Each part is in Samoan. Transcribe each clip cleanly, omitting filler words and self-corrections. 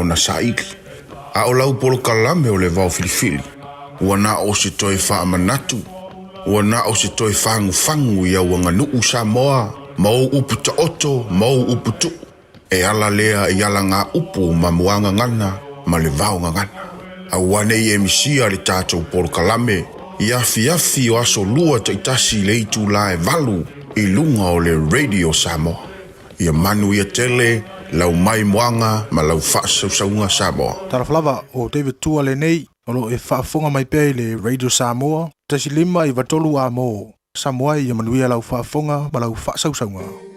ona saili. A o lau polokalame o le vao filifili, ua na o se toe faamanatu, ua na o se toe fagufagu i au aganuu Samoa ma ou upu taoto ma ou upu tuu. E ala lea i alagaupu ma muagagana ma le vaogagana. Aua ne i e misia le tatou polokalame i afiafi o aso Lua taitasi i le itula e 8 i luga o le Radio Samoa. Ia manuia tele lau maimoaga ma lau faasausauga Samoa. Talofa lava, o David Tua lenei, o lo o e faafofoga mai pea i le Radio Samoa, 1 5 93 A mo Samoa. Ia manuia lau faafofoga ma lau faasausauga.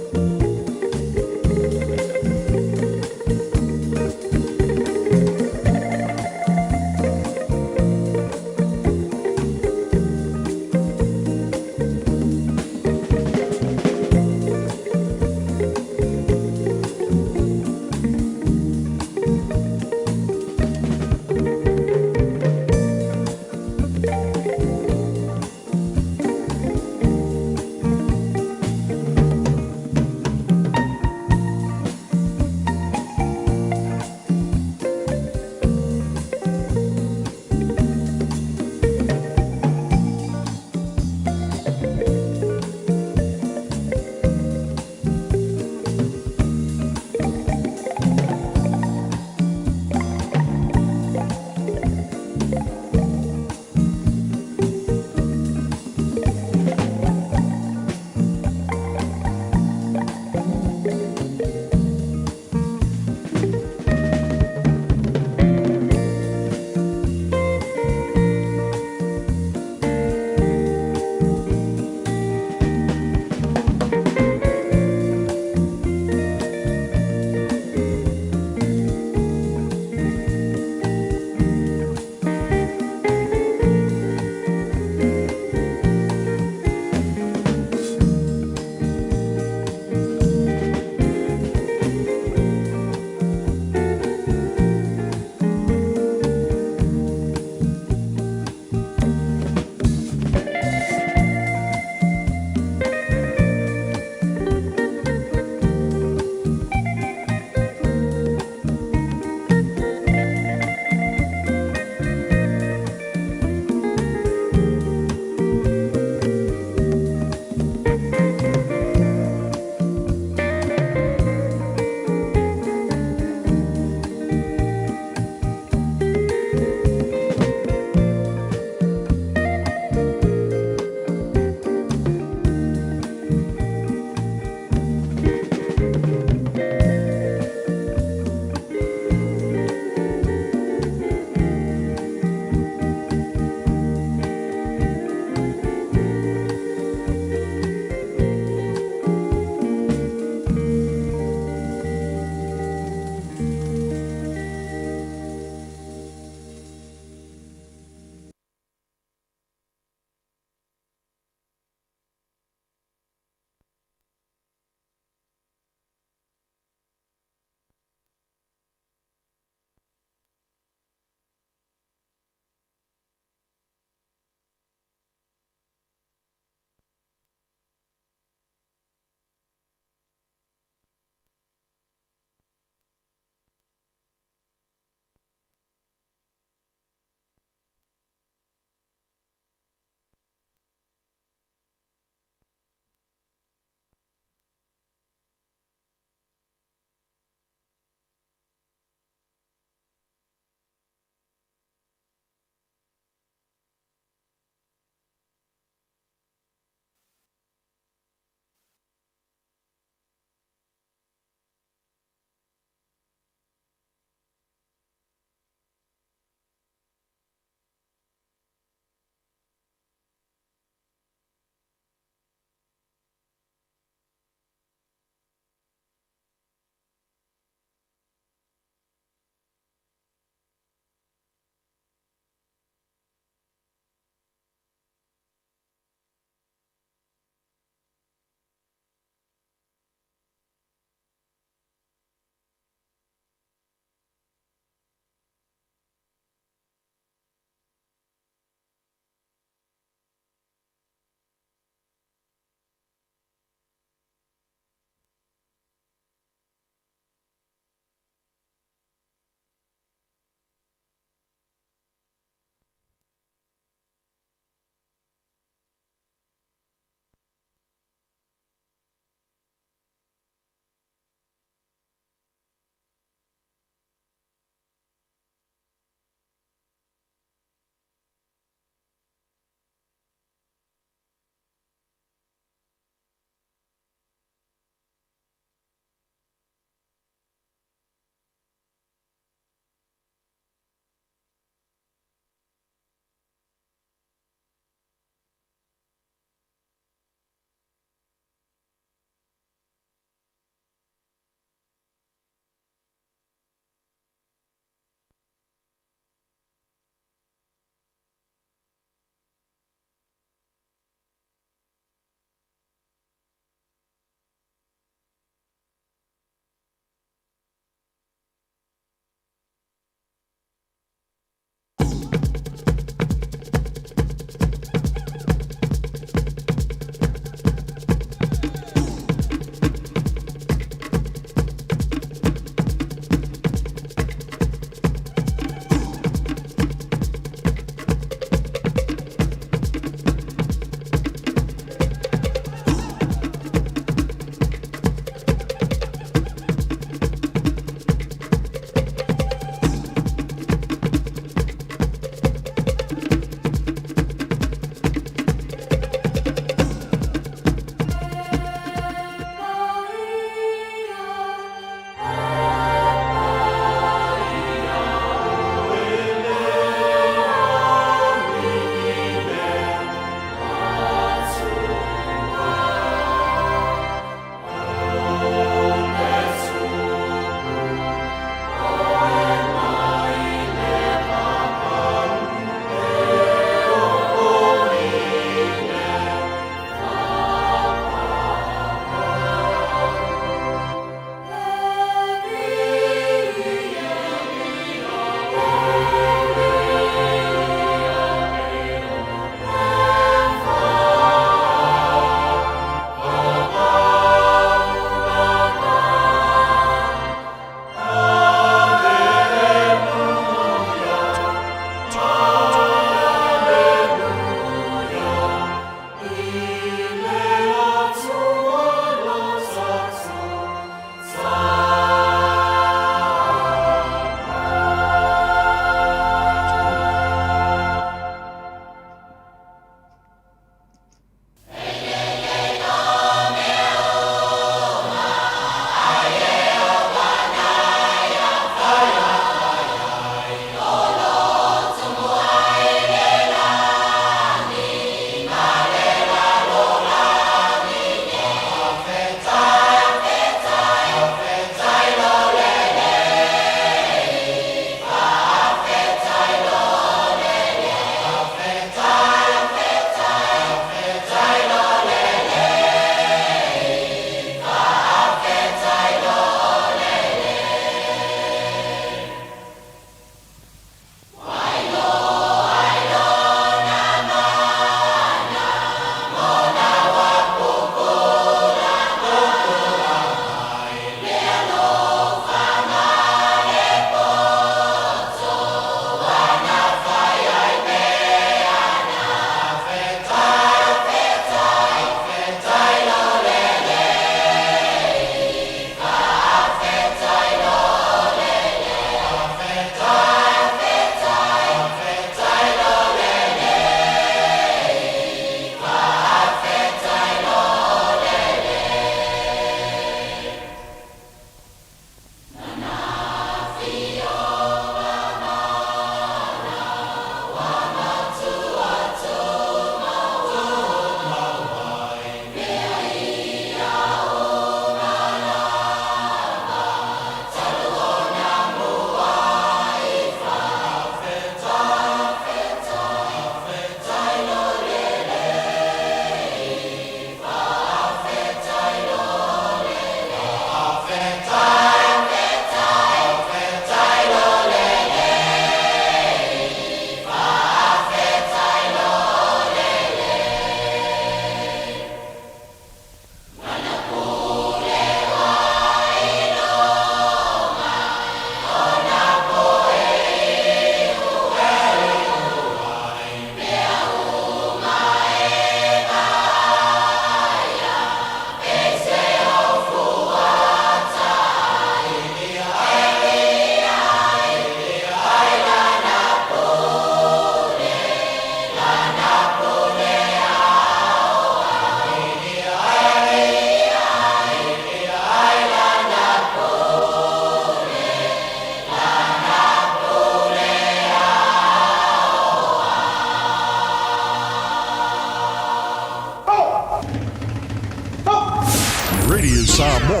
Samoa,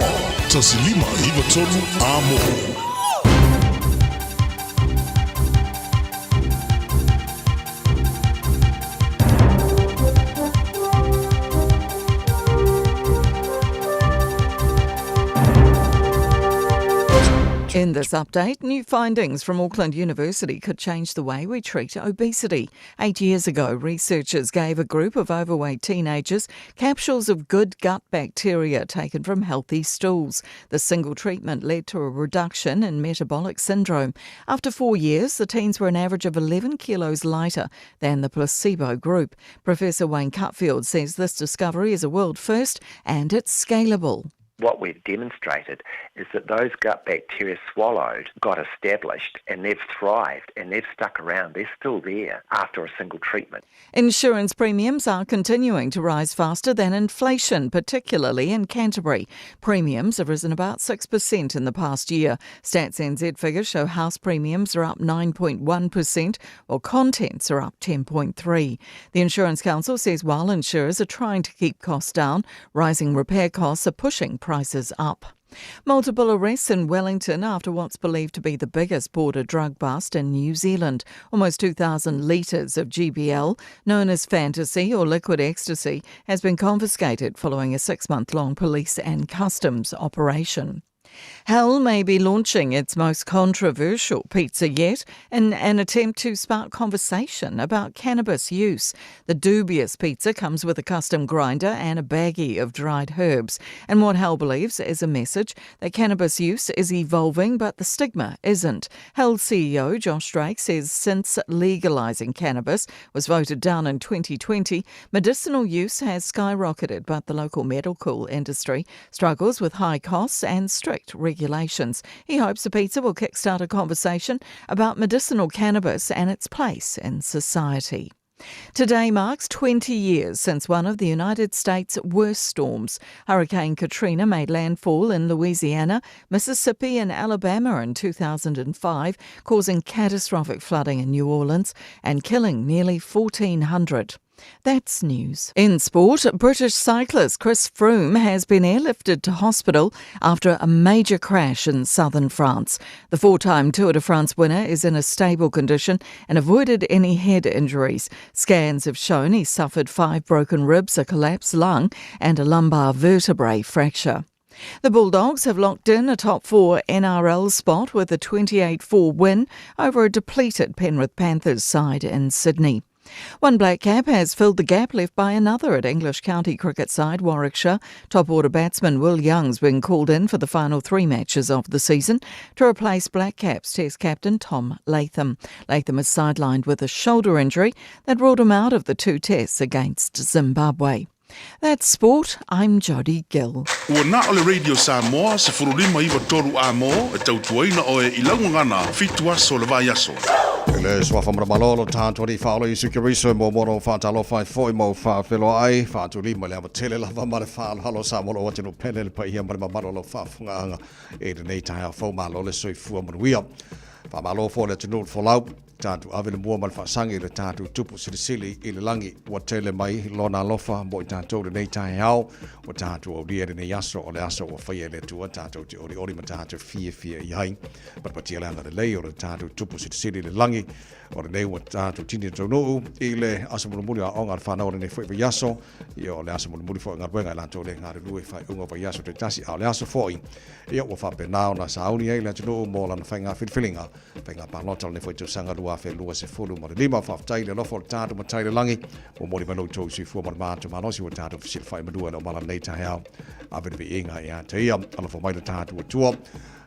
1593 Amo. In this update, new findings from Auckland University could change the way we treat obesity. 8 years ago, researchers gave a group of overweight teenagers capsules of good gut bacteria taken from healthy stools. The single treatment led to a reduction in metabolic syndrome. After 4 years, the teens were an average of 11 kilos lighter than the placebo group. Professor Wayne Cutfield says this discovery is a world first and it's scalable. What we've demonstrated is that those gut bacteria swallowed got established and they've thrived and they've stuck around. They're still there after a single treatment. Insurance premiums are continuing to rise faster than inflation, particularly in Canterbury. Premiums have risen about 6% in the past year. Stats NZ figures show house premiums are up 9.1%, while contents are up 10.3%. The Insurance Council says while insurers are trying to keep costs down, rising repair costs are pushing prices up. Multiple arrests in Wellington after what's believed to be the biggest border drug bust in New Zealand. Almost 2,000 litres of GBL, known as fantasy or liquid ecstasy, has been confiscated following a 6-month-long police and customs operation. Hell may be launching its most controversial pizza yet in an attempt to spark conversation about cannabis use. The dubious pizza comes with a custom grinder and a baggie of dried herbs. And what Hell believes is a message that cannabis use is evolving, but the stigma isn't. Hell CEO Josh Drake says since legalising cannabis was voted down in 2020, medicinal use has skyrocketed, but the local medical industry struggles with high costs and strict regulations. He hopes the pizza will kickstart a conversation about medicinal cannabis and its place in society. Today marks 20 years since one of the United States' worst storms. Hurricane Katrina made landfall in Louisiana, Mississippi and Alabama in 2005, causing catastrophic flooding in New Orleans and killing nearly 1,400. That's news. In sport, British cyclist Chris Froome has been airlifted to hospital after a major crash in southern France. The four-time Tour de France winner is in a stable condition and avoided any head injuries. Scans have shown he suffered 5 broken ribs, a collapsed lung and a lumbar vertebrae fracture. The Bulldogs have locked in a top 4 NRL spot with a 28-4 win over a depleted Penrith Panthers side in Sydney. One black cap has filled the gap left by another at English county cricket side Warwickshire. Top order batsman Will Young's been called in for the final 3 matches of the season to replace Black Caps Test captain Tom Latham. Latham is sidelined with a shoulder injury that ruled him out of the 2 tests against Zimbabwe. That's sport. I'm Jodie Gill. Ua na o le Radio Samoa, 1593 a mo, e tautuaina oe i laugagana, 7 aso le vai aso. Le suafa malolo tātou ni whaolo i sukeriso mo moro whātalofa i foi mo whāwheloa ai whātuli ma le amatele lava ma le whālohalo sa molo watino pele le paia ma le mamalo lo whaafungaanga e le nei taia fau malo le soifua manuia. Whamalo fo le tunu folau tātou ave le mua ma le whaasangi le tātou tupu silisili i le langi ua tele mai lona alofa mo i tātou le nei taeao o tātou aulia le nei aso o le aso ua whaia le tua tātou te ori ori ma tātou fia fia i hai papatia le anga le lei o le tātou tupu silisili le langi o le nei ua tātou tini taunuu i le aso mulimuli a onga le whanau o le nei foi vai aso i o le aso mulimuli foi ngaruenga i lātou le ngā rue whai unga vai aso te tasi a o le aso foi ia ua whapenao na sauni ai le atunuu mo lana whainga whiliwhilinga whainga pālota o le nei foi tausaga 2025 ma le lima whaftai le alofa o le tātou matai le langi o mori mai loutou soifua ma le mātou malosi ua tātou fesilafai manua e le o mala nei taeao ave le viiga ia te ia alofa mai le tātou atua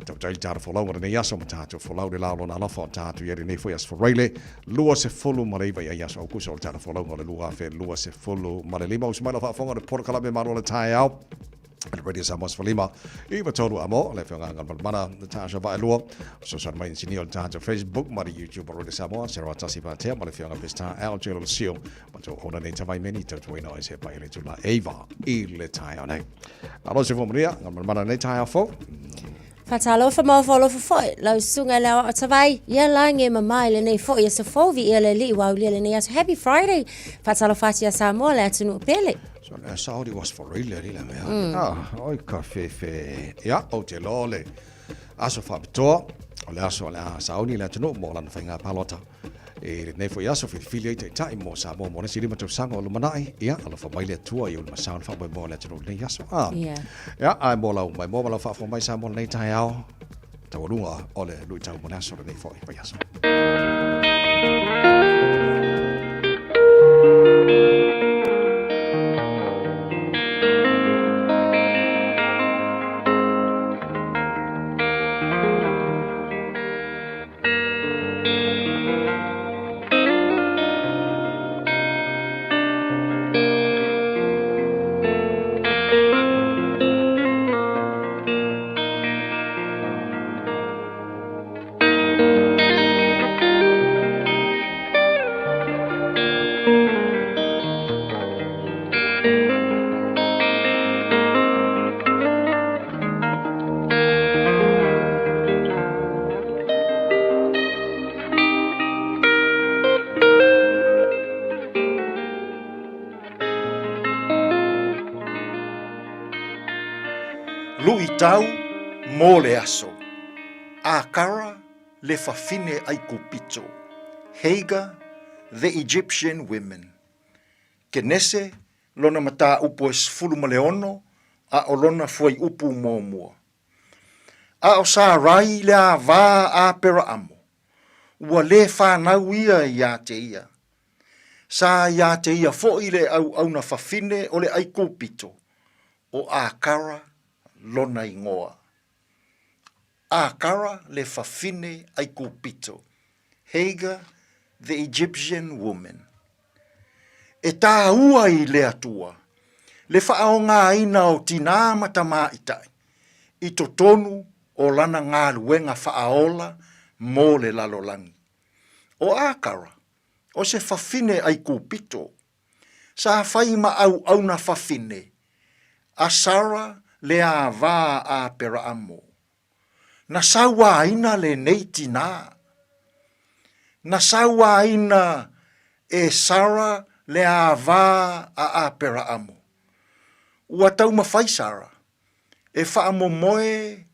tautai le tātou folau ma le nei aso ma tātou folau le lao lona alofa o tātou ia le nei foi aso foraile 29 ia aso aukusa o le tātou folau o le 2025 usu mai lau faafofoga o le polokalame malo le taeao le Radio Samoa Sefulima i tolu amo le whionga mana Natasha Vaelua so mai insinia o le tātou Facebook ma le YouTube o Radio Samoa se roa tasi pātea ma le whionga Pesta Al Jelo le Sio ma tō ona nei tawai meni tautuaina o se pai le tula Eva i le taeao nei. Alo se fua manuia, ngā mana nei taeao fou. Faatalofa ma ofoalofa foi lau susuga i le aoao tavai ia lagi e mama i lenei foi aso fou viia le Alii ua aulia lenei aso Happy Friday Faatalofa atu ia Samoa le atunuu pele. So le Saudi was for real le la mea. Ah, oi ka fefe. Ia, ou te iloa le aso faapitoa o le aso o le a sauni le atunuu mo lana faiga palota. I lenei foi aso filifili ai taitai mo Samoa mo le isi 5 tausaga o lumanai. Ia, alofa mai le Atua ia ulumasao le faamoemoe o le atunuu i lenei aso. Ah. Yeah. Ia, ae mo lau maimoa ma lau faafofoga mai Samoa lenei taeao, taualuga o le luitau mo le aso lenei foi vaiaso. Luitau mo le aso. Akara le fafine Aikupito, Hagar, the Egyptian women. Kenese lona mataupu e 16 a o lona fuaiupu muamua. A o Sarai le ava a Aperaamo, ua lē fanau ia iā te ia. Sa iā te ia foʻi le auauna fafine o le ʻAikupito, ʻo Akara lona igoa. Akara le fafine ʻAikupito, Hagar the Egyptian woman. E tāua i le Atua le faaaogaina o tinā ma tamāitai i totonu o lana galuega faaola mo le lalolagi. ʻO Akara, o se fafine ʻAikupito, sa fai ma auauna fafine a Sara le ava a Aperaamo. Na sauaina lenei tinā. Na sauaina e Sara le ava a Aperaamo. Ua taumafai Sara e faamomoe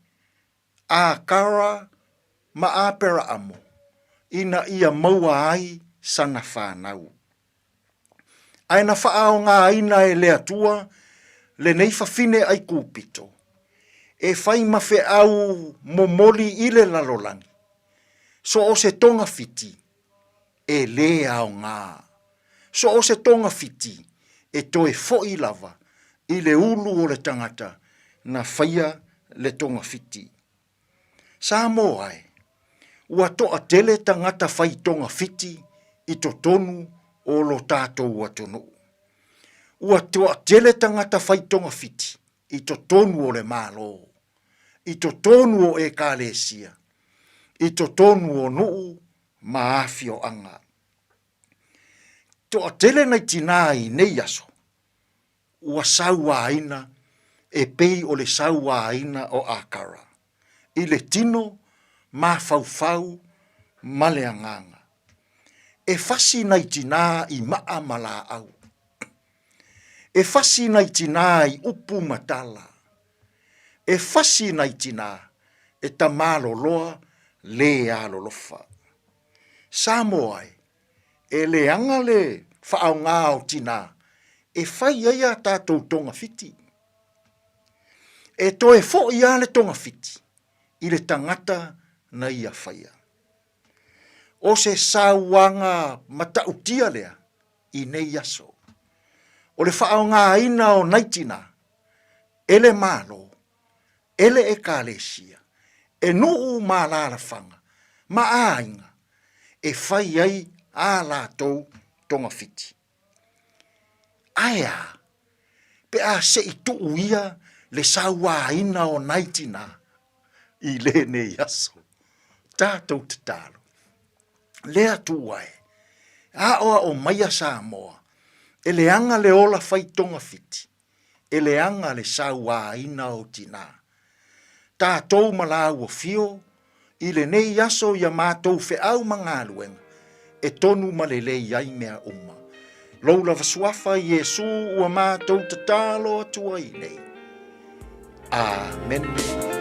Akara ma Aperaamo ina ia maua ai sana fanau. Ae na faaaogaina e le Atua lenei fafine ʻAikupito e fai ma feau momoli i le lalolagi, so o se togafiti e lē aoga, so o se togafiti e toe foʻi lava i le ulu o le tagata na faia le togafiti. Samoa e, ua toatele tagata fai togafiti i totonu o lo tatou atunuu. Ua toatele tagata fai togafiti i totonu o le Malo, i totonu o Ekalesia, i totonu o nuu ma afioaga. Toatele nai tinā i nei aso, ua sauaina e pei o le sauaina o Akara, i le tino mafaufau ma le agaga. E fasi nai tinā i maa ma laau. E fasi nai tinā i upu ma tala. E fasi nai tinā e tamaloloa lē alolofa. Samoa e, E leaga le faaaoga o tinā e fai ai a tātou togafiti. E toe foʻi lava le togafiti i le tagata na ia faia. O se sauaga matautia lea i nei aso. O le faaaogaina o nai tinā e le Malo, e le Ekalesia, e nuu ma alaalafaga, ma aiga, e fai ai ā latou togafiti. Ae a, pe a se i tuu ia le sauaina o nai tinā i lenei aso, tatou tatalo, le Atua e, aoao maia Samoa e leaga le ola fai togafiti, e leaga le sauaina o tinā. tatou ma lāua fio i lenei aso i a matou feau ma galuega e tonu ma lelei ai mea uma. Lou lava suafa Iesu ua matou tatalo atu ai nei. Amene.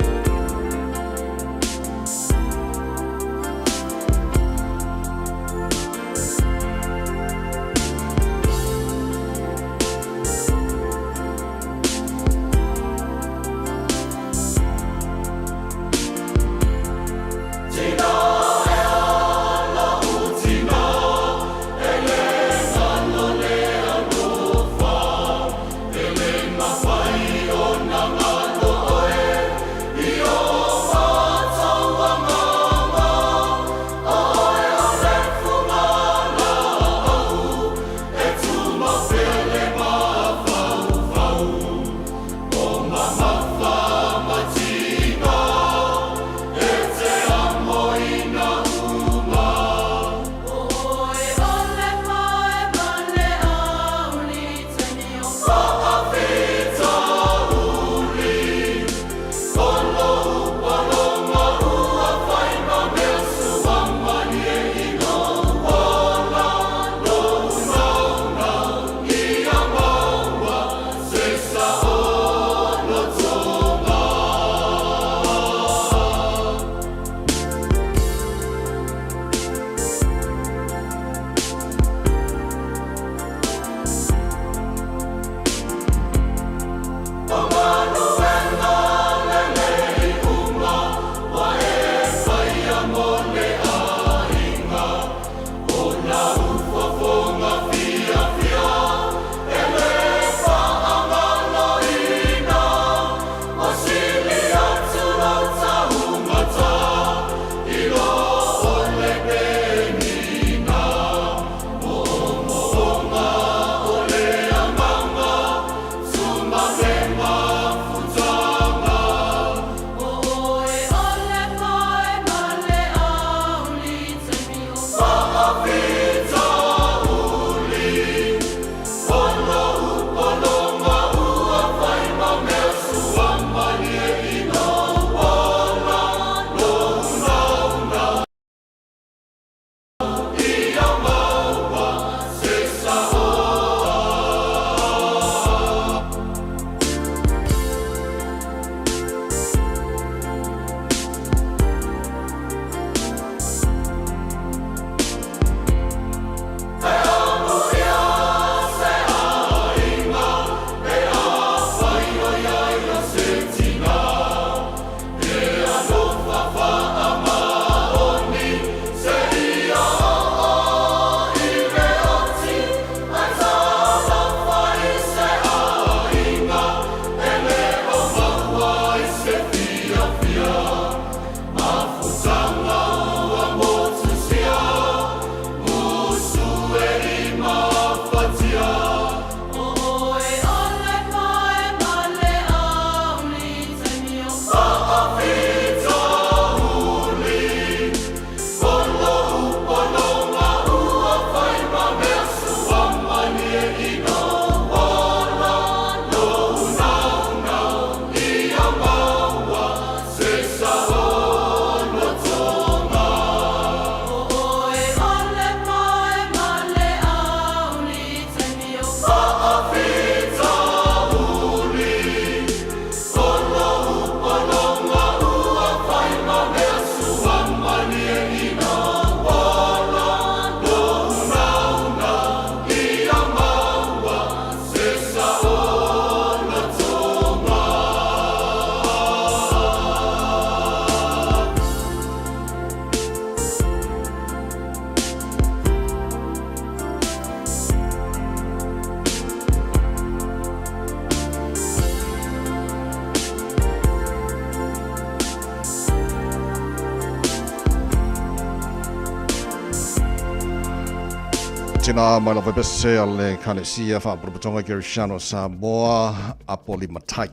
Tina mai lava pese a le Kalesia Faapotopotoga Kerisiano Samoa Apoli Matai.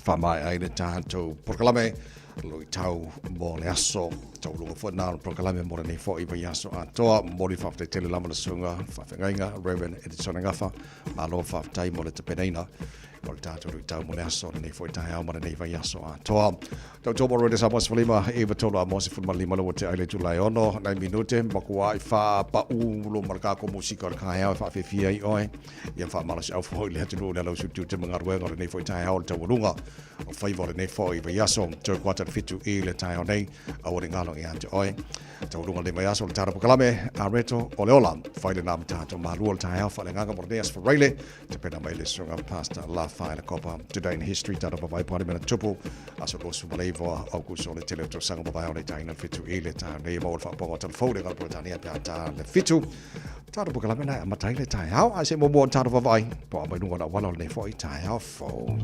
Faamaea ai le tatou polokalame luitau mo le aso. Taualuga foi lena o le polokalame mo lenei foi vaiaso atoa. Momoli faafetai tele lava le susuga faafeagaiga Reverend Edison Gafa. Malo faafetai mo le tapenaina o le tatou luitau mo le aso lenei foi taeao ma lenei vaiaso atoa. Tautua mo Radio Samoa 15 i 3 a mo 15 le ua te ai le itula e 6 nai minute makuai faapau lo ma le kākou musika o le taeao e faafefia ai oe. Ia faamalosiau foi le atunuu le alausu tiute ma galuega o lenei foi taeao o le taualuga o faiva o lenei foi vaiaso toe kuata le 7 i le taeao nei aua le galo ia te oe. Taualuga lenei vaiaso o le tara pokalame a reto o le ola. Fai lena ma tatou malua o le taeao faaleagaga mo lenei aso Faraile. Tapena mai le susuga Pastor Lafaela Kopa. Today in history tatou vavae po mea na tupu aso 29 Aukuso le tele o tausaga mavae o le taina 7 i le taeao nei e maua le faapoga o talafou le galo Peretania pe a ta le 7. Tatou pokalame na e amata ai le taeao ae se i muamua ona tatou vavaai po o mai luga o le auala o lenei foi taeao fou.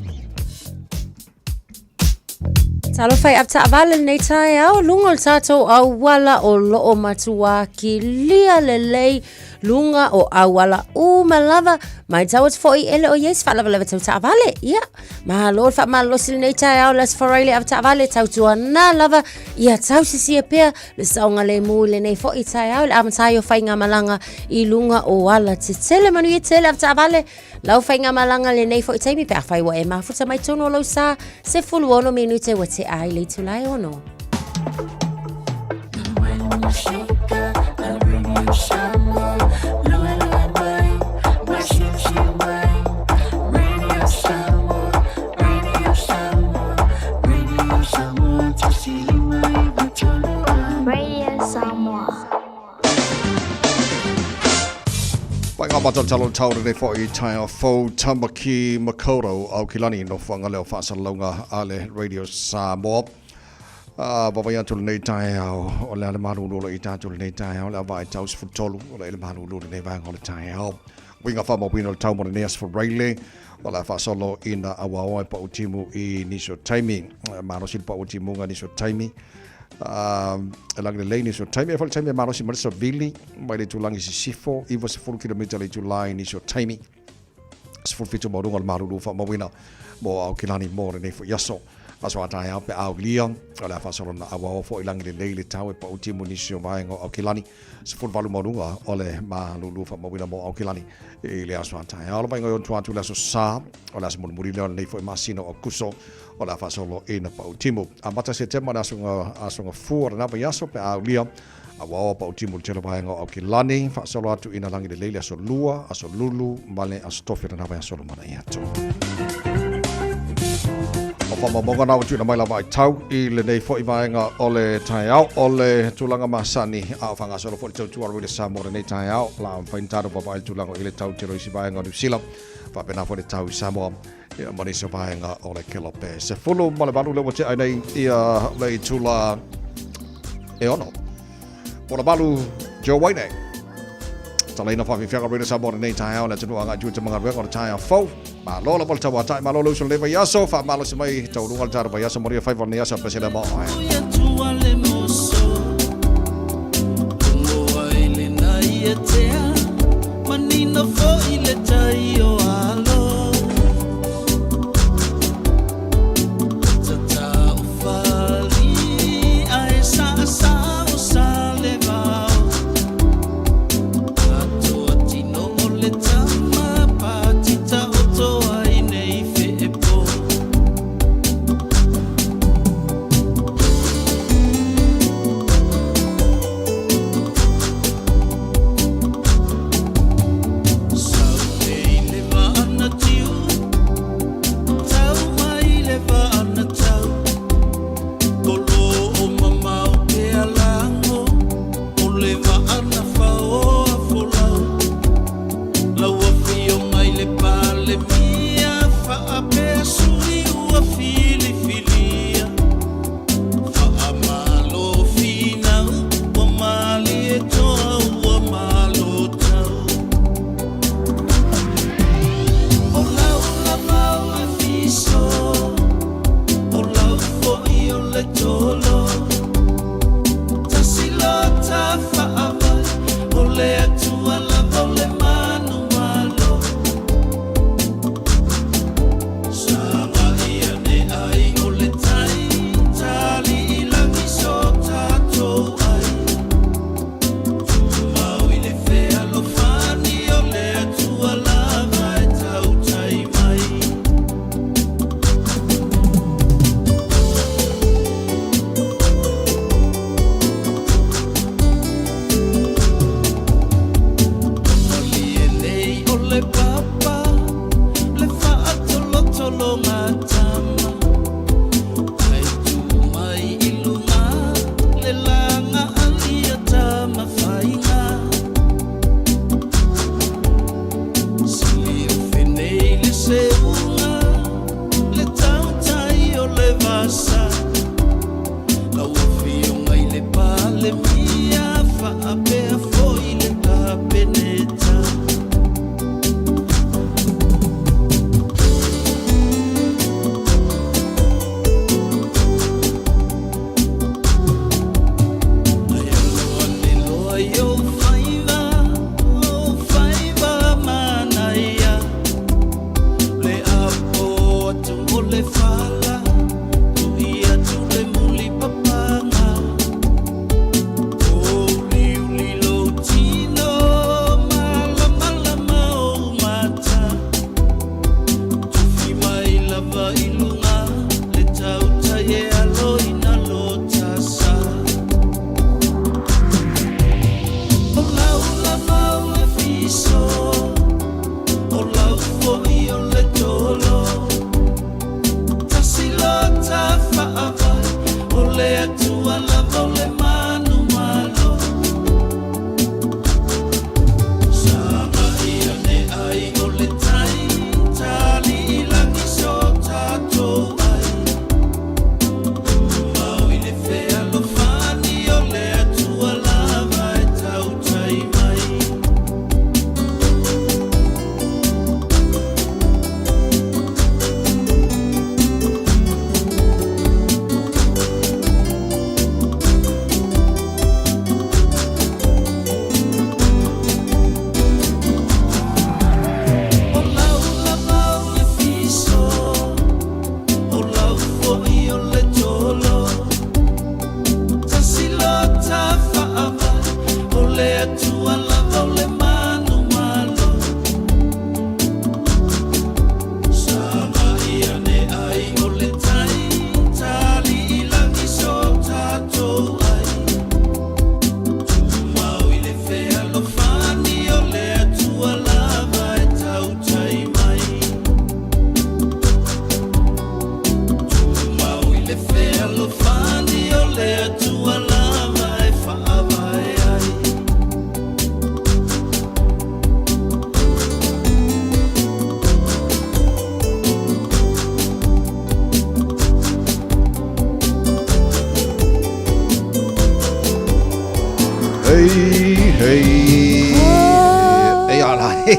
Talofa i avetaavale lenei taeao, luga o le tatou auala o loo matua kilia lelei luga o auala uma lava. Matau atu foi e le o i ai se faalavelave tau taavale. Ia, malo le faamalolosi lenei taeao le Aso Faraile avetaavale tautuana lava ia tausisia pea le saogalemu i lenei foi taeao i le amata ai o faigamalaga i luga o ala tetele. Manuia tele avetaavale lau faigamalaga lenei foi taimi pe afai ua e mafuta mai tonu o lou sa 16 minute ua tea ai le itula e 6. Radio Samoa. Pai ngā mātou talo tau rere fo i tai o fou Tamaki Makaurau au ki lani no whanga leo whaasalalaunga a le Radio Samoa. Vavai atu lenei taeao o le ale malulu i tātou lenei taeao le ava i tau 13 o le ele malulu lenei vaega o le taeao. Uiga faamauina o le tau mo lenei aso Faraile o le a faasolo ina auaoa e pau timu i nisi o taimi. Malosi le pau timuga nisi o taimi. E lagi lelei nisi o taimi. E foi le taimi e malosi mai le savili mai le itulagi sisifo 90 kilomita le itula i nisi o taimi. 17 maualuga o le malulu faamauina mo Aokelani mo lenei foi aso. Aso a taeao pe a aulia, o le a faasolo na auaoa foi lagi lelei le tau e pau timu nisi o vaega o Aokelani. 18 maualuga o le malulu faamauina mo Aokelani i le aso a taeao. Le vaaiga i ona tua atu i le aso Sa, o le aso mulimuli lea o lenei foi masina o Aokuso, o le a faasolo ina pau timu. Amata Setema le aso aso gafua o lena vaiaso pe a aulia, auaoa pau timu i le tele o vaega o Aokelani, faasolo atu ina lagi lelei le aso Lua, aso Lulu ma le aso Tofi o lena vaiaso lumanai atu. O faamaumauga na ua tuuina mai lava ai tau i lenei foi vaega o le taeao o le tulaga masani a o faagasolo foi le tautua a le Samoa lenei taeao la mafai ona tatou vaavaai le tulaga i le tau tele o isi vaega o Niu Sila faapena foi le tau i Samoa ia ma nisi o vaega o le Kelope. 18 le ua tea ai nei ia le itula e 6. Po la 8 Joe Wayne. Talaina whawhiwhianga Radio Samoa lenei taeao le atunuu agai tua te magaluega o le taeao fou. Malo lava le tauatai, malo le uso le vaiaso, faamalosi mai taualuga le taeao vaiaso, manuia faiva o lenei aso, pesele mo oe.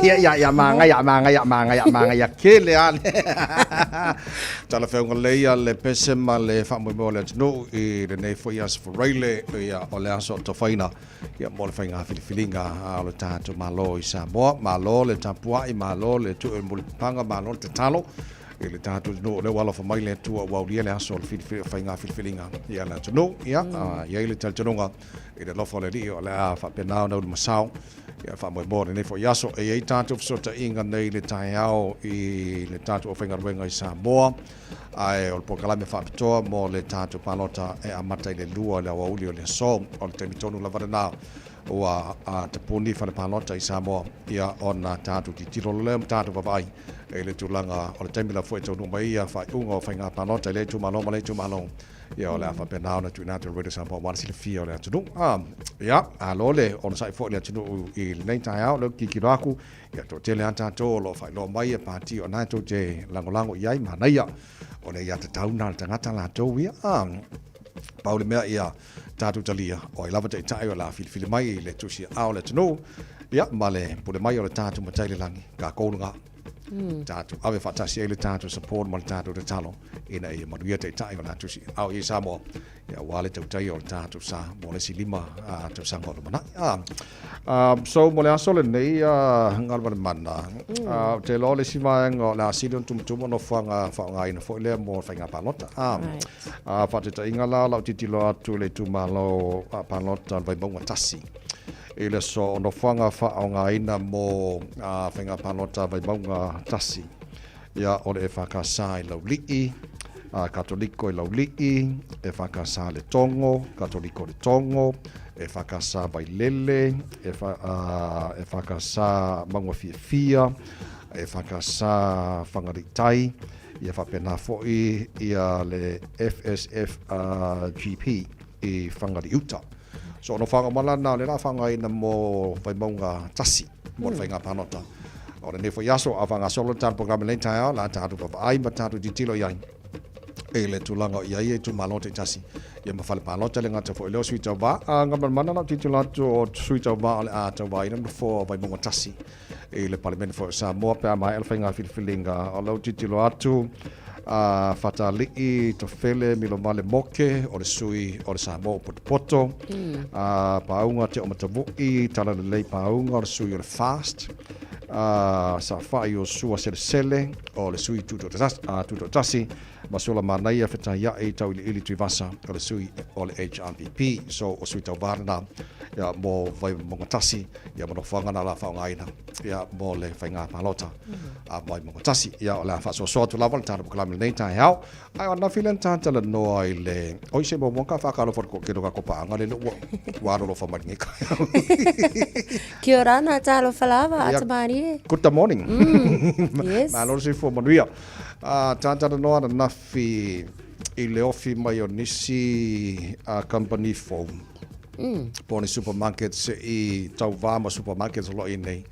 Ia, ia, ia, māngaia, māngaia, māngaia, māngaia kele ale. Talafeauga lelei a le pese ma le faamoemoe o le atunuu i lenei foi aso Faraile, ia, o le aso o Tofaina, ia, mo le faiga filifiliga a o le tatou Malo i Samoa. Malo le tapuai, malo le tuu i le mulipapaga, malo le tatalo i le tatou atunuu. O lea ua alofa mai le Atua ua aulia le aso o le filifili, faiga filifiliga ia le atunuu. Ia, mm. I ai le talitonuga i le alofa o le Alii o le a faapena ona ulumasao ia faamoemoe o lenei foi aso. E i ai tatou fesootaiga nei i le taeao i le tatou aufaigaluega i Samoa, ae o le polokalame faapitoa mo le tatou palota e amata i le 2 i le aoauli o le aso. O le taimi tonu lava lena ua tapuni fale palota i Samoa, ia ona tatou tilotilo lea ma tatou vaavaai i le tulaga o le taimi la foi e taunuu mai ia faaiuga o faiga palota i lea itumalo ma lea itumalo. Ia o le a faapena ona tuuina atu e Radio Samoa aua le silafia o le atunuu. Ah, ia, alo le onosai foi le atunuu i lenei taeao, lea ou te tilotilo atu, ia toatele lava tatou o lo o faailoa mai e pati o na tou te lagolago i ai, manaia. O le aiatatau lena a le tagata latou ia. Ah, pau le mea ia tatou talia, o ai lava taitai o le a filifili mai i le tusi ao le atunuu, ia ma le pule mai o le tatou Matai i le lagi, tatou lena. Tatou ave faatasi ai le tatou support ma le tatou tatalo ina ia manuia taitai o le a tusi ao i Samoa, ia aua le tautaia o le tatou sa mo le isi 5 tausaga o lumanai. So mo le aso lenei Galumalemana, ou te iloa o le isi vaega o le a sili ona tumutumu o nofoaga faaaogaina foi lea mo le faiga palota. Faataitaiga la, o lau tilotilo atu i le itumalo palota o le Vaimauga 1 i le aso o nofoaga faaaogaina mo faiga palota Vaimauga 1, ia o le EFKS i Laulii, Katoliko i Laulii, EFKS Letogo, Katoliko Letogo, EFKS Vailele, EFKS Maugafiafia, EFKS Whangaritai, ia faapena foi ia le FSF GP i Whangariuta. So o nofoaga uma la na o le la faaaogaina mo Vaimauga 1 mo le faiga palota. O lenei foi aso a faagasolo le tatou polokalame lenei taeao, la tatou vaavaai ma tatou tilotilo i ai i le tulaga o i ai itumalo taitasi ia ma fale palota le gata foi lea o sui tauva. A Galumalemana lau tilotilo atu o sui tauva o le a tauvaina nofoa o Vaimauga 1 i le Palemene foi o Samoa pe a maea le faiga filifiliga. O lau tilotilo atu a Fatalii Tofele Milomale Moke o le sui o le Samoa o Potopoto, a Pauga Te Omatavui Talalelei Pauga o le sui o le FAST, a Safai Iosua Selesele o le sui Tutoatasi, ma Sulamanaia Fetaia'i Tauiliili Tuivasa o le sui o le HRPP. So o sui tauva lena ia, mo Vaimauga 1 ia ma nofoaga na la faaaogaina ia, mo le faiga palota a Vaimauga 1. Ia, o le a faasoasoa atu lava le tatou polokalame lenei taeao. Ae o ananafi lea na talatalanoa i le oi se muamua ka whakalofa ko ke ka kopa'anga le ua ua alolofa mai lenei taeao. Kia ora na talofa lava, ata mārie. Good morning. Yes. Malo le soifua manuia. Talatalanoa ananafi i le ofi mai o nisi company fou. Po o ni supermarket se'i tauvā ma supermarkets o lo o i ai nei.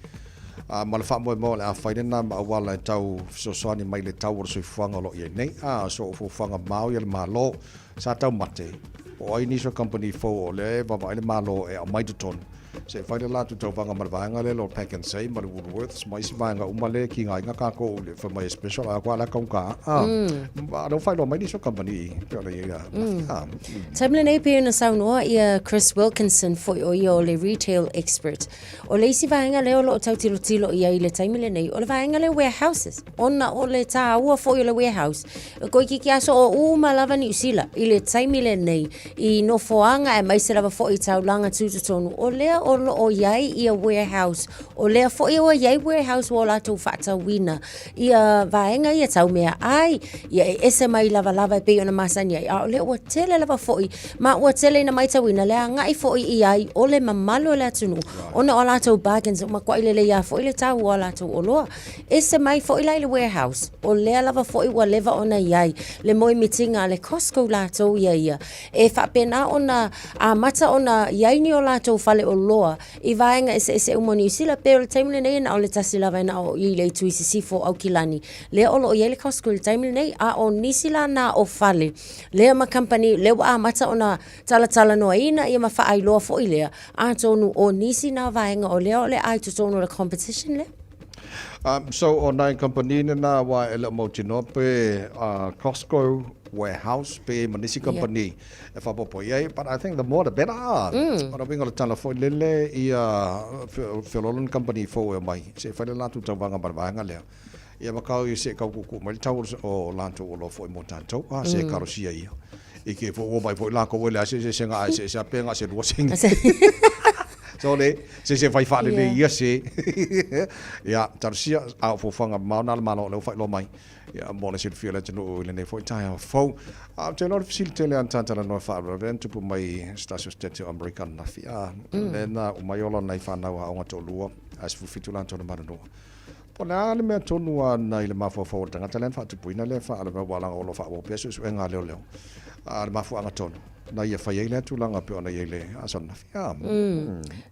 Ma le faamoemoe o le a fai lena ma auala e tau fesoasoani mai i le tau o le soifuaga o lo o i ai nei. So o fuafuaga mao ia le Malo sa taumate, po o ai nisi o kamupani fou o lea e vaavaai le Malo e aumai totonu, se i fai le latou tauvaga ma le vaega lea o le Pack and Save ma le Woolworths ma isi vaega uma lea e kigaina tatou i le fai mai e special a koa la kaunka a a lea ua faailoa mai nisi o kamupani e pei ona i ai a. Taimi lenei pei ona saunoa ia Chris Wilkinson foi o ia o le retail expert. O le isi vaega lea o lo o tau tilotilo i ai i le taimi lenei, o le vaega lea warehouses, ona o le tāua foi o le warehouse. E toeitiiti aso o uma lava Niu Sila i le taimi lenei i nofoaga aemaise lava foi i taulaga tutotonu, o lea o lo o i ai ia warehouse, o lea foi ua i ai warehouse ua latou faatauina ia vaega ia tau meaai, ia e ese mai lavalava e pei ona masani ai, a o lea ua tele lava foi ma ua tele ina matauina le agai foi i ai o le mamalu o le atunuu ona o a latou bargains ua matuai lelei lava foi le tau o a latou oloa. Ese mai foi la i le warehouse, o lea lava foi ua leva ona i ai le moemitiga a le Costco latou ia ia e faapena ona amata ona i ai ni o latou faleoloa i vaega eseese uma o Niu Sila, pei o le taimi lenei e na o le tasi lava e na o i le itu i sisifo o Aukilani, lea o lo o i ai le Costco i le taimi lenei, a o nisi la na o fale lea ma kamupani lea ua amata ona talatalanoaina ia ma faailoa foi lea, atonu o nisi na vaega o lea o le a i totonu o le competition lea. So o nai kampanī nena aua e le o mautinoa pe Costco warehouse pe ma nisi kampanī e faaopoopo i ai, but I think the more the better. O le uiga o le tala foi lele ia feoloolo ni kampanī fou e omai se i fai le latou tauvaga ma le vaega lea. Ia ma kau ia se i tau kuukuu mai le tau o latou oloa foi mo tatou, a se ekalosia ia. I ke foi ua omai foi lakou e leai se eseesega a eseese lava pe na o se lua sene. So le, se se fai faalelei ia se. Ia, talosia, a o fuafuaga mamao na a le Malo o lea ua faailoa mai. Ia, mo le silafia o le atunuu i lenei foi taeao fou. A ou te iloa o le fesili tele lava na talanoa faalavelave na tupu mai i se tasi o Setete o Amerika ananafi, a, lea na uma ai ola o nai fanau aoga toalua, ae 17 latou na manunua. Po o le a le mea tonu lava na i le mafaufau o le tagata lea na faatupuina lea faalavelave aua leaga o lo o faaauau pea suesuega a leoleo, a o le mafuaaga tonu na ia fai ai lea tulaga pei ona i ai le aso ananafi.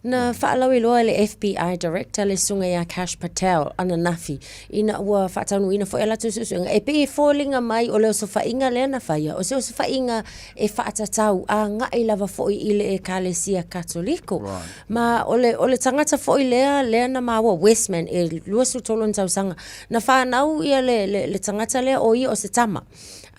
Na faalauiloa e le FBI Director le susuga ia Kash Patel ananafi ina ua faataunuuina foi a latou suesuega e pei e foliga mai o le osofaiga lea na faia o se osofaiga e faatatau agai lava foi i le Ekalesia Katoliko. Ma o le, o le tagata foi lea, lea na maua, Westman, e 23 ona tausaga, na fanau ia le, le, le tagata lea o ia o se tama.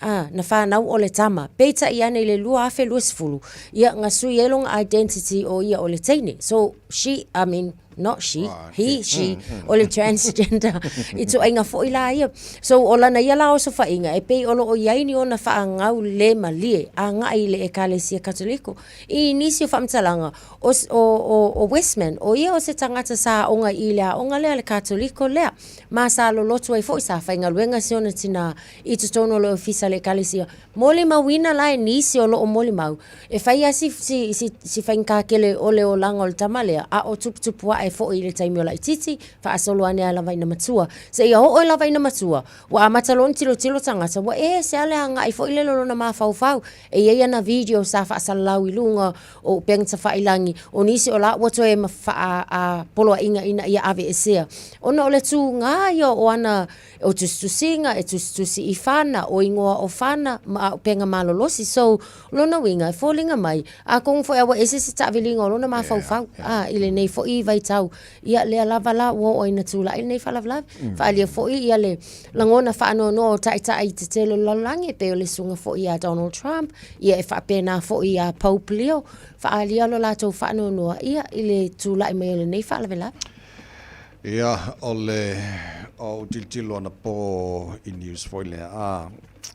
A, na fanau o le tama. Peitai ane i le 2020, ia, na sui ai lona identity o ia o le teine. So, she, I mean, not she, he, she, o le transgender, ituaiga foi la ia. So, o lana ia la osofaiga, e pei o lo o i ai ni ona faagau le malie agai i le Ekalesia Katoliko. I nisi o faamatalaga, o, o, o, o Westman, o ia o se tagata sa aoga i le aoga lea, le Katoliko lea, ma sa lolotu ai foi, sa faigaluega si ona tinā i totonu o le ofisa o le Ekalesia. Molimauina la e nisi o lo o molimau, e fai lava si, si, si, si faigata tele o le olaga o le tama lea, a o tuputupu ae foi i le taimi o laitiiti, faasolo ane lava ina matua. Seia oo lava ina matua, ua amata loa ona tilotilo tagata, ua ese lava le agai foi lele o lona mafaufau. E i ai ana video sa faasalalau i luga o upega tafailagi, o nisi o la ua toe faapoloaiga ina ia aveesea, ona o le tūgā ia o ana o tusitusiga, e tusitusi i fana, o igoa o fana, ma auupega malolosi. So, lona uiga, e foliga mai, atonu foi a ua ese se taaviliga o lona mafaufau, a, i lenei foi vaitau, ia lea lava la ua oo ina tulai lenei faalavelave. Faaalia foi ia le lagona faanoanoa o taitai tetele o le lalolagi e pei o le susuga foi ia Donald Trump, ia e faapena foi ia Pope Leo, faaalia lo latou faanoanoa ia i le tulai mai o lenei faalavelave. Ia, o le, o ou tilotilo anapo i news foi lea, a,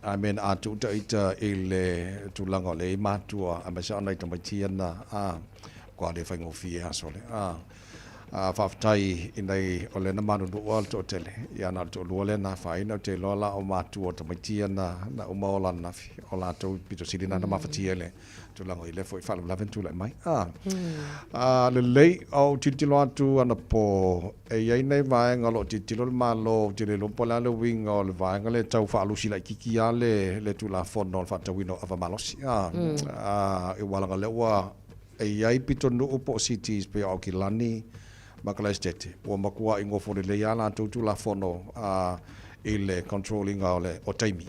I mean, a tuu ita i le tulaga o le matua, aemaise o nai tamaiti ia na, a, kua le faigofie aso le, a. A faafetai i nai o lea na manunua le toatele, ia na o le toalua lea na afaina, ou te iloa la o matua o tamaiti ia na na uma ola ananafi, o latou pito sili na na mafatia i le tulaga i lea foi faalavelave na tulai mai. A, a lelei, ou tilotilo atu anapo, e i ai nai vaega o lo o tilotilo le Malo, ou te le iloa po o le a le uiga o le vaega lea e tau faalusi laitiiti lava le le Tulafono o le faatauina o ava malosi. A, a, aua leaga o lea ua E i ai pitonuu po o cities pei o Aukilani ma Kalaesetete ua matuai nofo lelei lava latou Tulafono i le control ina o le o taimi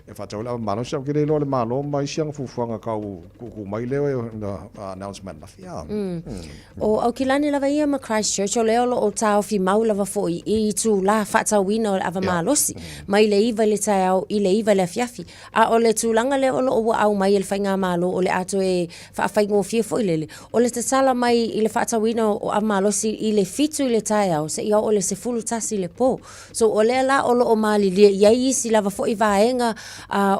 e faatau ai le ava malosi. Ou te le iloa le Malo ma isi ana fuafuaga tau tuutuu mai lea announcement ananafi. O Aukilani lava ia ma Christchurch o lea o lo o taofi mau lava foi i itulā faatauina o le ava malosi mai le 9 i le taeao i le 9 i le afiafi. A o le tulaga lea o lo o ua aumai e le Faigamalo o le a toe faafaigofie foi lele, o le tatala mai i le faatauina o ava malosi i le 7 i le taeao seia oo i le 11 i le po. So o lea la o lo o malilie i ai isi lava foi vaega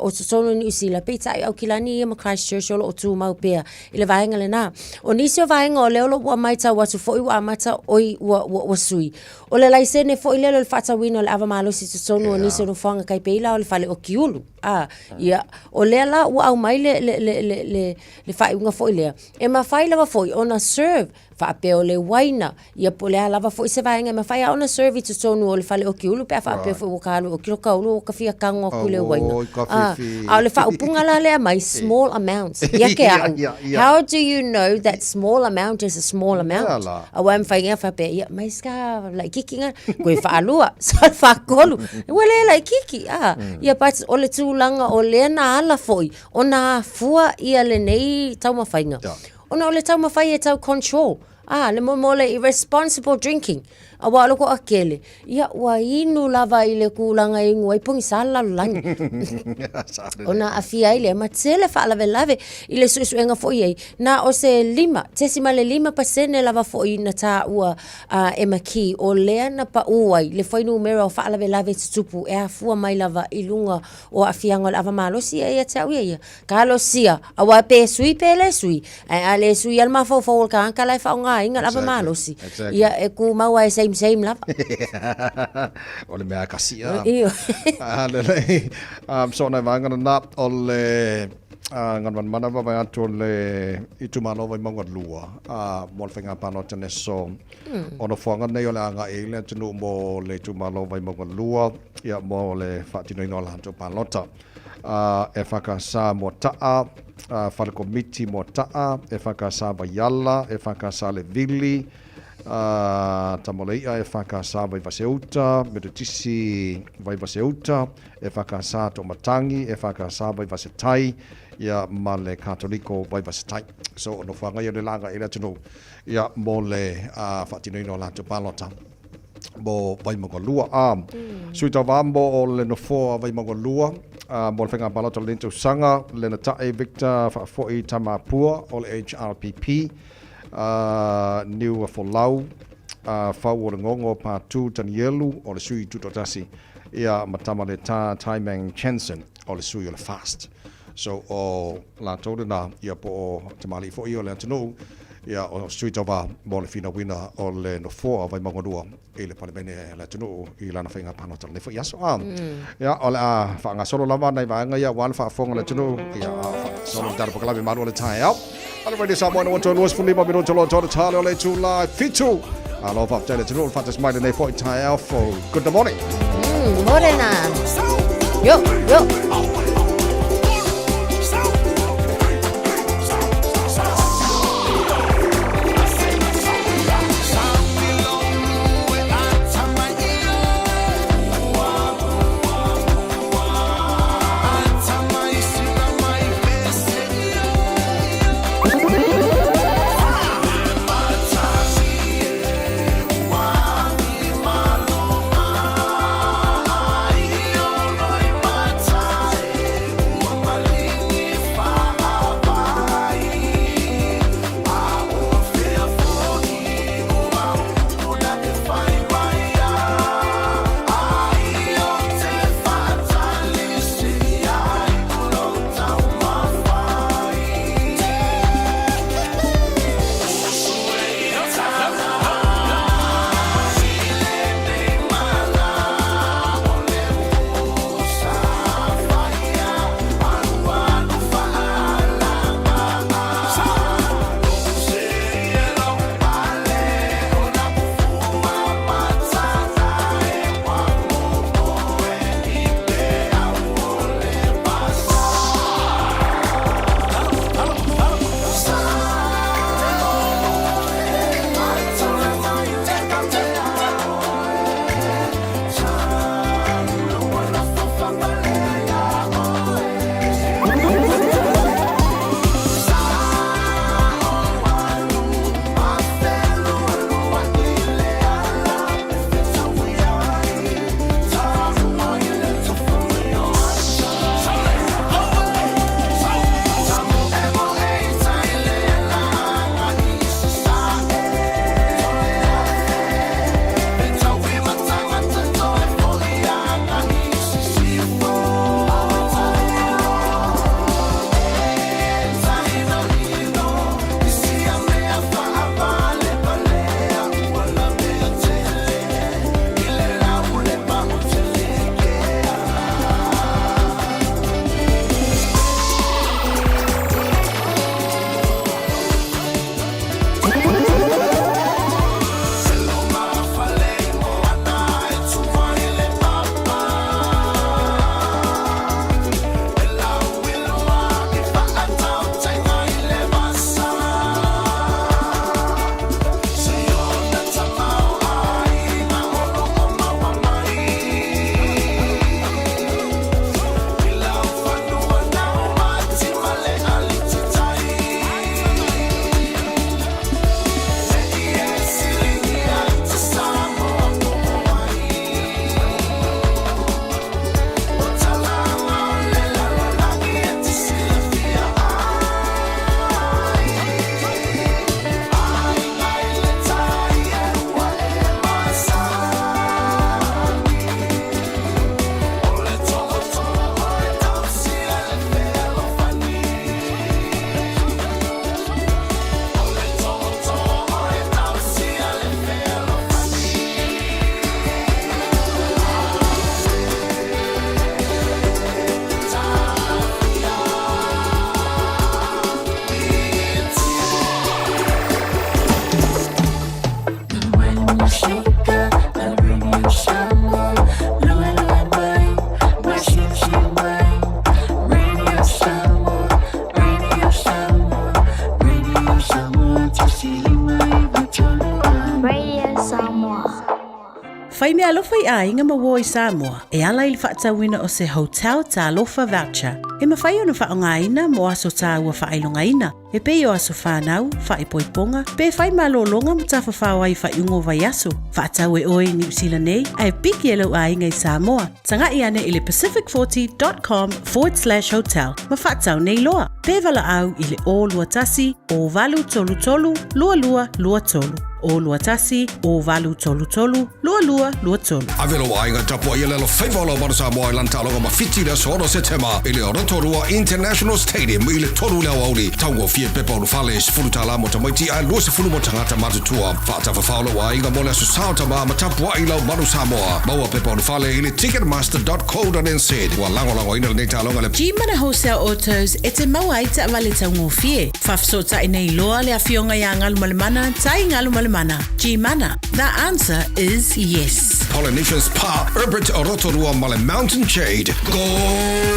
o totonu o Niu Sila, peitai o Aukilani ia ma Christchurch o lo o tumau pea i le vaega lena. O nisi o vaega o lea o lo o ua matau atu foi ua amata oi ua, ua, ua sui, O le laisene foi lea o le faatauina o le ava malosi i totonu o nisi o nofoaga tai pei la o le fale okiulu. A, ia, o lea la ua aumai le, le, le, le, le, le faaiuga foi lea, e mafai lava foi ona serve faapea o le uaina, ia po o le a lava foi se vaega e mafai lava ona serve i totonu o le fale okiulu pe a faapea foi ua ta alu e oki lo ka ulu ua ta fia tago atu i le uaina. A, a o le faaupuga la lea e aumai, small amounts. Ia ke au, how do you know that small amount is a small amount? Aua e mawhai ngea whapea, ia, mai ska laititi nga, koe whaalua, sa whakolu, ua le laititi, ah. Ia, but o le tūlanga o lea na ala foi, o nā fua ia lenei taumawhainga. Ona o le taumawhai e tau control, ah, le mo mo le irresponsible drinking. Aua o le toatele, ia ua inu lava i le tulaga e inu ai pogisa le lalolagi. Ona aafia ai lea ma tele faalavelave i le suesuega foi ai, na o se 5.5% lava foi na taua e McKee o lea na pau ai le fuainumera o faalavelave tutupu e afua mai lava i luga o aafiaga o le ava malosi. Ia te au ia ia, talosia, aua pe sui pe le sui, ae a le sui lava le mafaufau o le tagata la e faaaogaina le ava malosi, ia e tumau lava e same same lava. O le mea e kasi a. Ioe. Lelei. So nai vaega lena o le galumanamana vaavaai atu o le itumalo Vaimauga 2 mo le faiga palota i le aso o nofoaga nei o le a agai ai le atunuu mo le itumalo Vaimauga 2 ia mo le faatinoina o latou palota. EFKS Moata'a, Fale Komiti Moata'a, EFKS Vaiala, EFKS Levili, Tamalei'a, EFKS Vaivaseuta, Metotisi Vaivaseuta, EFKS To'omatangi, EFKS Vaivasetai, ia ma le Katoliko Vaivasetai. So, o nofoaga ia o le laga i le atunuu, ia, mo le faatinoina o latou palota. mo Vaimauga 2. A, Sui Tauva mo o le nofoa Vaimauga 2 mo le faiga palota o lenei tausaga, Lena Tae Victor Faafoi Tamapua o le HRPP, Niu Folau, Fau o le Gogo Patu Tanielu o le Sui Tutoatasi, ia ma Tamaleta Taimang Chanson o le Sui o le FAST. So o latou lena, ia po o tamalii foi o le atunuu, ia o Sui Tauva mo le finauina o le nofoa o Vaimauga 2 i le Palemene a le atunuu i lana faiga palota lenei foi aso. A, ia o le a faagasolo lava nai vaega ia aua le faafofoga a le atunuu, ia a o faagasolo le tala polokalame malu o le taeao. A le Radio Samoa na 25 minuta loa tōna tale o le itula e 7. Alo faafetai le atunuu le faatasi mai lenei foi taeao fou. Good morning. Morena. Yo, yo. alofa i aiga ma uō i Samoa e ala i le faatauina o se Hotel Talofa Voucher e mafai ona faaaogaina mo aso taua faailogaina e pei o aso fanau, faaipoipoga, pe fai malōlōga ma tafafao ai i faaiuga o vaiaso. Faatau e oe i Niu Sila nei ae piki e lou aiga i Samoa. Taga'i ane i le pacific40.com/hotel ma faatau nei loa. Pe valaau i le 021 0833 2223. 021 0833 2223. Ave lou aiga tapuai e le alofaiva o lau Manu Samoa i lana taaloga ma Fiti i le aso 6 Setema i le Rotorua International Stadium i le 3 i le aoauli. Taugofie pepa ulufale, $10 mo tamaiti ae $20 mo tagata matutua. Faatafafao lou aiga mo le aso Sa o Tama ma tapuai lau Manu Samoa. Maua pepa ulufale i le ticketmaster.co.nz. Ua lagolagoina lenei taaloga e le. Gmana Wholesale Autos e te maua ai taavale taugofie. Faafesootai nei loa le Afioga ia Galumalemana Tai Galumalemana. Gmana, the answer is yes. Polynesian Spa, Herbert Rotorua ma le Mountain Jade. Go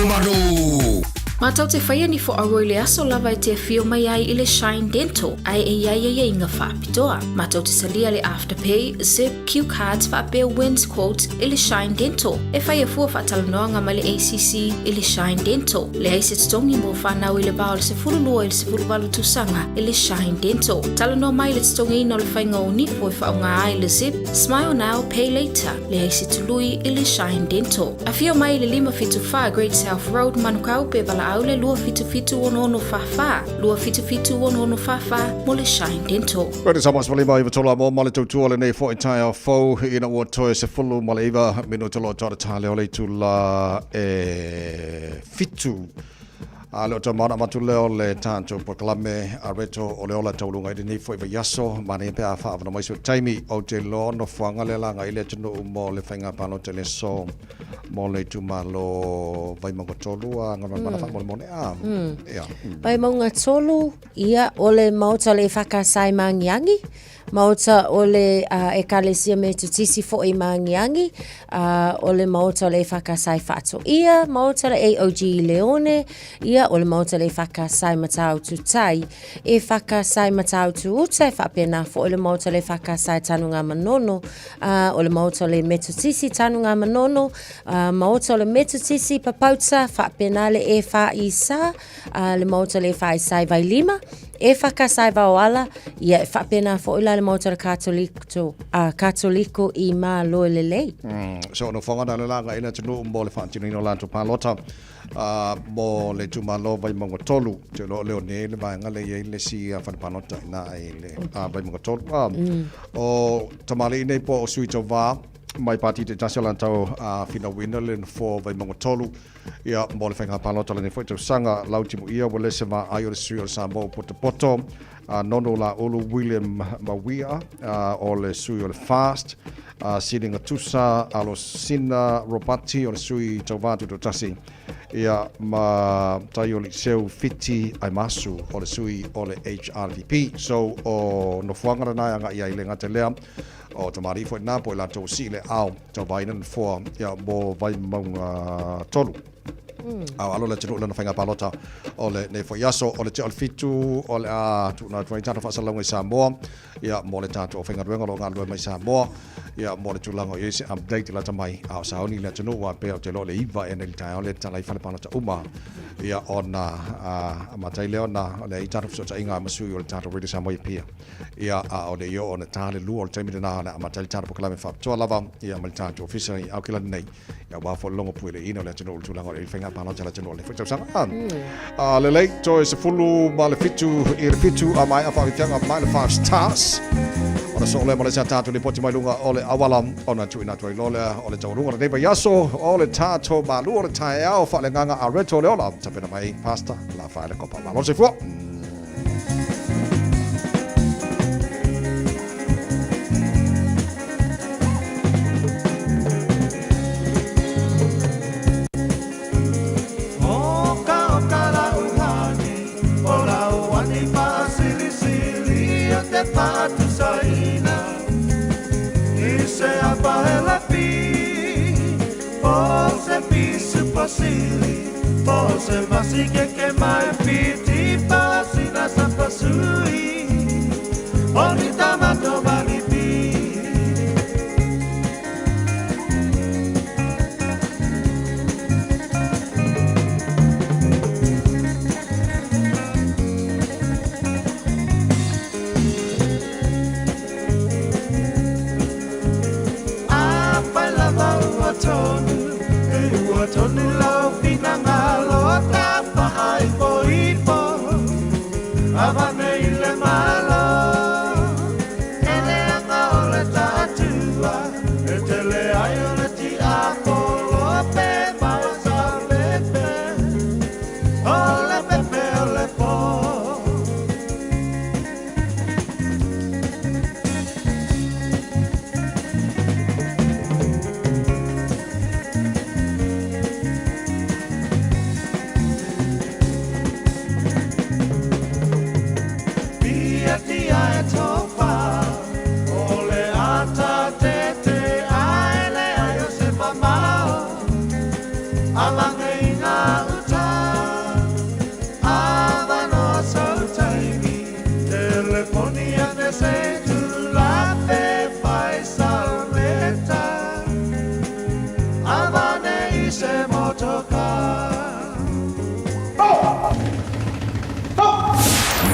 Manu! Matou te whaia ni fo aua i le aso lava e te awhio mai ai i le Shine Dental, ae e iai aiaiga faapitoa. Matou te talia le Afterpay, Zip, Q Cards faapea Wins Quotes i le Shine Dental. E whaia fua faatalanoaga ma le ACC i le Shine Dental. Leai se totogi mo whanau i le va o le 12 i le 18 tausaga i le Shine Dental. Talanoa mai le totogiina o le faiga o nifo e faaaoga ai le Zip, Smile Now, Pay Later, leai se tului i le Shine Dental. Afio mai i le 574 Great South Road, Manukau, pe valaau le 277 6644, 277 6644 mo le Shine Dental. Ready sa mas malima iwa tola mo male tautua lenei foi taeao fou ina ua toe 19 minuta loa toa tale o le itula e 7. A le o tau maona avatu lea o le tatou polokalame a Reto o le ola tauluga i lenei foi vaiaso, manaia pe a faaavanoa mai si ou taimi. Ou te iloa o nofoaga lea laga i le atunuu mo le faiga palota i le aso mo le itumalo Vaimauga 3 a Galumalemana faamolemole a. Ia. Vaimauga 3, ia, o le Maota o le EFKS i Magiagi, Maota o le Ekalesia Metotisi foi i Magiagi, o le Maota o le EFKS i Faatoia, Maota o le AOG i Leone, ia, o le Maota o le EFKS i Matautu Tai, EFKS i Matautu Uta, e faapena foi le Maota o le EFKS i Tanugamanono, o le Maota o le Metotisi i Tanugamanono, Maota o le Metotisi i Papauta, faapena le EFIS, le Maota o le EFIS i Vailima, EFKS i Vaoala, ia e faapena foi la le Maota o le Katoliko, Katoliko i Maloelelei. So o nofoaga na le laga i le atunuu mo le faatinoina o latou palota mo le itumalo Vaimauga 3. Te iloa o leo nei le vaega lea e i ai le isi fale palota i ina i le Vaimauga 3. O tamalii nei po o sui tauva mai pati taitasi o latou finauina le nofoa o Vaimauga 3 Ia, mo le faiga palota o lenei foi tausaga, lau timuia ua le se vaai o le sui o le Samoa ua potopoto, a Nono Laulu William Mawia, o le sui o le FAST, a Silinga Tusa Alosina Robati o le sui tauva tutoatasi, ia, ma Taioli Seu Fiti Aimasu o le sui o le HRPP. So, o nofoaga lena e agai ai le gata lea, o tamalii foi na po i latou sii le ao tauvaina nofoa ia mo Vaimauga 3. A o alo le atunuu lana faiga palota o lenei foi aso o le tea o le 7 o le a tuuina atu ai tatou faasalalauga i Samoa ia mo le tatou aufaigaluega o lo o galulue mai Samoa ia mo le tulaga o i ai se update lata mai a o sauni le atunuu aua pei ou te iloa o le 9 ea nei i le taeao lea e tatala ai fale palota uma ia ona amata ai lea ona o le ai tatou fesootaiga ma sui o le tatou Radio Samoa i Apia. Ia, a o le i oo ona ta le 2 o le taimi lena o le a amata ai le tatou polokalame faapitoa lava, ia, ma le tatou ofisa i Aokilan nei, ia, aua foi le logo pueleina o le atunuu i le tulaga o le faiga palota a le atunuu o lenei foi tausaga. A lelei, toe 17 i le 7 a maea faafiafiaga mai le 5 Stars. Ona soo lea ma le isi a tatou lipoti mai luga o le auala ona tuuina atu ai loa lea o le taualuga o lenei vaiaso o le tatou malu o le taeao faaleagaga a Reto Leola. Tapena mai Pastor Lafaele Kopa. Malo le soifua.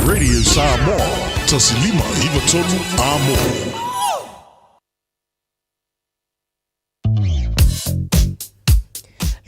Radio Samoa, 1593 Amo.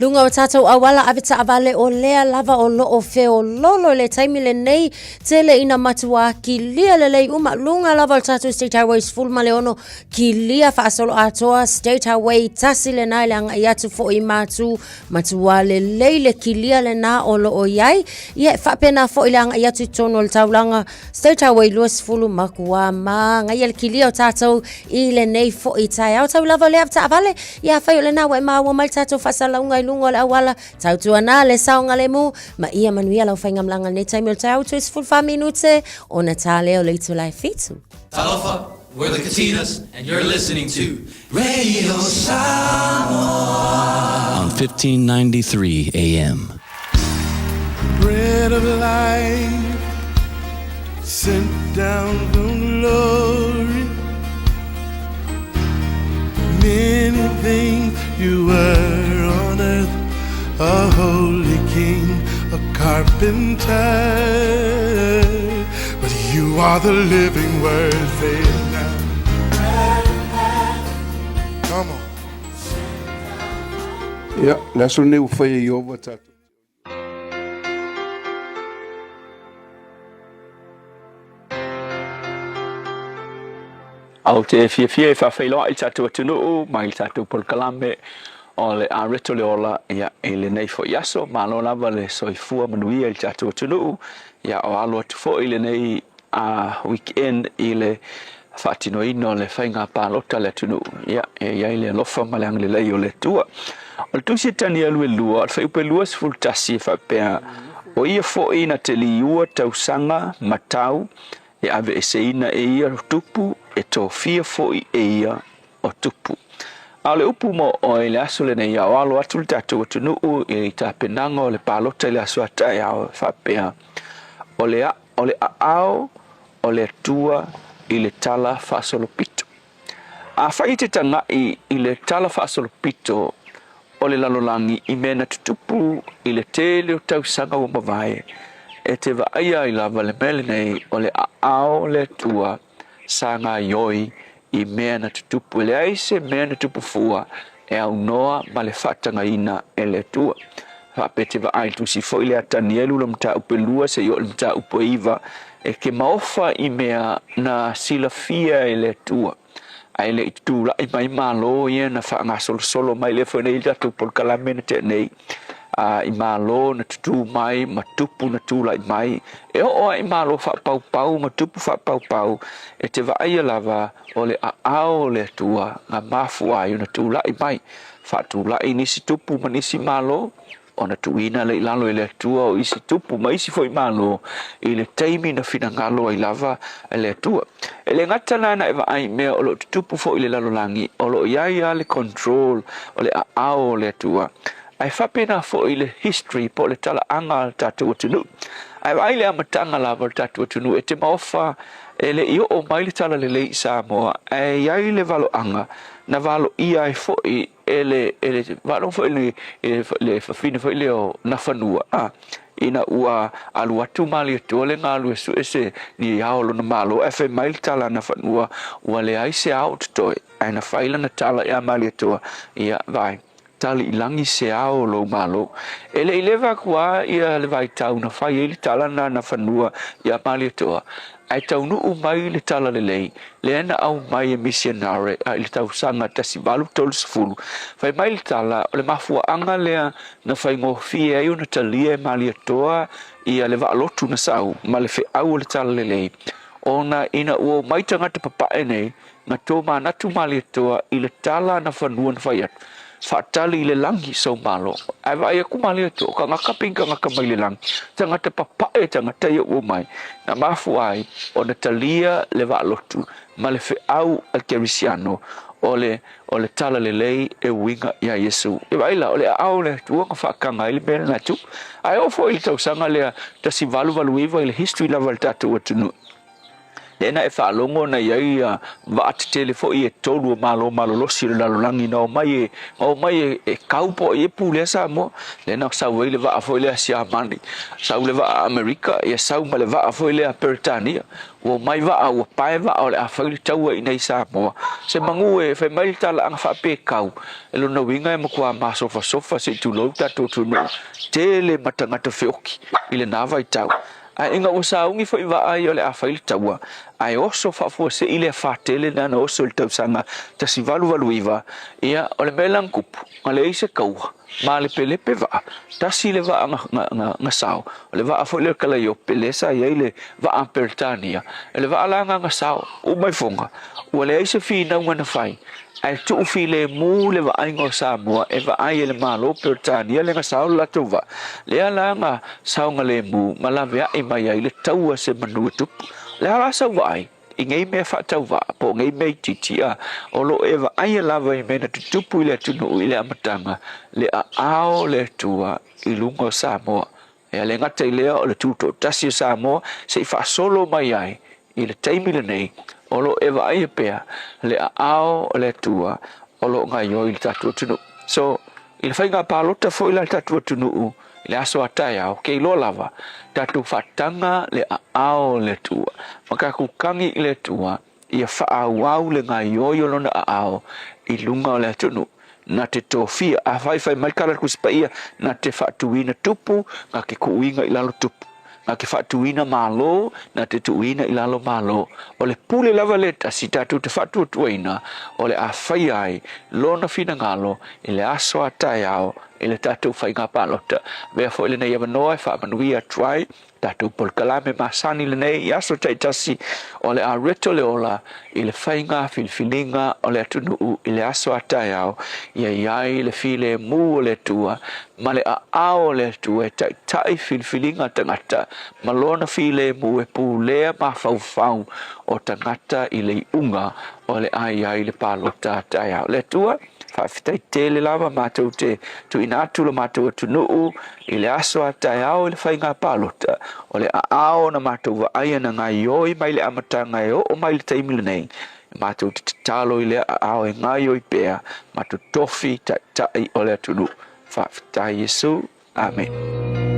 Luga o tatou auala ave taavale o lea lava o loo feololo i le taimi lenei tele ina matuā kilia lelei uma luga lava o le tatou State Highway 16 kilia faasoloatoa State Highway tasi lena i le agai atu foi i Matu matuā lelei le kilia lena o loo i ai ia e faapena foi le agai atu i totonu o le taulaga State Highway 20 makuā māgaia le kilia o tatou i lenei foi taeao. Tau lava o le avetaavale, ia afai o lena ua e maua mai le tatou faasalauga i luga o le auala, tautuana le saogalemu, ma ia manuia lau faigamalaga i lenei taimi o le taeao toe 14 minute ona ta lea o le itula e fitu. Talofa, we're the Katinas, and you're listening to Radio Samoa on 1593 AM. Bread of life sent down from glory. Many things you were on earth, a holy king, a carpenter. But you are the living word, say it now. Come on. Ia, le aso lenei ua faia e Ieova tatou. Ou te fiafia e faafeiloai i le tatou atunuu mai le tatou polokalame o le Areto le Ola ia, i lenei foi aso. Malo lava le soifua manuia i le tatou atunuu ia, o alo atu foi lenei a weekend i le faatinoina o le faiga palota a le atunuu, ia, e i ai le alofa ma le agalelei o le Atua. O le Tusi a Tanielu e lua, o le fuaiupu e 21 e faapea, O ia foi na te liua tausaga ma tau e aveeseina e ia o tupu, e tofia foi e ia o tupu. A o le upu mo oe i le aso lenei, a o alo atu le tatou atunuu i tapenaga o le palota i le aso a taeao, e faapea, O le, o le aao o le Atua i le tala faasolopito. Afai e te tagai i le tala faasolopito o le lalolagi i mea na tutupu i le tele o tausaga ua mavae, e te vaaia ai lava le mea lenei o le aao o le Atua sa gaioi i mea na tutupu. E leai se mea na tupu fua e aunoa ma le faatagaina e le Atua. Faapea te vaai tusi foi le a Tanielu le mataupu e lua seia oo i le mataupu e iva, e ke maofa i mea na silafia e le Atua. Ae le i tutulai mai Malo ia na faagasolosolo mai lea foi nei i le tatou polokalame na tea nei, a i Malo na tutū mai ma tupu na tulai mai, e oo lava i Malo faapaupau ma tupu faapaupau, e te vaaia lava o le aao o le Atua na mafua ai ona tulai mai, faatulai nisi tupu ma nisi Malo, ona tuuina lea i lalo e le Atua o isi tupu ma isi foi Malo i le taimi na finagalo ai lava e le Atua. E le gata la na e vaai i mea o lo o tutupu foi i le lalolagi, o lo o i ai lava le control o le aao o le Atua, ae faapena foi le history po o le talaaga a le tatou atunuu. Ae vaai i le amataga lava o le tatou atunuu, e te maofa e le i oo mai le talalelei i Samoa, ae i ai le valoaga na valoia ai foi e le, e le faalogo foi le, e le fafine foi lea o Nafanua, a, ina ua alu atu Malietoa le galue sue se ni ao o lona Malo, ae fai mai le tala a Nafanua, ua leai se ao o totoe, ae na fai lana tala ia Malietoa, ia, vaai, tali i lagi se ao o lou Malo. E le i leva atu lava ia le vaitau na fai ai le tala na a Nafanua ia Malietoa, Ae taunuu mai le talalelei lea na aumai e misionare i le tausaga 1830, fai mai le tala o le mafuaaga lea na faigofie ai ona talia e Malietoa ia le vaalotu na sau ma le feau o le talalelei, ona ina ua omai tagata papae nei na tomanatu Malietoa i le tala na fanua na fai atu, Faatali i le lagi sou Malo. Ae vaai atu Malietoa, o kagaka pei ni kagaka mai le lagi, tagata papae tagata ia ua omai, na mafua ai ona talia le vaalotu ma le feau a le Kerisiano. o le o le talalelei e uiga iā Iesu. E vaai la, o le aao o le Atua na faataga ai le mea lena e tupu. Ae oo foi i le tausaga lea 1889 i le history lava o le tatou atunuu, lea na e faalogo na i ai vaa tetele foi e tolu o Malo malolosi o le lalolagi na omai e, na omai e, e kau po o ai e pulea Samoa. Lea na sau ai le vaa foi lea Siamani, sau le vaa Amerika, ia sau ma le vaa foi lea Peretania. Ua omai vaa, ua pae vaa o le a fai le taua i inei i Samoa. Se manu e fai mai le talaaga faapekau, e lona uiga e matua masofasofa se i tulou tatou atunuu tele ma tagata feoki i lena vaitau. Ae ina ua sauni foi vaa ia o le a fai le taua, ae oso faafuasei le afa tele lena na oso i le tausaga 1889, ia, o le mea la na tupu, na leai se taua. Malepelepe vaa, tasi le vaa na, na, na, na sao, o le vaa foi lea o le Kalaiope, lea sa i ai le vaa a Peretania. O le vaa la na na sao, uma ifoga, ua leai se finauga na fai, ae tuu filemu le vaaiga o Samoa e vaai e le Malo o Peretania lea na sao le latou vaa. Lea la na saogalemu ma laveai mai ai le taua se manu e tupu. O le a la sau vaai? I nei mea faatauvaa po o nei mea itiiti, a o lo o e vaaia lava i mea na tutupu i le atunuu i le amataga, le aao o le Atua i luga o Samoa. E le gata i lea o le tutoatasi o Samoa se i faasolo mai ai i le taimi lenei, o lo o e vaaia pea le aao o le Atua o lo o gaoioi i le tatou atunuu. So, i le faiga palota foi la le tatou atunuu i le aso a taeao, ke iloa lava, tatou faataga le aao o le Atua, ma tatou tagi i le Atua ia faaauau le gaoioi o Lona aao i luga o le atunuu. Na te tofia, afai fai mai tala a le Tusi Paia, na te faatuina tupu, na te tuuina i lalo tupu. Na te faatuina malo, na te tuuina i lalo malo. O le pule lava lea tasi tatou te faatuatuaina, o le a faia ai Lona finagalo i le aso a taeao i le tatou faiga palota. Avea foi lenei avanoa e faamanuia atu ai tatou polokalame masani lenei i aso taitasi o le a reto le ola i le faiga filifiliga o le atunuu i le aso a taeao, ia i ai le filemu o le Atua ma le aao o le Atua e taitai filifiliga tagata ma lona filemu e pulea mafaufau o tagata i le iuga o le a i ai le palota a taeao. Le Atua, faafetai tele lava matou te tuuina atu lo matou atunuu i le aso a taeao i le faiga palota, o le aao na matou vaaia na gaoioi mai le amataga e oo mai le taimi lenei, matou te tatalo i lea aao e gaoioi pea, matou tofi taitai o le atunuu. Faafetai Iesu. Amene.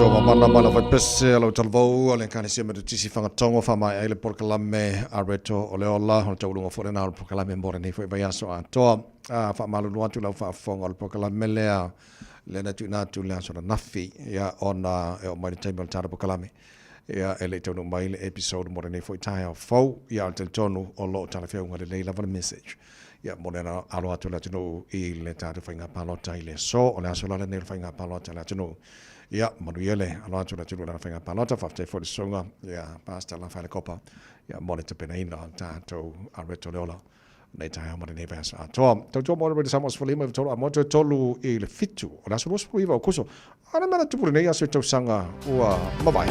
outou mamana ma lau faipese a lau talavou a le Ekalesia Metotisi Fagatogo faamaea ai le polokalame a Reto o le Ola o le taualuga foi lena o le polokalame mo lenei foi vaiaso atoa. A faamalulu atu i lau faafofoga o le polokalame lea lea na tuuina atu i le aso ananafi ia ona e oo mai le taimi o le tatou polokalame ia e le i taunuu mai le episode mo lenei foi taeao fou ia ae talitonu o lo o talafeauga lelei lava le message ia mo le alo atu o le atunuu i le tatou faiga palota i le aso. O le aso la lenei o le faiga palota a le atunuu. Ia manuia le alo atu o le atunuu i lana faiga palota. Faafetai foi i le susuga ia Pastor Lafaele Kopa ia mo le tapenaina o le tatou Areto le Ola nei taeao ma lenei vaiaso atoa. Tautua mo le Radio Samoa 15 i 3 a moa toe 3 i le 7 o le aso 29 o Akuso. A le mea na tupu lenei aso i tausaga ua mavae.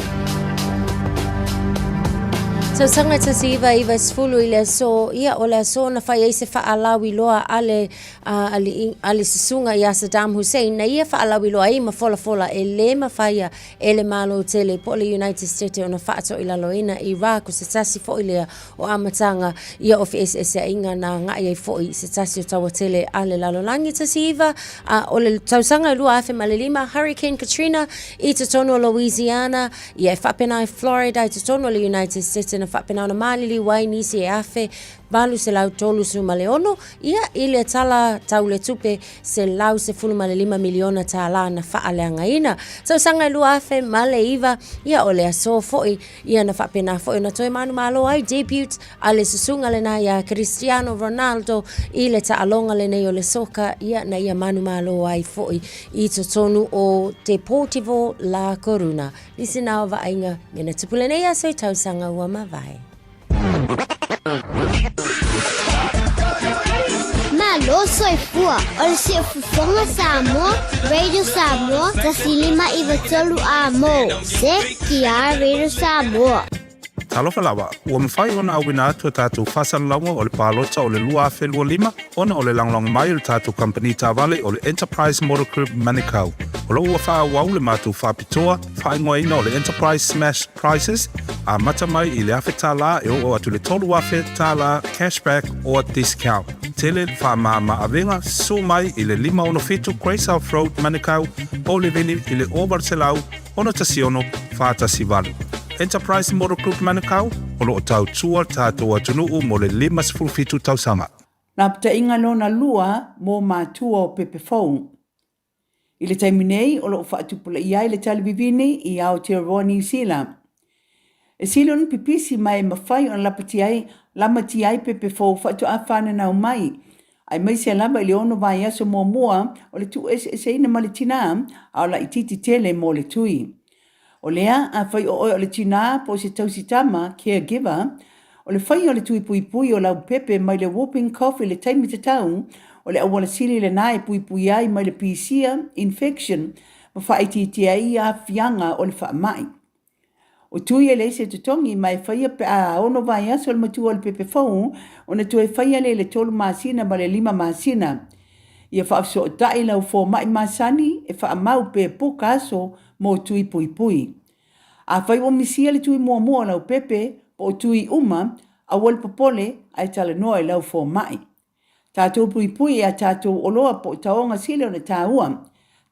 Tausaga 1990 i le aso, ia o le aso na fai ai se faalauiloa a le, a, a le susuga ia Saddam Hussein, na ia faalauiloa ai ma folafola e lē mafaia e le Malo tele po o le United States ona faatoilaloina Iraq, o se tasi foi lea o amataga ia o feeseeseaiga na agai ai foi se tasi o taua tele a le lalolagi. 19, a o le tausaga e 2005, Hurricane Katrina i totonu o Louisiana, ia e faapena ai Florida i totonu o le United States na faapena ona maliliu ai nisi e 1836, ia i le tala tau le tupe $115 miliona tālā na faaleagaina. Tausaga e 2009, ia o le aso foi Ia na faapena foi ona toe manumalo ai debut a le susuga lena ia Cristiano Ronaldo i le taaloga lenei o le soka, ia na ia manumalo ai foi i totonu o Deportivo La Coruna. Nisi na o vaaiga me na tupu lenei aso i tausaga ua mavae. Malo soifua o le Siufofoga Samoa, Radio Samoa, 1593 A mo. CKR Radio Samoa. Talofa lava, ua mafai ona auina atu a tatou faasalalauga o le palota o le 2025 ona o le lagolago mai o le tatou kamupani taavale o le Enterprise Motor Group Manukau. O lo o ua faaauau le matou faapitoa faaigoaina o le Enterprise Smash Prizes, amata mai i le $1,000 e oo atu i le $3,000 cashback or discount. Tele faamama avega susu mai i le 567 Grey South Road, Manukau, po o le vili i le 0800 616 418. Enterprise Motor Group Manukau, o lo o tautua le tatou atunuu mo le 57 tausaga. Lapataiga lona lua mo matua o pepe fou. I le taimi nei o lo o faatupulaia ai le tali vivini i Aotearoa Niu Sila. E sili ona pipisi ma e mafai ona lapatia ai, lamatia ai pepe fou faatoa fananau mai, aemaise lava i le ono vaiaso muamua o le tuueseeseina ma le tinā, a o laitiiti tele mo le tui. O lea, afai o oe o le tinā po o se tausi tama, caregiver, o le faia o le tui puipui o lau pepe mai le whooping cough i le taimi tatau, o le auala sili lenā e puipui ai mai le pisia, infection, ma faaitiitia ai aafiaga o le faamai. O tui e leai se totogi ma e faia pe a ono vaiaso le matua o le pepe fou ona toe faia lea i le tolu masina ma le lima masina. Ia faafesootai lau fomai masani e faamau pe puka aso mo tui puipui. Afai ua misia le tui muamua o lau pepe po o tui uma, aua le popole ae talanoa i lau fomai. Tatou puipui i a tatou oloa po o taoga sili ona taua.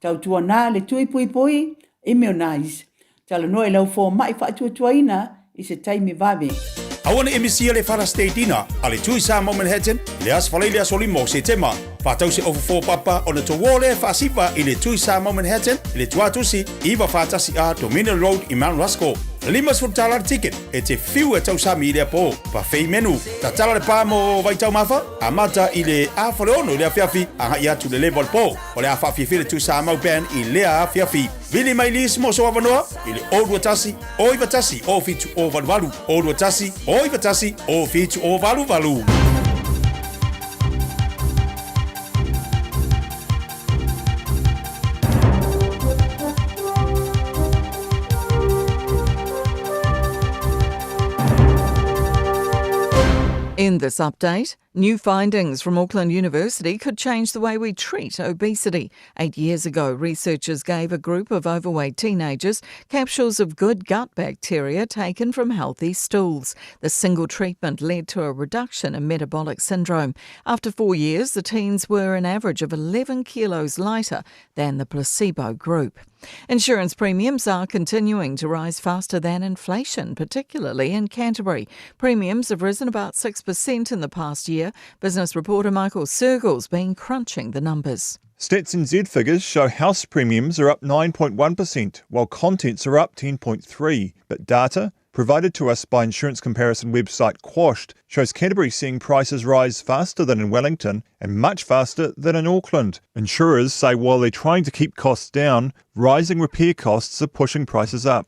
Tautuana le tui puipui, immunize. Talanoa i lau fomai faatuatuaina i se taimi vave. Aua ne i misia le Father's Day Dinner a le Tui Samoa Manhattan i le aso Faraile le aso 5 o Setema. Faatau se ofu fo papa ona touō lea faasiva i le Tui Samoa Manhattan i le Tuatosi 941 A Dominion Road i Mount Ruskell. $50 le ticket e te whiu e tausami i lea pō. Buffet menu. Tatala le pā mo Vaitaumafa, amata i le 5:30 i le afiafi agai atu i le level pō. O le a faafiafia le Tui Samoa Band i lea afiafi. Vili mai lisi mo sou avanoa i le 021 091 0788 021 091 0788. In this update, New findings from Auckland University could change the way we treat obesity. Eight years ago, researchers gave a group of overweight teenagers capsules of good gut bacteria taken from healthy stools. The single treatment led to a reduction in metabolic syndrome. After four years, the teens were an average of 11 kilos lighter than the placebo group. Insurance premiums are continuing to rise faster than inflation, particularly in Canterbury. Premiums have risen about 6% in the past year. Business reporter Michael Sergel's been crunching the numbers. Stats NZ figures show house premiums are up 9.1%, while contents are up 10.3%. But data provided to us by insurance comparison website Quashed shows Canterbury seeing prices rise faster than in Wellington and much faster than in Auckland. Insurers say while they're trying to keep costs down, rising repair costs are pushing prices up.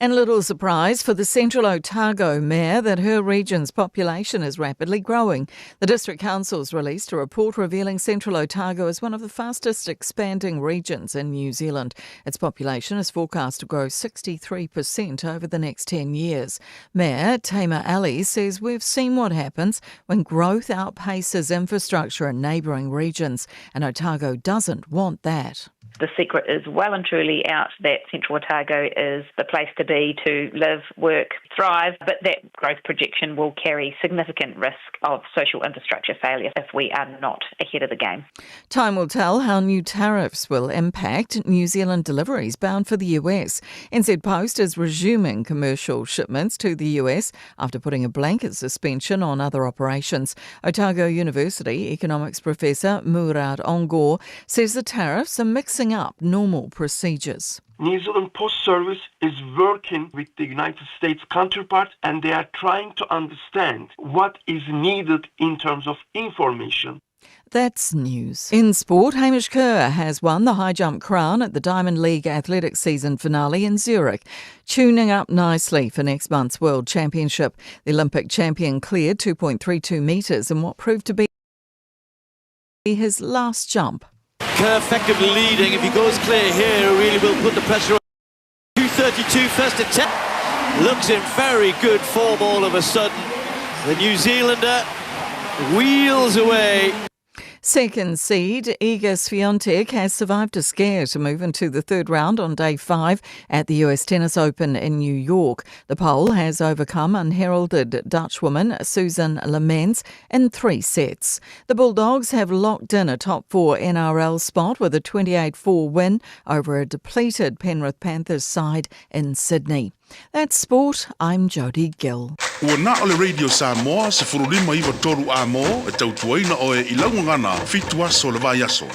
And little surprise for the Central Otago mayor that her region's population is rapidly growing. The district council's released a report revealing Central Otago is one of the fastest expanding regions in New Zealand. Its population is forecast to grow 63% over the next 10 years. Mayor Tamer Ali says we've seen what happens when growth outpaces infrastructure in neighbouring regions, and Otago doesn't want that. The secret is well and truly out that Central Otago is the place to be to live, work, thrive, but that growth projection will carry significant risk of social infrastructure failure if we are not ahead of the game. Time will tell how new tariffs will impact New Zealand deliveries bound for the US. NZ Post is resuming commercial shipments to the US after putting a blanket suspension on other operations. Otago University economics professor Murat Ongor says the tariffs are mixing up normal procedures. New Zealand Post Service is working with the United States counterpart and they are trying to understand what is needed in terms of information. That's news. In sport, Hamish Kerr has won the high jump crown at the Diamond League Athletics season finale in Zurich, tuning up nicely for next month's World Championship. The Olympic champion cleared 2.32 metres in what proved to be his last jump. Kerr effectively leading. If he goes clear here, he really will put the pressure on. 232 first attempt. Looks in very good form all of a sudden. The New Zealander wheels away. Second seed Iga Swiatek has survived a scare to move into the third round on day five at the US Tennis Open in New York. The Pole has overcome unheralded Dutchwoman Susan Lemens in three sets. The Bulldogs have locked in a top four NRL spot with a 28 4 win over a depleted Penrith Panthers side in Sydney. That's sport. I'm Jodie Gill. Ua na o le Radio Samoa 1593 a mō e tautuaina oe i laugagana fitu aso le vai aso.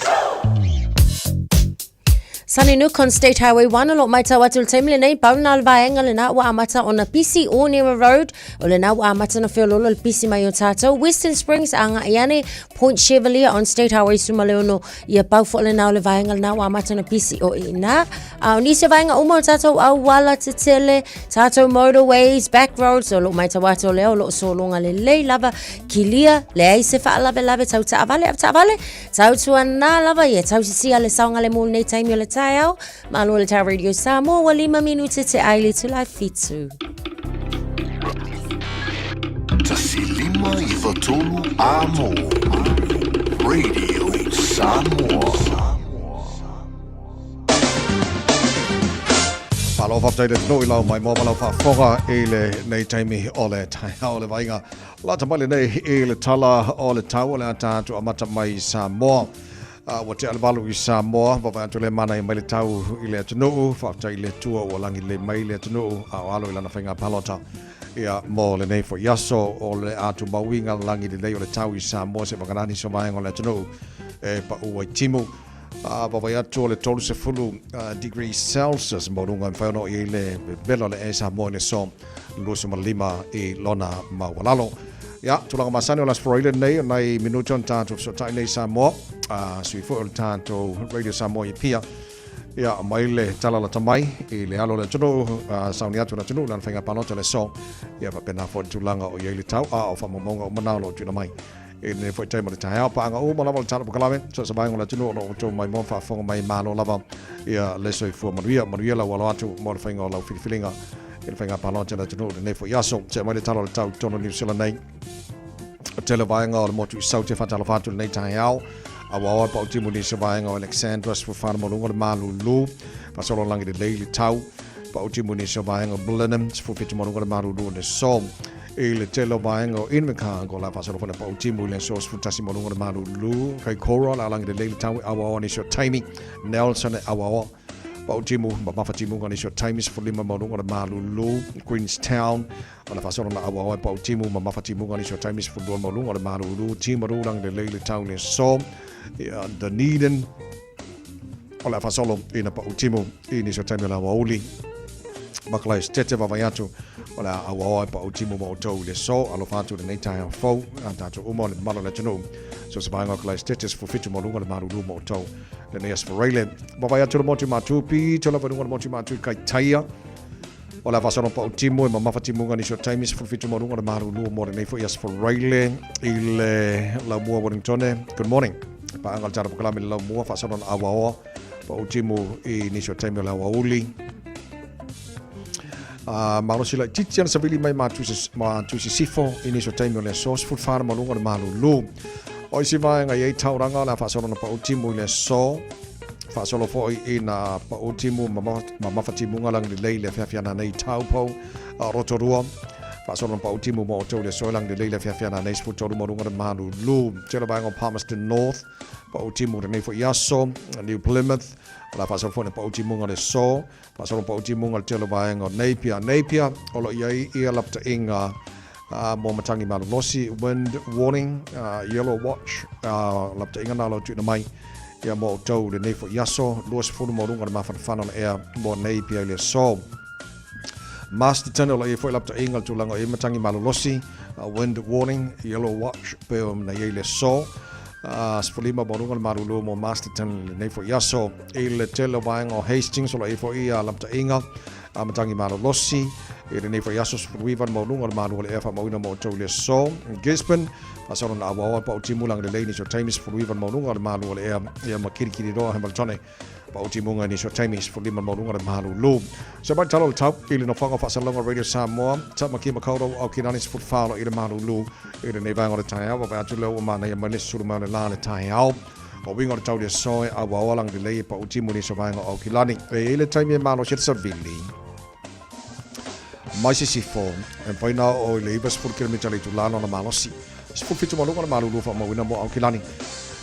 Sunny Nook on State Highway 1 o lo maitau atu le taimi lenei, pau na le vaenga lena ua amata ona pisi Onera Road, o lena ua amata na feololo le pisi mai o tātou. Western Springs a ngā iane, Point Chevalier on State Highway Sumaleono, ia pau fo lena o le vaenga lena ua amata na pisi o ina. A o nisi o vaenga uma o tātou auala tetele, tātou motorways, back roads, o lo maitau atu o lea o lo sologa lelei lava, kilia, leai se faalavelave tau taavale, avetaavale, Tautuana lava ia tausisia le saogalemu i lenei taimi o le taeao. Malo le Tau Radio Samoa ua lima minute te ai le itula e fitu. 1593 Amo Radio Samoa. Malo faafetai le atunuu i lau maimoa ma lau faafofoga i lenei taimi o le taeao o le vaaiga Lata mai lenei i le tala o le tau o le a tatou amata mai i Samoa. Uh, ua tea le valu i Samoa, vaavaai atu le mana i mai le tau i le atunuu, faafetai i le Atua ua lagi lelei mai le atunuu, a o alo i lana faiga palota. Ia, mo lenei foi aso o le a tumauiga lagi lelei o le tau i Samoa se vaganani so vaega o le atunuu e pau ai timu. A vaavaai atu o le 30 degrees Celsius maualuga e mafai ona oo i ai le vevela o le ee Samoa i le aso 25 i lona maualalo. Ia, tulaga masani o le Aso Faraile nei, o nai minute ona tatou fesootai nei i Samoa, a sui foi o le tatou Radio Samoa i Apia. Ia, mai le tala lata mai i le alo o le atunuu, a sauni atu le atunuu lana faiga palota le aso. Ia, faapena foi le tulaga o i ai le tau, a o faamaumauga uma na o lo o tuuina mai. I lenei foi taimi o le taeao, paaga uma lava o le tala polokalame, so se vaega o le atunuu o lo o outou maimoa faafofoga mai malo lava ia le soifua manuia, manuia lau alo atu mo le faiga o lau filifiliga i le faiga palota i le atunuu i lenei foi aso. Se'e mai le tala o le tau i totonu o Niu Sila nei. Tele vaega o le motu i Saute whatalofa atu lenei taeao. Auaoa e pautimu nisi o vaega o Alexandra sefulufa le maualuga o le malulu. Faasolo lagi lelei le tau. Pautimu nisi o vaega o Blenheim 17 maualuga o le malulu o le aso. I le tele o vaega o Invercargill la faasolo foi le pautimu i le aso 11 maualuga o le malulu. Kaikoura la lagi lelei le tau e auaoa nisi o taimi. Nelson e auaoa. Pautimu ma mafatimuga nisi o taimi 15 maualuga o le malulu. Queenstown O le faasolo na auaoa e Pautimu ma Mafatimuga nisi o taimi 12 maualuga o le malulu Timaru lagi lelei le tau i le aso. Ia Dunedin o le a faasolo ina Pautimu i nisi o taimi o le aoauli. Makalai tete vaavaai atu o le a auaoa e Pautimu ma outou i le aso. Alofa atu i lenei taeao fou a tatou uma o le mamalu o le atunuu. So se vaega o Kalai Tete 17 maualuga o le malulu ma outou lenei aso Faraile. Vaavaai atu le motu Matu pito lava i luga o le motu Matu i Kaitaia. O le a faasolo pautimu e mamafa timuga nisi o taimi 17 ma luga o le malulu mo lenei foi aso Faraile i le laumua Wellingtone. Good morning. Paanga le tala pokalame le laumua faasolo na awaoa pautimu i nisi o taimi o le awauli. Uh, malosi laitiiti ana savili mai ma tusi sifo i nisi o taimi o le aso 14 ma luga o le malulu. O isi vaega i ai tauranga o le a faasolo na pautimu i le aso Faasolo foi ina pau timu ma mafatimuga lagi lelei le afiafi ananei Taupo, Rotorua. Faasolo na pau timu mo outou le aso e lagi lelei le afiafi ananei 13 ma luga le malulu. Tele vaega o Palmerston North, pau timu lenei foi aso, New Plymouth, o le a faasolo foi na pau timuga le aso. Faasolo pau timuga le tele vaega o Napier. Napier, o lo o i ai ia lapataiga mo matangi malolosi, wind warning, yellow watch, lapataiga na o lo o tuuina mai. Ia mo outou lenei foi aso, 20 ma luga o le mafanafana o le ea mo nei pia i le aso. Masterton o lo i ai foi lapataiga o le tulaga o i ai matangi malolosi, wind warning, yellow watch pe o na i ai le aso. 15 ma luga o le malulu mo Masterton lenei foi aso. I le tele o vaega o Hastings o lo i ai foi lapataiga a matangi malolosi i lenei foi aso 19 ma luga o le malu o le ea faamauina mo outou i le aso. Gisborne, faasolo na auaoa pau timu lagi lelei nisi o taimi 19 ma luga o le malu o le ea ia ma kirikiriroa Hamiltone pau timuga nisi o taimi 15 ma luga o le malulu. Se mai talo le tau i le nofoaga o faasalalauga Radio Samoa, Tamaki Makaurau au ki lani 14 lo i le malulu i lenei vaega o le taeao, vaavaai atu lea ua manaia mai le sulu mai o le la le taeao. O uiga o le tau le aso e auaoa lagi lelei e pau timu nisi o vaega o Aukilani. E i ai le taimi e malosi ai le savili. Mai Sisifo, e mafai ona oo i le 90 kilomita le itula lona malosi. 17 ma luga le malulu faamauina mo Aukilani.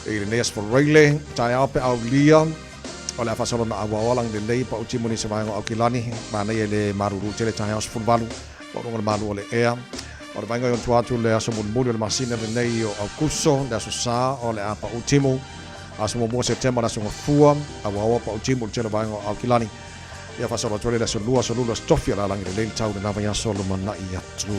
I lenei aso Faraile, taeao pe aulia, o le a faasolo na auaoa lagi lelei pau timu nisi o vaega o Aukilani. Manaia i le malulu tele taeao 18 ma luga le malu o le ea. O le vaega i ona tua atu le aso mulimuli o le masina lenei o Aukuso, le aso Sa o le a pau timu. Aso muamua o Setema le aso Gafua, auaoa pau timu i le tele o vaega o Aukilani. Ia faasolo atu ai le aso lua, aso lulu, aso tofi o le a lagi lelei le tau i lena vaiaso lumanai atu.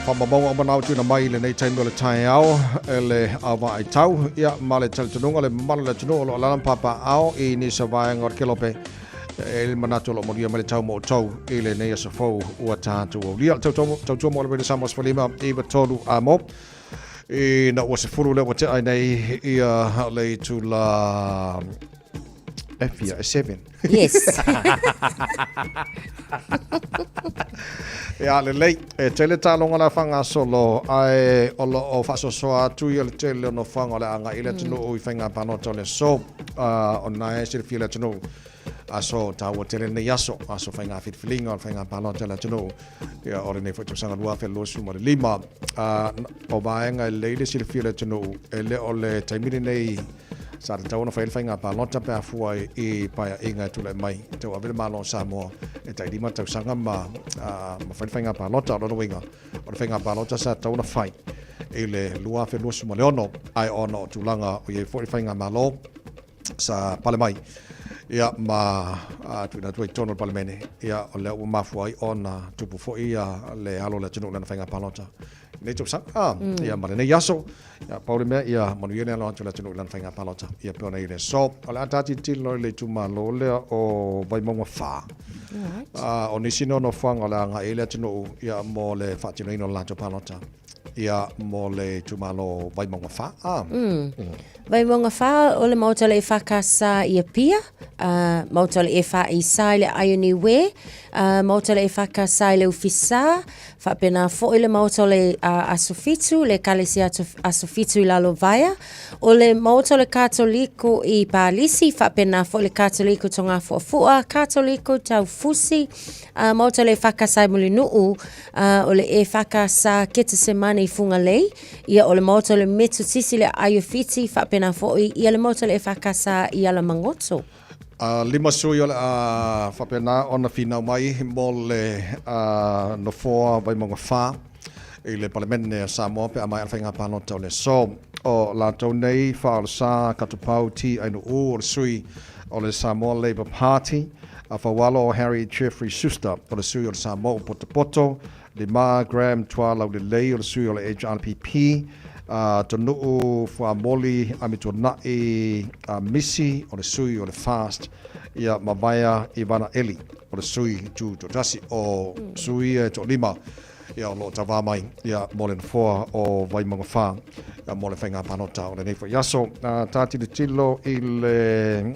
Faamaumauga uma na tuuina mai i lenei taimi o le taeao e le aovaai tau ia ma le talitonuga le mamalu o le atunuu o lo o alaala ma papaaao i nisi o vaega o le Kelope e le manatu o lo o manuia mai le tau mo outou i lenei aso fou ua tatou aulia. Tautua mo le Radio Samoa 15 93 a mo. Ina ua 10 lea ua tea ai nei ia le itula e fia, e 7. Yes. Ia lelei, e tele taloga la faagasolo ae o lo o faasoasoa atu ia le tele o nofoaga o le a agai le atunuu i faiga palota o le aso. O lena e silafia le atunuu aso taua tele lenei aso, aso faiga filifiliga o le faiga palota a le atunuu. Ia, o lenei foi tausaga 2025. O vaega e lelei le silafia e le atunuu, e le o le taimi lenei sa tatau ona fai ai le faiga palota pe a fua i paeaiga e tulai mai e tauave le Malo o Samoa e tai 5 tausaga ma fai le faiga palota. O lona uiga, o le faiga palota sa tatau ona fai i le 2026, ae ona o tulaga o i ai foi le faigamalo, sa pale mai ia ma tuuina atu ai i totonu o le Palemene, ia o lea ua mafua ai ona tupu foi ia le alo o le atunuu i lana faiga palota i lenei tausaga ia ma lenei aso. Ia pau le mea ia manuia le alo atu o le atunuu i lana faiga palota ia pei ona i le aso. O le a ta tilotilo i le itumalo lea o Vaimauga 4. O nisi nei o nofoaga o le a agai ai le atunuu ia mo le faatinoina o le latou palota. Ia, mo le itumalo Vaimauga 4. Ah. Vaimauga 4, o le maota o le EFKS i Apia, maota o le FAISA i le Ionie Wear, maota o le EFKS i le Ufisa, Faapena foi le Maota o le Aso Fitu, le Ekalesia Aso Fitu i Lalovaea, o le Maota o le Katoliko i Palisi, faapena foi le Katoliko Togafuafua, Katoliko Taufusi, Maota o le EFKS i Mulinuu, o le EFKS Ketesemane i Fugalei, ia o le Maota o le Metotisi i le Aai o Fiti, faapena foi ia le Maota o le EFKS i Alamagoto. 5 sui o le a faapena ona finau mai mo le Nofoa Vaimauga 4 i le Palemene a Samoa pe a maea le faiga palota o le aso. O latou nei, Faaolesa Katopau T. Ainuu o le sui o le Samoa Labour Party, Faualo Harry Jeffrey Schuster o le sui o le Samoa ua Potopoto, Lima Graham Tualaulelei o le sui o le HRPP, Tonuu Fuamoli Amituana'i Misi o le sui o le FAST, ia ma Vaea Ivana Eli o le sui tutoatasi. O sui ia e toalima ia o lo o tauva mai ia mo le nofoa o Vaimauga 4 ia mo le faiga palota o lenei foi aso. Ta tilotilo i le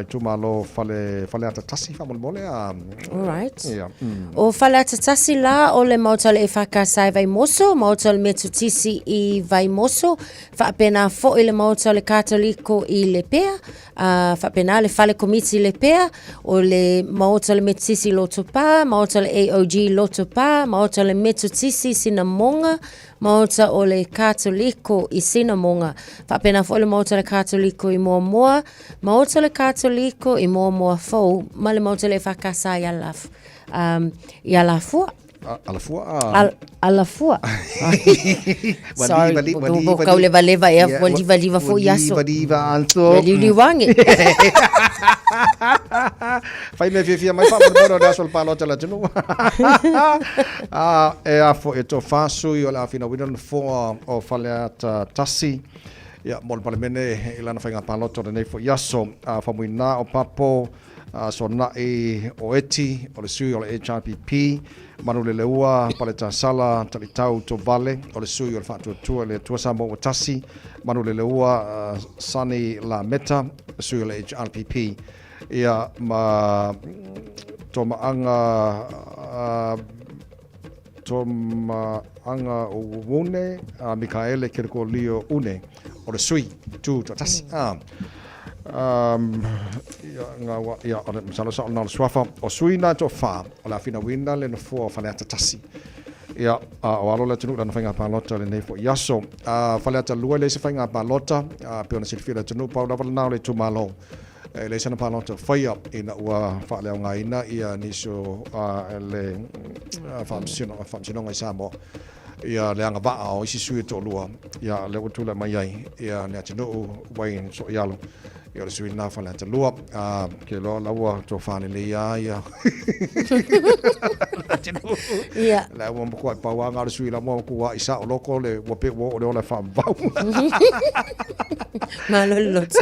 itumalo fale Faleata 1 faamolemole a Alright. Ia. O Faleata 1 la o le Maota o le EFKS i Vaimoso, Maota o le Metotisi i Vaimoso, faapena foi le Maota o le Katoliko i Lepea, faapena le Fale Komiti i Lepea, o le Maota o le Metotisi i Lotopa, Maota o le AOG i Lotopa, Maota o le Metotisi i Sinamoga, Maota o le Katoliko i Sinamoga, faapena foi le Maota o le Katoliko i Moamoa, Maota o le Katoliko i Moamoa Fou, ma le Maota o le EFKS i Alaf, i Alafua. Alafua? A... Alafua. Sorry, wali, wali, wali, kau leva leva ea, yeah, wali wali wa fo iaso. Wali wali anso. Wali wali wange. Fai me fiafia mai faamolemole o le aso o le palota le atunuu. A e afo e tofa sui o le a finauina le nofoa o Faleata 1 ia mo le Palemene i lana faiga palota o lenei foi aso. A Faumuina o Papo Sona'i o Eti o le sui o le HRPP, Manuleleua Paletasala Talitau Tovale o le sui o le Faatuatua i le Atua Samoa Ua Tasi, Manuleleua Sonny Lameta sui o le HRPP. Ia ma Tomaaga Tomaaga Une a Mikaele Kerekolio Une o le sui tutoatasi. Ah. Ia, ngā, ia, o le masalo sa o le suafa o sui nā to whā o le awhina wina le nofoa o Faleata 1. Ia, a o alo le atunuu lana faiga palota lenei foi aso. A Faleata 2 le isi faiga palota, a pei ona silafia le atunuu pau lava lena o le itumalo. E leai sana palota faia ina ua faaleaogaina ia nisi o le faamasinoga i Samoa ia le agavaa o isi sui e toalua ia lea ua tulai mai ai ia le atunuu Wayne Soialo ia o le sui lena Faleata 2. Ke loa la ua tofa lelei lava ia atunuu. Ia. La ua matua pau lava o le sui la ua matua i sao loko le ua pe ua oo le ola e faavavau. Malo le loto.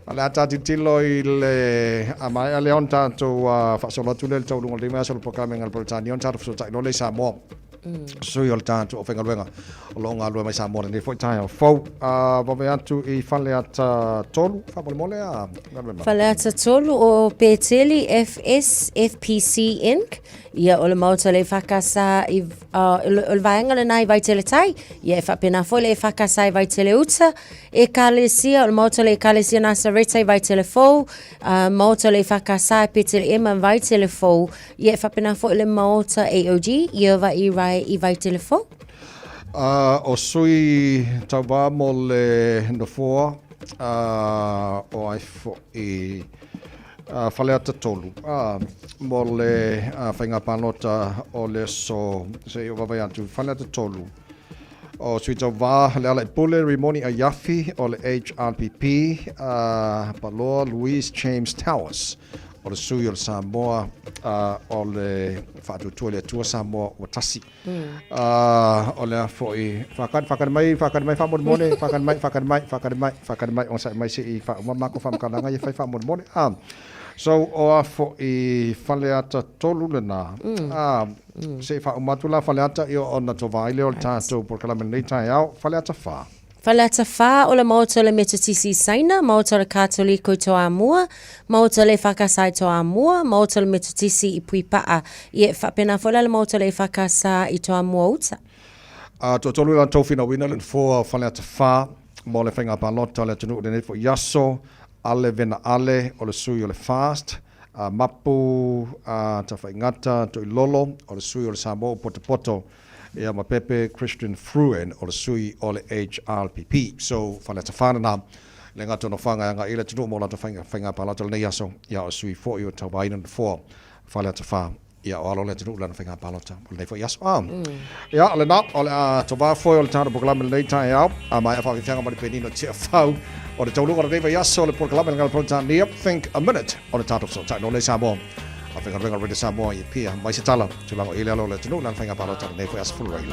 O le a ta tilotilo i le a maea lea ona tatou faasolo atu lea i le taualuga o le 5 aso o le polokalame a le Peretania ona tatou fesootai loa lea i Samoa. Sui o le tatou aufaigaluega o lo o galulue mai Samoa lenei foi taeao fou. Vave atu i Faleata 3 faamolemole a Galuema. Faleata 3 o Peteli FS FPC Inc. Ia o le maota o le EFKS i o le vaega lena i Vaitele Tai, ia e faapena foi le EFKS i Vaitele Uta, Ekalesia, o le maota o le Ekalesia Nasareta i Vaitele Fou, maota o le EFKS i Peteleema i Vaitele Fou, ia e faapena foi le maota AOG i Ava'i Rae i Vaitele Fou. O sui tauva mo le nofoa o ai foi Faleata 3, mo le faiga palota o le aso se i ou vaavaai atu, Faleata 3, o Sui Tauva Lealailepule Rimoni Aiafi o le HRPP, Paloa Louise James Towers o le sui o le Samoa o le Faatuatua i le Atua Samoa Ua Tasi. O le a foi, whakari, whakari mai, whakari mai whaamolemole, whakari mai, whakari mai, whakari mai, whakari mai, onosai mai se i whaauma mako whaamakalanga ia whai whaamolemole. So, o a foi Faleata 3 lena. Se i whaauma atu la Faleata ia ona tovai lea o le tatou polokalame lenei taeao, Faleata 4. Faleata 4 o le Maota o le Metotisi i Saina, Maota o le Katoliko i Toamua, Maota o le EFKS i Toamua, Maota o le Metotisi i Puipaa, ia e faapena foi la le Maota o le EFKS i Toamua Uta. A toatolu i latou finauina le nofoa o Faleata 4 mo le faiga palota a le atunuu i lenei foi aso, Ale Vena Ale o le sui o le FAST, a Mapu a Tafaigata Toilolo o le sui o le Samoa ua potopoto, ia ma Pepe Christian Fruen o le sui o le HRPP. So, Faleata 4 lena, le gata o nofoaga e agai i le atunuu mo latou faiga faiga palota i lenei aso, ia o sui foi o tauvaina nofoa Faleata 4. Ia, o alo le atunuu lana faiga palota o lenei foi aso. Ah. Ia, o lena, o le a tovā foi o le tātou polokalame lenei taeao, a maea faafiafiaga ma le penina Tiafau o le taunuuga o lenei vaiaso o le polokalame le Peretania, Think a Minute, o le tātou fesootai no nei Samoa. A faigaluega Radio Samoa i Apia, mai se tala, tulaga o i le alo o le atunuu lana faiga palota o lenei foi aso Fuluai.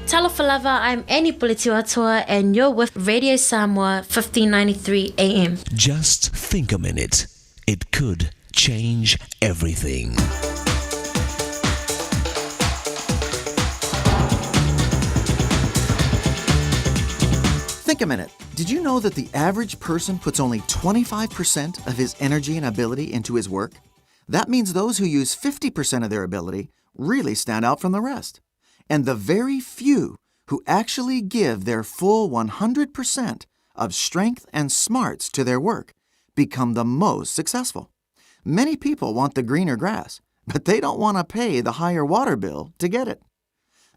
Talofa lava, I'm Annie Puletiuatoa and you're with Radio Samoa 1593 AM. Just think a minute. It could change everything. Think a minute. Did you know that the average person puts only 25% of his energy and ability into his work? That means those who use 50% of their ability really stand out from the rest. And the very few who actually give their full 100% of strength and smarts to their work become the most successful. Many people want the greener grass, but they don't want to pay the higher water bill to get it.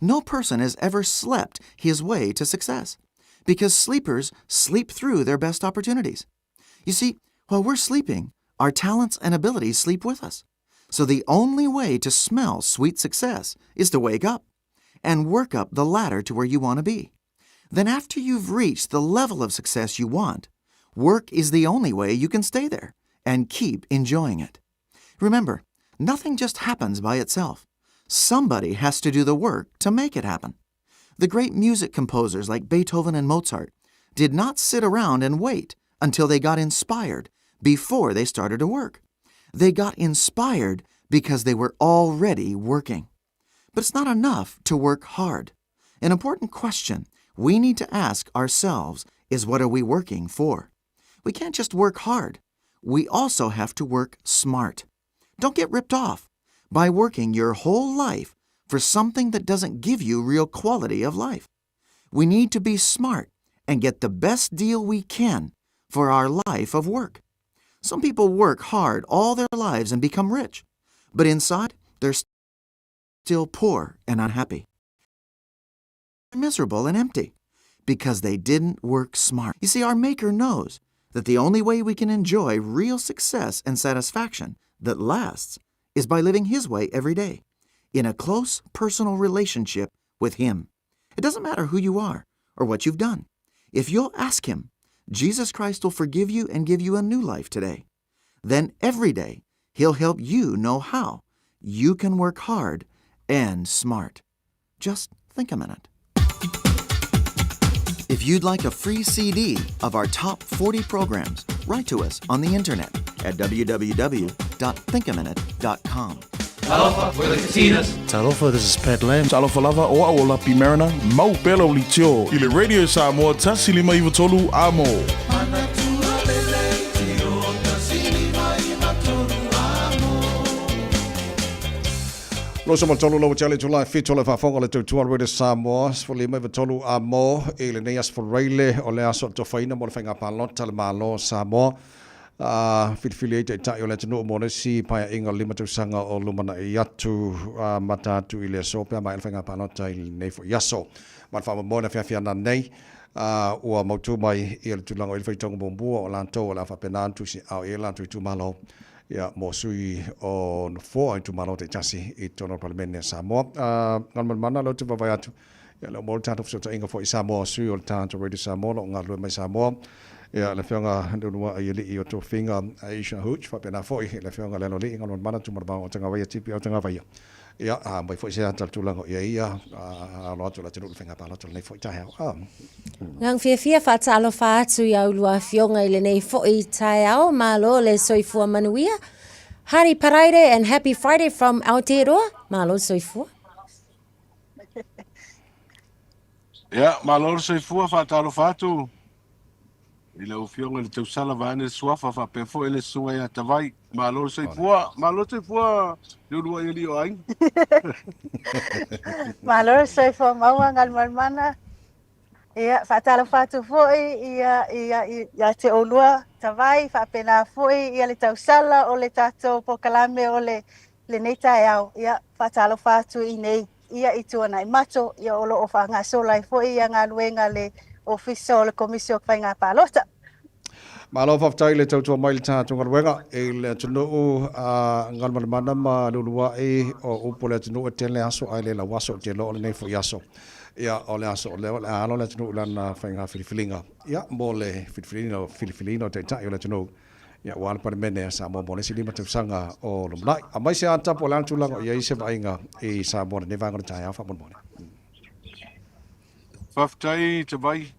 No person has ever slept his way to success because sleepers sleep through their best opportunities. You see, while we're sleeping, our talents and abilities sleep with us. So the only way to smell sweet success is to wake up and work up the ladder to where you want to be. Then, after you've reached the level of success you want, work is the only way you can stay there and keep enjoying it. Remember, nothing just happens by itself. Somebody has to do the work to make it happen. The great music composers like Beethoven and Mozart did not sit around and wait until they got inspired before they started to work. They got inspired because they were already working. But it's not enough to work hard. An important question we need to ask ourselves is what are we working for? We can't just work hard. We also have to work smart. Don't get ripped off by working your whole life for something that doesn't give you real quality of life. We need to be smart and get the best deal we can for our life of work. Some people work hard all their lives and become rich, but inside they're still poor and unhappy. Miserable and empty because they didn't work smart. You see, our Maker knows that the only way we can enjoy real success and satisfaction that lasts is by living His way every day in a close personal relationship with Him. It doesn't matter who you are or what you've done. If you'll ask Him, Jesus Christ will forgive you and give you a new life today. Then every day, He'll help you know how you can work hard and smart. Just think a minute. If you'd like a free CD of our top 40 programs, write to us on the internet at www.thinkaminute.com. Talofa, we're the Katinas. Talofa, this is Pat Lam. Talofa lava, o au o Lapi Mariner, mau pela o litio. I le Radio Samoa, tasi lima iwa tolu, a mo. Loso ma tolu lau tele tulai fito le faafofoga le tautua Radio Samoa, 15 93 a mo i lenei aso Faraile o le aso tofaina mo le faiga palota le Malo o Samoa. A filifili ai taitai o le atunuu mo le isi paeaiga o le 5 tausaga o lumanai atu a mata atu i le aso pe a maea le faiga palota i lenei foi aso. Ma le faamoemoe na fiafiana nei a ua mautu mai ia le tulaga o i le faitauga muamua o latou o le a faapena atu i ao i ai latou itumalo ia mo sui o nofoa itumalo taitasi i totonu o le Palemene a Samoa. A Galumalemana lea ou te vaavaai atu Ia, lea ua maua le tatou fesootaiga foi i Samoa, sui o le tatou Radio Samoa, o lo o galulue mai Samoa. Ia, le Afioga Leulua'i Alii o Tofiga Aisha Hooch, faapena foi le Afioga Lealoalii Galumalemana Tumalemao o Tagavaia, TPO Tagavaia. Ia, a mai foi se ata le tulaga o i ai ia, a alo atu le atunuu i le faiga palota lenei foi taeao. Ah. Ngang fiafia faatalofa atu i a ulua afioga i lenei foi taeao, malo le soifua manuia. Hari Paraire and happy Friday from Aotearoa, malo le soifua. Ia, malo le soifua, faatalofa atu i lau Afioga i le Tausala vaeane le Suafa faapea foi le Susuga ia Tavai. Malo le soifua, malo le soifua le uluai alii o aiga. Malo le soifua maua Galumalemana. Ia, faatalofa atu foi ia, ia, ia te oulua Tavai, faapena foi ia le tausala o le tatou polokalame o le lenei taeao, ia, faatalofa atu i nei ia i Tuanaimato, ia o lo o faagasolo ai foi ia galuega a le Ofisa o le Komisi o Faiga Palota. Malo faafetai le tautua mai le tatou galuega i le atunuu a Galumalemana ma Leulua'i o upu o le atunuu e tele aso ae le lau aso ou te iloa o lenei foi aso ia o le aso o lea o le a alo le atunuu i lana faiga filifiliga ia mo le filifiliina filifiliina o taitai o le atunuu Ia, aua le Palemene a Samoa mo le isi 5 tausaga o lumanai. Aumai se ata po o le a le tulaga o i ai se vaaiga i Samoa i lenei vaega o le taeao faamolemole. Faafetai Tavai.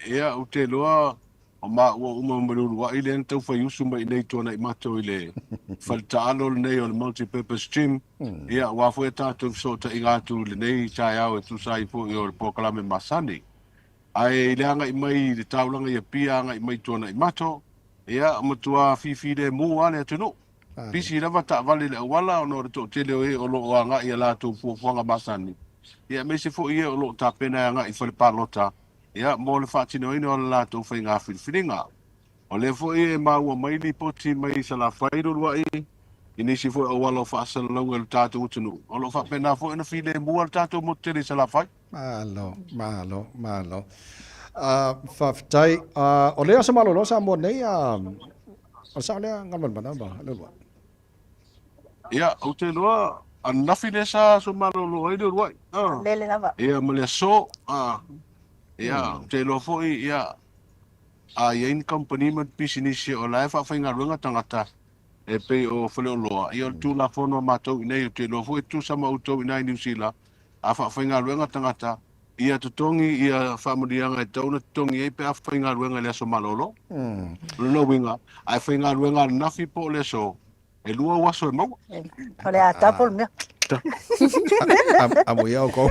Ia, ou te iloa o maua uma ma le uluai lea na tau fai usu mai i inei i Tuanaimato i le fale taalo lenei o le Multi-Purpose Gym. Ia, aua foi a tatou fesootaiga atu i lenei taeao e tusa ai foi o le polokalame masani. Ae i le agai mai i le taulaga i Apia agai mai i Tuanaimato, ia, matua fifilemu lava le atunuu. Pisi lava taavale i le auala ona o le toatele o e o lo o agai i a latou fuafuaga masani, ia, aemaise foi e o lo o tapena e agai i fale palota, ia, mo le faatinoina o le latou faiga filifiliga. O lea foi e maua mai lipoti mai Salafai Luluai i nisi foi auala o faasalalauga i lo tatou atunuu, o lo o faapena foi ona filemu lava le tatou motu tele i Salafai. Malo, malo, malo. Faafetai. O le aso malolo Samoa nei, o le sao lea Galumalemana ma Leuluai? Ia, ou te iloa, ananafi lea sa aso malolo ai Leuluai. Lele lava. Ia, ma le aso. Ia, ou te iloa foi, ia, a i ai ni kamupani ma ni pisinisi o la e faafaigaluega tagata e pei o Faleoloa, ia o le Tulafono a matou i inei, ou te iloa foi e tutusa ma outou i ina i Niu Sila, a faafaigaluega tagata, ia totogi ia faamanuiaga e tatau ona totogi ai pe a faigaluega i le aso malolo. O lona uiga, a e faigaluega ananafi po o le aso, E lua ou aso e maua. O le a double mea. Amo ia o kou.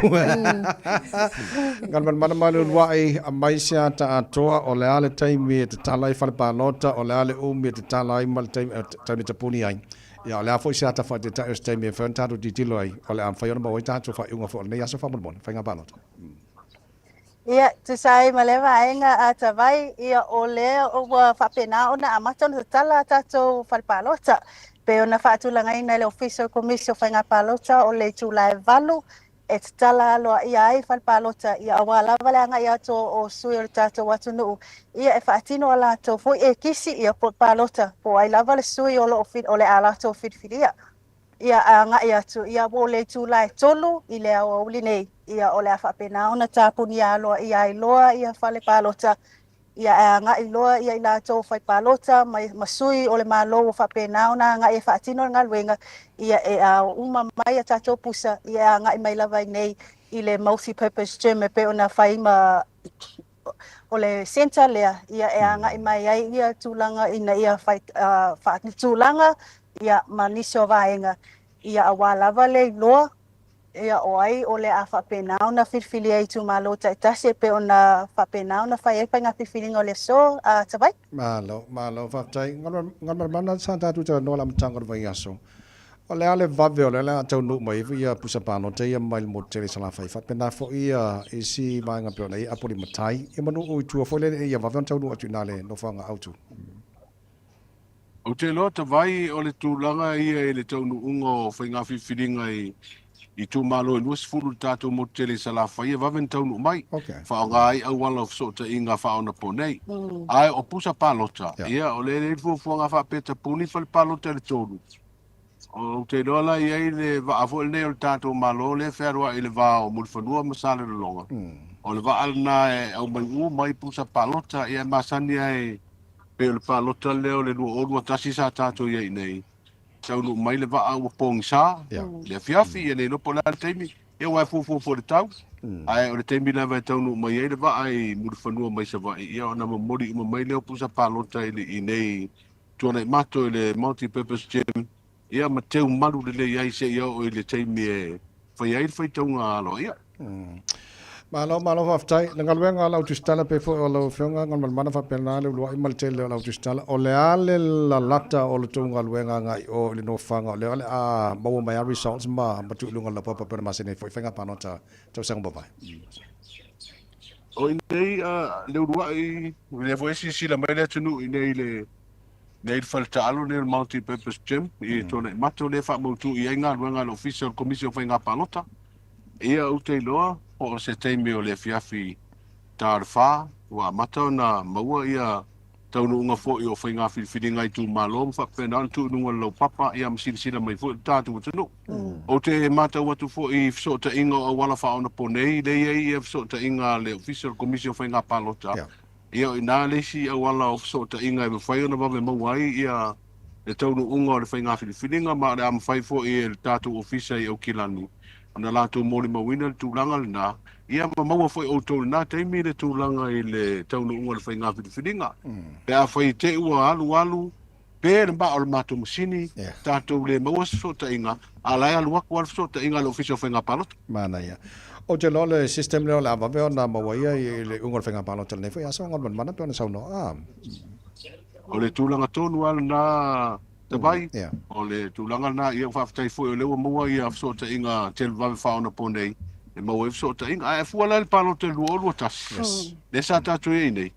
Galumalemana mai le uluai aumai se ata atoa o le a le taimi e tatala ai fale palota, o le a le umi e tatala ai ma le taimi, taimi e tapuni ai. Ia o le a foi se ata faataitai o se taimi e mafai ona tatou tilotilo ai, o le a mafai ona maua ai tatou faaiuga foi o lenei aso faamolemole, faiga palota. Ia, tusa ai ma lea vaega a Tavai, ia o lea ua faapena ona amata ona tatala a tatou fale palota. Pei ona faatulagaina e le Ofisa o le Komisi o Faiga Palota o le itula e 8 e tatala aloaia ai fale palota, ia aua lava le agai atu o sui o le tatou atunuu, ia e faatino a latou foi ekisi ia po o palota, po o ai lava le sui o lo o o le a latou filifilia. Ia agai atu, ia ua o le itula e 3 i le aoauli nei, ia o le a faapena ona tapunia aloaia ai loa ia fale palota, ia e agai loa ia i latou fai palota ma, ma sui o le Malo ua faapena ona agai e faatino le galuega, ia e ao uma mai a tatou pusa, ia e agai mai lava i nei i le multi-purpose gym e pei ona fai ma o le centre lea ia e agai mai ai ia tulaga ina ia fai faatulaga ia ma nisi o vaega ia aua lava le iloa ia o ai o le a faapena ona filifilia i itumalo taitasi e pei ona faapena ona fai ai faiga filifiliga o le aso a Tavai. Malo, malo, faafetai. Galumalemana sa tatou talanoa i le amataga o le vaiaso. O le a le vave o lea o le a taunuu mai ai ia pusa palota ia mai le motu tele i Salafai, faapena foi ia isi vaega pei ona i ai Apolima Tai, ia ma nuu i tua foi lele ia vave ona taunuu atu i ina le nofoaga autu. Ou te iloa Tavai o le tulaga ia i le taunuuga o faiga filifiliga i itumalo e 20 i le tatou motu tele i Salafai e vave ona taunuu mai, faaaoga ai auala o fesootaiga faaonaponei. Ae o pusa palota, ia o lea e i ai le fuafuaga faapea e tapuni fale palota i le 3. Ou te iloa la e i ai le vaa foi lenei o le tatou Malo lea e fealuai i le va o Mulifanua ma Salelologa. O le vaa lena e aumai uma ai pusa palota, ia e masani lava e pei o le palota lea o le 2021 sa tatou i ai nei, taunuu mai le vaa ua pogisa le afiafi, ia le iloa po o le a le taimi, ia aua e fuafua foi i le tau. Ae o le taimi lava e taunuu mai ai le vaa i Mulifanua mai Savaii, ia ona momoli uma mai lea o pusa palota i nei Tuanaimato i le Multi-Purpose Gym, ia ma teu malu lelei ai seia oo i le taimi e fai ai le faitauga aloaia. Malo, malo faafetai. Le galuega a lau tusitala pei foi o lau Afioga Galumalemana faapena le uluai ma le tele o lau tusitala. O le a le lalata o le tou galuega agai i o i le nofoaga o lea o le a maua mai a results ma ma tuu i luga o le laupapa pei ona masani ai foi faiga palota tausaga ua mavae. O i nei le uluai, o lea foi e silasila mai le atunuu i nei le nei le fale taalo nei o le Multi Purpose Gym i Tuanaimato lea e faamautu i ai galuega a le Ofisa o le Komisi o Faiga Palota. Ia ou te iloa po o se taimi o le afiafi ta o le 4 ua amata ona maua ia taunuuga foi o faiga filifiliga a itumalo ma faapena ona tuu i luga o le laupapa ia ma silasila mai foi le tatou atunuu. Ou te matau atu foi i fesootaiga o auala faaonaponei lea e i ai ia fesootaiga a le Ofisa o le Komisi o Faiga Palota, ia o i ina le isi auala o fesootaiga e mafai ona vave maua ai ia le taunuuga o le faiga filifiliga ma o le a mafai foi e le tatou Ofisa i Aukilani ona latou molimauina le tulaga lena, ia ma maua foi e outou i lena taimi le tulaga i le taunuuga o le faiga filifiliga. Pe afai te i ua alualu pe le maa o le matou masini, tatou le maua se fesootaiga, a o la e alu atu lava le fesootaiga a le Ofisa o Faiga Palota. Manaia. Ou te iloa o le system lea o le a vave ona maua ia i le iuga o le faiga palota lenei foi aso Galumalemana pei ona saunoa. O le tulaga tonu lava lena Tavai, o le tulaga lena, ia faafetai foi o lea ua maua ia fesootaiga televave faaonaponei e maua ai fesootaiga. Ae fua la i le palota i le 2021, lea sa tatou i ai nei,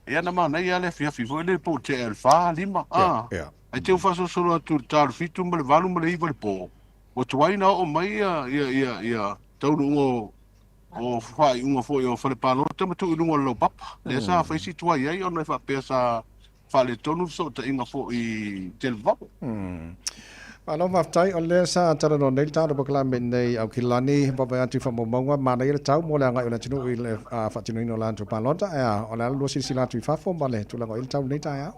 ia na manaia lava le afiafi foi lea po o tea i le 4, 5, a, ae te i ua faasolosolo atu i le ta o le 7 ma le 8 ma le 9 i le po, ua tuai ona oo mai ia taunuuga o faaiuga foi o fale palota ma tuu i luga o le laupapa. Lea sa fai si tuai ai ona e faapea sa faaletonu fesootaiga foi televave. Malo faafetai, o lea sa talanoa nei le tatou polokalame nei Aukilani, vaavaai atu i faamaumauga, manaia le tau mo le agai o le atunuu i le faatinoina o latou palota, ae a, o le a le lua silasila atu i fafo ma le tulaga o i ai le tau i lenei taeao?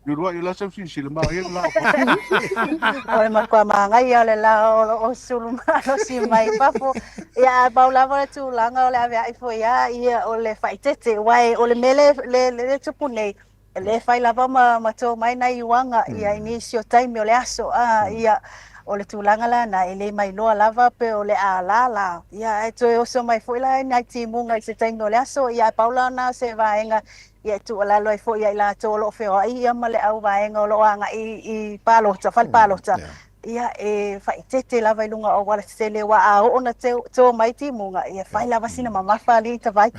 Luluai o le a sau silasila mai ai le la o O le matua manaia o le la o lo o sulu malosi mai fafo. Ia, ae pau lava le tulaga o le avea'i foi lava ia o le faaeteete, aua o le mea lea le, le tupu nei, E le fai lava ma, ma tō mai nai uaga ia i nisi o taimi o le aso, a, ia, o le tulaga la na, e le mailoa lava pe o le a la la, ia, ae toe oso mai foi la nai timuga i se taimi o le aso, ia, ae pau la na o se vaega, ia, e tuualalo ai foi ia i latou o lo o feoai ia ma le au vaega o lo o agai i palota, fale palota, Ia, e faaeteete lava i luga o auala tetele, aua a oo ona tō mai timuga, ia fai lava sina mamafa alii Tavai.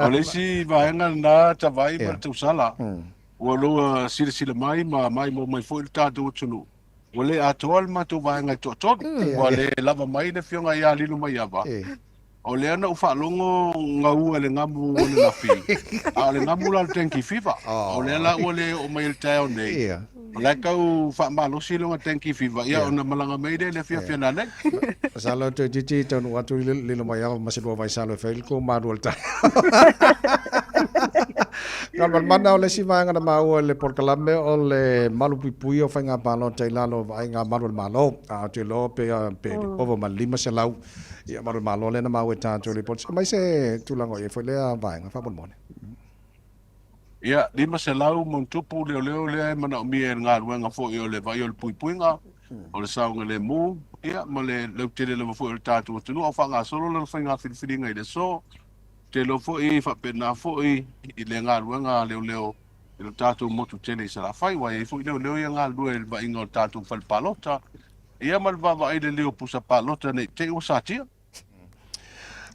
O le isi vaega lena Tavai ma le tausala, ua loa silasila mai ma maimoa mai foi le tatou atunuu, ua le atoa le matou vaega e toatolu, ua le lava mai le afioga ia Lilomaiava, O lea na ou faalogo gaua i le gamu ananafi, a o le gamu la o le dengue fever. O lea la ua le oo mai i le taeao nei. O la e tau faamalosi lona dengue fever, ia ona malaga mai lea i le afiafi a nanei. Masalo toeitiiti taunuu atu i Lilomaiava ma se lua vaisalo e fai ai le kou malu o le taeao. Galumalemana, o le isi vaega na maua i le polokalame o le malupuipuia o faiga palota i lalo o vaaiga a malu o le Malo. A ou te iloa pe ova ma le 500 Ia, malu malo lea na maua e tatou lipoti. Aumai se tulaga o i ai foi lea vaega, faamolemole. Ia, 500 ma ona tupu leoleo lea e manaomia e le galuega foi o le vaaia o le puipuiga, o le saogalemu, ia, ma le lautele lava foi o le tatou atunuu a o faagasolo lana faiga filifiliga i le aso. Ou te iloa foi e faapena foi i le galuega a leoleo i le tatou motu tele i Salafai, aua e i ai foi leoleo ia e galulue i le vaaiga o le tatou fale palota. Ia ma le vaavaai lelei o pusa palota ne i te i ua satia.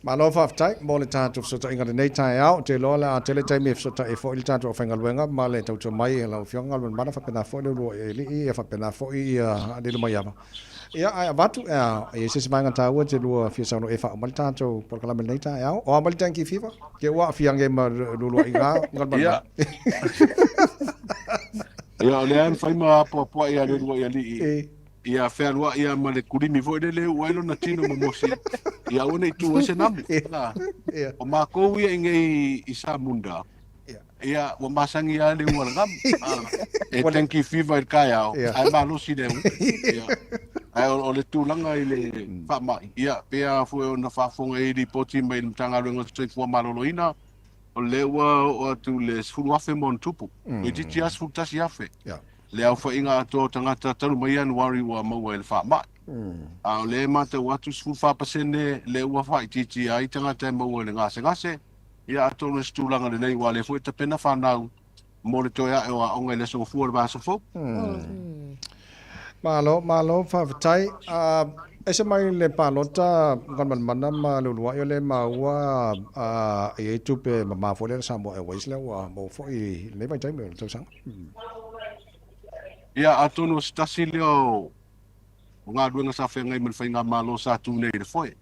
Malo faafetai mo le tatou fesootaiga i lenei taeao. Ou te iloa o le a tele taimi e fesootai ai foi le tatou aufaigaluega ma le tautua mai a lau Afioga Galumalemana faapena foi le uluai alii ia faapena foi ia Lilomaiava. Ia ae avatu e i ai se isi vaega taua e te lua fia saunoa e faauma le tatou polokalame i lenei taeao. O a mai le dengue fever? Ke ua aafiaga ma luluaiga Galumalemana. Ia, o lea e mafai ma apoapoai ia le uluai alii, ia fealuai ia ma le kulimi foi lele e uu ai lona tino momosi, ia aua ne i tu ai se namu. O makou ia i nei i Samunda, ia, ua masani lava le ua o le gamu. E dengue fever i le taeao, ae malosi le ua. Ia. Ae o le tulaga i le faamai, ia, pei lava foi ona faafofoga i lipoti mai le Matagaluega o le Soifua Maloloina, O lea ua oo atu i le 10,000 ma ona tupu, toeitiiti lava 11,000 le aofaiga atoa o tagata talu mai Ianuari ua maua i le faamai. A o lea e matau atu 14% lea ua faaitiitia ai tagata e maua i le gasegase, ia atonu o se tulaga lelei aua o lea foi e tapena fanau mo le toe ae o aoga i le aso Gafua o le vaiaso fou. Malo, malo, faafetai. Ese mai le palota Galumalemana ma le uluai o lea e maua e i ai tupe mama foi lea a le Samoa Airways lea ua maua foi i lenei vaitaimi o le tausaga. Ia, atonu o se tasi lea o galuega sa feagai ma le faigamalo sa tu nei i le foe.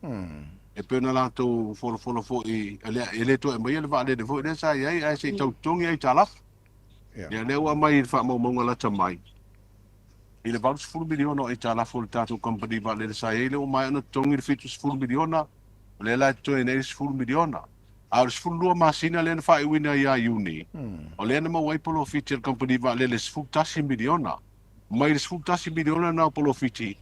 E pei ona latou folafolo foi, e le toe aumaia le vaalele foi lea sa i ai, ae se i tau totogi aitalafu. Ia, lea ua aumai i le faamaumauga lata mai, i le $80 miliona o aitalafu a le tatou kamupani vaalele sa i ai, lea ua maea ona totogi le $70 miliona, o lea la e totoe nei le $10 miliona. A o le 12 masina lea na faaiuina ia Iuni, o lea na maua ai polofiti a le kamupani vaalele e $11 miliona. Mai le $11 miliona lena o polofiti,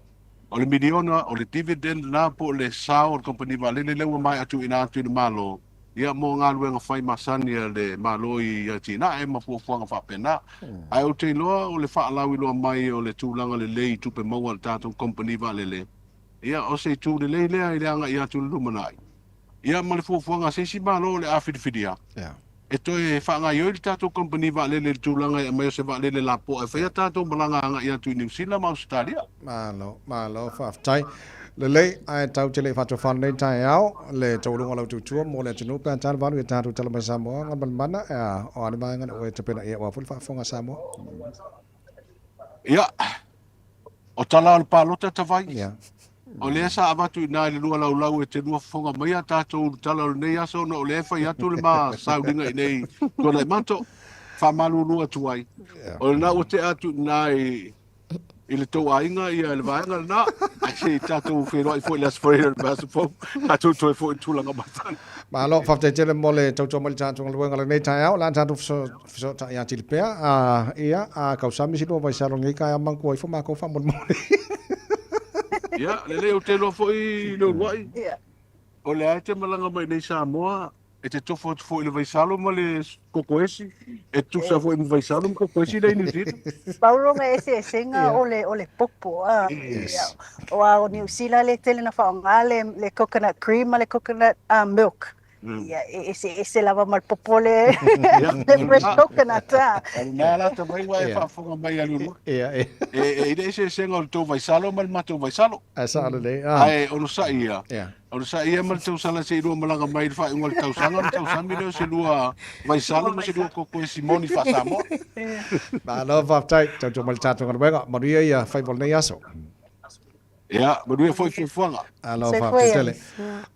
o le miliona, o le dividend lena po o le sao o le kamupani vaalele lea ua maea tuuina atu i le Malo, ia mo galuega fai masani a le Malo i atinae ma fuafuaga faapena. Ae ou te iloa o le faalauiloa mai o le tulaga lelei i tupe maua a le tatou kamupani vaalele, ia o se itu lelei lea i le agai atu i le lumanai. Ia ma le fuafuaga a se isi Malo o le a filifilia, e toe faagaoioi le tatou kamupani vaalele i le tulaga e aumai o se vaalele lapoa e fai a tatou malaga agai atu i Niu Sila ma Ausetalia. Malo, malo, faafetai. Lelei, ae tatou te le i faatofā lenei taeao, le taualuga o lau tautua mo le atunuu pe a tala valu i a tatou tala mai Samoa, Galumalemana, o a ni vaega na ua e tapena i ai aua foi le faafofoga a Samoa? Ia, o tala o le palota Tavai. Yeah. O lea sa avatu i ina i le lua laulau e te lua fofoga mai a tatou i le tala o lenei aso ona o lea e fai atu le ma sauliga i inei Tuanaimato, faamalulu atu ai. O lena ua tea atu i ina i i le tou aiga ia le vaega lena, ae se i tatou feiloai foi i le Aso Faraile o le vaiaso fou, tatou toe foi i tulaga masani. Malo, faafetai tele mo le tautua mai i le tatou galuega i lenei taeao. O le a tatou fesootai atili pea. Ia, a kausami si lua vaisalo i lenei taeao, manatua ifo matou faamolemole. Ia, lelei ou te iloa foi Leuluai, o lea e te malaga mai nei i Samoa, E te tofu atu foi i le vaisalo ma le kokoesi, e tutusa foi ma vaisalo ma kokoesi lea i Niu Sila. Pau lona eseesega o le o le popo a. Yes. Aua o Niu Sila le tele na faaaoga le le coconut cream ma le coconut milk. Ia e eseese lava ma le popo le le fresh coconut a. O lena la tamai ua e faafofoga mai ia Leuluai. Ia. E i le eseesega o le tou vaisalo ma le matou vaisalo. Ae sao lelei. Ae onosai ia. O le sa ia ma le tausala se i lua malaga mai i le faaiuga o le tausaga ona tausami lea o se lua vaisalo ma se lua koko e simoni faa-Samoa. Malo faafetai, tautua mai le tatou galuega. Manuia ia faiva o lenei aso. Ia, manuia foi fuafuaga. Malo faafetai tele.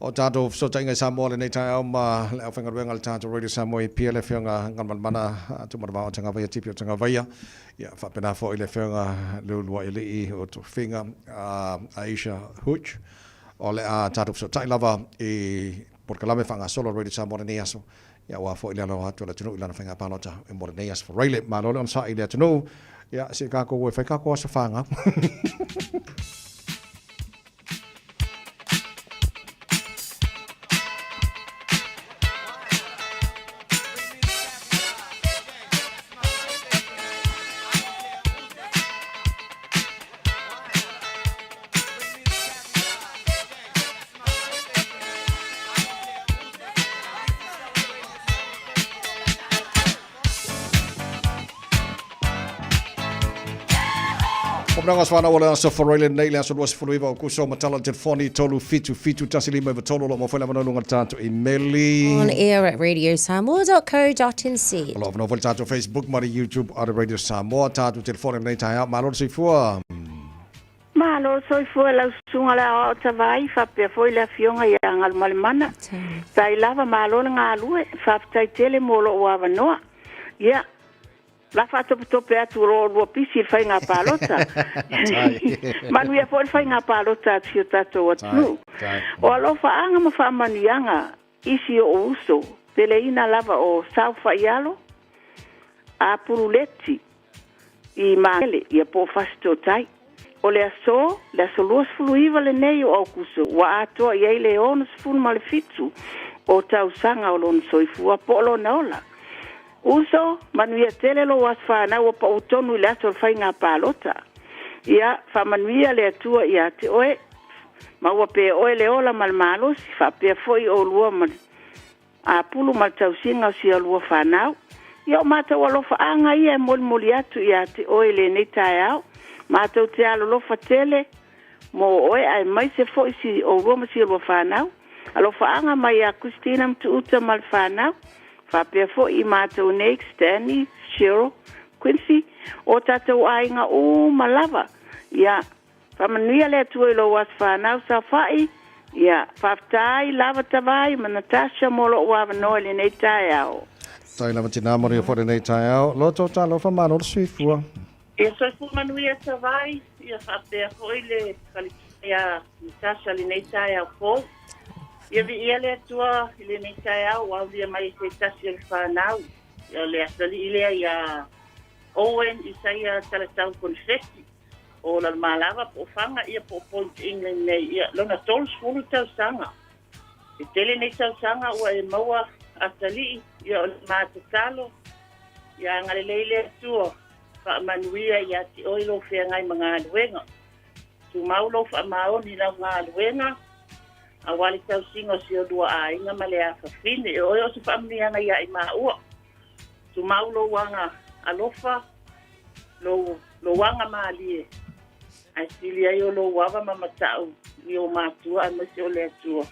O tatou fesootaiga i Samoa lenei taeao ma le aufaigaluega a le tatou Radio Samoa i Apia, le Afioga Galumalemana Tumanavao o Tagavaia, Tipi o Tagavaia. Ia, faapena foi le Afioga Leuluaialii o Tofiga, Aisha Hutch. O le a tatou fesootai lava i polokalame faagasolo a Radio Samoa lenei aso, ia aua foi le aloha atu o le atunuu i lana faiga palota mo lenei aso Faraile. Malo le onosai i le atunuu, ia se i tatou o e fai tatou aso fanau. Managa whanau o le aso Faraile nei le aso 29 o Kuso matala le telefoni 377 1593 o lo o maua foi le avanoa i luga o le tatou imeli. On air at radiosamoa.co.nz. O lo o avanoa foi le tatou Facebook ma le YouTube a le Radio Samoa. Tatou telefoni lenei taeao. Malo le soifua. Malo le soifua i lau susuga le Aoao Tavai faapea foi le Afioga ia Galumalemana. Tai lava malo le galue, faafetai tele mo lou avanoa. Ia, la faatopetope atu o lo oulua pisi i le faiga palota. Manuia foi le faiga palota a si o tatou atunuu. O alofaaga ma faamanuiaga i si ou uso, peleina lava o Saofaialo, Apululeti, i Magele, ia po o Fasitootai. O le aso, le aso 29 lenei o Aokuso, ua atoa i ai le 67 o tausaga o lona soifua po o lona ola. Uso, manuia tele lou aso fanau ua pau tonu i le aso o le faiga palota. Ia, faamanuia le Atua ia te oe. Maua pea oe le ola ma le malosi, faapea foi oulua ma Apulu ma le tausiga o sia lua fanau. Ia o matou alofaaga ia e molimoli atu ia te oe i lenei taeao. Matou te alolofa tele mo oe aemaise foi si oulua ma sia lua fanau. Alofaaga mai ia Christina ma Tuuta ma le fanau, faapea foi i matou nei, Stanley, Cheryl, Quincy, o tatou aiga uma lava. Ia Faamanuia le Atua i lou aso fanau saofai. Ia, faafetai lava Tavai ma Natasha mo lou avanoa i lenei taeao. Tai lava tinā manuia foi lenei taeao. Loto talofa malo le soifua. Ia soifua manuia Tavai, ia faapea foi le faletua ia Natasha lenei taeao fou. Ia viia le Atua i lenei taeao ua aulia mai e se tasi o le fanau, ia le atalii lea ia Owen Isaia Talatau Konifeti. O Lalomalava po o Faga ia po o Point England nei ia lona 30 tausaga. E tele nei tausaga ua e maua atalii ia o le ma tatalo ia agalelei le Atua faamanuia ia te oe lou feagai ma galuega. Tumau lou faamaoni i lau galuega aua le tausiga o si olua aiga ma le afafine. E oe o se faamanuiaga ia i maua. Tumau lou aga alofa lou, lou aga mālie, ae sili ai o lou ava ma mataʻu i o matua aemaise o le Atua.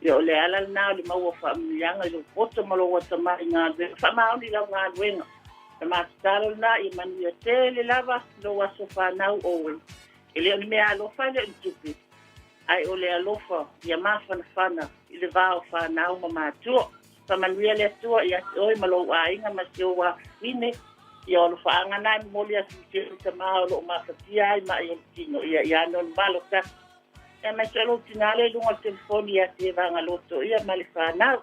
Ia o le ala lena o le maua faamanuiaga i lou poto ma lou atamai i galuega. Faamaoni i lau galuega. Le matatalo lena ia manuia tele lava lou aso fanau Owen. E le o ni mea alofa e le o ni tupe, ae o le alofa ia mafanafana i le va o fanau ma matua. Faamanuia le Atua ia te oe ma lou aiga ma si ou afafine. Ia o alofaaga na e momoli atu i si ou tamā o lo o mafatia ai ma'i o le tino, ia ia Anonomalo Tasi. Ia aemaise o lou tinā lea i luga o le telefoni ia Tevaga Loto ia ma le fanau.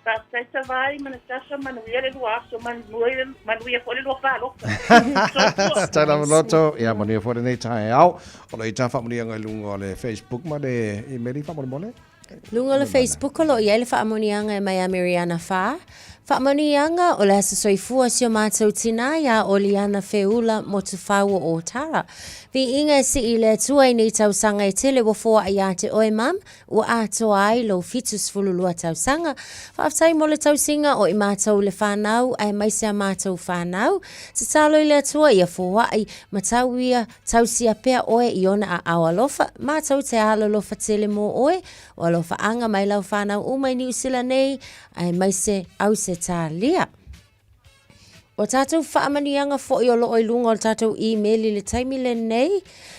Faafetai Tavai ma Natasha, manuia le lua aso, manuia, manuia foi le lua palota. Soifua. Faafetai lava Loto, ia manuia foi lenei taeao. O lo o i ai faamanuiaga i luga o le Facebook ma le email faamolemole. Luga o le Facebook o lo o i ai le faamanuiaga e mai ia Miriana Fa. Faamanuiaga o le aso soifua si o matou tinā iā Oliana Feula Motufau o Ōtara. Viiga e sii i le Atua i nei tausaga e tele ua foai iā te oe Mum, ua atoa ai lou 72 tausaga. Faafetai mo le tausiga o i matou le whanau aemaise a matou whanau. Tatalo i le Atua ia foai ma tau ia Tausia pea oe i ona aao alofa, mātou te alolofa tele mō oe, o alofaaga mai lau whānau uma i Niu Sila nei, aemaise Ausetalia. O tātou faamanuiaga foi o loo i luga o le tātou email i le taimi lenei.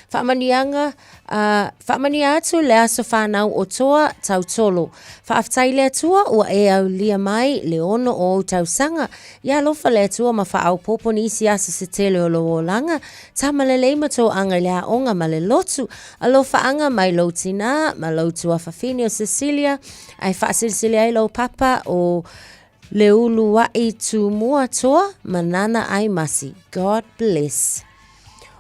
Faamanuiaga, uh, faamanuia atu le aso whānau o Toa Tautolo. Faafetai le Atua ua e aulia mai le ono o ou tausaga. Ia alofa le Atua ma faaopoopo nisi aso se tele o lou olaga. Tama lelei ma tou aga i le aoga ma le lotu. Alofaaga mai lou tinā ma lou tuafafine o Cecilia, ae faasilisili ai lou papa o Leuluaʻi Tumua Toa ma Nana Aimasi. God bless.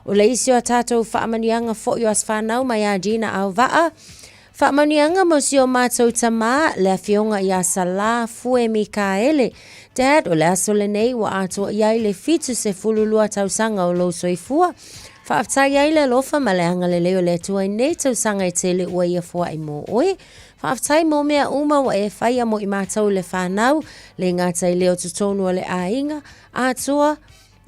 O le isi o a tātou faamanuiaga foi o aso whanau mai a Gina Auva'a, Faamanuiaga mo si o mātou tamā, le afioga iā Salā Fue Mikaele. Dad, o le aso lenei ua atoa i ai le 72 tausaga o lou soifua. Faafetai ai le alofa ma le agalelei o le Atua i nei tausaga e tele ua ia foai mō oe. Faafetai mō mea uma ua e whaia mo i mātou le whānau, le gata i leo totonu o le āinga, atoa,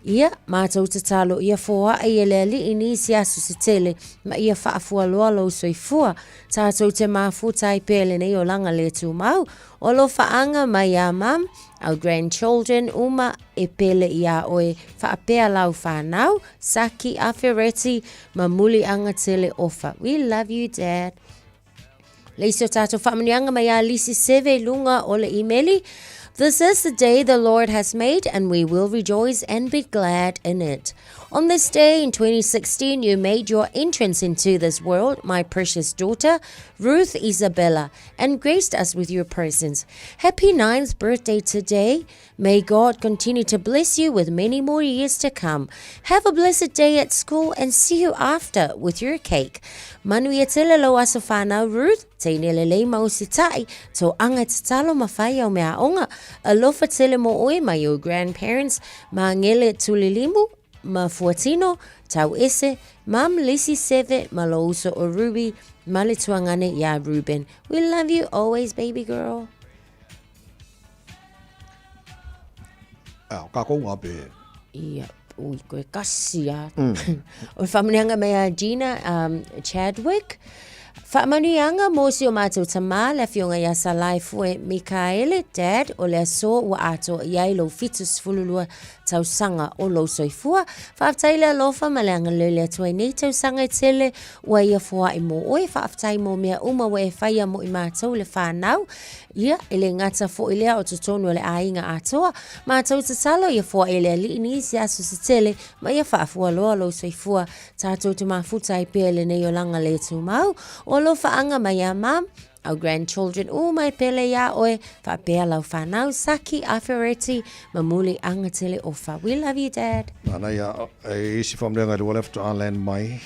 Ia, mātou tatalo ia foai e le Alii nisi aso se tele, ma ia faafualoa lou soifua. Tātou te mafuta ai pea lenei olaga le tumau. O alofaaga mai iā Mum, our grandchildren uma e pele iā oe faapea lau whanau, Saki, Afereti, ma Muliaga Tele Ofa. We love you, Dad. Le isi o tātou faamanuiaga mai a Lisi Seve i luga o le imeli. This is the day the Lord has made, and we will rejoice and be glad in it. On this day in 2016, you made your entrance into this world, my precious daughter, Ruth Isabella, and graced us with your presence. Happy ninth birthday today. May God continue to bless you with many more years to come. Have a blessed day at school and see you after with your cake. Manuia tele lou aso whānau Ruth, teine lelei ma usitai, tō anga tatalo ma whai au mea onga. Alofa tele mō oe mai your grandparents, Mangele Tulilimu, ma Fuatino, Tau Ese, Mum Lisi Seve, ma lo uso o Ruby, ma le tuangane ia Ruben. We love you always, baby girl. A, o kākou ngā pe. Ia, ui, koe kasi a. O le faamanuiaga mai a Gina um, Chadwick. Faamanuiaga mo si o mātou tamā, le afioga ia Salai Fue Mikaele, Dad, o le aso ua atoa i ai lou 72 tausaga o lou soifua. Faafetai le alofa ma le agalelei le Atua i nei tausaga e tele ua ia foai mō oe. Faafetai mō mea uma ua e whaia mo i mātou le whānau. Ia, e le gata foi lea o totonu o le aiga atoa, mātou tatalo ia foai e le Alii nisi aso se tele, ma ia faafualoa lou soifua, tātou te mafuta ai pea i lenei olaga le tumau, o alofaaga mai a Mum, our grandchildren uma e pele iā oe, faapea lau whanau, Saki, Afereti, ma Muli Agatele Ofa. We love you, Dad. Nana ia, e isi whamleanga i lua left a land mai,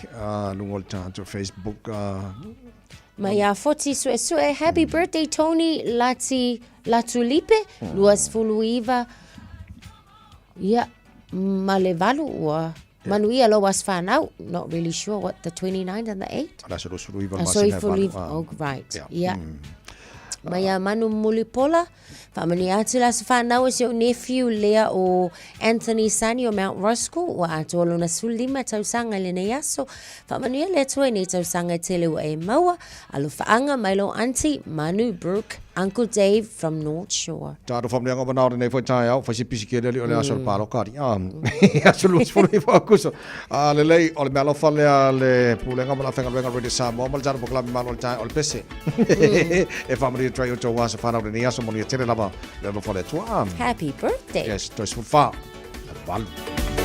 lunga o le tātou Facebook, Mai a Foti Suesue, happy birthday Tony Lati Latulipe, 29 ia ma le valu ua manuia lou aso whanau. Not really sure what the 29 and the 8. Le aso 29 le masina e valu. Oh, right. Yeah. Mai a Manu Mulipola, Faamanuia atu le aso whanau o si ou nephew lea o Anthony Sani o Mount Roskill, ua atoa lona 15 tausaga i lenei aso. Faamanuia le Atua i nei tausaga e tele ua e maua. Alofaaga mai lou auntie Manu Brooke, Uncle Dave from North Shore. Tātou whamanuianga o manao lenei foi taeao, whai se pisi ke lele o le aso le pāloka ari. Ah, aso 29 Akuso. A lelei, o le mea alofa lea le Pulega ma le Aufaigaluega Radio Samoa ma le tatou polokalame malo o le taeao o le pese. E faamanuia atu ai outou aso fanau lenei aso, manuia tele lava le alofa o le Atua. Happy birthday. Yes, toe 14, le valu.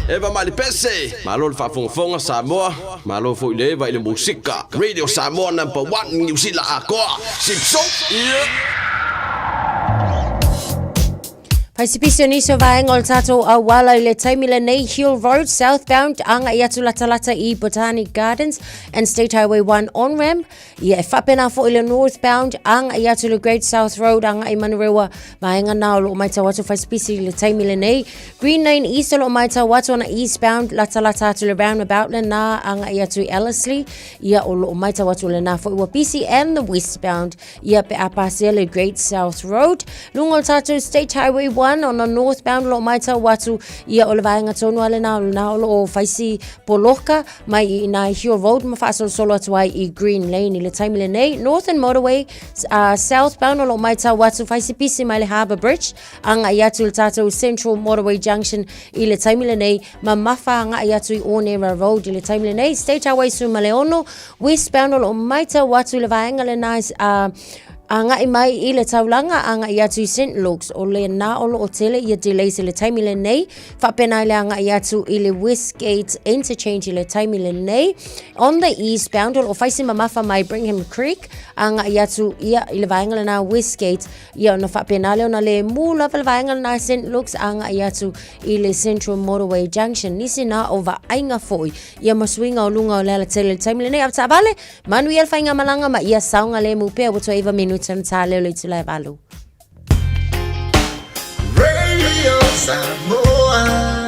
Eva mai le pese. Malo le faafogafoga Samoa. Malo foi le Eva i le musika. Radio Samoa number one Niu Sila atoa. Sipso. Yeah. Paisipisi o nisi o vaega o le tātou auala i le taimi lenei Hill Road southbound anga i atu latalata i Botanic Gardens and State Highway 1 on-ramp. Ia e faapena foi le northbound anga i atu le Great South Road anga i Manurewa vaega nā o loo maitau atu Paisipisi i le taimi lenei. Green Lane East o loo maitau atu ona eastbound latalata atu le roundabout lenā anga i atu i Ellerslie. Ia o loo maitau atu lenā foi ua pisi and the westbound Ia pe a pasia le Great South Road. Lunga o tātou State Highway 1 ona northbound lo mai tau atu ia o le vaenga tonu ale nā o nā o lo o whaisi poloka mai i nā Hill Road ma whaasolosolo atu ai i Green Lane i le taimi le nei. Northern Motorway southbound o lo mai tau atu whaisi pisi mai le Harbour Bridge anga i atu le tātou Central Motorway Junction i le taimi le nei ma mafa anga i atu i Onera Road i le taimi le nei. State Highway Sumaleono Westbound o lo o maitau atu le vaenga lenā a agai mai i le taulaga agai atu i St Luke's o lenā o lo o tele ia delays i le taimi lenei faapena i le agai atu i le Westgate Interchange i le taimi lenei on the eastbound o lo o fai si mamafa mai Brigham Creek agai atu ia i le vaenga lenā Westgate ia ona faapena lea ona le mū lava le vaenga lenā St Luke's agai atu i le Central Motorway Junction nisi nā o vaaiga foi Ia ma suiga o luga o le alatele i le taimi lenei. Avetaavale, manuia le faigamalaga ma ia saogalemu pea ua toe 9 minute ona ta lea o le itula e 8. Radio Samoa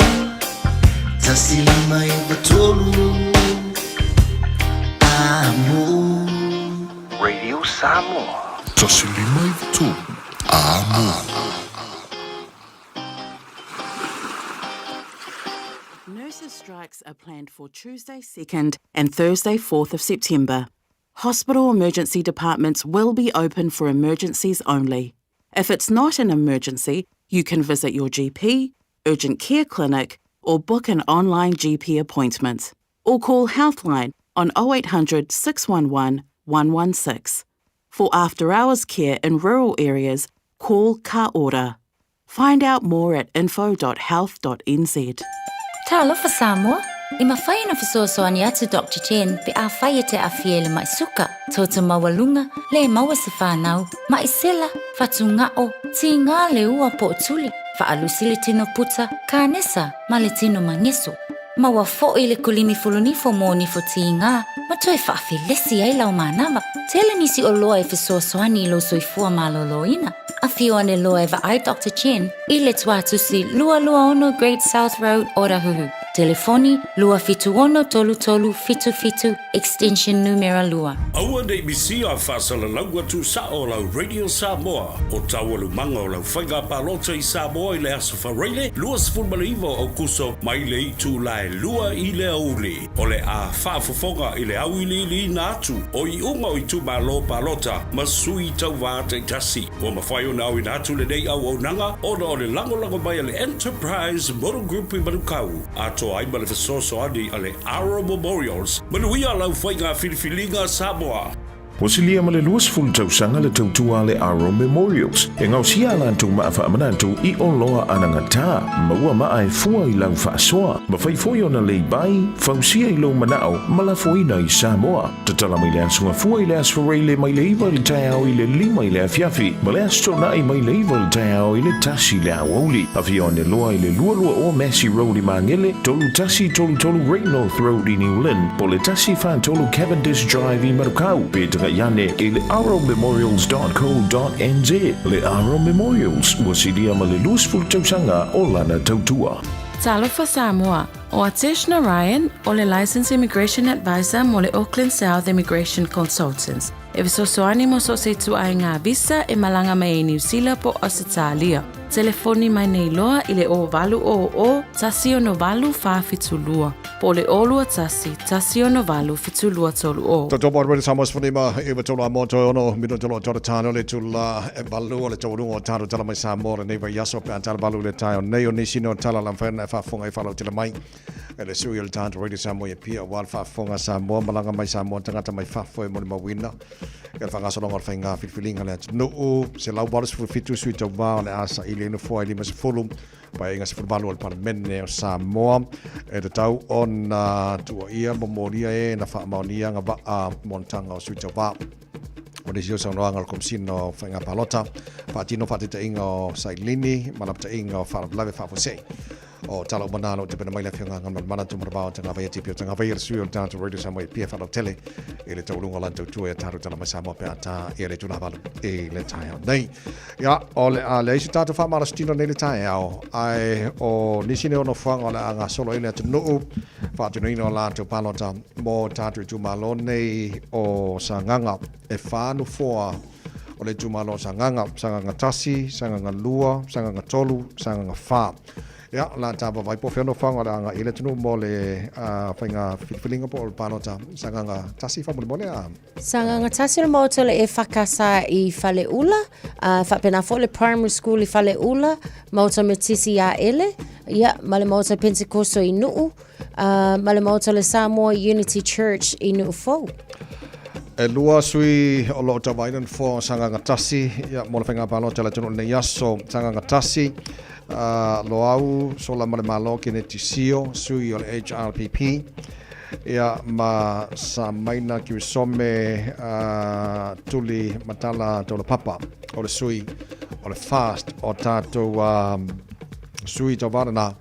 153 Amo. Radio Samoa. 153 Amo. Nurses strikes are planned for Tuesday 2nd and Thursday 4th of September. Hospital emergency departments will be open for emergencies only. If it's not an emergency, you can visit your GP, urgent care clinic, or book an online GP appointment. Or call Healthline on 0800 611 116. For after hours care in rural areas, call Ka Ora. Find out more at info.health.nz. Talofa Samoa! E mafai ona fesoasoani atu Doctor Chen pe afai e te aafia i le mai suka, toto maualuga, le maua se fanau, mai sela, fatugao, tiga le ua po o tuli, faalusi le tino puta, kanesa ma le tino mageso. Maua foi le kulimi fulunifo mo nifo tiga ma toe faafelesi ai lau manava. Tele nisi oloa e fesoasoani i lou soifua maloloina. Afio ane loa e vaai Doctor Chen i le Tuatusi 226 Great South Road, Otahuhu. Telefoni, 276 33 77, extension numera 2. Aua nei misia faasalalau atu sao o lau Radio Samoa o taualumaga o lau faiga palota i Samoa i le Aso Faraile 29 o Aukuso mai le itula e 2 i le aoauli. O le a faafofoga i le auiliiliina atu o iuga o itumalo palota ma sui tauva taitasi. Ua mafai ona auina atu lenei auaunaga ona o le lagolago mai a le Enterprise Motor Group i Manukau, atoa ai ma le fesoasoani a le Aro Memorials. Manuia lau faiga filifiliga Samoa! Ua silia ma le 20 tausaga le tautua a le Aro Memorials e gaosia a latou maa faamanatu i oloa anagata, maua maa e fua i lau faasoa, mafai foi ona leibai, fausia i lou manao ma lafoina i Samoa. Tatala mai le Aso Gafua i le Aso Faraile mai le 9 i le taeao i le 5 i le afiafi ma le Aso Toonai mai le 9 i le taeao i le 1 i le aoauli. Afio ane loa i le 22 o Massey Road i Magele, 3133 Great North Road i New Lynn, po o le 143 Cavendish Drive i Manukau, pe tagai ane i le arrowmemorials.co.nz. Le Arrow Memorials, ua silia ma le 20 tausaga o lana tautua. Talofa Samoa! O Atesh Narayan, o le Licensed Immigration Advisor mo le Auckland South Immigration Consultants, e fesoasoani mo so o se ituaiga visa e malaga mai ai Niu Sila po o Ausetalia. Telefoni mai nei loa i le 0800 168 472 po o le 021 168 7230. Toto mo rere Samoa sefulima i wa tolu a mo toe ono mino tolu o tolu tano le tula e valu o le taualuga o talo tala mai Samoa lenei vaiaso pe a tala valu le taeao nei o nisi no tala la mafai ona e faafofoga ai faalautele mai. E le sui o le tatou Radio Samoa i Apia aua le faafofoga a Samoa, malaga mai Samoa tagata mai fafo e molimauina i le faagasologa o le faiga filifiliga a le atunuu. 187 sui tauva o le a saili ai nofoa e 50 Paeaiga 18 o le Palemene o Samoa e tatau ona tuuaia ma molia e na faamaonia agavaa monotaga o sui tauva. O nisi o saunoaga o le Komesina o Faiga Palota, faatino faataitaiga o sailini ma lapataiga o faalavelave faafuasei. O tala uma nā o lo o tapena mai le Afioga Galumalemana Tumanavao Tagavaia Tipi o Tagavaia le sui o le tatou Radio Samoa i Apia faalautele i le taualuga o lana tautua ia tatou tala mai Samoa pe a tā ia le itula 8 i le taeao nei. Ia, o le a leai se tatou faamalositino nei le taeao, ae o nisi nei o nofoaga o le a gasolo ai le atunuu faatinoina o latou palota mo tatou itumalo nei o Sagaga. E whā nofoa o le itumalo o Sagaga, Sagaga 1, Sagaga 2, Sagaga 3, Sagaga 4. Ia, o le a ta vaavaai po o fea nofoaga o le a agai i le atunuu mo le faiga filifiliga po o le palota Sagaga 1 faamolemole a. Sagaga tasi o le maota o le EFKS i Faleula, a faapena foi le Primary School i Faleula, Maota Metisi i Aele, ia, ma le Maota Pentekoso i Nuu, a, ma le Maota o le Samoa Unity Church i Nuufou. E lua sui o lo o tauvaina nofoa o Sagaga tasi, ia, mo le faiga palota a le atunuu i lenei aso. Sagaga tasi, Loau Solamalemalo Keneti Sio, sui o le HRPP. Ia, ma Samaina Kirisome Tuli Matala Taulapapa, o le sui o le FAST o tatou sui tauva lena,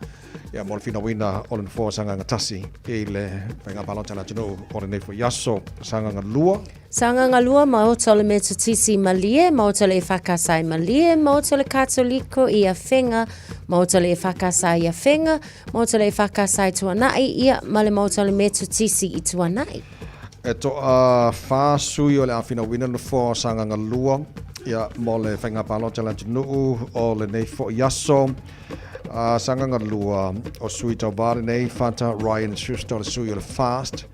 ia, mo le finauina o le nofoa o Sagaga 1 i le faiga palota a le atunuu o lenei foi aso. Sagaga 2. Sagaga 2, Maota o le Metotisi i Malie, Maota o le EFKS i Malie, Maota o le Katoliko i Afega, Maota o le EFKS i Afega, Maota o le EFKS i Tuanai, ia, ma le Maota o le Metotisi i Tuanai. E toa whā sui o le a finauina nofoa o Sagaga 2, ia, mo le faiga palota a le atunuu o lenei foi aso. Sagaga 2, o sui tauva lenei, Fata Ryan Schuster o le sui o le FAST,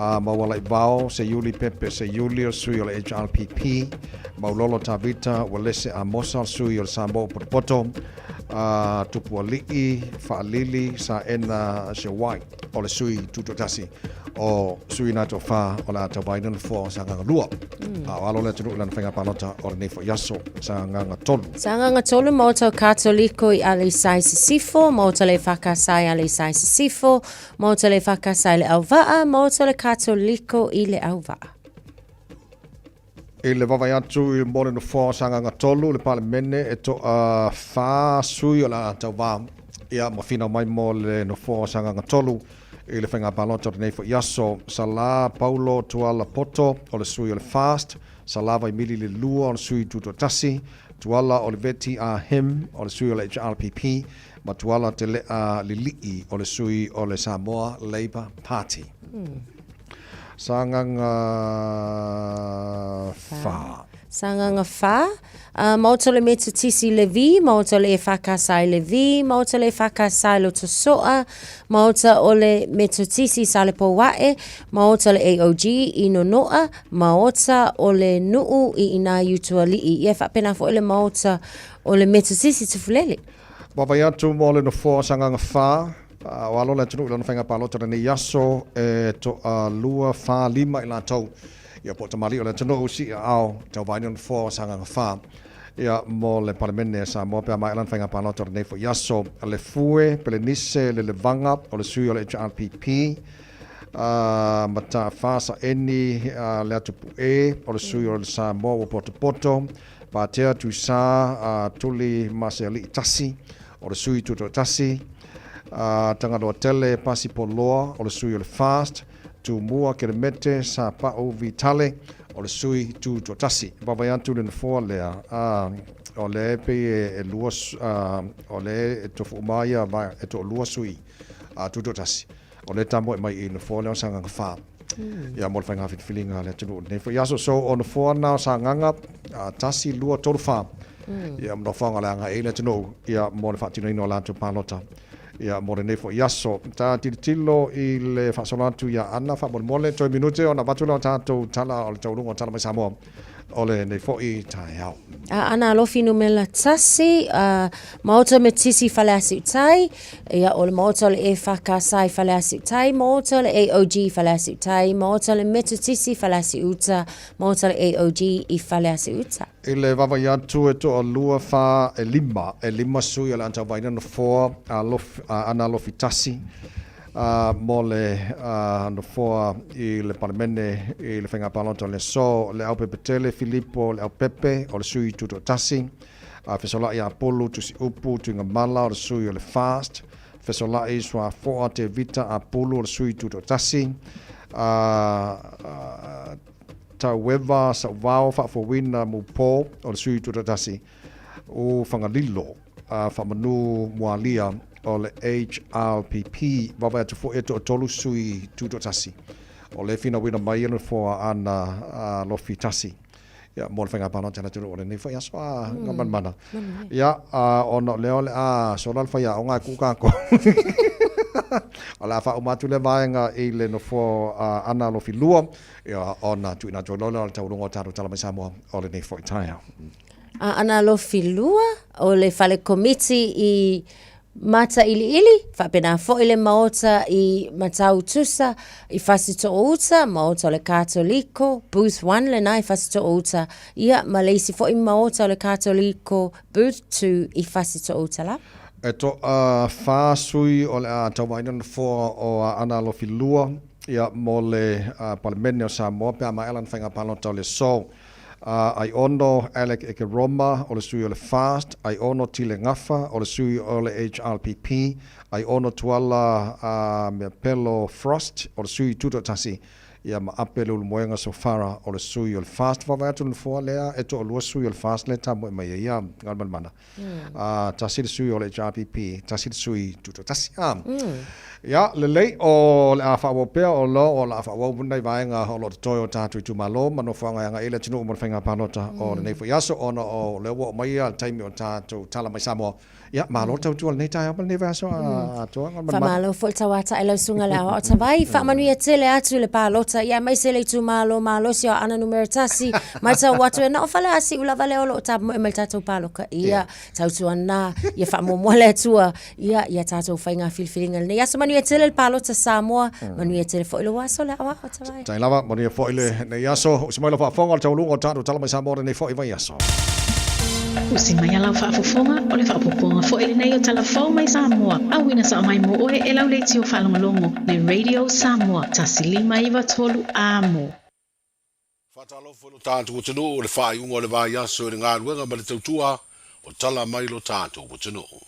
Maualaivao Seiuli Pepe Seiuli o le sui o le HRPP, Maulolo Tavita Uelese Amosa o le sui o le Samoa Potopoto, a Tupualii Faalili Saena Sewai o le sui tutoatasi o sui na toafa o le a tauvaina nofoa o Sagaga 2. A o alo le atunuu i lana faiga palota o lenei foi aso, Sagaga 3. Sagaga 3, Maota o Katoliko i Aleisai Sisifo, Maota le EFKS i Aleisai Sisifo, Maota le EFKS i Leauvaa, Maota o le Katoliko i Leauvaa. I le vaavaai atu i mo le nofoa o Sagaga 3 le Palemene e toa whā sui o le a tauva ia ma finau mai mo le nofoa o Sagaga 3 i le faiga palota o lenei foi aso. Sala Paulo Tuala Poto o le sui o le FAST, Sala Vaimili Lelua o le sui Tutoatasi, Tuala Oliveti Ah Him o le sui o le HRPP ma Tuala Telea Lilii o le sui o le Samoa Labour Party. Sagaga 4. Sagaga 4, Maota o le Metotisi i Levi, Maota o le EFKS i Levi, Maota o le EFKS i Lotosoa, Maota o le Metotisi i Salepouae, Maota o le AOG i Nonoa, Maota o le Nuu i ina i Utualii. Ia e faapena foi le Maota o le Metotisi i Tufulele. Vaavaai atu mo le nofoa o Sagaga 4. A o alo le atunuu i lana faiga palota i lenei aso, e toalua, fa, lima i latou, ia po o tamalii o le atunuu, sii aao, tauvaina o nofoa o Sagaga 4, ia, mo le Palemene a Samoa pe a maea lana faiga palota i lenei foi aso. Le Fue, Pelenise, Lelevaga, o le sui o le HRPP, a Mataafa Saeni, le Atupu'e, o le sui o le Samoa ua potopoto, Patea Tuisa, a Tuli Masealii Tasi, o le sui tutoatasi, a Tagaloa Tele Pasi Poloa, o le sui o le FAST, Tumua Kelemete Sapa'u Vitale, o le sui tutoatasi. Vaavaai atu i le nofoa lea, a, o lea e pei e lua, a, o lea e tofu uma ia e toalua sui tutoatasi. O lea e tamoe mai i nofoa lea o Sagaga 4. Ia mo le faiga filifiliga a le atunuu lenei foi aso. So o nofoa na o Sagaga 1, 2, 3, 4. Ia ma nofoaga o le agai ai le atunuu ia mo le faatinoina o latou palota ia mo lenei foi aso. Ta tilotilo i le faasolo atu ia Ana faamolemole toe minute ona avatu lea o tatou tala o le taualuga o Tala Mai Samoa. o lenei foi taeao. Aana Alofi numera 1, Maota Metisi Faleasiutai, ia o le Maota o le EFKS i Faleasiutai, Maota o le AOG i Faleasiutai, Maota o le Metotisi i Faleasiuta, Maota o le AOG i Faleasiuta. I le vaavaai atu e toalua, fa, e lima, e lima sui o le a tauvaina nofoa Aana Alofi 1 mo le nofoa i le Palemene i le Faiga Palota o le aso. Leaupepetele Filipo Leaupepe o le sui tutoatasi, Fesola'i Apulu Tusiupu Tuigamala o le sui o le FAST, Fesola'i Suafoa Tevita Apulu o le sui tutoatasi, Taueva Sauvao Faafouina Mupo o le sui tutoatasi, U Fagalilo Faamanu Mualia o le HRPP. Vaavaai atu foi e toatolu sui tutoatasi o le finauina mai e le nofoa Aana Alofi 1 ia mo le faiga palota a le atunuu o lenei foi aso a Gamalamala. Ia, ona o lea o le a sola le faiaoga e tuu tatou. O le a faauma atu lea vaega i le nofoa Aana Alofi 2, ia ona tuuina atu ai loa lea o le taualuga o tatou Tala Mai Samoa o lenei foi taeao. Aana Alofi 2, o le fale komiti i Matailiili, faapena foi le maota i Matautusa, i Fasitoouta, maota o le Katoliko, Booth 1 lena i Fasitoouta, ia ma le isi foi maota o le Katoliko, Booth 2 i Fasitoouta lava. E toafa sui o le a tauvaina nofoa o Aana Alofi 2 ia mo le Palemene o Samoa pe a maea lana faiga palota o le aso. Aiono Alec Ekeroma o le sui o le FAST, Aiono Tile Gafa o le sui o le HRPP, Aiono Tuala Meapelo Frost o le sui tutoatasi, ia ma Ape Leulumoega Sofara o le sui o le FAST. Vaavaai atu le nofoa lea e toalua sui o le FAST lea e tamoe mai ai ia Galumalemana. Tasi le sui o le HRPP, tasi le sui tutoatasi. Ia, lelei, o le a faaauau pea o lo o le a faaauau nai vaega o lo o totoe o tatou itumalo ma nofoaga e agai ai le atunuu mo le faiga palota o lenei foi aso, ona o lea ua oo mai le taimi o tatou Tala Mai Samoa. Ia, malo le tautua i lenei taeao ma lenei vaiaso atoa. Faamalo foi le tauata'i lau susuga i le Aoao Tavai. Faamanuia tele atu le palota ia aemaise le itumalo malosi o Aana Numera 1. Matau atu e na o Faleasiu lava lea o lo o tapuai mai le tatou paloka. Ia, tautuana, ia faamuamua le Atua ia ia tatou faiga filifiliga i lenei aso. Manuia tele le palota Samoa, manuia tele foi lou aso le Aoao Tavai. Tai lava, manuia foi lenei aso. Usi mai lau faafofoga o le taualuga o le tatou Tala Mai Samoa lenei foi vaiaso. Usi mai a lau faafofoga, o le faaopoopoga foi lenei o Tala Fou Mai Samoa, auina sao mai mo oe e lau leitio faalogologo, le Radio Samoa 1593 Amo. Faatalofa i lo tatou atunuu o le faaiuga o le vaiaso i le galuega ma le tautua o tala mai lo tatou atunuu.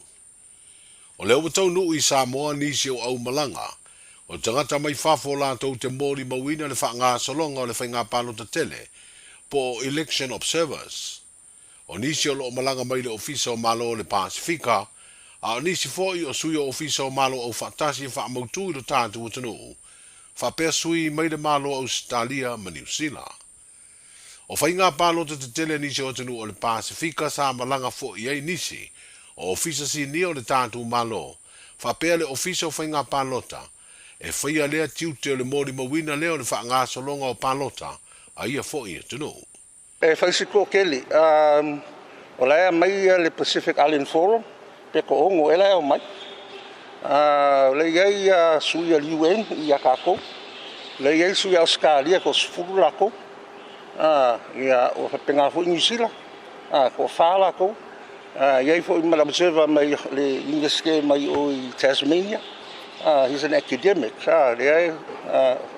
O lea ua taunuu i Samoa nisi o aumalaga o tagata mai fafo latou te molimauina le faagasologa o le faiga palota tele po o Election Observers. O nisi o lo o malaga mai le Ofisa o Malo o le Pasefika, a o nisi foi o sui o Ofisa o Malo Aufaatasi e faamautu i lo tatou atunuu, faapea sui mai le Malo o Ausetalia ma Niu Sila. O faiga palota tetele a nisi o atunuu o le Pasefika sa malaga foi ai nisi o Ofisa Sinia o le tatou Malo, faapea le Ofisa o Faiga Palota, e faia lea tiute o le molimauina lea o le faagasologa o palota a ia foi atunuu. E fai si toatele, o la e aumai le Pacific Island Forum, pe toaono ea la e omai. O la e i ai sui a le UN ia tatou, o la e i ai sui a Ausetalia e toasefulu latou, ia ua faapena foi Niu Sila, toafa latou. E i ai foi ma le observer mai le Iunivesite mai o i Tasmania, he's an academic, lea e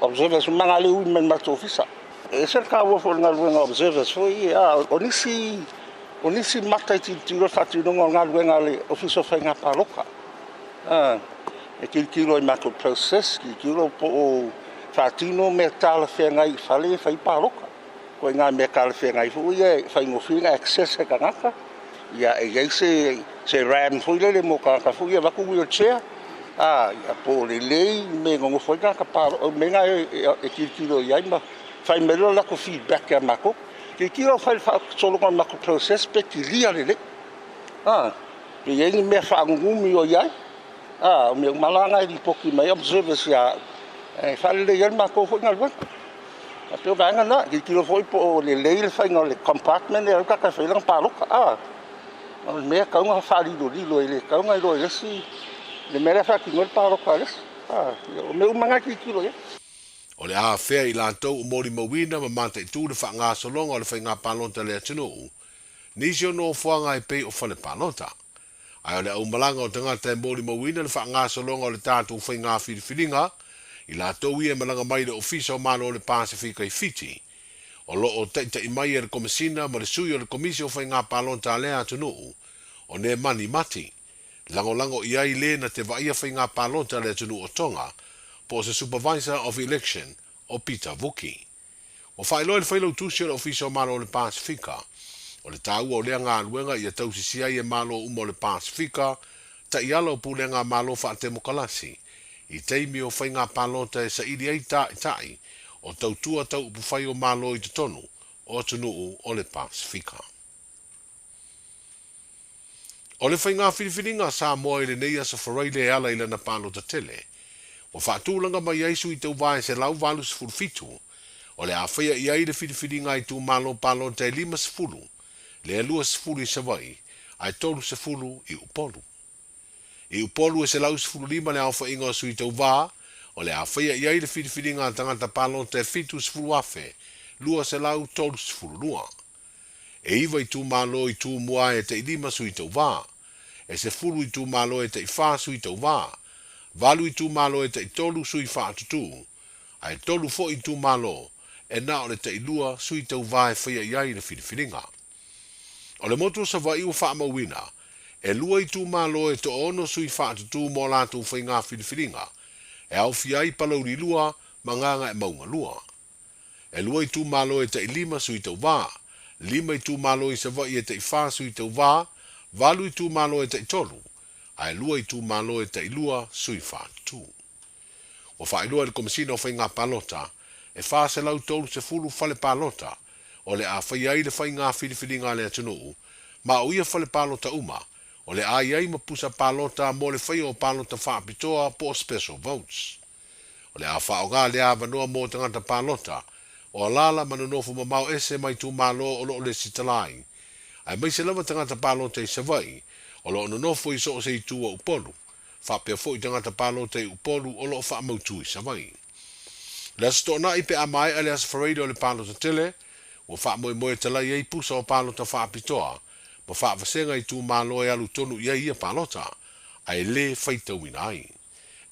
observers uma na le ui mai le matou ofisa. E ese le taua foi o le galuega a observers foi ia, o nisi, o nisi mata e tilotilo le faatinoga o le galuega a le Ofisa o Faiga Palota. E tilotilo i matou process, tilotilo po o faatino mea talafeagai i fale e fai palota. Ituaiga mea talafeagai foi ia e faigofie ona access e tagata, ia e i ai se, se ramp foi lele mo tagata foi ia e avatu wheelchair, ia po o lelei mea e nonofo ai tagata palota, o mea na e tilotilo i ai ma fai mai loa le latou feedback ia matou. Tilotilo fai le faasologa o le matou process pe kilia lelei. Pe i ai ni mea faanunumi o i ai. O mea uma la na e lipoti mai observers ia au, e faalelei ai le matou foi galuega. A pei o vaega na, tilotilo foi po o lelei le faiga o le compartment lea o le tagata e fai ai lana palota. A, o le mea e tatau ona faalilolilo e le tatau ona iloa e le isi le mea la e faatino ai le palota a le isi. A, o mea uma na e tilotilo i ai. O le a afea i latou o molimauina ma mataitu le faagasologa o le faiga palota a le atunuu, nisi o nofoaga e pei o fale palota. Ae o le aumalaga o tagata e molimauina le faagasologa o le tatou faiga filifiliga, i latou ia e malaga mai i le Ofisa o Malo o le Pasefika i Fiti, o lo o taitai mai e le Komesina ma le Sui o le Komisi o Faiga Palota a lea atunuu, o Nemani Mati. Lagolago i ai le na te vaaia faiga palota a le atunuu o Tonga, po o se Supervisor of Election o Peter Vuki. Ua faailoa e le Failautusi o le Ofisa o Malo o le Pasefika, o le taua o lea galuega ia tausisi ai e Malo uma o le Pasefika taiala o pulega a Malo faatemokalasi i taimi o faiga palota e saili ai taʻitaʻi o tautua tau upufai o Malo i totonu o atunuu o le Pasefika. O le faiga filifiliga a Samoa i lenei aso Faraile e ala i lana palota tele, ua faatulaga mai ai sui tauva e 187, o le a faia i ai le filifiliga a itumalo palota e 50, lea 20 i Savaii, ae 30 i Upolu. I Upolu e 115 le aofaiga o sui tauva, o le a faia i ai le filifiliga a tagata palota e 70,232. E iva itumalo i Tumua e tai lima sui tauva. E 10 itumalo e tai fa sui tauva. Valu itumalo e tai tolu sui faatutū. Ae tolu foi itumalo e na o le tai lua sui tauva e faia i ai le filifiliga. O le motu o Savaii ua faamauina, e lua itumalo e toaono sui faatutū mo a latou faiga filifiliga, e aofia ai Palauli 2 ma Gagaemauga 2. E lua itumalo e tai lima sui tauvā, lima itumalo i Savaii e tai fa sui tauvā, valu itumalo e tai tolu, ae lua itumalo e tai lua sui faatutū. Ua faailoa e le Komesina o Faiga Palota, e 430 fale palota o le a faia ai le faiga filifiliga a le atunuu, ma o ia fale palota uma, o le a i ai ma pusa palota mo le faia o palota faapitoa po o special votes. O le a faaaoga lea avanoa mo tagata palota o alaala ma nonofo mamao ese mai itumalo o lo o lesitala ai, aemaise lava tagata palota i Savaii o lo o nonofo i so o se itu o Upolu, faapea foi tagata palota i Upolu o lo o faamautu i Savaii. O le Aso Toonai pe a maea le Aso Faraile o le palota tele, ua faamoemoe talai ai pusa o palota faapitoa ma faavasega itumalo e alu tonu i ai ia palota, ae le faitauina ai.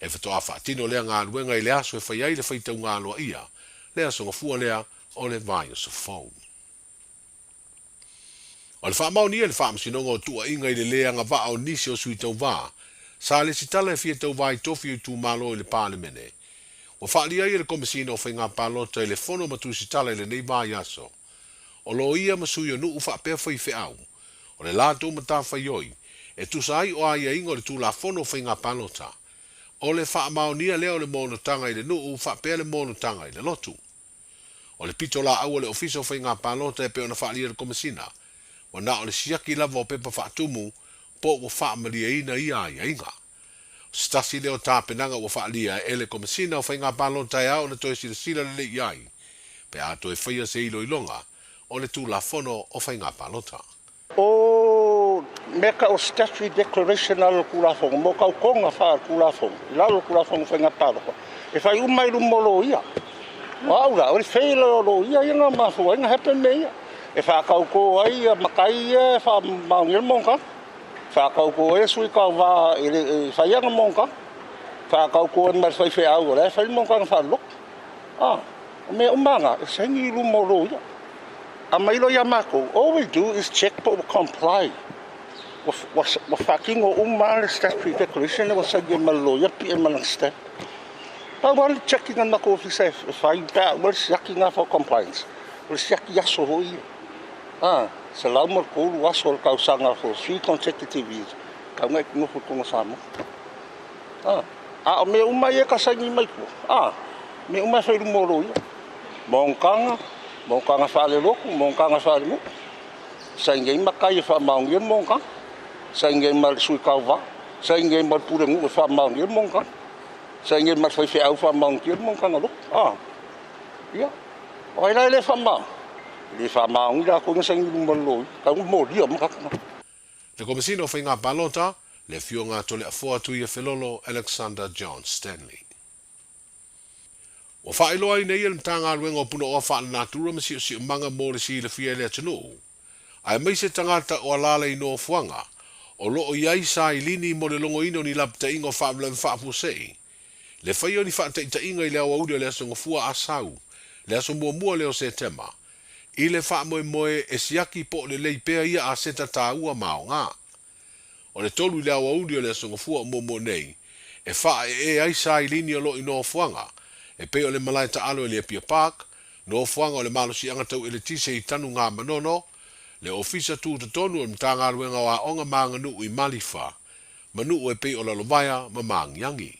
E faatoa faatino lea galuega i le aso e fai ai le faitauga aloaia, le aso gafua lea o le vaiaso fou. O le faamaonia e le Faamasinoga o Tuuaiga i le le agavaa o nisi o sui tauva, sa lesitala e fia tauva i tofi o itumalo i le Palemene. Ua faaalia ai e le Komesina o Faiga Palota i le Fono ma Tusitala i lenei vaiaso. O loia ma sui o nuu faapea faifeau, o le latou matafaioi e tusa ai o aiaiga o le Tulafono o Faiga Palota. O le faamaonia lea o le monotaga i le nuu faapea le monotaga i le lotu. O le pitolaau a le Ofisa o Faiga Palota e pei ona faaalia e le Komesina, ua na o le siaki lava o pepa faatumu po ua faamalieina ia aiaiga. O se tasi lea o tapenaga ua faaalia e le Komesina o Faiga Palota e ao ona toe silasila lelei i ai pe a toe faia se iloiloga o le Tulafono o Faiga Palota. O mea tau o statutory declaration i lalo o le Tulafono, mo tautoga faale-Tulafono i lalo o le Tulafono o Faiga Palota, e fai uma i luma o loia. O au la, o le fail o loia ia na mafua ai ona happen mea ia. E faatauto ai matai ia e faamaonia le monotaga, faatauto ai sui tauva e fai ana monotaga, faatauto ai ma le faifeau o la e fai le monotaga faalelotu. O mea uma na, e saini i luma o loia. Aumai loa ia matou, all we do is check po ua comply, ua faatino uma le statutory declaration lea ua saini ai ma le loia pie ma lana stamp. Pau lava le checking a le matou ofisa e fai pe a uma le siaki lena for compliance, o le siaki aso foi ia. A, 103 aso o le tausaga for 3 consecutive years, tau na e te nofo i totonu o Samoa. A, a o mea uma ia e ta saini mai tua, a, mea uma e fai i luma o loia. Monotaga, monotaga faalelotu, monotaga faalenuu. Saini ai matai e faamaonia le monotaga. Saini ai ma le sui tauva. Saini ai ma le pulenuu e faamaonia le monotaga. Saini ai ma le faifeau e faamaonia le monotaga lotu. A, ia. O ai la e le faamamalu? E le faamaoni latou na saini i luma o le loia, tau na molia uma tagata na. Le Komesina o Faiga Palota, le Afioga a Toleafoa Tuiafelolo Alexander John Stanley. Ua faailoa ai nei e le Matagaluega o Punaoa Faalenatura ma Siosiomaga mo le silafia e le atunuu, aemaise tagata o alaala i nofoaga o lo o i ai sailini mo le logoina o ni lapataiga o faalavelave faafuasei, le faia o ni faataitaiga i le aoauli o le Aso Gafua Asau, le aso muamua lea o Setema, i le faamoemoe e siaki po o lelei pea ia aseta taua ma aoga. O le 3 i le aoauli o le Aso Gafua o muamua nei, e faaee ai sailini o lo o i nofoaga, e pei o le malae taalo i le Apia Park, nofoaga o le malosiaga tau eletise i Tanugamanono, le Ofisa Tutotonu o le Matagaluega o Aoga ma Aganuu i Malifa, ma nuu e pei o Lalovaea ma Maagiagi.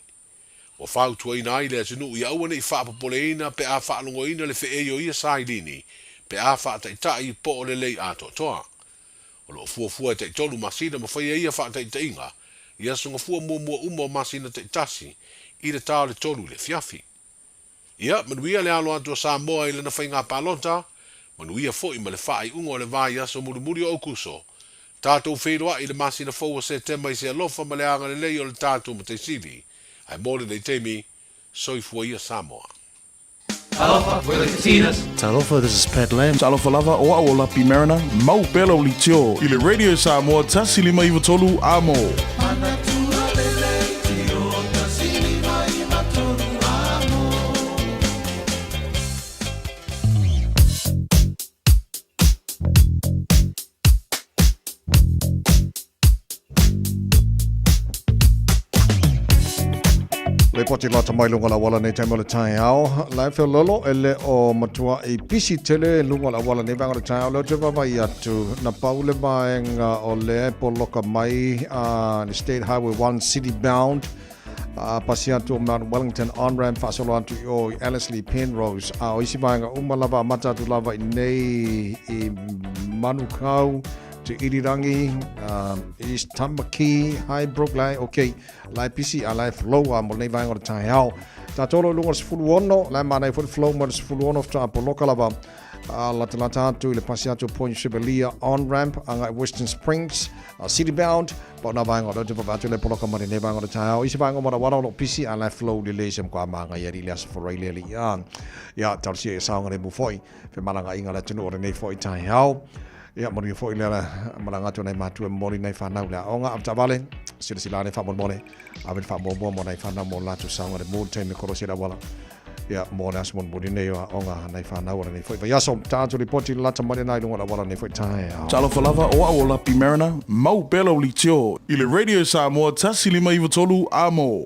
Ua fautuaina ai le atunuu ia aua ne i faapopoleina pe a faalogoina le feei o ia sailini pe a faataitai po o lelei atoatoa. O lo o fuafua e taitolu masina ma faia ia faataitaiga i aso gafua muamua uma o masina taitasi i le ta o le 3 i le afiafi. Ia manuia le alo atu o Samoa i lana faiga palota, manuia foi ma le faaiuga o le vaiaso mulimuli o Aokuso. Tatou feiloai i le masina fou o Setema i se alofa ma le agalelei o le tatou Matai Sili. Ae mo lenei taimi, soifua ia Samoa. Talofa, we're the Katinas. Talofa, this is Pat Lam. Talofa lava, o au o Lapi Mariner, mau pea lau leitio i le Radio Samoa 153 Amo. Lipoti lata mai luga o le auala nei taimi o le taeao. La e feololo e le o matua i pisi tele luga o le auala nei vaega o le taeao. Leo te vaavaai atu na pau le vaega o lea e poloka mai a le State Highway 1 City Bound a pasi atu o Mount Wellington on-ramp faasolo atu i o i Ellerslie Penrose a o isi vaega uma lava amata atu lava i nei i Manukau Te Irirangi, East Tamaki, Highbrook, lai, ok, lai pisi a lai flow a mo lenei vaega o le taeao. Tātou lo i luga o le 16, lai mānai foi le flow mo le 16 whata poloka lava. A latalata atu i le pasi atu o Point Chevalier on-ramp agai Western Springs, a City Bound, pa o nā vaega o leo te vava atu le poloka mo lenei vaega o le taeao. I se vaega o Marawara o lo pisi a lai flow le le se mkoa māngai ali le aso wharai le ali ia. Ia, tausia i saonga le mu foi, femalagaaiga a le atunuu o lenei foi taeao. Ia, manuia foi le malaga atu o nai matua e momoli nai fanau i le aoga. Avetaavale, silasila ane faamolemole, ave le faamuamua mo nai fanau mo le latou saogalemu i le taimi e kolosi ai le auala. Ia, mo le aso mulimuli nei o aoga a nai fanau o lenei foi vaiaso. Tatou lipoti lalata mai lena i luga o le auala o lenei foi taeao. Talofa lava, o au o Lapi Mariner, mau pea lau leitio i le Radio Samoa 153 Amo.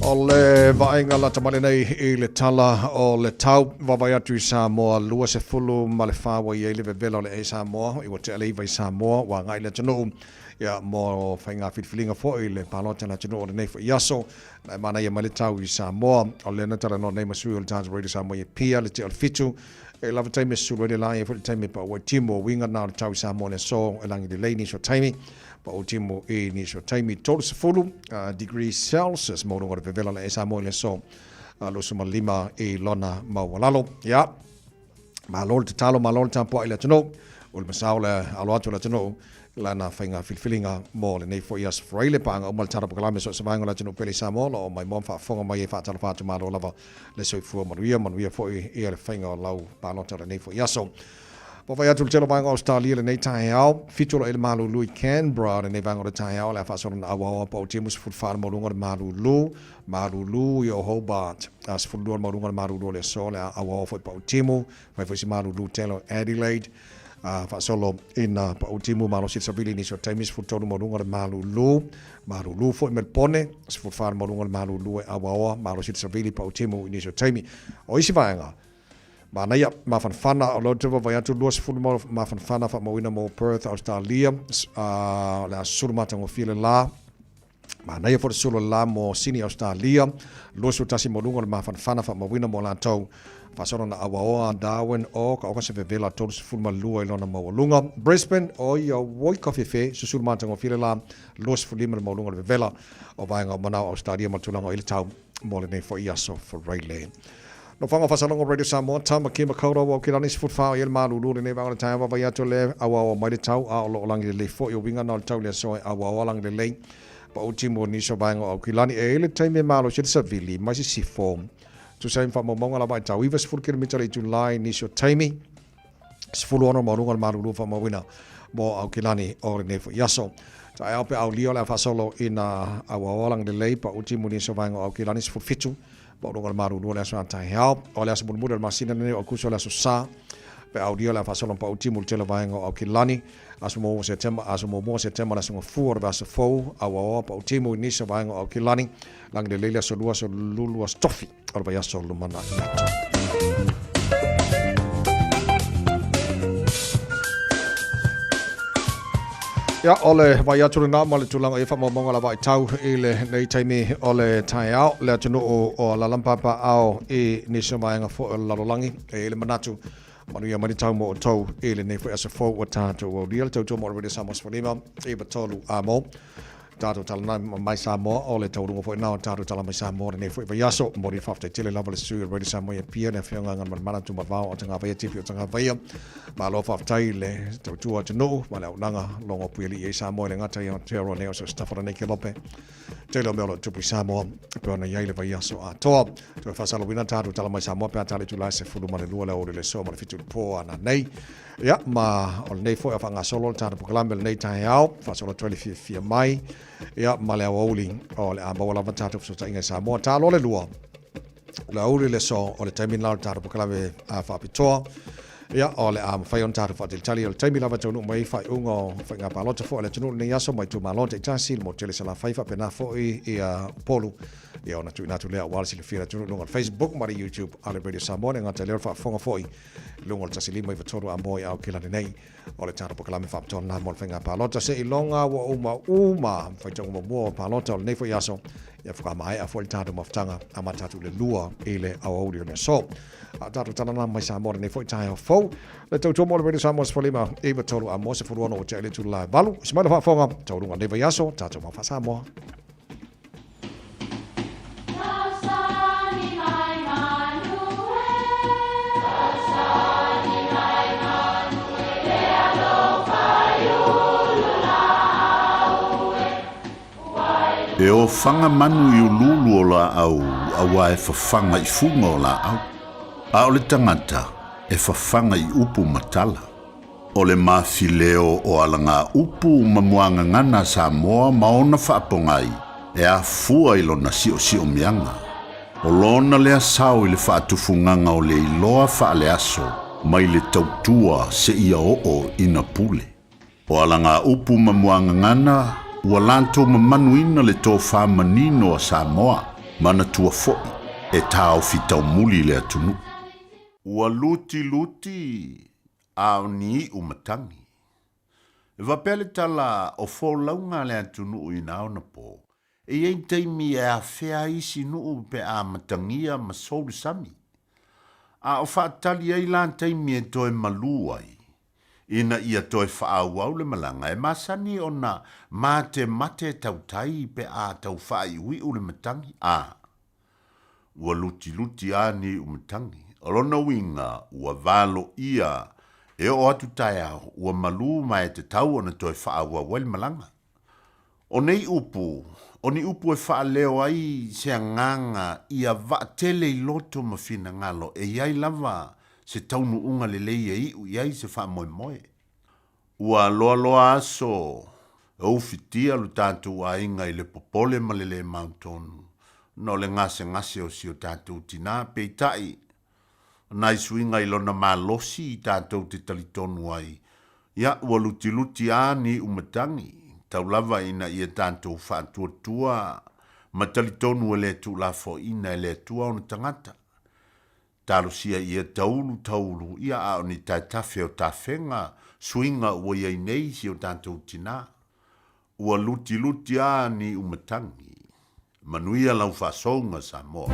O le vaaiga lata mai lenei i le tala o le tau, vaavaai atu i Samoa, 24 ua i ai le vevela o le ea i Samoa, i ua tea le iva i Samoa, ua agai le atunuu ia mo faiga filifiliga foi le palota le atunuu o lenei foi aso. Na e manaia mai le tau i Samoa, o lea na talanoa nei ma sui o le tatou Radio Samoa i Apia le tea o le 7, e lava taimi e susulu ai le la, e i ai foi le taimi e pau ai timu. O uiga na o le tau i Samoa i le aso e lagi lelei nisi o taimi. Pa o timu i nisi o taimi 30 degrees Celsius mo luga o le vevela le e Samoa i le aso 25 i lona maualalo. Ia, malo le tatalo, malo le tapuai i le atunuu, o le masao le alo atu o le atunuu lana faiga filifiliga mo lenei foi aso Faraile. Paaga uma le tala polokalame so o se vaega o le atunuu pele i Samoa o lo o maimoa ma faafofoga mai e faatalofa atu malo lava le soifua manuia, manuia foi ia le faiga o lau palota o lenei foi aso. Vaavaai atu i le tele o vaega o Ausetalia i lenei taeao, 7 o lo o i le malulu i Canberra lenei vaega o le taeao, o le a faasolo naauao a pau timu 14 le maualuga o le malulu, malulu i o Hobart, a 12 le maualuga o le malulu o le aso, o le a auaoa foi pau timu, fai foi si malulu tele o Adelaide, a faasolo ina pau timu malosi le savili nisi o taimi 13 le maualuga o le malulu, malulu foi Melbone, 14 le maualuga o le malulu e auaoa, malosi le savili pau timu i nisi o taimi. O isi vaega, Manaia, mafanafana, o lea ou te vaavaai atu, 20 mafanafana faamauina mo Perth, Ausetalia, o le a sulu matagofie le la. Manaia foi le sulu o le la mo Sydney, Ausetalia, 21 mo luga o le mafanafana faamauina mo latou. Faasolo na auaoa Darwin, o ka oka se vevela 32 i lona maualuga. Brisbane, o ia oi ka fefe, susulu matagofie le la, 25 le maualuga o le vevela o vaega o manao Ausetalia ma le tulaga o i le tau mo lenei foi aso Faraile. Nofoaga o Faasalogo Radio Samoa, Tāmaki Makaurau o Aukilani, 14 o i ai le malūlū lenei vaega o le taeao vaavaai atu le auaoa mai le tau a o lo o lagi lelei foi o uiga na o le tau i le aso e auaoa lagi lelei paʻu mo nisi o vaega o Aukilani. E i ai le taimi e malosi ai le savili mai sisifo tusa ai ma faamaumauga lava e tau 90 kilomita le itulā i nisi o taimi. 16 maualuga o le malūlū faamauina mo Aukilani o lenei foi aso. Taeao pe aulia o le a faasolo ina auaoa lagi lelei paʻu mo nisi o vaega o Aukilani 17 maualuga o le malūlū o le aso a taeao. O le aso mulimuli o le masina lenei o Aukuso o le aso Sa pe aulia o le a faasolo paʻu mo le tele o vaega o Aukilani. Aso muamua o Setema, aso muamua o Setema le aso Gafua o le vaiaso fou, auaoa paʻu i nisi o vaega o Aukilani, lagi lelei le aso Lua, aso Lulu, aso Tofi o le vaiaso lumanai atu. Ia, o le vai atu lena ma le tulaga i faamaumauga lava i tau i lenei taimi o le taeao, le atunuu o Lalampapa ao i nisi o vaega foi o le lalolagi. E i ai le manatu, manuia mai le tau mo outou i lenei foi aso fou ua tatou aulia le tautua mo le Radio Samoa 15 i 3 a mo. Tatou tala mai Samoa o le taualuga foi na o tatou tala mai Samoa lenei foi vaiaso. Momoli le faafetai tele lava le sui o le Radio Samoa i Apia, le Afioga Galumalemana Tuimavao o Tagavaia Tipi o Tagavaia. Malo faafetai le tautua atunuu ma le auaunaga logo puialii ai Samoa i le gata i Aotearoa nei o se Stafa lenei Kelope. Tele o mea o lo o tupu i Samoa e pei ona i ai le vaiaso atoa. Toe faasalauina tatou tala mai Samoa pe a tali itula e 12 le aoauli o le aso ma le 7 i le po a nanei. Ia, ma o lenei foi a faagasolo le tatou polokalame o lenei taeao, faasolo atu ai le fiafia mai, ia, ma le aoauli o le a maua lava tatou fesootaiga i Samoa. Talo le lua, le aoauli le aso o le taimi lena o le tatou polokalame faapitoa. Ia, o le a mafai ona tatou faatalitali o le taimi lava e taunuu mai ai faaiuga o faiga palota foi a le atunuu lenei aso mai itumalo taitasi, le motu tele i Salafai faapena foi ia Upolu. Ia ona tuuina atu lea aua le silafia e le atunuu i luga o le Facebook ma le YouTube a le Radio Samoa. E le gata i lea o le faafofoga foi i luga o le 153 Amoa i Aokelani nei. O le tatou polokalame faapitoa lena mo le faiga palota. Seiloga ua uma uma faitauga muamua o palota o lenei foi aso. Ia faatoa maea foi le tatou mafutaga amata atu i le 2 i le aoauli o le aso. A o tatou tala mai Samoa lenei foi taeao fou. Le tautua mo le Radio Samoa 15 93 Amoa 16 ua tea i le itula e 8. Usi mai le faafofoga, taualuga lenei vaiaso, tatou mau faa-Samoa. E ofaga manu i uluulu o laau auā e fafaga i fuga o laau, a o le tagata e fafaga i upu ma tala. O le mafileo o alagaupu ma muagagana a Samoa ma ona faapogai e afua i lona siosiomiaga. O lona lea sao i le faatufugaga o le iloa faaleaso mai le tautua seia oo ina pule. O alagaupu ma muagagana ua latou mamanuina le tofa manino a Samoa, manatua foi e taofi taumuli le atunuu. Ua lutiluti a o ni iʻu matagi. E faapea le tala o folauga a le atunuu i na ona po, e i ai taimi e afea ai isi nuu pe a matagia ma sou le sami. A o faatali ai la taimi e toe malū ai, ina ia toe faaauau le malaga, e masani ona matemate tautai pe a tau faaiuiu le matagi, a Ua lutiluti a ni iʻu matagi. O lona uiga, ua valo ʻia e oo atu taeao, ua malū ma e tatau ona toe faaauau ai le malaga. O nei upu, o ni upu e faaleo ai se agaga ia vaatele i loto ma finagalo e i ai lava se taunuuga lelei e iʻu i ai se faamoemoe. Ua loaloa aso e ufitia lo tatou aiga i le popole ma le lē mautonu ona o le gasegase o si o tatou tinā. Peitai, o nai suiga i lona malosi i tatou te talitonu ai, ia, ua lutiluti a ni iʻu matagi, tau lava ina ia tatou faatuatua ma talitonu e le tuulafoaiina e le Atua ona tagata. Talosia ia taulu taulu ia a o ni taetafe o tafega suiga ua iai nei si o tatou tina. Ua lutiluti a ni umatagi. Manuia lau faasouga Samoa.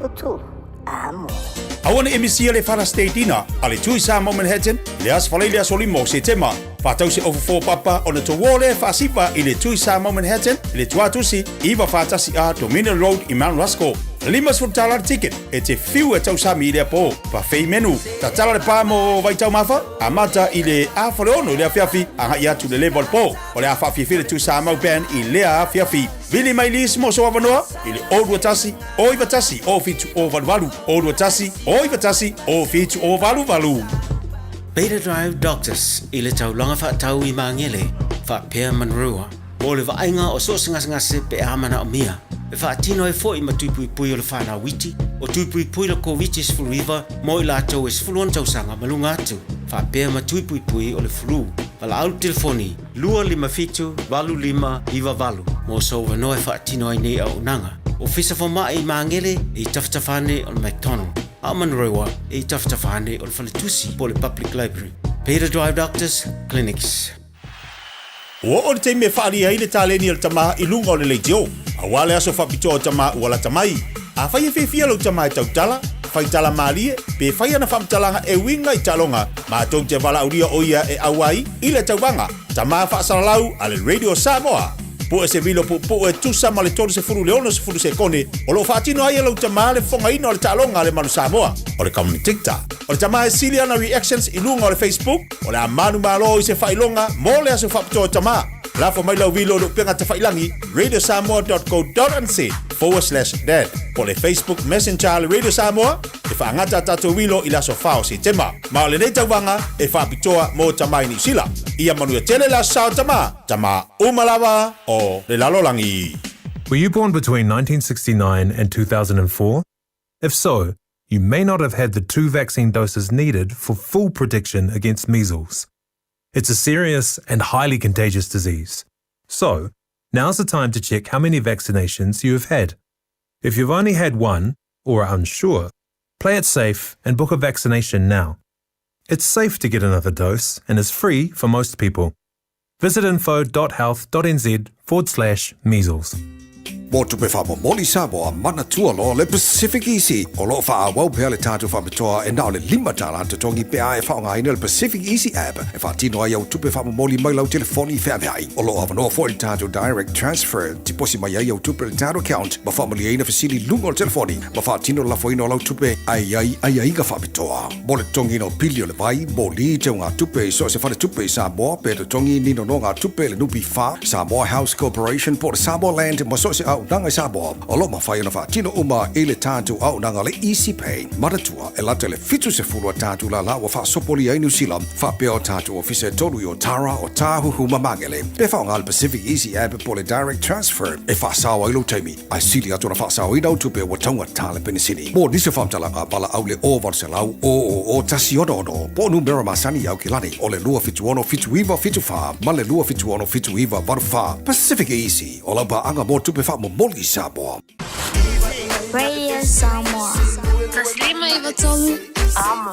93 Amo. Aua ne e misia le Father's Day Dinner a le Tui Samoa Manhattan i le Aso Faraile aso 5 o Setema. Faatau se ofofo papa ona tou o lea e faasiva i le Tui Samoa Manhattan i le Tuatusi 941 A Dominion Road i Mount Ruskell. $50 le ticket e te fiu e tausami i lea po. Buffet menu. Tatala le pa mo vaitaumafa, amata i le afa o le ono i le afiafi agai atu i le leva o le po. O le a faafiafia le Tui Samoa Band i lea afiafi. Vili mai lisi mo sou avanoa i le 021 091 0788 021 091 0788. Beta Drive Doctors i le taulaga faatau i Magele, faapea Manurewa, mo le vaaiga o so o se gasegase pe a manaomia. E faatino ai foi ma tui puipui o le fanau iti, o tui puipui le Koviti-19 mo i latou e 16 tausaga ma luga atu, faapea ma tui puipui o le flu. Valaau le telefoni 257 8598 mo sou avanoa e faatino ai nei auaunaga. Ofisa Fomai i Magele e i tafatafa ane o le McDonald, a o Manurewa e i tafatafa ane o le Faletusi po o le Public Library. Peter Drive Doctors Clinics. Ua oo le taimi e faaalia ai le taleni a le tama i luga o le leitio, aua le aso faapitoa o tama ua lata mai. Afai e fiafia lou tama e tautala, fai tala malie, pe fai ana faamatalaga e uiga i taaloga, matou te valaaulia o ia e auai i le tauvaga Tama Faasalalau a le Radio Samoa. Pue se vilo puupuu e tusa ma le 30 i le 60 sekone o lo o faatino ai e lou tama le fofogaina o le taaloga a le Manu Samoa, o le commentator. O le tama e sili ana reactions i luga o le Facebook, o le a manumalo i se faailoga mo le aso faapitoa o tama. Lafo mai lau vilo i le upega tafailangi radiosamoa.co.nz/dad po o le Facebook Messenger a le Radio Samoa e faagata a tatou vilo i le aso 4 o Setema. Ma o lenei tauvaga e faapitoa mo tama i Niu Sila. Ia manuia tele le aso sa o tama, tama uma lava o le lalolagi. Were you born between 1969 and 2004? If so, you may not have had the two vaccine doses needed for full protection against measles. It's a serious and highly contagious disease. So, now's the time to check how many vaccinations you have had. If you've only had one, or are unsure, play it safe and book a vaccination now. It's safe to get another dose and is free for most people. Visit info.health.nz forward slash measles. Mo tupe faamomoli Samoa, manatua loa le Pacific Easy. O lo o faaauau pea le tatou faapitoa e na o le $5 totogi pe a e faaaogaina le Pacific Easy app e faatino ai au tupe faamomoli mai lau telefoni feaveai. O lo o avanoa foi le tatou Direct Transfer, tiposi mai ai au tupe i le tatou account ma faamalieina fesili i luga o le telefoni ma faatino le lafoina o lau tupe ae i ai aiaiga faapitoa. Mo le totogiina o pili o le vai, moli, teugatupe i so o se faletupe i Samoa pe totogi ni nonogatupe i le NPF, Samoa House Corporation po o le Samoa Land ma so o se auaunaga i Samoa, o lo o mafai ona faatino uma i le tatou auaunaga le Easy Pay. Manatua, e lata i le 70 a tatou lala ua faasopolia ai Niu Sila, faapea o tatou ofisa e tolu i Otara, Otāhuhu ma Magele. Pe faaaoga le Pacific Easy App po o le Direct Transfer e faasao ai lou taimi, ae sili atu ona faasaoina au tupe ua taugata le penisini. Mo nisi o faamatalaga, valaau le 0800 000 166 po o numera masani i Aukilani o le 276 7974 ma le 276 7984. Pacific Easy, o lau paaga mo tupe faamomoli i Samoa. Radio Samoa. 153 Amo.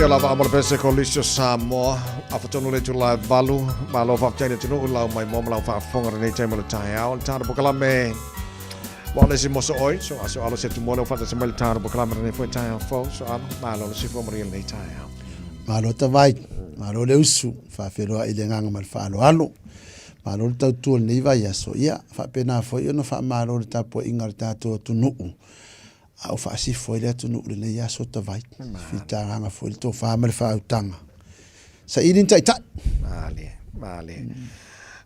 Ia lava a mo le pese Kolisi o Samoa, afa tonu le itula e valu, malo faafetai le atunuu lau mai moa ma lau faafofoga lenei taimi o le taeao, le tatou polokalame Ua le isi moso oi, so aso alo se tumua le ufata se mai le tatou polokalame lenei foi taeao fou, so alo, malo le sifua manuia lenei taeao. Malo Tavai, malo le usu, faafeiloai i le agaga ma le faaaloalo. Malo le tautua i lenei vaiaso, ia faapena foi ona faamalo i le tapuaiga a le tatou atunuu a o faasifo ai le atunuu i lenei aso Tavai. Fitaagaga foi le tofa ma le faautaga. Saili ni taitai. Malie, malie.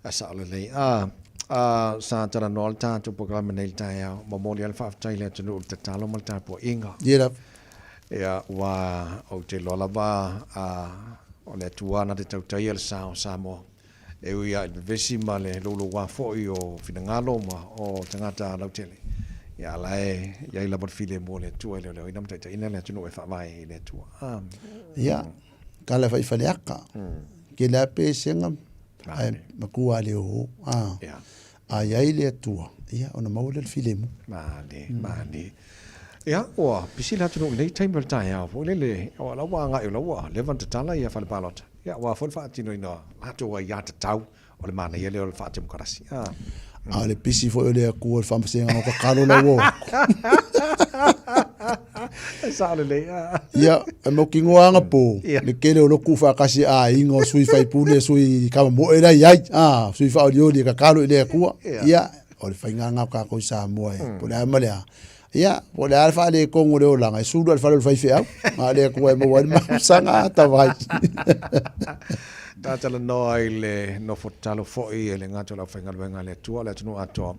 A sao lelei. A, a, sa talanoa le tatou polokalame nei i le taeao, momoli ai le faafetai i le atunuu i le tatalo ma le tapuaiga. Ia lava. Ia, ua ou te iloa lava, a, o le Atua na te tautaia le sa o Samoa. E ui lava i le vevesi ma le louloua foi o finagalo ma o tagata lautele, ia a la e i ai lava le filemu o le Atua e leoleoina ma taitaiina le atunuu e faavae i le Atua. Ia, kala fai faleaka. Ke le ape esega ae matua le o. A, a i ai le Atua, ia ona maua lea o le filemu. Male, male. Ia, ua pisi le atunuu i lenei taimi o le taeao foi lele, o la ua agai o la ua leva ona tatala ia fale palota. Ia, aua foi le faatinoina o latou aiatatau o le manaia lea o le faatemokarasi. A. A o le pisi foi o le Atua i le faamasinoga o tatalo la ua o atu. E sao lelei. A. Ia, e mautinoa anapo, le tele o lotu faatasi a aiga o sui faipule, sui kamamoe la i ai, a, sui faaolioli e tatalo i le Atua. Ia, o le faiga lena o tatou i Samoa e, po o le a ma le a. Ia, po o le a le faaletonu o le olaga, e sulu lava i le fale o le faifeau, a o le Atua e maua ai le mafusaga a tavai. Ta talanoa i le nofo tatalo foi e le gata o le aufaigaluega a le Atua, o le atunuu atoa.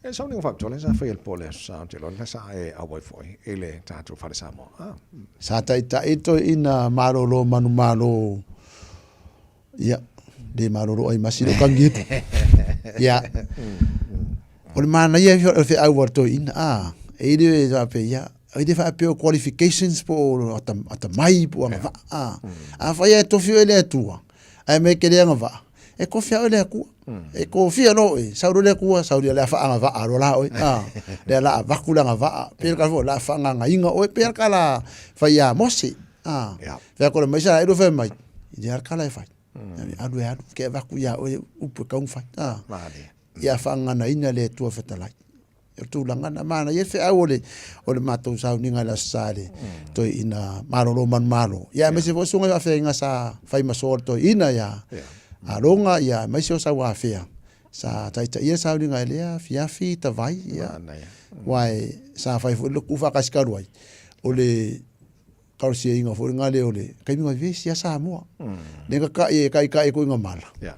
E sauniga faapitoa lea sa faia i le po o le Aso Sa, ou te iloa lea sa e auai foi i le tatou fale Samoa. Ah. Sa taitai toeaina malolo manumalo Ia, le malolo ai masi lou tagi atu. Ia, o le manaia o le feau a le toeaina, a, e i le faapea, ia, e le faapea o qualifications po o atamai po o agavaa, a. Afai lava e tofi oe e le Atua, ae mea e te le agavaa, e tofi lava oe e le Atua. E tofia loa oe, sau loa le Atua, sau loa o le a faaagavaa loa la oe, a. Lea o le a avatu le agavaa, pei o le tala foi, o le a faagagaina oe, pei lava le tala fai ia Mose, a. Fai atu le mai sa e fai mai, i le kala e fai. Mm. Alu e alu, ke avatu ia oe upu e kaunga fai. Ah. Ia whaanganaina le Atua fetalai. O tulaga na mana ia feau o le o le matou sauniga i le Aso Sa le mm. toeaina malolo manumalo. Ia aemaise foi susuga i faafeagaiga sa fai ma soa le toeaina ia Aloga ia aemaise o Sauafea sa taitaia sauniga i lea afiafi tavai ia. Aua sa fai foi le lotu faatasi talu ai o le Kalosiaina foi lena lea o le taimi na vevesi a Samoa. Mm. Le ka kai kai ko inga mala. Yeah.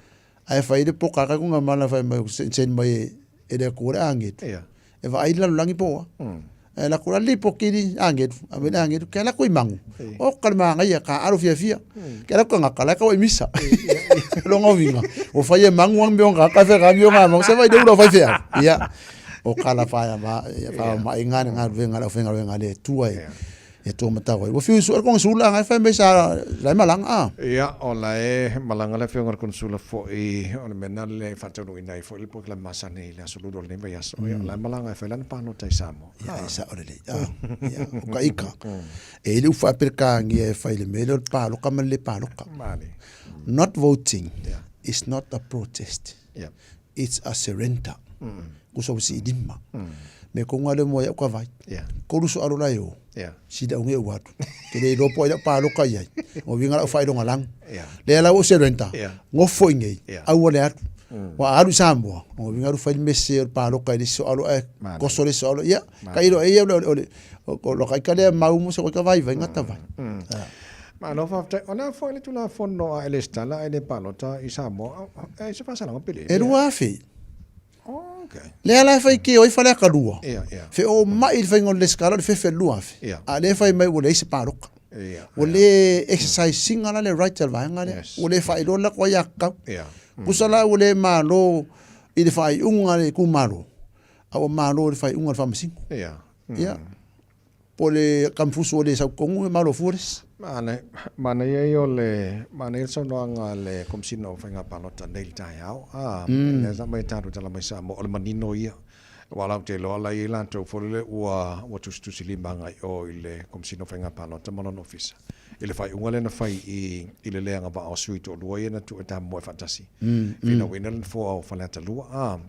Ae fai le poka ka ko inga mala fai mai sen mai e le Atua le angetu. Yeah. E vaai le lalolagi po oa. Mm. E la kula li po kili angetu. A me le angetu ke la ko i mangu. O ka le mangaia ka alo fia fia. Ke la ko ngaka la ka o i misa. Longa winga. O fai e mangu ang mionga ka fe ka mionga mangu se vai de ula fai fea. Ia. O kala fa ma fa ma inga nga venga la fenga venga le tua e. E tō matau ai. Ua fiu sua le konesula ngai fai mai sa lai malanga a. Ia, o la e malanga le afioga i le konesula foi, o le mea lena le faataunuuina ai foi le polokalame masani i le aso lulu o lenei vaiaso. Ia, o la e malaga e fai lana palota i Samoa. Ia, e sao lelei. A, ia, o ka ika. E i le ufa Aperekania e fai i le mea lea o le paloka ma le le paloka. Male. Not voting is not a protest. It's a surrender. Kusa ua sii lima. Me ko ngā leo moa iau ka vai. Kolu so alo lai o. Si lau nge ua atu. Ke le iloa po ai lau paloka i ai. O winga lau whailonga lang. Lea lau o surrender. Ngofo i ngei. Aua le atu. Wa alu i Samoa. O winga alu whai mese o le paloka i le so alo e. Koso le so alo. Ia. Ka ilo e ia o le o lo ka ika lea mau mo se ko ika vai vai ngata vai. Malo faafetai. O le a foi le Tulafono a e lesitala ae le palota i Samoa, e se faasalaga pele. E 2000. Oh, okay. Lea la e fai ke oi fale akalua. Ia, ia. Fe o mai le fainga o le lesitala o le fefe 2000. Ia. A lea fai mai ua leai se paloka. Ia. Ua le exercise singa la le right a le vaega lea. Yes. Ua le faailoa la koa ia kau. Ia. Pusa la ua le malo i le faaiuga le itumalo, a ua malo i le faaiuga a le faamasino. Ia. Ia. Po o le kamufusu o le sau tonu e malo fua le isi. Manaia ia o le, manaia le saunoaga a le Komesina o Faiga Palota nei i le taeao, a, lea sa aumai e tatou tala mai Samoa, o le manino ia. Aua la ou te iloa la i ai latou foi lele ua ua tusitusilima agai i o i le Komesina o Faiga Palota ma lona Ofisa i le faaiuga lea na fai i i le le agavaa o sui toalua ia na tuu e tamomoe faatasi finauina le nofoa o Faleata 2 a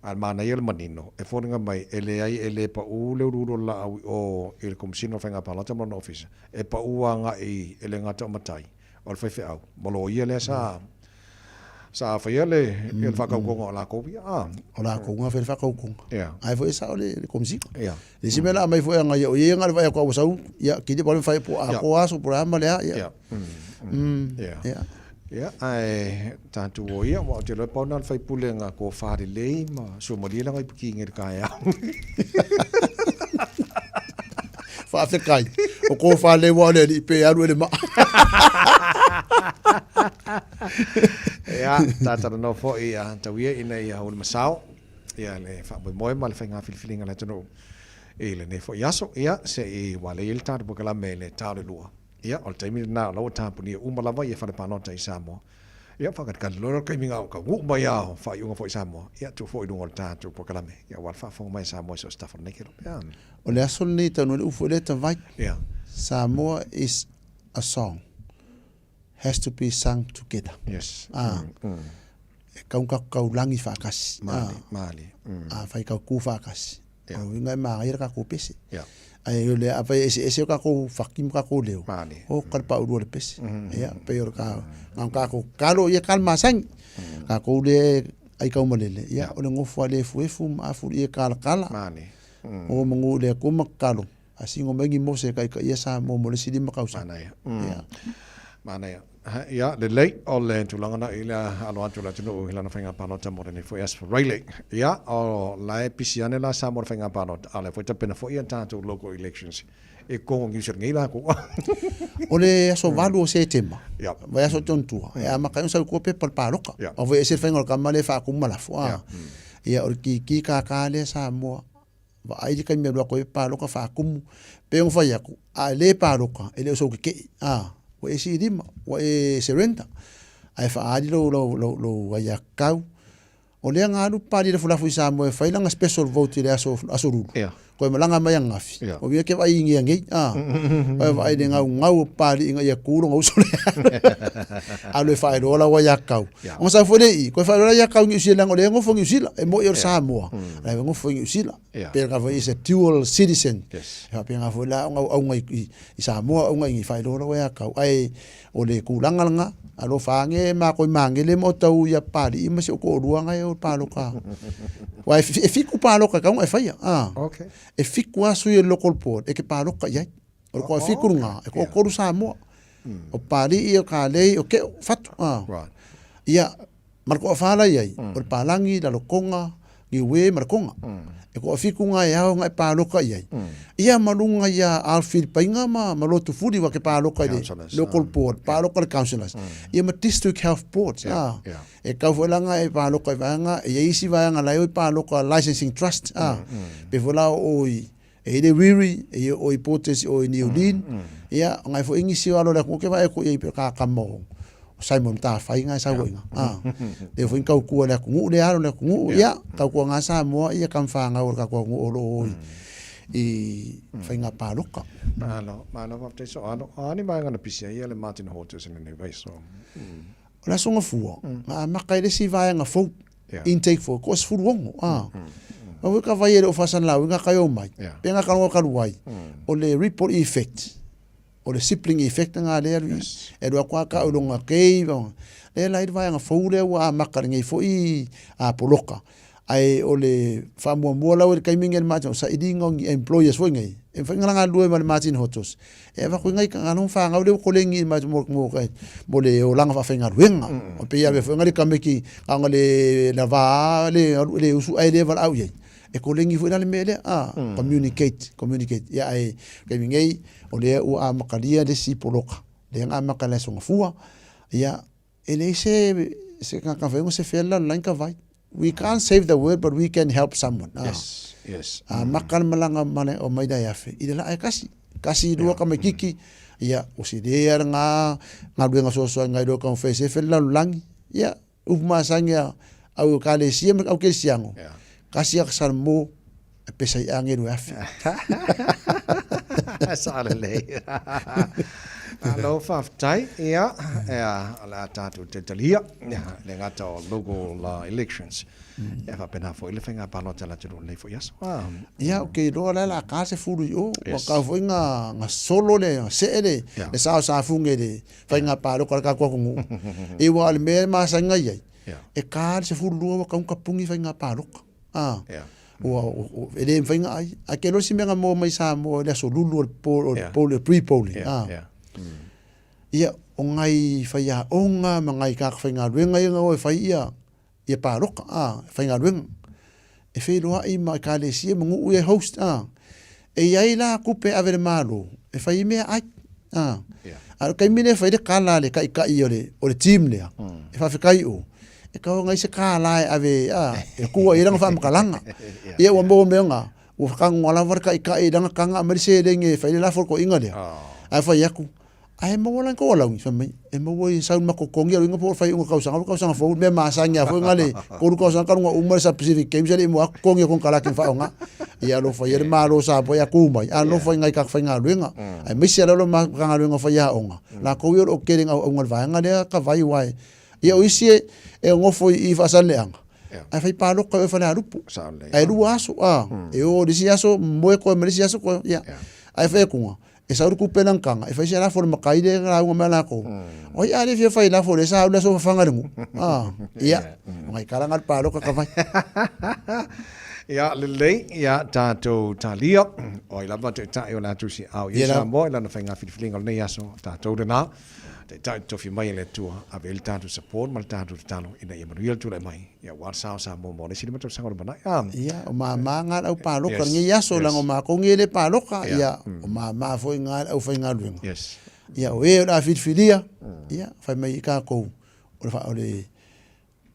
a manaia le manino e foliga mai e leai e le pau le uluulu o le laau i o i le Komesina o Faiga Palota ma lona Ofisa e pau agai e le gata o matai o le faifeau ma loia lea sa sa faia le le faakaukoga o lakou ia a. O lakou nga fai le faakaukoga. Yeah. Ae foi e sao le le Komesina. Yeah. Le isi mea la aumai foi aga ia o ia nga le vaai atu a ua sau ia kili pa le fai po a ko aso po le a ma le a ia. Yeah. Yeah. Yeah. Yeah, ae tatou o ia, aua ou te iloa e pau na o le faipule nga tofa lelei ma suamalie lana ipu kiga i le taeao. Faafetai. O tofa lelei aua o le alii pe alu e le maa. Ia, ta talanoa foi ia tau ia ina ia ulu masao, ia le faamoemoe ma le faiga filifiliga a le atunuu i lenei foi aso. Ia, se i walei ai le tatou polokalame i le ta o le lua. Ia, o le taimi lena o la ua tapunia uma lava ia fale palota i Samoa. Ia, faakalikali loa le taimi na taunuu mai lava o faaiuga foi i Samoa, ia tuu foi i luga o le tatou polokalame, ia aua le faafofoga mai a Samoa i so o se tafa o lenei kelo. Ia. O le aso lenei e taunuu ai le ufu e le tavai. Ia. Samoa is a song has to be sung together. Yes. Ah. E kau ka kaulagi faatasi. Malie, malie. A fai kau ku faatasi. Yeah. O uiga e magaia le kakou pese. Yeah. Ae o le afai e eseese o kakou faki ma kakou leo. Malie. O ka le paulua le pese. Ia, pei o le ka, na o kakou kalo ia ka le masani. Kakou le ai kaumalele. Ia, o le gofo a le efuefu ma afuli ia kalakala. Malie. O manu i le Atua ma kalo. A singo mai ni Mose e kaikaia Samoa mo le isi 5 tausaga. Manaia. Mm. Manaia. Ia, lelei, o le tulaga na i le alo atu o le atunuu i lana faiga palota mo lenei foi aso Rayleigh. Ia, o la e pisi ane la Samoa le faiga palota, a o lea foi tapena foi a tatou local elections e kogo Niu Sila nei lakou. O le aso 8 o Setema, Ia. vaiaso o Tontua, e amata ai ona sau i tua pepa o le paloka. Ia. Aua foi e ese le faiga o le tama lea e faatumu ma lafo, a. Ia. Ia, o le kiki kaka lea Samoa, Vaai le taimi e alu atu ai paloka faatumu, pei ona fai atu, a e le paloka, e le o sou keke'i, a, ua e silima, ua e surrender, ae faaali lou, lou, lou, lou aiatatau. O lea na alu Papalii Lafulafu i Samoa e fai lana special vote i le aso, aso Lulu, Yeah. toe malaga mai ananafi, Yeah. o ia ke vaai i nei, a, mm. vaai le gaugau o Papalii ina ia ku lona uso lea. Alu e faailoa lau aiatatau. Yeah. Ona sau foi lea i i, toe faailoa lau aiatatau i Niu Sila, leaga o lea e nofo i Niu Sila, e moi o le Samoa, mm. la e nofo i Niu Sila. Yeah. Pe ka foi is a dual citizen. Yes. E faapena foi la ona auauga i, i, i Samoa, auauga i faailoa lau aiatatau. Ae o le tulaga lena, alofa ane matou i Magele ma o tau ia Papalii ma si ou toalua na e o i paloka. Aua e, e fitu paloka e tatau ona e faia. Ah. Okay. E fitu lava sui o le local board e te paloka i ai. O le toafitu lena, e toatolu Samoa. O Papalii, o Kalei, o Keo, Fatu. Ah. Right. Ia, ma le toafa la i ai, o le Palangi, Lalotoga, Niue ma le Tonga. E toafitu ngā e ao ngā e paloka i ai. Ia ma lunga ia Alfred Painga ma, ma Lotu Fuli wa ke paloka i le Councillors, local board, paloka le councillors. Ia ma district health boards. Yeah, ah. yeah. E kau foi la ngā e paloka i vaega, e iai isi vaega la e o i paloka licensing trust. Ah. Pe foi la o i, E i le Wiri, e i o i Porters o i Niu Lin, ia, o ngai foi nisi o alo le atunuu ke vaai atu i ai pe ka kama o Simon Tawhai ngai sau inga. Ah. Le foi kau kua le atunuu le alo le atunuu, ia, kau kua ngā Samoa, ia kam whāngau o le kaku atunuu o lo o i, i whainga pāloka. Malo, malo, faafetai so alo. O a ni vaega na pisi ai ia le Martin Hortus i lenei vaiaso? O le aso gafua, na amata i le isi vaega fou, intake fou, ko 16, a. Ma foi ka vai e le o faasalalau i ngā kai o mai, pe ngā kalonga kalu ai, o le ripple effect, o le sibling effect ngā lea alu i, e alu aku a ka au longa kei, lea la i le vaega fou lea ua amata lenei foi a poloka. Ae o le faamuamua lau i le taimi lenei i le Martin, o sailiga o ni employers foi nei, e mafai ona galulue ma le Martin Hotels. E avatu i nai tagata fanau lea ua koleni mai mo, mo, mo le olaga faafaigaluega. O pei ave foi le tamaiti na ona le la va le le usu ai le valaau i ai. E koleni foi la le mea lea, a, communicate, communicate. Ia ae taimi nei, o lea ua amatalia le isi poloka. Lea na amata i le Aso Gafua, ia, E leai se se tagata fai se fea le lalolagi ka vai. We can't save the world but we can help someone. Ah. Yes, yes. A maka le malaga male o mai dai afe i le laa e kasi. Kasi lua ka maikiki ia o se le ia ngā galuega soasoa ngai loa ka fai se fe le lalolagi. Ia upu masani a au ekalesia ma au kerisiano. Kasi a ka salmo. E pesa i agelu e afe. Sao lelei. Malo faafetai. Ia, ia, o le a tatou talitalia, ia, e le gata o local elections. Ia faapena foi le faiga palota a le atunuu i lenei foi aso. Ah. Ia, ou te iloa la o le a ka 10 i o. Ua kau foi na, na solo le, na see le, le sa o Safune i le faiga palota a le tatou atunuu. Ia aua o le mea e masani ona i ai, e ka le 12 ua tatau ona tapuni faiga palota. A, ua, e le mafai ona ai. Ae te iloa le isi mea na maua mai Samoa i le aso lulu o le poll, o le poll, pre-polling, a. Ia, o nai faiaoga ma nai tagata faigaluega ia na o e fai ia, ia palota, a, faigaluega. E feiloai ma ekalesia ma nuu ia e host, a. E i ai la tupe e ave i le Malo e fai ai meaai, a. A o le taimi lea e fai ai le tala a le taitai o le, o le team lea, e faafetai i o, e tatau ona i ai se $1 e ave, a, e tua i ai lana faamatalaga. Ia ua maua mea na, ua talanoa lava le taitai i lana taga aumai le seleni e fai ai le lafo o le toeaina lea. Ae fai atu, Ae maua la ni tou alauni? Fai mai, e maua i sau i le matou totogi alu ina po o le faaiuga o le tausaga po o le tausaga fou, le mea masani lava foi lena le 3 tausaga talu ona uma le South Pacific Games e le i maua atu totogi o konekarate na faaaoga. Ia alofa ia le Malo o Samoa ia tu mai, alofa i nai tagata faigaluega, aemaise lava le Matagaluega o Faiaoga, latou ia o lo o tele ina auauna i le vaega lea ka vai aua e Ia o isi e, e nofo i Faasaleleaga, ae fai palota i o i Falealupo. Ae 2 aso, a, e o i le isi aso moe koe ma le isi aso koe, ia. Ae fai atuga, e sau le tupe lana taga, e fai se lafo i le matai lea e lauga mai latou. O ai a le fia fai lafo lea sa alu le aso fafaga i le nuu. Ah, ia, o nai tala na le palota ka fai. Ia, lelei, ia, tatou talia, o ai lava taitai o le a tusiaao i Samoa i lana faiga filifiliga o lenei aso, tatou lena. Taitai tofi mai e le Atua, ave i ai le tatou support ma le tatou tatalo ina ia manuia le tulai mai, ia aua le sa o Samoa mo le isi 5 tausaga o lumanai. Ah. Ia, o mama nga le au paloka yes. Lenei aso, yes. Leaga o matou nei e le paloka, yeah. Ia, o mama foi nga le aufaigaluega. Yes. Ia, o e o le a filifilia, ia, fai mai i tatou, o le, o le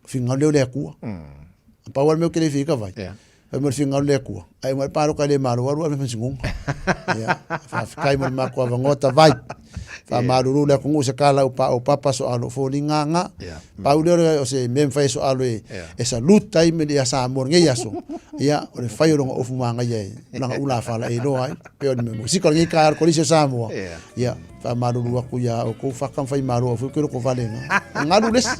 finagalo lea o le Atua. Pau lava le mea ou te le fia i ka vai. Fai mai o le finagalo o le Atua. Ae uma le paloka e le malo alu ave faamasinoga. Ia, faafetai mo le matou avanoa tavai. Faamalulu le atunuu se kala upa o papa so alo foliga ga. Pau lea o se mea mafai e soalo e, e salute ai me ia Samoa lenei aso. Ia, o le fai o lona ofu manaia e lana ula fala e iloa ai. Pei o le mea musika o lenei taeao le Kolisi o Samoa. Ia, faamalulu atu ia outou faka ma faimalo au foi ke loko vale na. Ngalu le isi.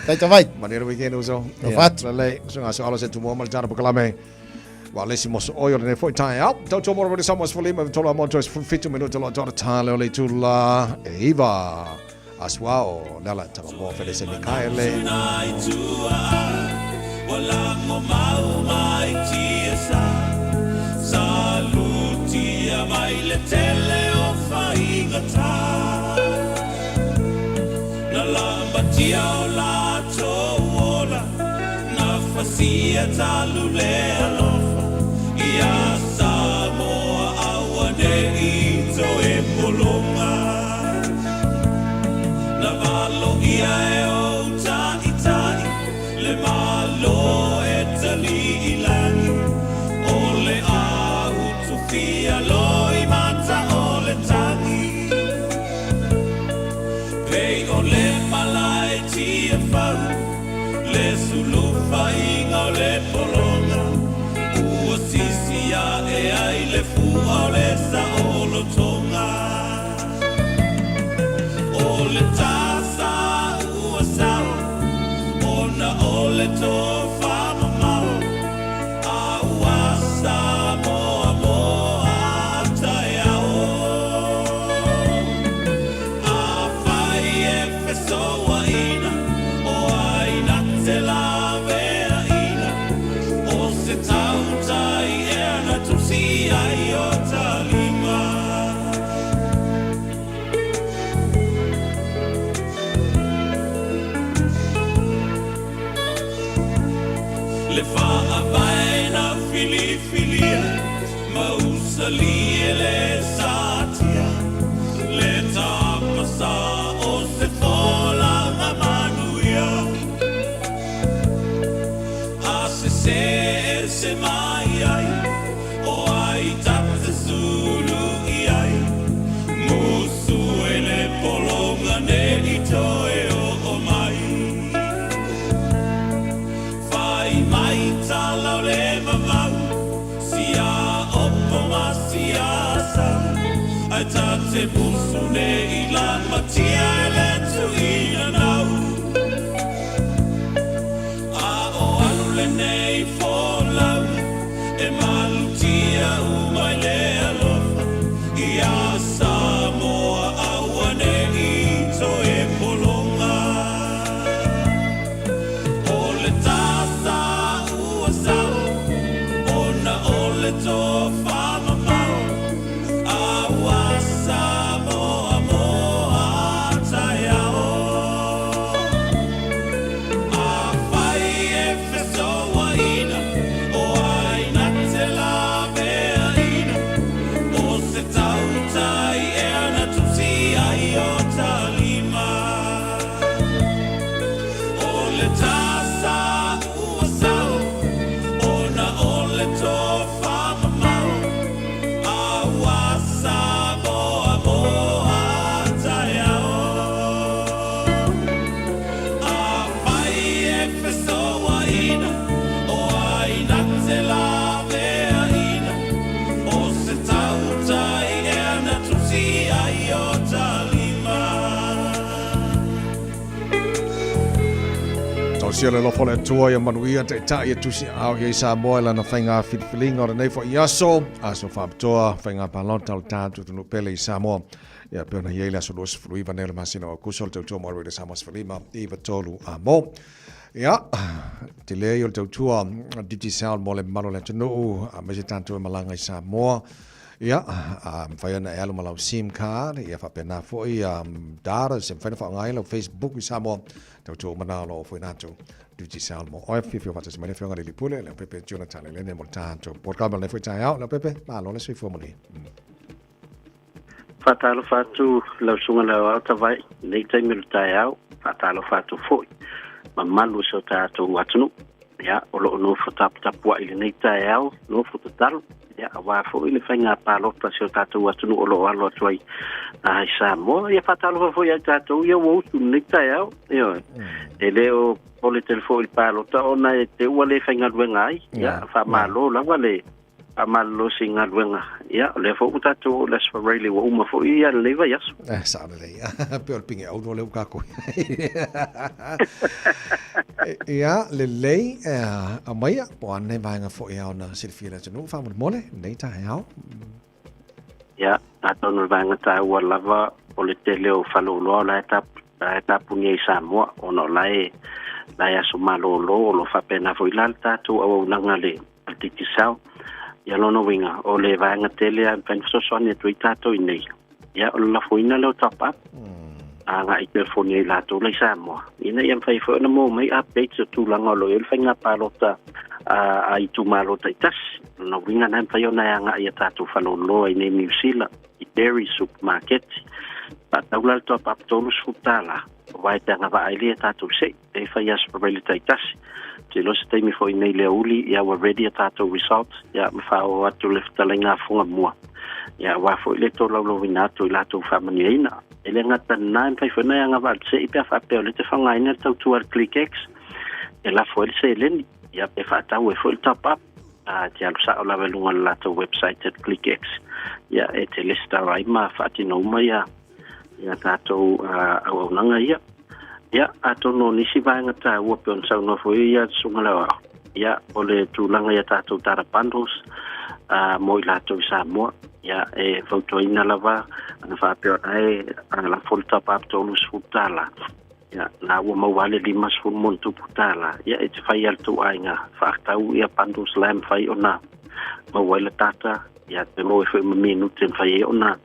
Taita vai. Manuia le weekend uso. Alofa atu. Lelei, usuga soalo se tumua ma le tala pokalame. Wa le isi moso oi o lenei foi taeao. Tautua mo le Samoa 15 i tolu a moto 17 minuta loa toa tale o le itula e iva. Asuao, le ala tama mo Felese Mikaele. Na valo ia e ou taʻitaʻi le Malo e tali i lagi o le au tufia loi mata o le tagi Pei o le malae tiafau le sulufaiga o le pologa Ua sisi ae ai le fua o le saolotoga. O le tasa ua sao ona o le tofa mamao a ua Samoa mo a taeao. Afai e fesouaina o ai na te laveaina o se tautai ea na tusi ai o ta lima. Le faavae na filifilia ma usalia le satia le tapasa o se folaga manuia a sese ese mai ai o ai tate sulu i ai musu e le pologa ne i toe oo mai fai mai tala o le vavau. te musu nei lamatia e le tuʻina nau A o alu lenei folau e malutia uma i le alofa Iā Samoa aua neʻi toe pologa O le tasa ua sao ona o le tofamamao Aua Samoa mo a taeao Afai e fesouaina o ai na te laveaina O se tautai ea na tusi ai o ta lima O le tasa ua sao ona o le tofamamao Aua Samoa mo a taeao Afai e fesouaina o ai na te laveaina O se tautai ea na tusi ai o ta lima. Tausia le alofa o le Atua ia manuia taitai e tusi aao i ai Samoa i lana faiga filifiliga o lenei foi aso, aso faapitoa, faiga palota o le tatou atunuu pele i Samoa. Ia pei ona i ai le aso 29 nei o le masina o Aokuso le tautua mo Radio Samoa 15 93 a mo. Ia, tele ia o le tautua Digicel mo le mamalu o le atunuu, aemaise tatou e malaga i Samoa. Ia, a mafai ona e alu ma lau SIM card, ia faapena foi data, se mafai ona faaaoga ai lau Facebook i Samoa, tautua uma na o lo o foi atu Digicel mo oe. Fiafia faatasi mai le Afioga i le Alii Pule, Leaupepe Jonathan Lelene mo le tatou podcast mo lenei foi taeao. Leaupepe, malo le soifua manuia. Faatalofa atu lau susuga i le Aoao Tavae i lenei taimi o le taeao. Faatalofa atu foi mamalu o si o tatou atunuu. Ia, o lo o nofo taputapuai i lenei taeao, nofo tatalo, ia, aua foi le faiga palota a si o tatou atunuu o lo o alo atu ai i Samoa. Ia, faatalofa foi ia i tatou ia ua usu i lenei taeao. Ioe. E le o pole tele foi i le palota ona e te ua le faigaluega ai. Ia, faamalo lava le faamalolosi i galuega. Ia, o lea foi ua tatou oo i le Aso Faraile ua uma foi ia lenei vaiaso. Eh, sao lelei. Pei o le pige auro lea ua tatou Ia, lelei, aumaia, po o a nei vaega foi ao na silafia e le atunuu, faamolemole, lenei taeao. Ia, atonu o le vaega taua lava o le tele o faleoloa o la e tap, la e tapunia i Samoa, ona o la e, la e aso malolo, o lo o faapena foi la le tatou auaunaga a le, a le Digicel. Ia lona uiga, o le vaega tele lava e mafai ona fesoasoani atu ai tatou i inei, ia o le lafoina lea o top up agai i telefoni a i latou la i Samoa, ina ia mafai foi ona maua mai updates o tulaga o lo o i ai le faiga palota a itumalo taitasi. O lona uiga na e mafai ona e agai i a tatou faleoloa i inei i Niu Sila, i Berries Supermarket, faatau la le top up $30, aua e te agavaa ai lea i a tatou sei. E fai aso faraile taitasi. Ou te iloa se taimi foi nei i le aoauli, ia ua ready a tatou results, ia ma faaoo atu le fetalaiga a Fugamua. Ia aua foi le tolaulauina atu i latou faamanuiaina. E le gata i lena, e mafai foi ona e agavaa i le se'i pe a faapea o lea e te faaaogaina le tautua a le ClickX e lafo ai le seleni, ia pe faatau ai foi le top up. A, e te alu sa'o lava i luga o le latou website at ClickX, ia e te lesitala ai ma faatino uma ia ia tatou auaunaga ia. Ia, atonu o nisi vaega taua pei ona saunoa foi ia le Susuga i le Aoao, ia, o le tulaga i a tatou data bundles uh, mo i latou i Samoa, ia, e fautuaina lava ana faapea o la e lafo le top up $30, ia, na ua maua lava le 50 ma ona tupu tala, ia, e te fai lava le tou aiga faatau ia bundles la e mafai ona maua ai le data, ia, pe maua ai foi ma minute e mafai ai ona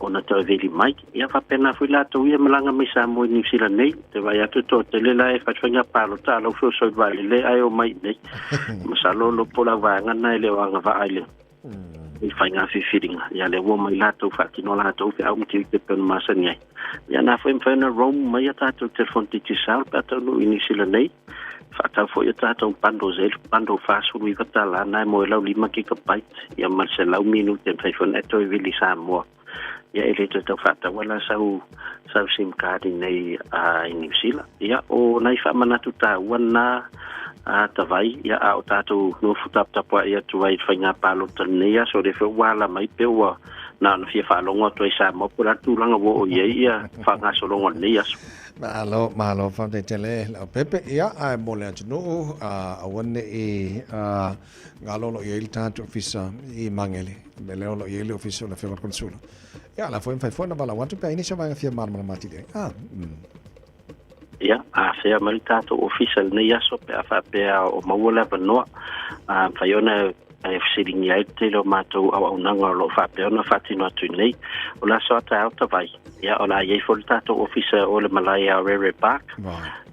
ona toe vili mai. Ia faapena foi latou ia malaga mai Samoa i Niu Sila nei. Te vaai atu e toatele la e fai faiga palota a lau feosoi i le vaalele ae omai i inei. Masalo lo po lau vaega lena e le o agavaa i le i faiga filifiliga. Ia lea ua omai latou faatino latou feau ma tiute pei ona masani ai. Ia na foi e mafai ona roam mai a tatou telefoni Digicel pe a taunuu i Niu Sila nei. Faatau foi a tatou bundles e bundle $49 na e mo e lau 5 gigabyte ia ma le 100 minute e mafai foi ona e toe vili i Samoa. Ia e le toe tau faataua la sau sau sim card i nei i Niu Sila. Ia o nai faamanatu taua na a Tavai, ia a o tatou nofo taputapuai atu ai i le faiga palota i lenei aso, o lea foi ua ala mai pe ua Na ona fia faalogo atu ai i Samoa po o le a le tulaga ua oo i ai ia faagasologa o lenei aso. Malo, malo, faafetai tele Leaupepe. Ia, ae mo le atunuu, aua ne i galo o lo o i ai le tatou ofisa i Magele, le mea lea o lo o i ai le ofisa o le Afioga i le Konesula. Ia, o le a foi mafai foi ona valaau atu pe a i ai nisi o vaega fia malamalama atili ai. Ah, mm. Ia, afea mai le tatou ofisa i lenei aso pe a faapea o maua le avanoa. A mafai ona e fesiligia ai le tele o matou auaunaga o lo o faapea ona faatino atu i nei. O le aso a taeao tavai, ia, o le a i ai foi le tatou ofisa o le malae ia Aurere Park.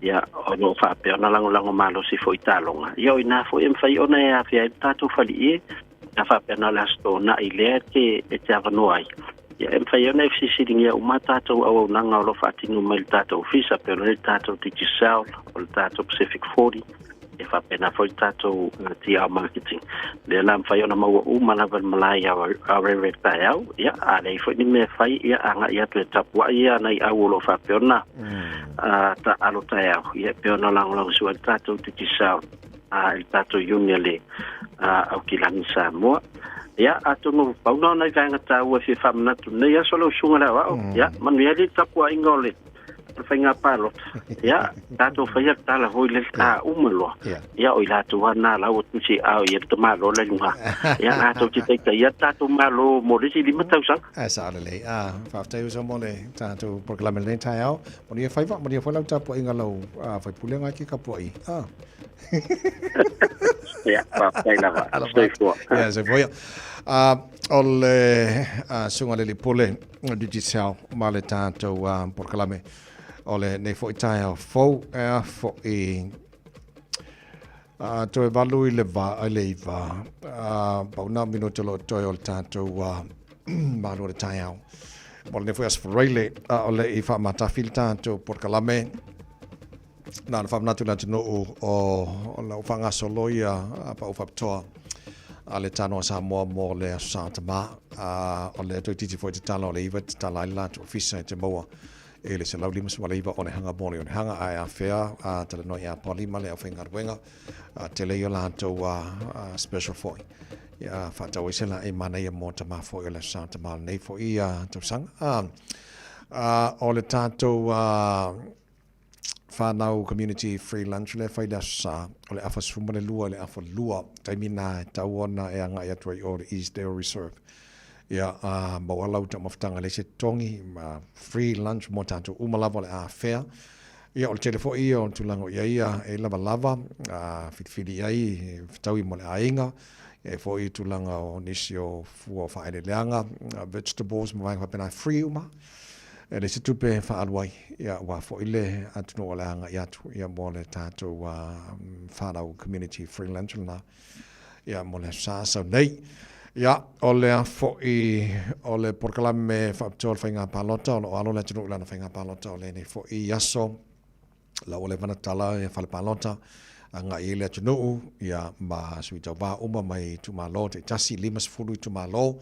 Ia, o lo o faapea ona lagolago malosi foi i taaloga. Ia, o i ina foi e mafai ona e afea ai le tatou faleie, a faapea na o le Aso Toonai lea e te avanoa ai. Ia, e mafai ona e fesiligia uma tatou auaunaga o lo o faatino mai i le tatou ofisa, pei ona i ai le tatou Digicel, o le tatou Pacific 40, e faapena foi le tatou TR Marketing. Lea la mafai ona maua uma lava i le malae i Aurere taeao, ia, a leai foi ni mea e fai, ia, agai atu e tapuai ia nai au o lo o faapea ona taalo taeao, ia, e pei ona lagolagosua ai le tatou Digicel i le tatou iuni a le Aukilani Samoa. Ia, atonu pau na o nai vaega taua e fia faamanatu i lenei aso lau susuga i le aoao. Ia, manuia le tapuaiga o le faiga palota. Ia, tatou faia le tala foi lele a uma loa. Ia, o i latou lava na la ua tusi aao i ai le tamaloa la i luga. Ia, latou te taitaia le tatou Malo mo le isi 5 tausaga. Ae sao lelei. Ah, faafetai uso mo le tatou polokalame i lenei taeao. Manuia faiva, manuia foi lau tapuaiga lau faipule ngai ke kapuai. Ah. Ia, faafetai lava. Soifua. Ia, soifua ia. O le susuga i le Alii Pule o Digicel ma le tatou polokalame o lenei foi taeao fou e a foi toe 8 i le va i le 9 pau na o minute o lo o toe o le tatou malu o le taeao mo lenei foi aso Faraile a o le i faamatafi le tatou polokalame. Na ona faamanatu i le atunuu o lau faagasolo ia pau faapitoa a le Tanoa Samoa mo le Aso Sa Tama. O lea toeitiiti foi tatala o le 9 tatala ai le latou ofisa e te maua i le 159 o le hanga mo le onehanga ae afea a talanoa ia Polly ma le aufaigaluega tele ia latou special foi. Ia faatau ai se la e manaia mo tama foi o le Aso Sa Tama lenei foi tausaga. O le tatou Whanau Community Free Lunch lea e fai i le Aso Sa, o le afa 12 i le afa 2, taimi na e tau ona e agai atu ai i o le Eastdale Reserve. Ia, a maua lau taumafataga leai se totogi, ma free lunch mo tatou uma lava o le a afea. Ia, o le tele foi ia o tulaga o i ai ia e lavalava, a filifili i ai, e fetaui mo le aiga, e foi tulaga o nisi o fua o faaeleeleaga, vegetables ma vaega faapena, e free uma. E leai se tupe e faaalu ai, ia aua foi le atunuu o le a agai atu ia mo le tatou whanau community free lunch lena ia mo le aso sa sau nei. Ia, o lea foi o le polokalame faapitoa o le faiga palota, o lo o alo le atunuu i lana faiga palota o lenei foi aso. La ua leva ona tala ia fale palota agai i le atunuu ia ma sui tauva uma mai itumalo taitasi, 50 itumalo,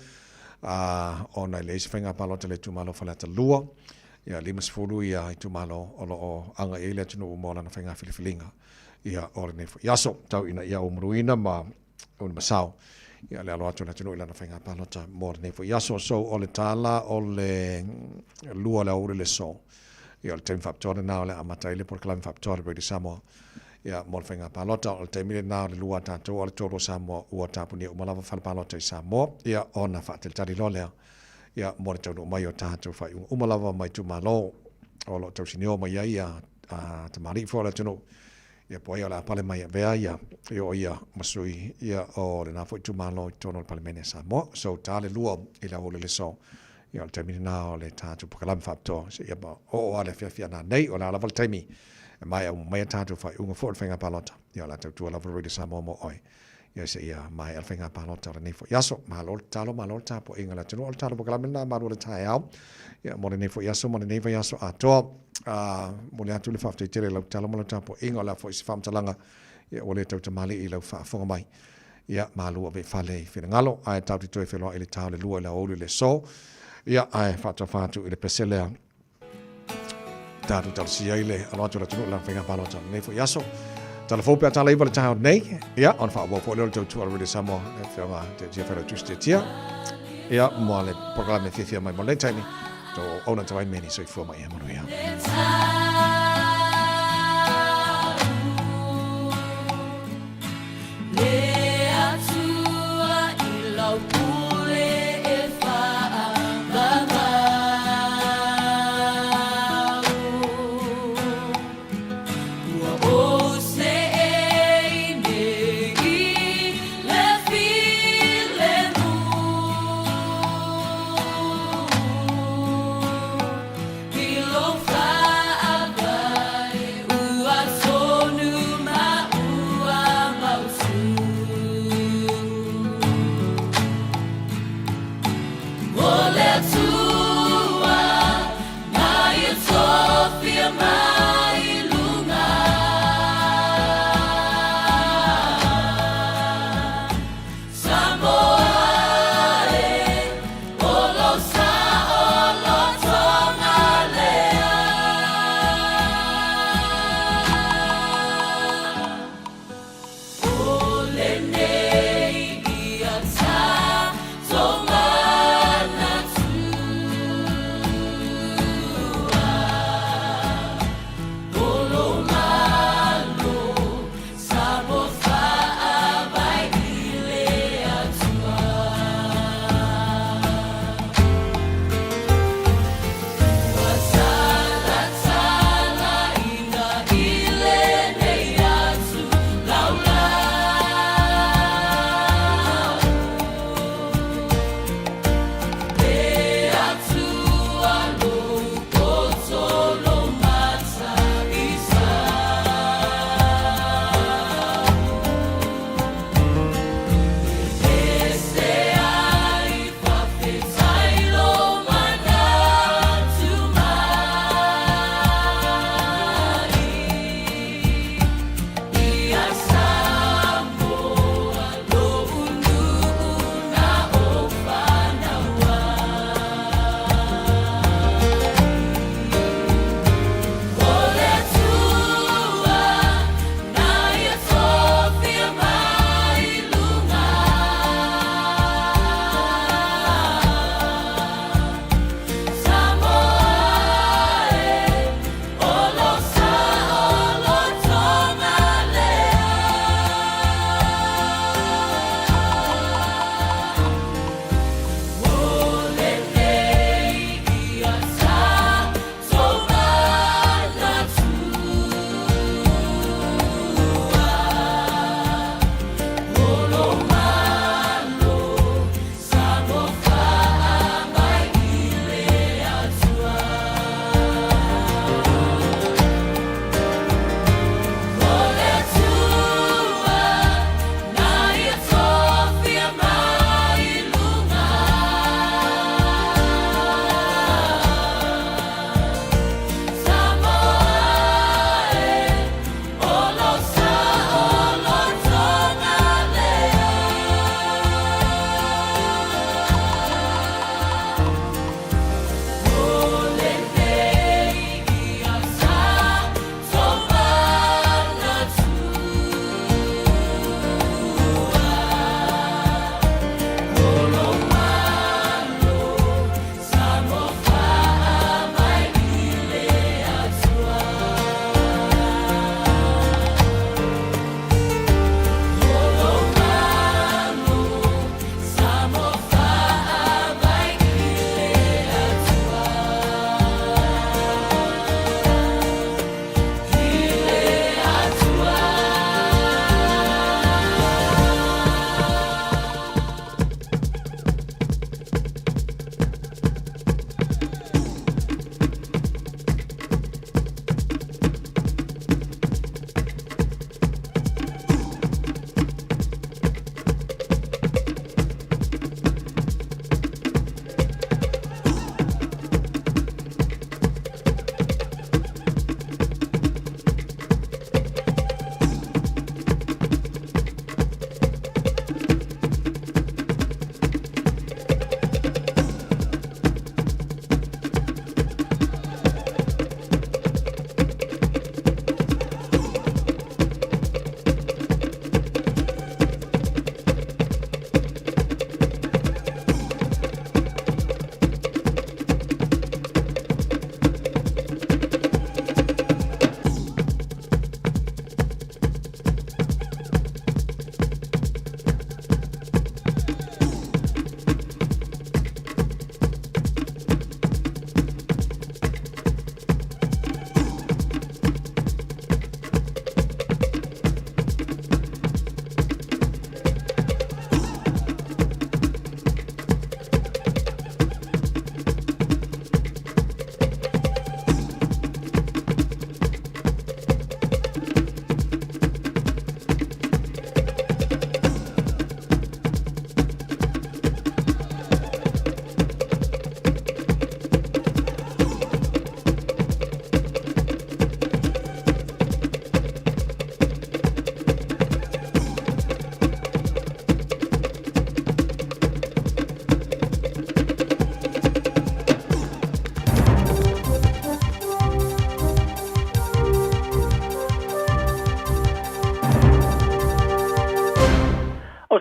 a ona e leai se faiga palota i le itumalo Faleata 2, ia 50 ia itumalo o lo o agai ai le atunuu mo lana faiga filifiliga ia o lenei foi aso. Tau ina ia umuruina ma Unumasao ia le alo atu o le atunuu i lana faiga palota mo lenei foi aso. So o le tala o le 2 o le aoauli le so. Ia o le taimi faapitoa lena o le a amata ai le polokalame faapitoa a le Radio Samoa ia mo le faiga palota. O le taimi lena o le 2 a tatou a o le 3 o Samoa ua tapunia uma lava fale palota i Samoa ia ona faatalitali loa lea ia mo le taunuu mai o tatou faaiuga uma lava mai itumalo o lo o tausinio mai ai ia tamalii foi o le atunuu Ia po ai o le a pale mai e avea ia i o ia ma sui ia o lena foi itumalo i totonu o le Palemene a Samoa. So ta le 2 i le aoauli le so. Ia o le taimi lena o le tatou polokalame faapitoa seia oo lava le afiafi ana nei o le a lava le taimi e maea uma mai a tatou faaiuga foi o le faiga palota. Ia o le a tautua lava le Radio Samoa mo oe. Ia seia maea le faiga palota o lenei foi aso. Malo le tatalo, malo le tapuaiga a le atunuu. O le tatalo polokalame lena malu o le taeao. Ia mo lenei foi aso ma lenei vaiaso atoa. Momoli atu le faafetai tele i lau tatalo ma lau tapuaiga. O le a foi se faamatalaga ia ua le tautamalii i lau faafofoga mai. Ia malu ave i fale i finagalo ae tatou te toe feiloai i le ta o le 2 i le aoauli o le aso. Ia ae faatofa atu i le pese lea. Tatou talosia ai le alo atu o le atunuu i lana faiga palota o lenei foi aso. Tala fou pe a tala 9 le taeao nei, ia, ona faaauau foi lea o le tautua a le Radio Samoa, le Afioga Tetia Failautusi Tetia, ia, mo le polokalame fiafia mai mo lenei taimi. Tō auauna tawai meni soifua mai ia manuia.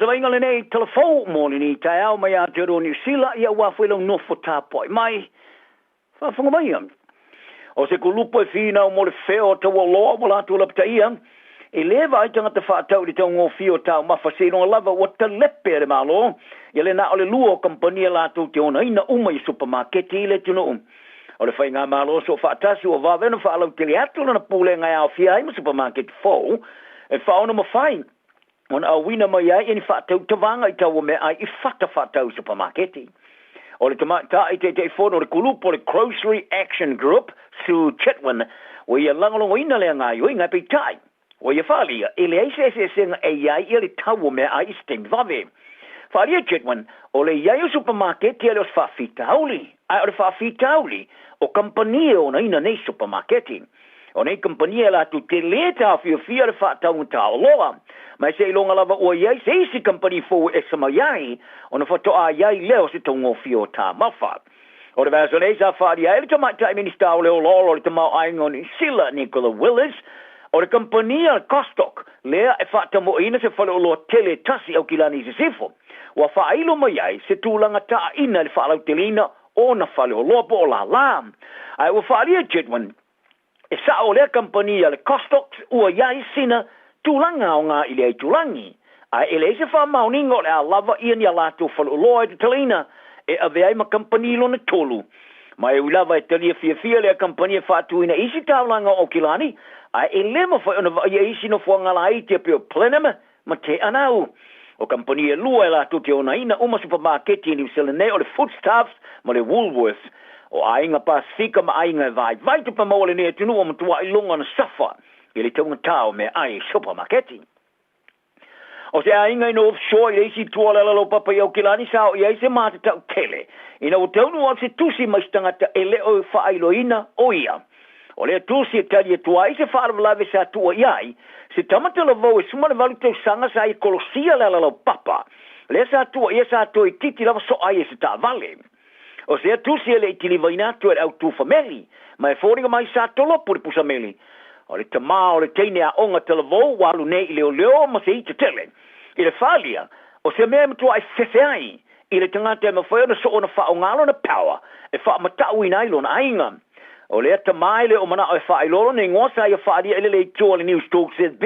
se vaaiga lenei tala fou mo lenei taeao mai Aotearoa Niu Sila, ia aua foi lau nofo tapuai mai. Faafofoga maia. O se kulupu e finau mo le feo o taualoa ua latou lapataia, e lē vaai tagata faatau i le taugofie o taumafa seiloga lava ua talepe e le Malo ia le na o le lua o kamupani latou te onaina uma i supamaketi i le atunuu. O le faigamalo soofaatasi ua vave ona faalautele atu lana pulega e aofia ai ma supamaketi fou e faaono mafai ona auina mai ai ni faatautavaga i tau o meaai i fata faatau i supamaketi. O le tamaitai Taitaifono o le kulupu o le Grocery Action Group, Sue Chetwin, ua ia lagolagoina lea gaoioiga, peitai, ua ia faaalia e leai se eseesega e i ai ia le tau o meaai i se taimi vave. Faaalia Chetwin, o le i ai o supamaketi e le o se faafitauli, ae o le faafitauli o kamupani e onaina nei supamaketi. O nei kamupani e latou te lē taofiofia le faataugata o oloa, ma e seiloga lava ua i ai se isi kamupani fou e esa mai ai, ona faatoa i ai lea o se taugofie o taumafa. O le vaiaso nei sa faaalia ai le Tamaitai Minisita o le Olaola o le Tamaoaiga o Niu Sila, Nicola Willis, o le kamupani a le Costock lea e faatamoeina se faleoloa tele e tasi i Aukilani i Sisifo, ua faailo mai ai se tulaga taaiina i le faalauteleina o ona faleoloa po o lālā. Ae ua faaalia e Chetwynd, e sao lea kamupani a le Costox ua i ai sina tulaga aoga i lea itulagi, ae e leai se faamaoniga o le a lava ia ni a latou faleoloa e tatalaina e ave ai ma kamupani lona tolu. Ma e ui lava e talia fiafia lea kamupani e faatuina isi taulaga o Aukilani, ae e le mafai ona vaaia isi nofoaga laiti e pei o Plenum ma Te Anau. O kamupani e lua e latou te onaina uma supamaketi i Niu Sila nei o le Foodstuffs ma le Woolworths. O aiga Pasifika ma aiga e vaivai tupe maua lenei atunuu ua matuai loga ona safa i le taugata o meaai i supamaketi. O se aiga i North Shore i le isi itu o le alalaupapa i Aukilani sa oo i ai se matatau tele ina ua taunuu atu se tusi mai se tagata e le o faailoaina o ia. O lea tusi e tali atu ai se faalavelave sa tuua i ai se tama talavou e 18 tausaga sa ia kolosia le alalaupapa lea sa tuua ia sa toeitiiti lava soa ai e se taavale. O sea tusi e le i kilivaina atu e le au tufa meli, ma e foliga mai sa tolopo le pusa meli. O le tama o le teine aoga talavou ua alu nei i leoleo ma se ita tele. I le faaalia, o se mea e matuai fefe ai i le tagata e mafai ona soo ona faaaoga lona power e faamatauina ai lona aiga. O lea tama e le o manao e faailoa lona igoa sa ia faaalia i le leitua o le Newstalk ZB.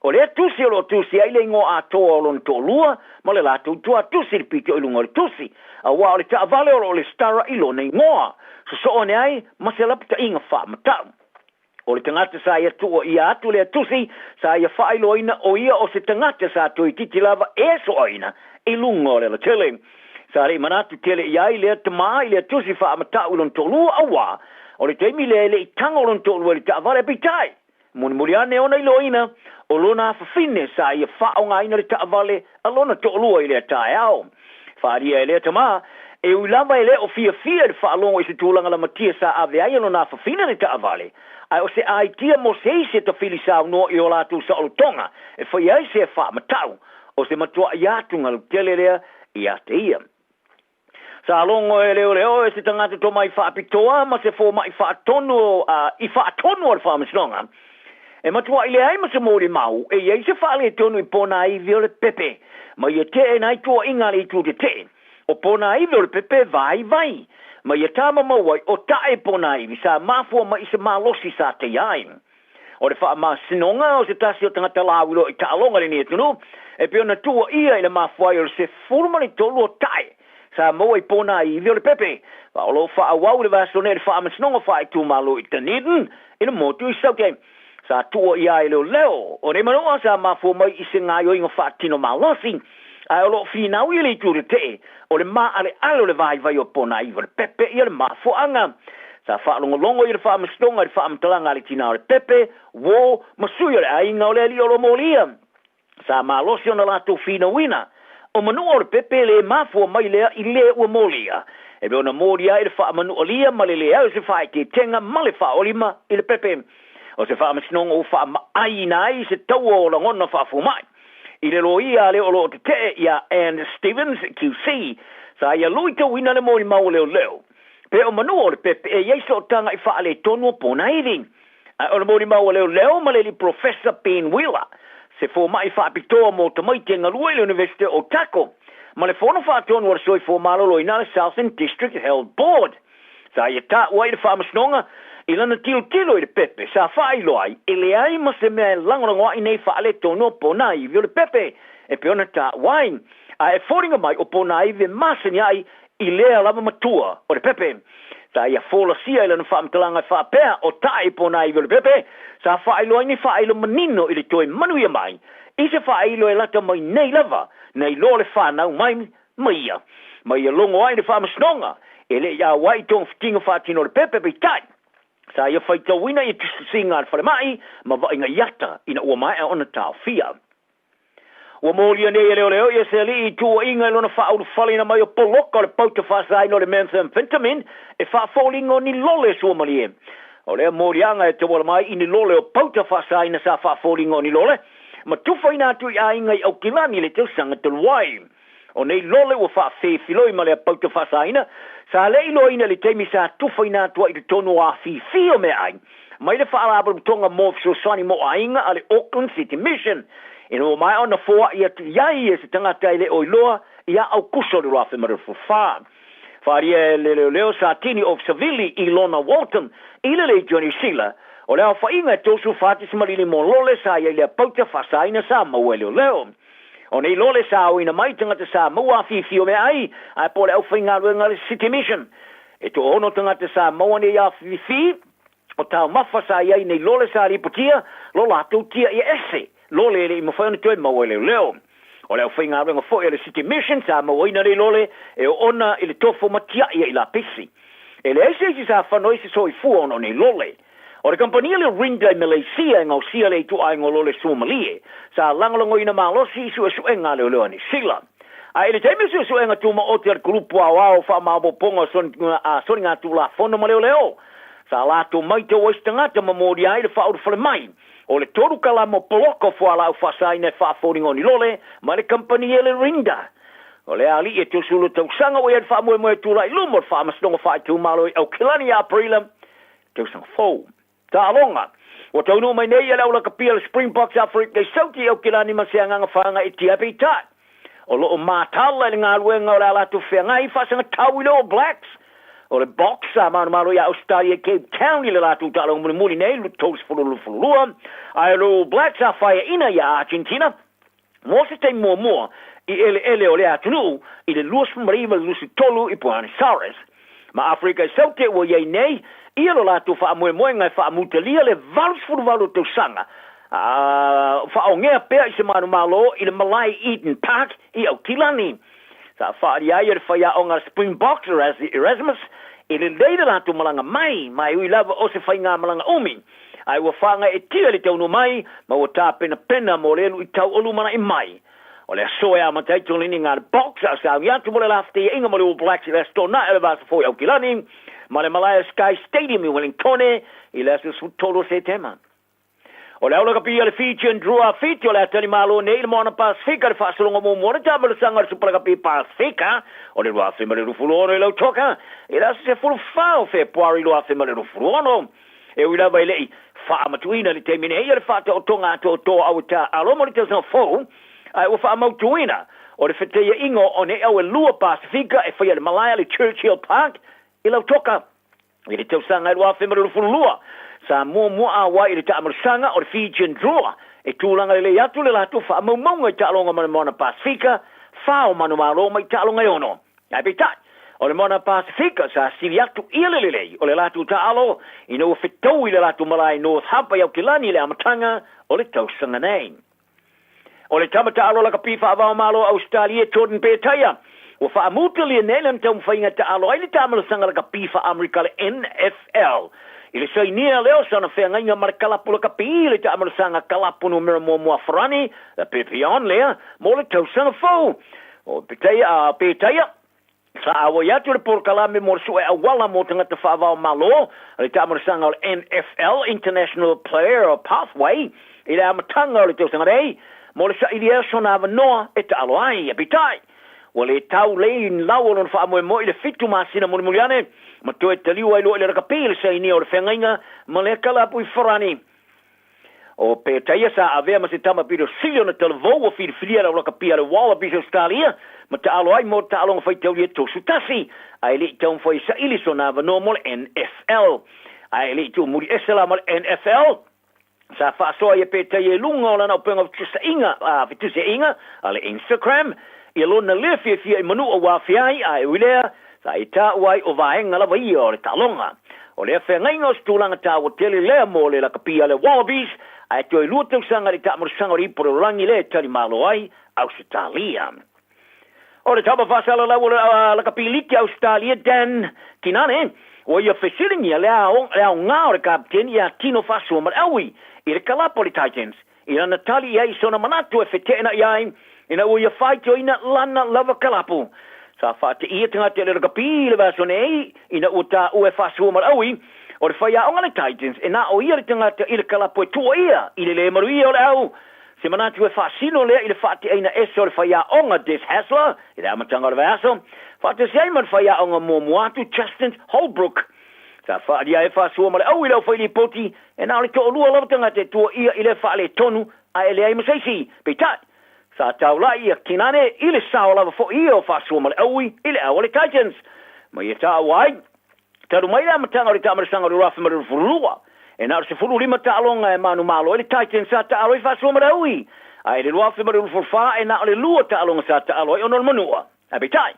O lea tusi o lo o tusi ai le igoa atoa o lona toalua ma le latou tuatusi i le pito i luga o le tusi, aua o le taavale o lo o lesitara i lona igoa, sosoo ane ai ma se lapataiga faamatau. O le tagata sa ia tuuaia atu lea tusi, sa ia faailoaina o ia o se tagata sa toeitiiti lava e soaina i luga o le alatele. Sa le i manatu tele i ai lea tama i lea tusi faamatau i lona toalua, aua o le taimi lea e le i tago lona toalua i le taavale, peitai, Mulimuli ane ona iloaina o lona afafine sa ia faaaogaina le taavale a lona toalua i lea taeao. Faaalia e lea tama, e ui lava e le o fiafia i le faalogo i se tulaga lamatia sa ave ai e lona afafine le taavale, ae o se aitia mo se isi e tafili saunoa i o latou saolotoga e fai ai se faamatau, o se matuai atugalu tele lea ia te ia. Sa logo e leoleo e se tagata tomai faapitoa ma se fomai faatonu i faatonu o le Faamasinoga. E matuai leai ma se molimau e i ai se faaletonu i ponaivi o le pepe ma ia teena ai tuuaiga a le itu tetee. O ponaivi o le pepe vaivai ma ia tamamau ai o tae ponaivi sa mafua mai i se malosi sa teia ai. O le faamasinoga o se tasi o tagata lauiloa i taaloga i lenei atunuu, e pei ona tuuaia i le mafua ai o le 13 o tae sa maua i ponaivi o le pepe, ma o lo o faaauau i le vaiaso nei le faamasinoga faaitumalo i Dunedin i le motu i Saute. Sa tuuaia ai leoleo o nei manoa sa mafua mai i se gaoioiga faatino malosi, ae o lo o finau i le itu tetee o le maaleale o le vaivai o ponaivi o le pepe ia le mafuaaga. Sa faalogologo ia le faamasinoga i le faamatalaga a le tina o le pepe, uo, ma sui o le aiga o le alii o lo molia. Sa malosi ona latou finauina o manua o le pepe le mafua mai lea i le ua molia, e pei ona molia ai le faamanualia ma le leai o se faaeteetega ma le faaolima i le pepe. O se faamasinoga ua faamaaiina ai se taua o lagona faafomai i le loia a le o lo o tetee ia Anne Stevens QC, sa ia luitauina le molimau o leoleo. Pe o manua o le pepe e i ai sootaga i faaletonu o ponaivi. Ae o le molimau a leoleo ma le alii Professor Ben Wheeler, se fomai faapitoa mo tamaiti e galue i le Universite o Otago, ma le Fono Faatonu a le Soifua Maloloina a le Southern District Health Board. Sa ia taua ai le Faamasinoga i lana tilotilo i le pepe sa faailoa ai e leai ma se mea e lagolagoa'i nei faaletonu o ponaivi o le pepe e pei ona taua ai, a e foliga mai o ponaivi e masani ai i lea lava matua o le pepe. Sa ia folasia i lana faamatalaga e faapea o ta'i ponaivi o le pepe sa faailoa ai ni faailo manino i le toe manuia mai i se faailo e lata mai nei lava nai lo le fanau mai ma ia. Ma ia logo ai le Faamasinoga e le i auai i togafitiga faatino o le pepe, peitai, sa ia faitauina ia tusitusiga a le falemai ma vaaiga i ata ina ua maea ona taofia. Ua molia nei e leoleo ia se alii i tuuaiga i lona faaulufaleina mai o poloka o le pauta faasaina o le methamphetamine e faafoliga o ni lole suamalie. O lea moliaga e tauala mai i ni lole o pauta faasaina sa faafoliga o ni lole ma tufaina atu i aiga i Aukilani i le tausaga talu ai. O nei lole ua faafefiloi ma lea pauta faasaina sa le iloaina i le taimi sa tufaina atu ai i totonu o afifi o meaai mai le Faalapotopotoga mo Fesoasoani mo Aiga a le Auckland City Mission ina ua maea ona foai atu i ai e se tagata e le o iloa ia Aukuso o le 2024. Faaalia e le leoleo Satini of Savili i Lona Walton i le Leitio Niu Sila, o le aofaiga e 34.5 lole sa i ai lea pauta faasaina sa maua e leoleo. O nei lole sa aoina mai tagata sa maua afifi o meaai ae po o le aufaigaluega a le City Mission. E toaono tagata sa maua nei afifi o taumafa sa i ai nei lole sa lipotia lo latou tia ia ese lole e le i mafai ona toe maua e leoleo. O le aufaigaluega foi a le City Mission sa mauaina nei lole e oona i le tofo ma tiai ai lapisi. E leai se isi sa fano ai se soifua ona o nei lole. O le kamupani le Rinda i Malaysia e gaosia le ituaiga o lole suamalie sa lagolagoina malosi i suesuega a leoleo a Niu Sila. A i le taimi o suesuega tumaoti a le Kulupu Aoao Faamaopoopoga o Soligatulafono ma Leoleo, sa latou maitau ai se tagata ma molia ai le faaulufale mai o le tolu kalama o poloka o fualaau faasaina e faafoliga o ni lole ma le kamupani e le Rinda. O le alii e 32 tausaga ua i ai le faamoemoe e tulai i luma o le Faamasinoga Faaitumalo i Aukilani ia Aperila tausaga fou. Taaloga Ua taunuu mai nei le aulakapia a le Springboks Aferika i Sauti i Aukilani ma se agaga faagaeetia ai peitai o lo o matala i le galuega o le a latou feagai faasagatau i le All Blacks. O le Boks sa manumalo ia Ausetalia i Cape Town i le latou taaloga mulimuli nei 30 22, ae o le All Blacks sa faeaina ia Argentina mo se taimi muamua i eleele o lea atunuu i le 29 23 i Buenos Aires. Ma Aferika i Saute ua i ai nei ia lo latou faamoemoega e faamutalia le 88 tausaga a faaogea pea i se manumalo i le malae Eden Park i Aukilani. Sa faaalia ai e le faiaoga a le Springboks Rassie Erasmus e lelei le latou malaga mai, ma e ui lava o se faigamalaga umi, ae ua faagaeetia le taunuu mai ma ua tapenapena mo le luitau o lumanai mai. O le aso e amata ai toleniga a le Boks a o sauni atu mo le lafetaiaiga mo le All Blacks i le Aso Toonai o le Vasa Fou i Aukilani ma le malae o Sky Stadium i Wellingtone i le aso 13 o Setema. O le aulakapi a le Fijian Drua Fiti o le a talimalo nei i le Moana Pasefika i le faasologa muamua o le taamalosaga o le Supalakapi Pasefika o le 2026 i Lautoka i le aso 14 o Fepuari 2026. E ui lava e le i faamatuuina i le taimi nei o le faataotoga atoatoa au e taaalo mo le tausaga fou, ae ua faamautuina o le fetaiaiga o nei au e lua Pasefika e faia i le malae a le Churchill Park i Lautoka i le tausaga e 2022. Sa muamua auai i le taamalosaga o le Fijian Drua e tulaga lelei atu le latou faamaumauga i taaloga ma le Moana Pasefika, fa o manumalo mai taaloga e ono. Ae peitai, o le Moana Pasefika sa sili atu ia le lelei o le latou taaalo ina ua fetaui le latou malae i North Harbour i Aukilani i le amataga o le tausaga nei. O le tama taaalo lakapi faava-o-Malo o Ausetalia Jordan Petaia, ua faamutalia nei lana taumafaiga e taaalo ai le taamalosaga lakapi faa-Amerika le NFL. I le sainia lea o sana feagaiga ma le kalapu lakapi i le taamalosaga kalapu numera muamua Farani, the Papillon lea, mo le tausaga fou. O Petaia, Petaia, sa auai atu le polokalame mo le sue auala mo tagata faavao Malo, le taamalosaga o le NFL, International Player Pathway, i le amataga o le tausaga nei, mo le sailia o sona avanoa e taalo ai. Peitai, ua le tau lei ni lau o lona faamoemoe i le fitu masina mulimuli ane, ma toe taliu ai loa i le lakapi i le sainia o le feagaiga ma le kalapu i Farani. O Petaia sa avea ma se tama pito sili ona talavou ua filifilia e le au lakapi a le Wallabies Ausetalia ma taalo ai mo taaloga faitauli e 31, ae le i taumafai e saili sona avanoa mo le NFL. Ae le i tuumuli ese la ma le NFL, sa faasoa ia Petaia i luga o lana upega fetusaaiga, fetusiaiga a le Instagram, ia lona le fiafia i Manua ua afea ai, ae ui lea, sa e taua ai o vaega lava ia o le taaloga. O lea feagaiga o se tulaga taua tele lea mo le lakapi a le Wallabies, ae toe lua tausaga i le taamalosaga o le ipu o le lalolagi lea e tali malo ai Ausetalia. O le tama faasalalau o le lakapi liki a Ausetalia Dan Kinane, ua ia fesiligia le aoga o le kapeteni ia Tino Faasoa ma le Aui i le kalapa o le Titans i lana tali i ai i sona manatu e feteenai ai ina ua ia faitioina lana lava kalapu. Sa faateia tagata i le lakapi i le vaiaso nei ina ua taua e Faasoa ma le Aui o le faiaoga a le Titans e na o ia le tagata i le kalapu e tuuaia i le le maluia o le au. Se manatu e faasino lea i le faateaina ese o le faiaoga Des Hasler i le amataga o le vaiaso, faatasi ai ma le faiaoga muamua atu Justin Holbrook. Sa faaalia ai Faasua ma le au i le aufailipoti e na o le toalua lava tagata e tuuaia i lea faaletonu ae leai ma se isi. Peitai, sa taulai ia Kinane i le sao lava foi ia o Faasua ma le aui i le au a le Titans. Ma ia taua ai, talu mai le amataga o le taamalosaga o le 2022, e na o le 15 taaloga e manumalo ai le Titans sa taalo ai Faasua ma le aui, ae i le 2024 e na o le lua taaloga sa taalo ai ona o le manua. Ae peitai,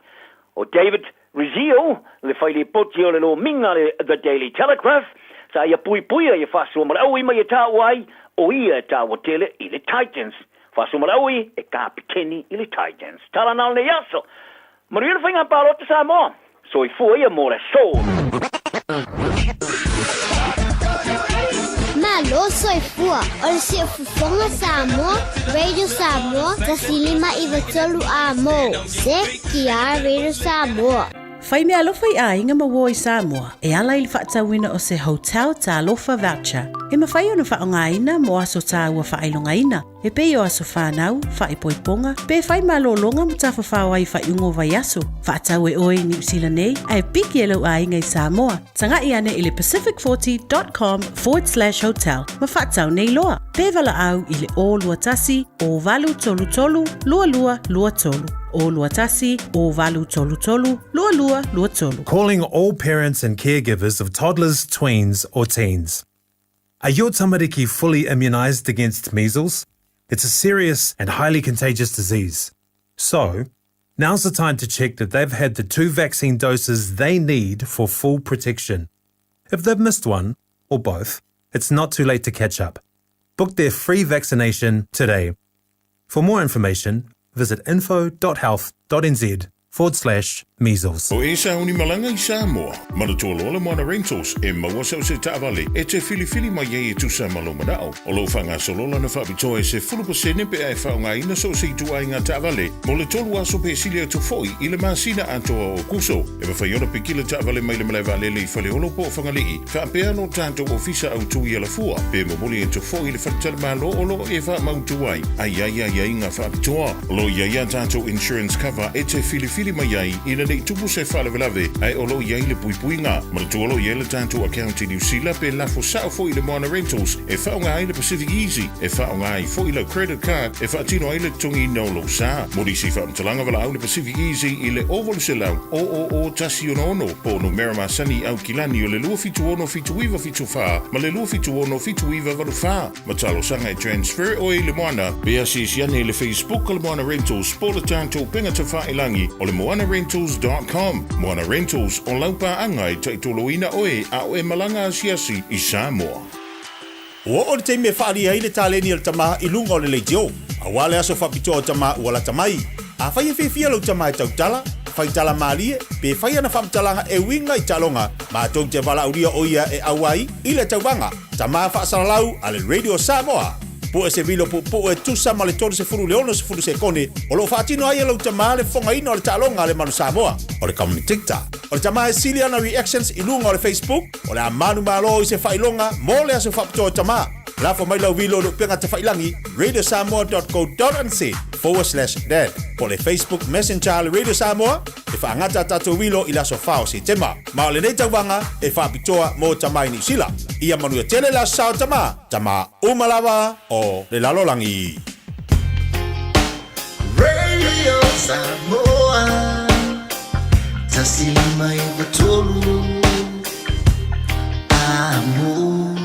ʻO David Rizzio, le failipoti o le lomiga a le The Daily Telegraph, sa ia puipuia ia Fa'asuamaleaui ma ia taua ai ʻo ia e taua tele i le Titans. Fa'asuamaleaui e kapeteni i le Titans. Tala na o lenei aso. Manuia le faiga palota Samoa. Soifua ia mo le aso. Malo soifua, o le Siufofoga Samoa, Radio Samoa, 1593 amo, CKR Radio Samoa. Fai meaalofa i aiga ma uo i Samoa e ala i le faatauina o se Hotel Talofa Voucher e mafai ona faaaogaina mo aso taua faailogaina e pei o aso whānau, whaipoiponga, pe whai malōlōga ma tafafao ai i faaiuga o vaiaso. Faatau e oe i Niu Sila nei, ae piki e lou aiga i Samoa. Taga'i ane i le pacific40.com forward slash hotel ma faatau nei loa. Pe valaau i le 021 0833 2223. 021 0833 2223. Calling all parents and caregivers of toddlers, tweens or teens. Are your tamariki fully immunised against measles? It's a serious and highly contagious disease. So, now's the time to check that they've had the two vaccine doses they need for full protection. If they've missed one, or both, it's not too late to catch up. Book their free vaccination today. For more information, visit info.health.nz forward slash measles. O Esau ni malaga i Samoa. Manatua loa le Moana Rentals e maua sau se taavale e te filifili mai ai e tusa ma lou manao. O lou faagasolo lana faapitoa e 10% pe a e faaaogaina so o se ituaiga taavale mo le tolu aso pe sili atu foi i le masina atoa o Akuso. E mafai ona piki le taavale mai le malae vaalele i Faleolo po o Fagalii, faapea lo tatou ofisa autu i Alafua, pe momoli atu foi i le faletalimalo o lo o e faamautu ai, a i ai aiaiga faapitoa. O lo o i ai a tatou insurance cover e te filifili mai ai ina nei tupu se faalavelave, ae o lo o i ai le puipuiga. Manatua o lo o i ai le tatou account i Niu Sila pe lafo sao foi i le Moana Rentals e faaaoga ai le Pacific Easy, e faaaoga ai foi lau credit card e faatino ai le totogiina o lou sa. Mo nisi faamatalaga valaau le Pacific Easy i le 0800 000 166 po o numera masani i Aukilani o le 276 7974 ma le 276 7984. Ma talosaga e transfer oe i le moana pe asiasi ane i le Facebook o le Moana Rentals po o le tatou upega tafailangi o le moanarentals dot com. Moana Rentals, o lau paaga e taitoloina oe a o e malaga asiasi i Samoa. Ua oo le taimi e faaalia ai le taleni a le tama i luga o le leitio, aua le aso faapitoa o tama ua lata mai. Afai e fiafia lou tama e tautala, fai tala malie, pe fai ana faamatalaga e uiga i taaloga, matou te valaaulia o ia e auai i le tauvaga, Tama Faasalalau a le Radio Samoa. Pue se vilo puupuu e tusa ma le 30 i le 60 sekone o lo o faatino ai e lou tama le fofogaina o le taaloga a le Manu Samoa, o le commentator. O le tama e sili ana reactions i luga o le Facebook, O le a manumalo i se faailoga mo le aso faapitoa o tama. Lafo mai lau uilo i le upega tafailagi radiosamoa.co.nz/dad po o le Facebook Messenger a le Radio Samoa e faagata a tatou uilo i le aso 4 o Setema. Ma o lenei tauvaga e faapitoa mo tama i Niu Sila. Ia manuia tele le Aso Sa o Tama, tama uma lava o le lalolagi. Radio Samoa 153 Amo.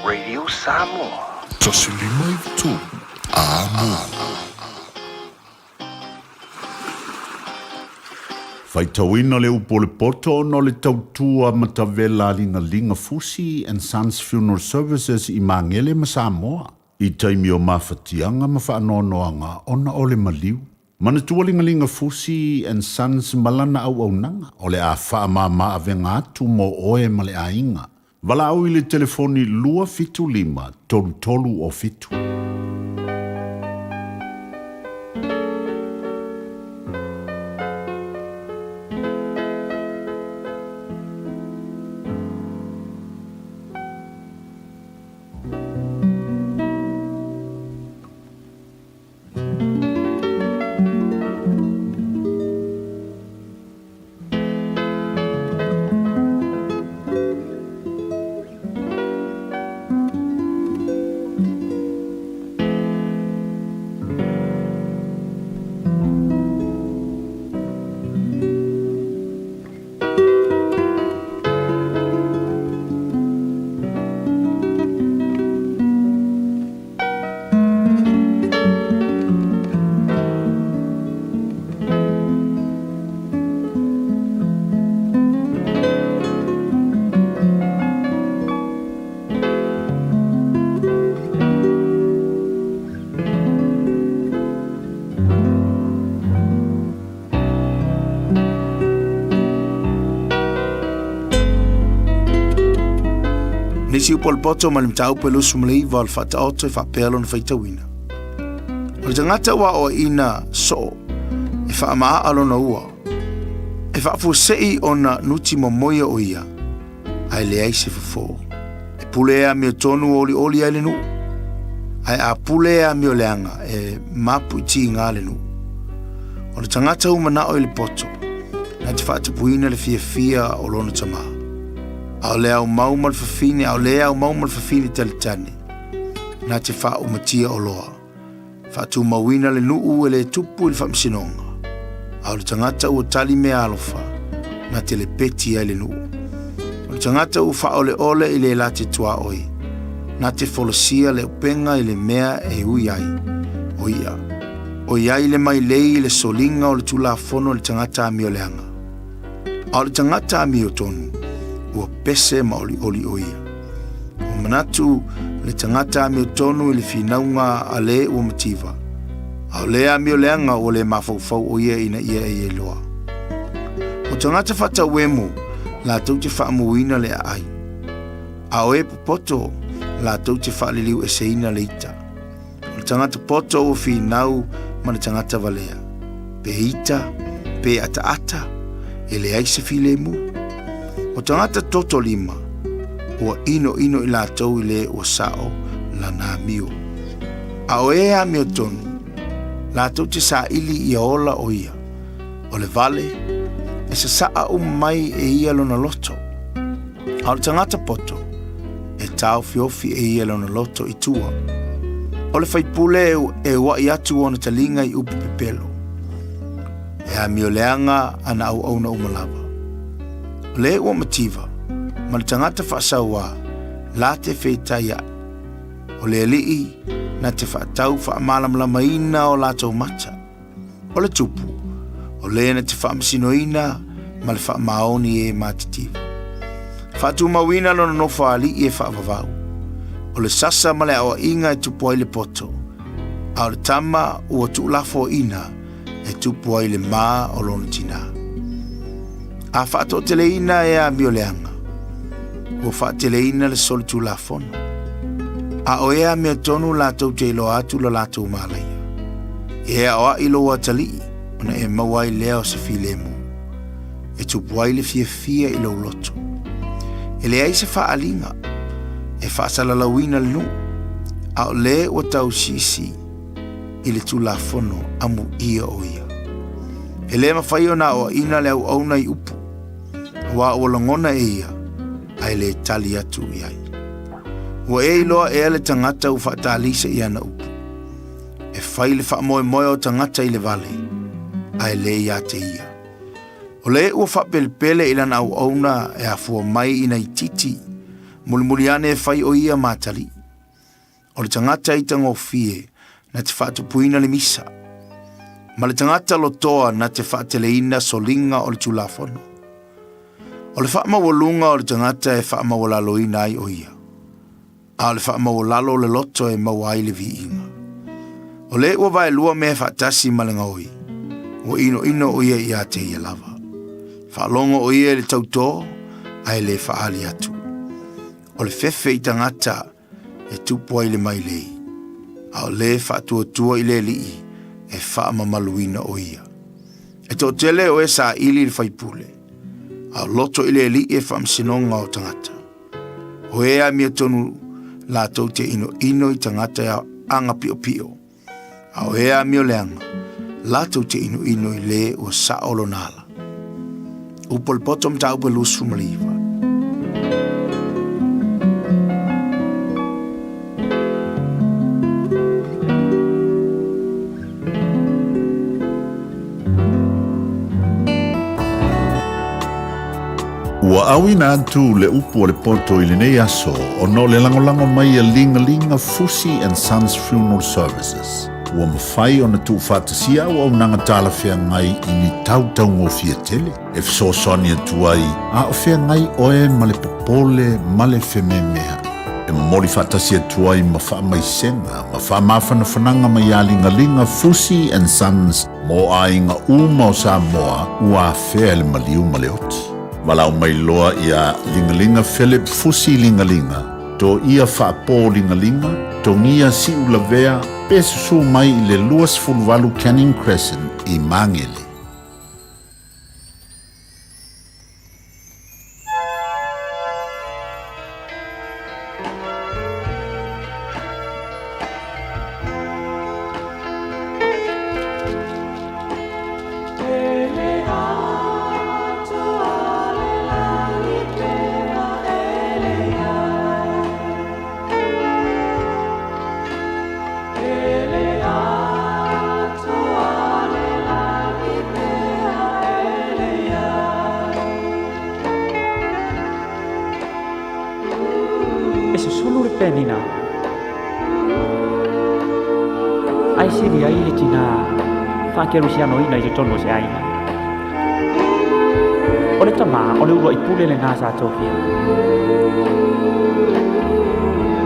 Radio Samoa. 153 Amo. Faitauina le upu o le poto ona o le tautua matavela a Ligalinga Fusi and Sons Funeral Services i Magele ma Samoa i taimi o mafatiaga ma faanoanoaga ona o le maliu. Manatua Ligalinga Fusi and Sons ma lana auaunaga o le a faamama avega atu mo oe ma le aiga. Valaau i le telefoni 275 33 o 7. Nisi upu o le poto ma le mataupu e 29 o le Faataoto e faapea lona faitauina. O le tagata ua aoaiina soo e faamaaa lona ua, e faafuasei ona nuti momoia o ia, ae leai se fofo. E pule e amiotonu o olioli ai le nuu, ae a pule e amio leaga e mapu i tiga le nuu. O le tagata ua manao i le poto, na te faatupuina le fiafia o lona tamā. A o le aumau ma le fafine, a o le aumau ma le fafine talitane, na te faaumatia oloa. Faatumauina le nuu e le tupu i le faamasinoga, a o le tagata ua tali mea alofa, na te lepeti ai le nuu. O le tagata ua faaoleole i le late tuaoi, na te folasia le upega i le mea e ui ai, o ia. O i ai le mailei i le soliga o le tulafono i le tagata amioleaga. A o le tagata amiotonu, ua pese ma olioli o ia. Ua manatu le tagata amiotonu i le finauga a le ua mativa, a o le amioleaga ua le mafaufau o ia ina ia e iloa. O tagata faatauemu latou te faamuina le aai, a o e popoto latou te faaliliueseina le ita. O le tagata poto ua finau ma le tagata valea, pe ita, pe ataata, e leai se filemu. O tagata toto lima, ua inoino i latou i le ua sao lana amio. A o e amiotonu, latou te saili ia ola o ia. O le vale, e sasaa uma mai e ia lona loto. A o le tagata poto, e taofiofi e ia lona loto i tua. O le faipule e uaʻi atu ona taliga i upu pepelo. E amioleaga ana auauna uma lava. O le ua mativa, ma le tagata faasauā, la te feitaiaʻi. O le alii, na te faatau faamalamalamaina o latou mata. O le tupu, o le na te faamasinoina ma le faamaoni e matitiva. Faatumauina lona nofo alii e faavavau. O le sasa ma le aoaiga e tupu ai le poto, a o le tama ua tuulafoaina e tupu ai le ma o lona tinā. A faatoateleina e amioleaga, ua faateleina le solitulafono. A o e amiotonu latou te iloa atu lo latou malaia. E aoai lou atalii ona e maua ai lea o se filemu, e tupu ai le fiafia i lou loto. E leai se faaaliga e faasalalauina le nuu. A o lē ua tausisi i le Tulafono, amuia o ia. E lē mafai ona aoaʻina le auauna i upu, auā ua lagona e ia, ae lē tali atu i ai. Ua e iloa ea le tagata ua faatalisa i ana upu? E fai le faamoemoe o tagata i le vale, ae lē iā te ia. O lē ua faapelepele i lana auauna e afua mai i nai titi, mulimuli ane e fai o ia ma atalii. O le tagata itagofie na te faatupuina le misa, ma le tagata lotoa na te faateleina soliga o le Tulafono. O le faamaualuga o le tagata e faamaualaloina ai o ia, a o le faamaualalo o le loto e maua ai le viiga. O lē ua vaelua mea faatasi ma le gaoi, ua inoino o ia iā te ia lava. Faalogo o ia i le tautō, ae le faaali atu. O le fefe i tagata e tupu ai le mailei, a o lē faatuatua i le Alii e faamamaluina o ia. E toatele o e saili i le faipule, a o loto i le Alii e faamasinoga o tagata. O e amiotonu latou te inoino i tagata e aga piopio, a o e amio leaga, latou te inoino i lē ua sao lona ala. Upu o le poto mataupu e 29. Ua auina atu le upu o le poto i lenei aso ona o le lagolago mai a Ligalinga Fusi and Sons Funeral Services. Ua mafai ona tuufaatasia auaunaga talafeagai i ni tau taugofie tele e fesoasoani atu ai a o feagai oe ma le popole ma le fememeaʻi. E momoli faatasi atu ai ma faamaisega ma faamafanafanaga mai iā Ligaliga Fusi and Sons mo aiga uma o Samoa ua afea e le maliu ma le oti. Valaau mai loa iā Ligaliga Philip Fusi Ligaliga, Toia Faapō Ligaliga, Togia Siulavea pe susū mai i le 28 Canning Crescent i Magele. E susulu le penina ae sili ai le tinā faakerusianoina i totonu o se aiga. O le tamā o le uluai pule lenā sa tofia.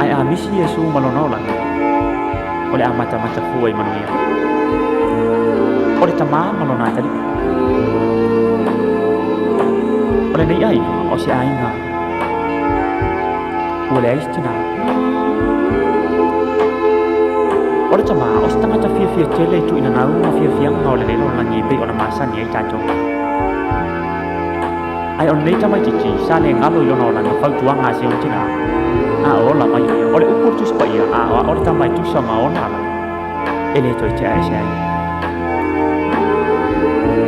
Ae a misi Iesu ma lona olaga, o le a matamata fua i manuia. O le tamā ma lona atalii. O lenei aiga o se aiga ua leai se tinā. O le tamā o se tagata fiafia tele i tuuina gau ma fiafiaga o lenei lalolagi e pei ona masani ai tatou. Ae o lenei tamaitiiti sa le galo i lona olaga fautuaga a si ona tinā, a o ola mai ia. O le upu o le Tusi Paia, a o le tama e tusa ma ona ala, e le toe tea ese ai.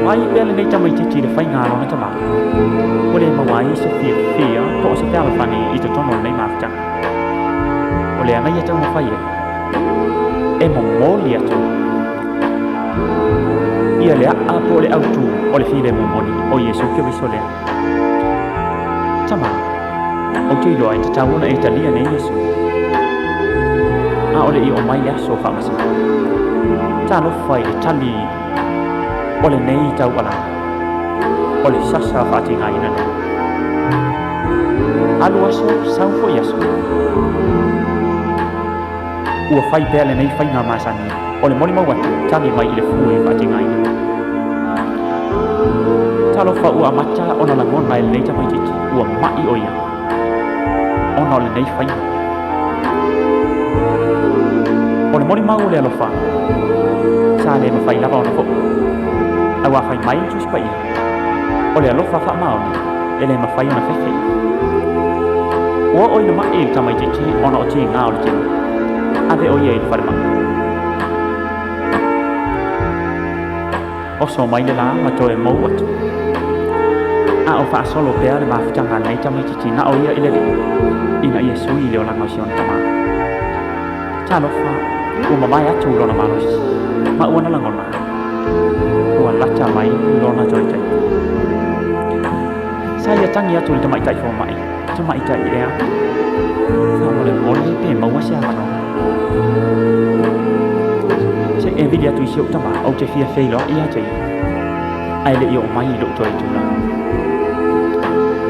Mai pea lenei tamaitiiti i le faiga a lona tamā, ua le maua ai se fiafia po o se fealofani i totonu o lenei mafutaga. O le aga ia taumafai ai, e momoli atu ia le a'a po o le autū o le filemu moni o Iesu Keriso lea. Tamā, ou te iloa e tatau ona e talia nei Iesu. A o le i oo mai le aso o faamasino. Talofa i le tali o lenei taualaga, o le sasa faatigaina lea. Alu aso, sau foi aso. Ua fai pea lenei faiga masani o le molimau atu tali mai i le fue faatigaina. Talofa ua amata ona lagona e lenei tamaitiiti ua ma'i o ia ona o lenei faiga. O le molimau o le alofa sa le mafai lava ona fo'u, auā fai mai le Tusi Paia, o le alofa faamaoni e le mafai ona fefe. Ua oo ina ma'i le tamaitiiti ona o tiga o le tino. Ave o ia i le falemai. Oso mai le la ma toe mou atu. A o faasolo pea le mafutaga a lenei tamaitiiti na o ia i le Alii, ina ia sui le olaga o si ona tamā. Talofa, ua mamae atu lona malosi, ma ua na lagona, ua lata mai lona toe taimi. Sa ia tagi atu i le tamaitai fomai, Tamaitai ea, faamolemole pe maua se avanoa. Se i e vili atu i si ou tamā, ou te fia feiloai ia te ia, ae le i oo mai i lou toe tulaga.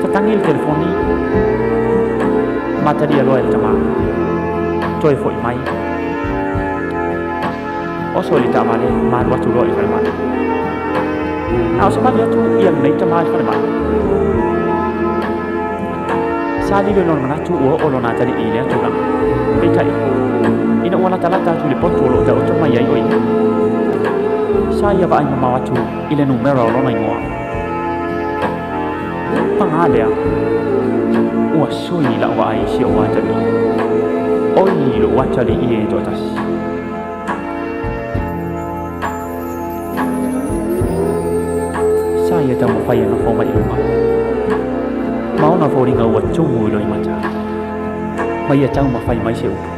Tatagi le telefoni, ma talia loa e le tamā. Toe foi mai. Oso i le taavale, ma alu atu loa i le falemai. A o savali atu ia lenei tamā i le falemai, sa lilo i lona manatu ua oo lona atalii i lea tulaga. Peitai, ina ua latalata atu i le potu o lo o taoto mai ai o ia, sa ia vaai mamao atu i le numera o lona igoa. Paga lea, ua sui lau vaai i si ou atalii. Oi lou atalii e toatasi. Sa ia taumafai e nofo mai i luga, ma ona foliga ua tumu i loimata, ma ia taumafai mai se upu.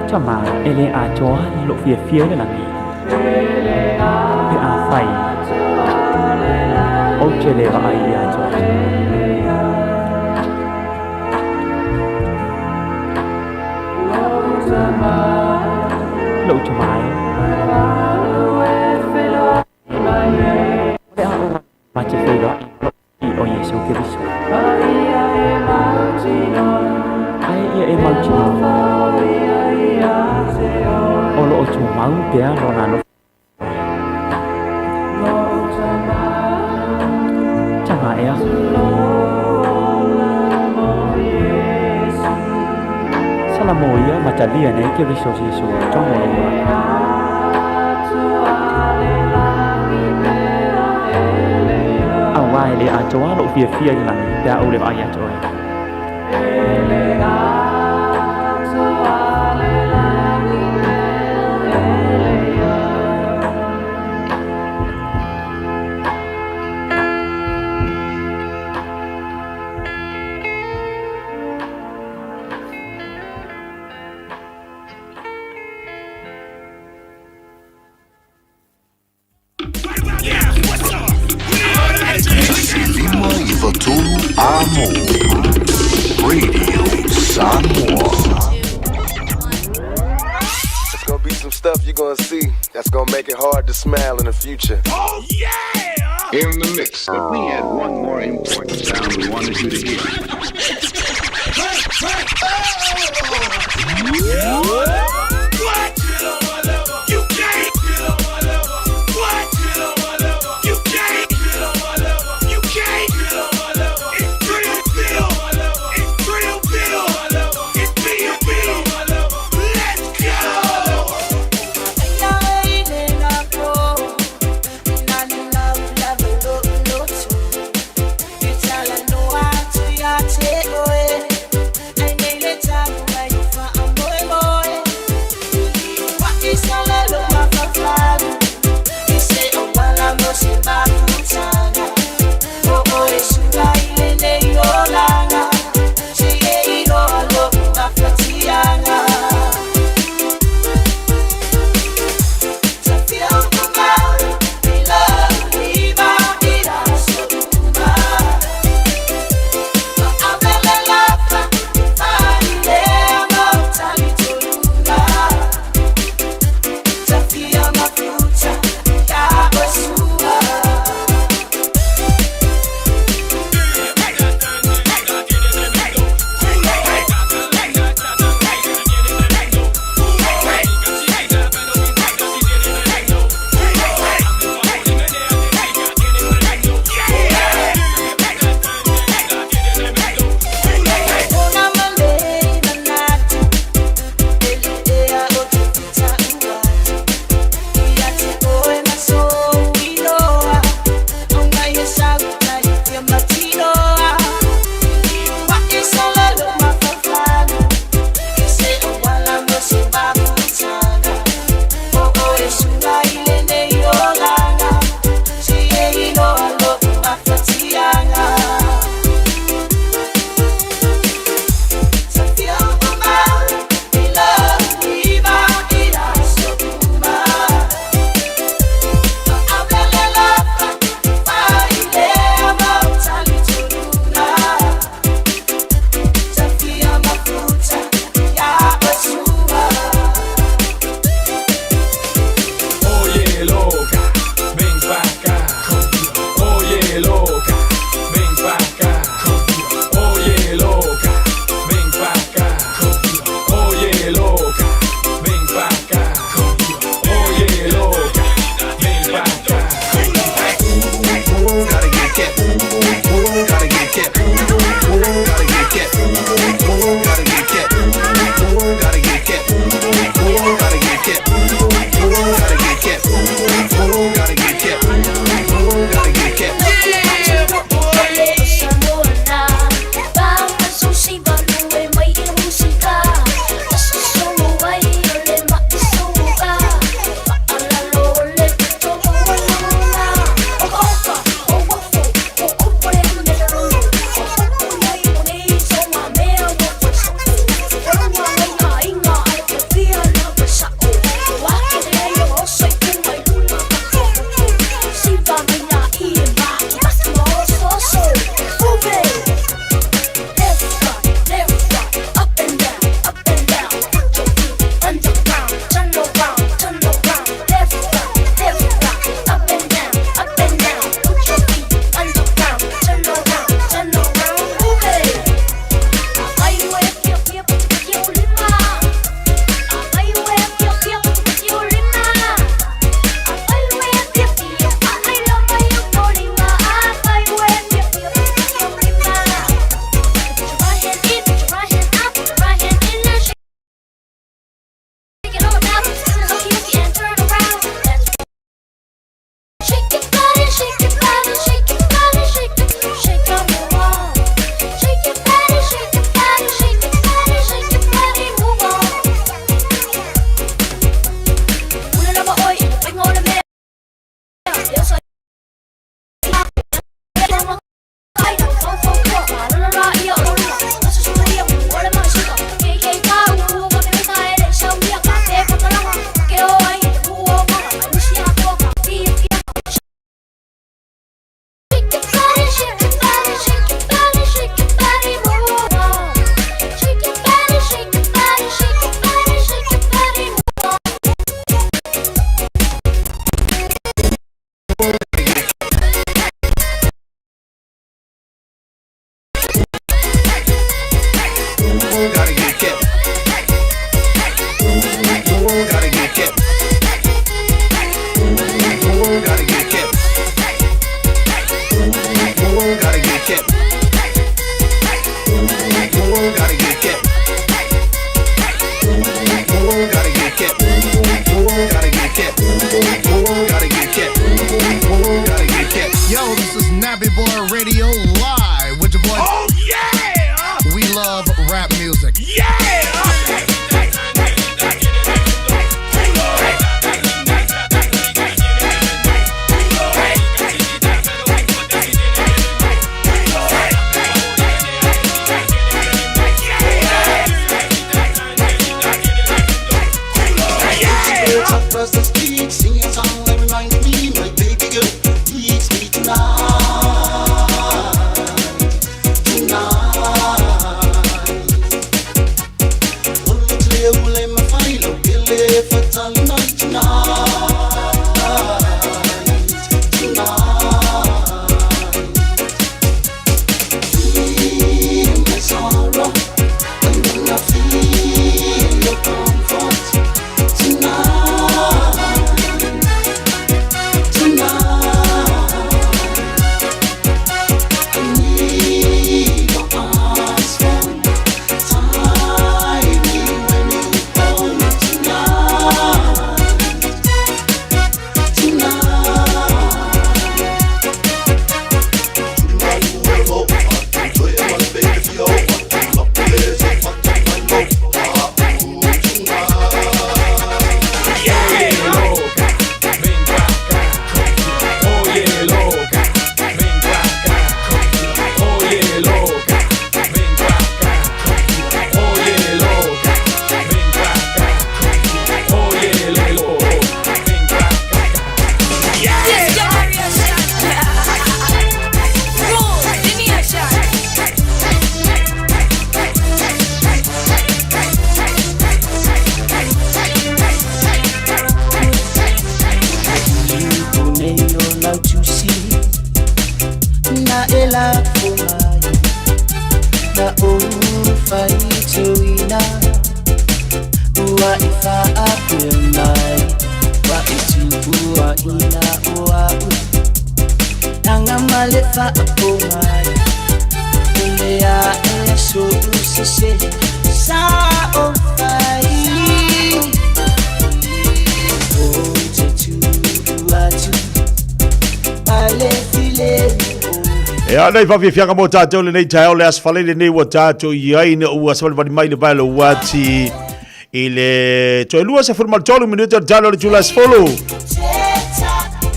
Tama, e le atoa lou fiafia i le lagi, pe afai ou te le vaai ia te oe. Lou tama e. O le a ou ma te feiloai i o Iesu Keriso. Ae ia e mautinoa, o lo o tumau pea lona alofa Tama ea. Salamo ia ma talia nei Keriso Iesu tonu o lou olaga. Auā e le atoa lou fiafia i le lagi pe a ou le vaai atu ai. 593 Amo Radio Samoa. It's gonna be some stuff you're gonna see that's gonna make it hard to smile in the future. Oh yeah! In the mix, but we had one more important sound we wanted you to hear. What? You can't. What? You can't. You can't. It's Trill Bill. It's Trill Bill. It's B&B. Let's go. get that. Gotta get that. Gotta get that. Gotta get that. Gotta get that. Gotta get that. Yo, this is Nappy Boy Radio Live with your boy. Oh, yeah! We love rap music. Yeah! Birds across the street singing a song that reminds me my baby girl needs me tonight, tonight. Olo ule mafailo pele fatali night tonight, tonight. Feel my sorrow, and then I feel your comfort. Tonight, tonight, I need your arms for tie me when you hold me tonight, Oye loca, ven pa' acá. Oye loca, ven pa' acá. Oye loca, ven pa' acá. Oye loca, ven pa' acá. This generation. Rule the nation. Na ela fomai na o faitoina ua i whaapea mai wa i tupua ina o au nanga male whaapo mai o le a e so usese sa o whai o te tū atu male file. E a nei whawhiwhianga mō tātou lenei taeao le aso fale lenei ua tātou i ai na ua savalivali mai le vae lo ati i le toe 23 minuti o le talo o le tula sefulu.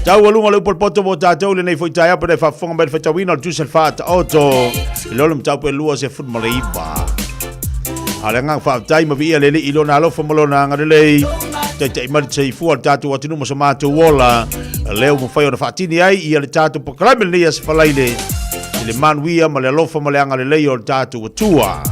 Taualuga o le upu o le poto mō tātou lenei foi taeao pena e faafofoga mai le faitauina o le tusi a le faataoto i lolo mataupu e 29. A o le agaga faafetai ma viia le Alii i lona alofa ma lona agalelei, taitai mai le soifua o le tatou atunuu ma so matou ola, lea ua mafai ona faatini ai ia le tatou polokalame lenei Aso Faraile i le manuia ma le alofa ma le agalelei o le tatou Atua.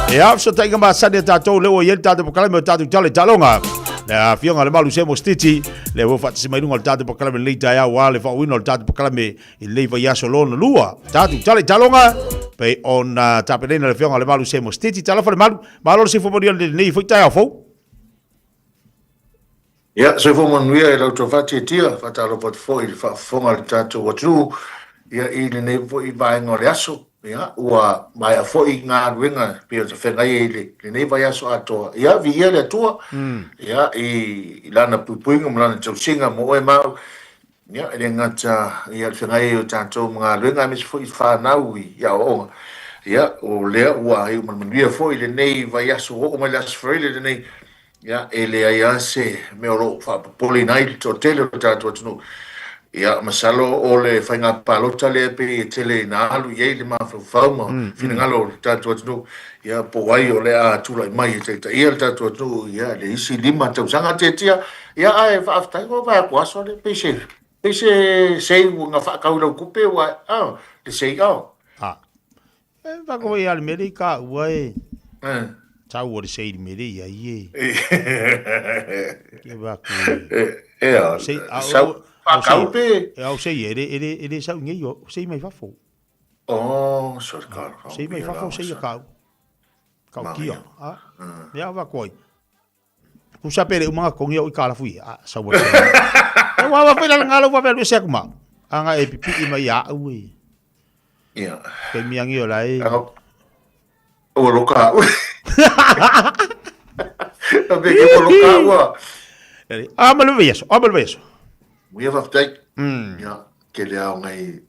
E a fesootaiga masani a tatou lea ua i ai le tatou polokalame o tatou tala i taaloga. Le afioga a Lemalu Semo Stiti, lea ua faatasi mai luga o le tatou polokalame lenei taeao aua le faaauauina o le tatou polokalame i lenei vaiaso lona lua. Tatou tala i taaloga, pei ona tapenaina le afioga a Lemalu Semo Stiti. Talofa Lemalu, malo le soifua manuia i lenei foi taeao fou. Ia, soifua manuia i la outou faatiatia, faatalofa atu foi i le faafofoga a le tatou atunuu, ia, i lenei foi vaega o le aso, ia, ua maea foi galuega e pei ona feagai ai i lenei vaiaso atoa. Ia, viia le Atua, ia, i Lana puipuiga ma Lana tausiga mo oe ma au, ia, e le gata ia le feagai ai o tatou ma galuega aemaise foi i fanau i aoaoga. Ia, o lea ua iu ma le manuia foi lenei vaiaso, ua oo mai le Aso Faraile lenei, Ia, e leai lava se mea o lo o faapopoleina ai le toatele o le tatou atunuu. Ia, masalo o le faiga palota lea pei e tele ina alu i ai le mafaufau ma finagalo o le tatou atunuu, ia, po o ai o le a tulai mai e taitaia le tatou atunuu, ia, le isi 5 tausaga tiatia. Ia, ae faafetai, ua vaai atu aso lea, pei se, pei se sei ua na faatau i lau tupe ua, a, le sei, a. A. E whakawai a le mere i ka ua e. Tau o le sei le mere ia i e. Ke waku e. E a, sau, whakau pe. E au sei e le, e le sau ngei o, sei mai fafo. Oh, sorry, ka. Sei mai fafo, sei a kau. Kau kia. A, mea waku ai. Kusa pere umanga kongi o i kalafu i. A, sau o le sei. E wawa whai la ngalo wawe alu e se aku mau. Anga e pipi i mai a au e. Ia. Taimi angi o lai. Ua loka au. Na me ke ua loka au a. A ma le vaiaso, a ma le vaiaso. Muia faafetai. Ia, ke le ao ngai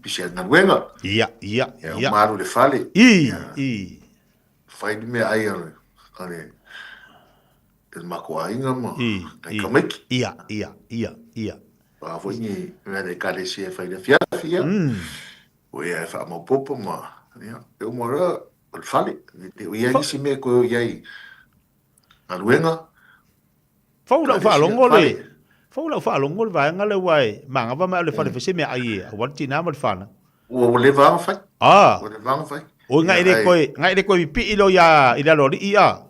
pisi a galuega. Ia, ia, ia. Ia, malu le fale. I, i. Fai ni mea ai a le, a le, le mako aiga ma ngai tamaiti. Ia, ia, ia, ia. Wā foi ni mea le ekalesia e fai le afiafi, ia. O ia e whaamaopopo ma, ia, e uma ra, o le fale. Le o ia nisi mea koe o iai galuega. Fou lau faalogo le, fou lau faalogo le vaega lea ua e manava mai o le fale fai se mea ai e, aua le tina ma le fanau. Ua ua leva ona fai. Ah. Ua leva ona fai. Oi ngai le koe, ngai le koe pipii lo ia i le aloalii a.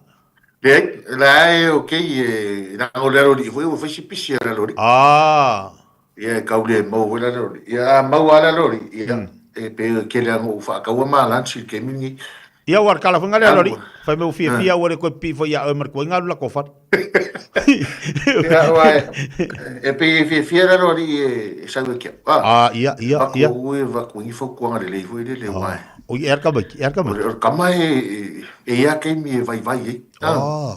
Leai, la e okay e leaga o le aloalii foi ua fai si pisi a le aloalii. Ah. Ia e kau le maua foi le aloalii. Ia a maua a le aloalii, ia e pei e tele lava ona ou faataua ma lunch i le taimi lenei. Ia ua kala foi le aloalii. Fai mai ua fiafia ua le koe pipii foi ia oe ma le koe galu lako fale. Ia aua e pei e fiafia le aloalii e sau e ke au. Ah, ia, ia, ia. Vaku e vaku i fautuaga lelei foi lele aua e. Oi e ara tamaiti, e ara tamaiti. O le tama e i ai taimi e vaivai ai. Ah.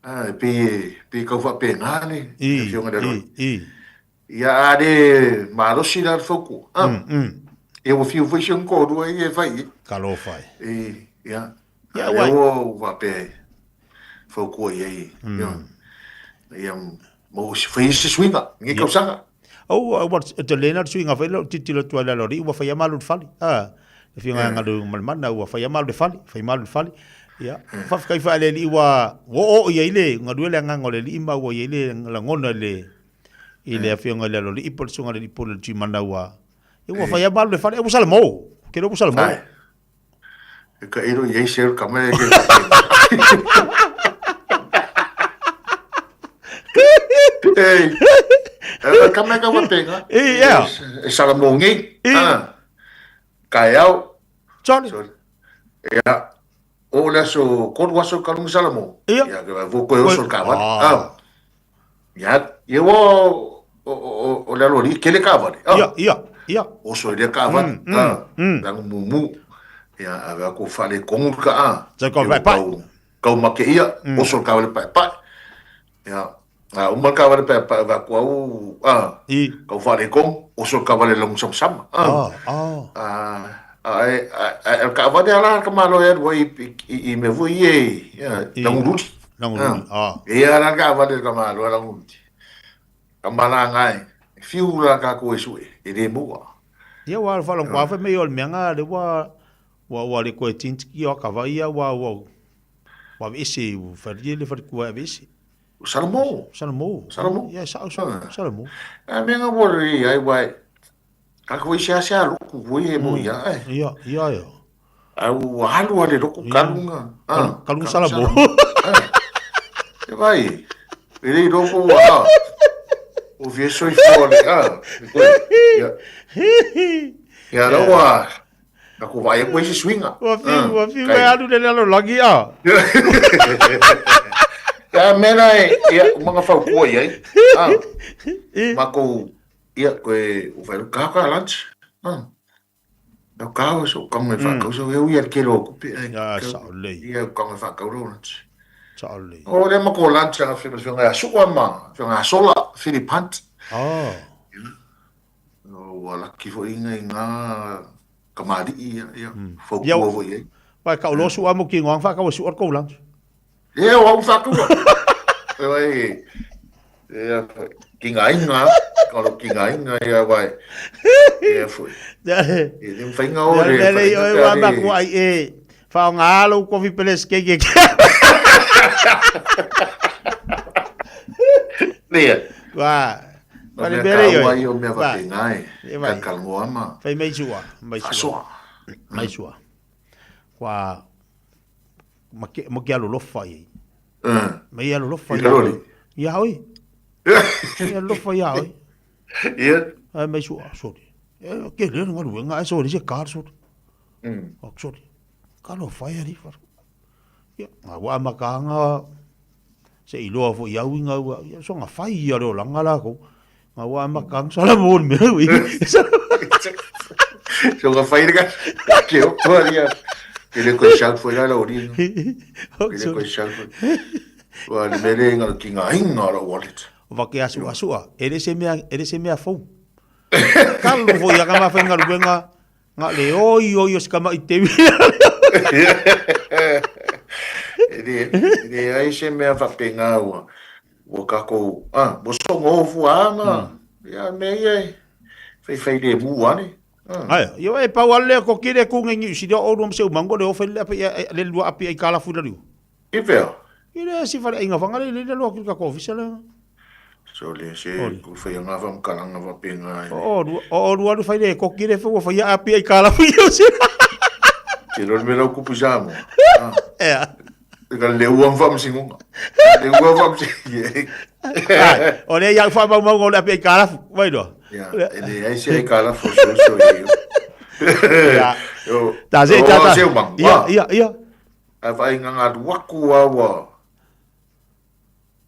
Ah, e pei e pei e tau faapena le afioga i le aloalii. I, i. Ia a le malosi la le fautua. Ah. Ia ua fiu foi si ona toalua ia e fai i ai. Talofa e. I, ia. Ia, A ua. lea ua ou faapea e fautua i ai. Ia. Ia maua se fai se suiga, lenei tausaga. Au, ua tele na le suiga foi lea ou tilotilo atu ai i le aloalii ua fai lava malu i le fale. Ah, le afioga ia Galumalemana ua fai lava malu i le fale, fai malu i le fale. Ia, faafetai foi i le Alii ua oo i ai le galue le agaga o le Alii ma ua i ai le lagona i le i le afioga i le Aloalii po o le susuga i le Alii Pule o le Tuimana ua, ia ua fai lava malu i le fale, ua salamo, ke ua salamo. Ai. E ka iro i ai se ka mai ke. Ei. E ka mai ka wapenga. E ia. E salamo ngi. Ah. Kaeao. Sorry. Ia. O le aso, kolu aso ka lunga salamo. Ia. Ia, ke vai koe oso le kavale. Ah. Ia, ia ua o le aloalii, kele kaavale. Ia, ia, ia. Oso i lea kaavale. Lanu mumu. Ia, ave aku faaletonu le kaa. Sai kau paepae. Kau make ia, oso le kaavale paepae. Ia, a uma le kaavale paepae ave aku au, a, kau faaletonu, oso le kaavale lagu samasama. Ah, ah. A, a, o le kaavale ala ka malo e alu ai i mea foi ia, lagululi. Lagululi, ah. Ia la le kaavale ka malo e lagululi. Ka malanga e, fiu la kākou e sue, e le maua. Ia ua faalogo lava fai mai o le mea na le ua ua ua le koe tintiki o kava ia ua ua ua aveese ua falia le faletua e aveese. Salamo. Salamo. Salamo. Ia sao sao Salamo. A mea na ua le ai ua Kākou i seasea loku foi e mo ia ai. Ia, ia, ia. A ua alu a le loku kalunga. Kalunga salamo. E vai, e le iloa po ua, ua fia soifua le, a, e koe, ia. Ia la ua, na ko vaai atu ai se suiga. Ua fiu, ua fiu e alu le lalolagi, a. Ia, mea la e, ia, uma na fautua i ai, a, makou, Ia, koe, o whai, ka ka lunch. Ah. Ka ka o so kanga e whakau so eu ia ke lo kupe ai. Ah, sao lei. Ia kanga e whakau lo lunch. Sao lei. O le ma ko lunch a whina whina a sua ma, whina a sola, Philip Hunt. Ah. O ua laki foi inga i ngā kamali'i ia, ia, whaukua foi ai. Vai ka ulo sua mo ki ngoang whakau e sua ko lunch. E o au whakua. E wai, e, ki ngā inga, ka ro ki ngā inga ia wai. E foi. E le whainga o le. Le le o wa ma ku ai e. Whao ngā alo kofi peles ke ke. Lea. Wa. O mea ka ua i o mea whapenga e. Ka kalngoa ma. Whai mei sua. Mai sua. Mai sua. Wa. Ma ke, ma ke alolofa i ai. Ma i alolofa I lori. Ia oi. I alolofa ia oi. Ia. Ai mai sua, sorry. E, ke le ngaluega, ai sorry se kar, sorry. Oh, sorry. Ka alofa ia ri, wharu. Ia, ngā wā makahanga, se iloa foi au i ngā ua, ia, so ngā whai ia reo langa lākou. Ngā wā makahanga, sala mō ni mea ui. So ka fai le ka ke o ko ia. Ke le ko shout foi la la ori. Ke le ko shout foi. Wa le mele nga ki nga inga la wallet. Va ke asu asua. E le se mea e le se mea fou. Kalu foi ia ka ma fai ngaluenga nga le oi oi o se kama i te E le e le ai se mea faapena ua ua kakou ah ua sogo fua ma ia mea ia e faifai lemu ane. Ai, io e pau ale ko kire ku ngi ngi si o lu se umango le o fai le api le lua api ai kala fu le I fea? I le si fale inga fanga le le lua ki ka ko ofisa le. So le se ku fai nga fa mkalanga fa penga. O o lua lu fai le ko kire fu fai api ai kala fu yo si. Te lo me lo kupu samo. Ea. Ka le ua fa msingunga. Le ua fa msingunga. O le ia fa mau mau le api ai kala fu. Vai do. Ia, e le ai se ai kala fu so so i. Ia. Ta se ta ta. Ia, ia, ia. Ae vaai nga nga luaku a ua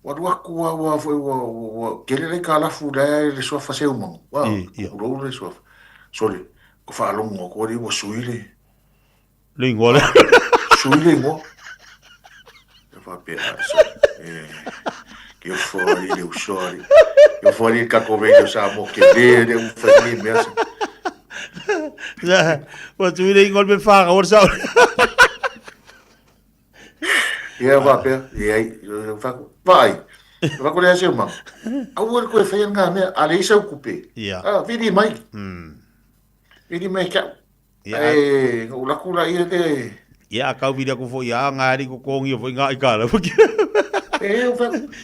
ua luaku a ua foi ua ua kele le kalafu le le suafa seu mangu wa ulou le suafa sole ko faalogo ko le ua sui le le ingoa le sui le ingoa e faapea so e ke ofo ali le uso ali ke ofo ali ka ko ve sa mo ke le le u fa ni mea Ua tui le ingoa le whanga, ua sa Ia whapea, ia ai, whaai. Whaku lea seu manga. Aua le koe whaia ngā mea, a le isa ukupe. Ia. Ah, vili mai. Vili mai kia. Ia. E, ngau laku la ia te. Ia, a kau vili aku fo ia, ngā ari ko kongi o fo ngā i kāla. E,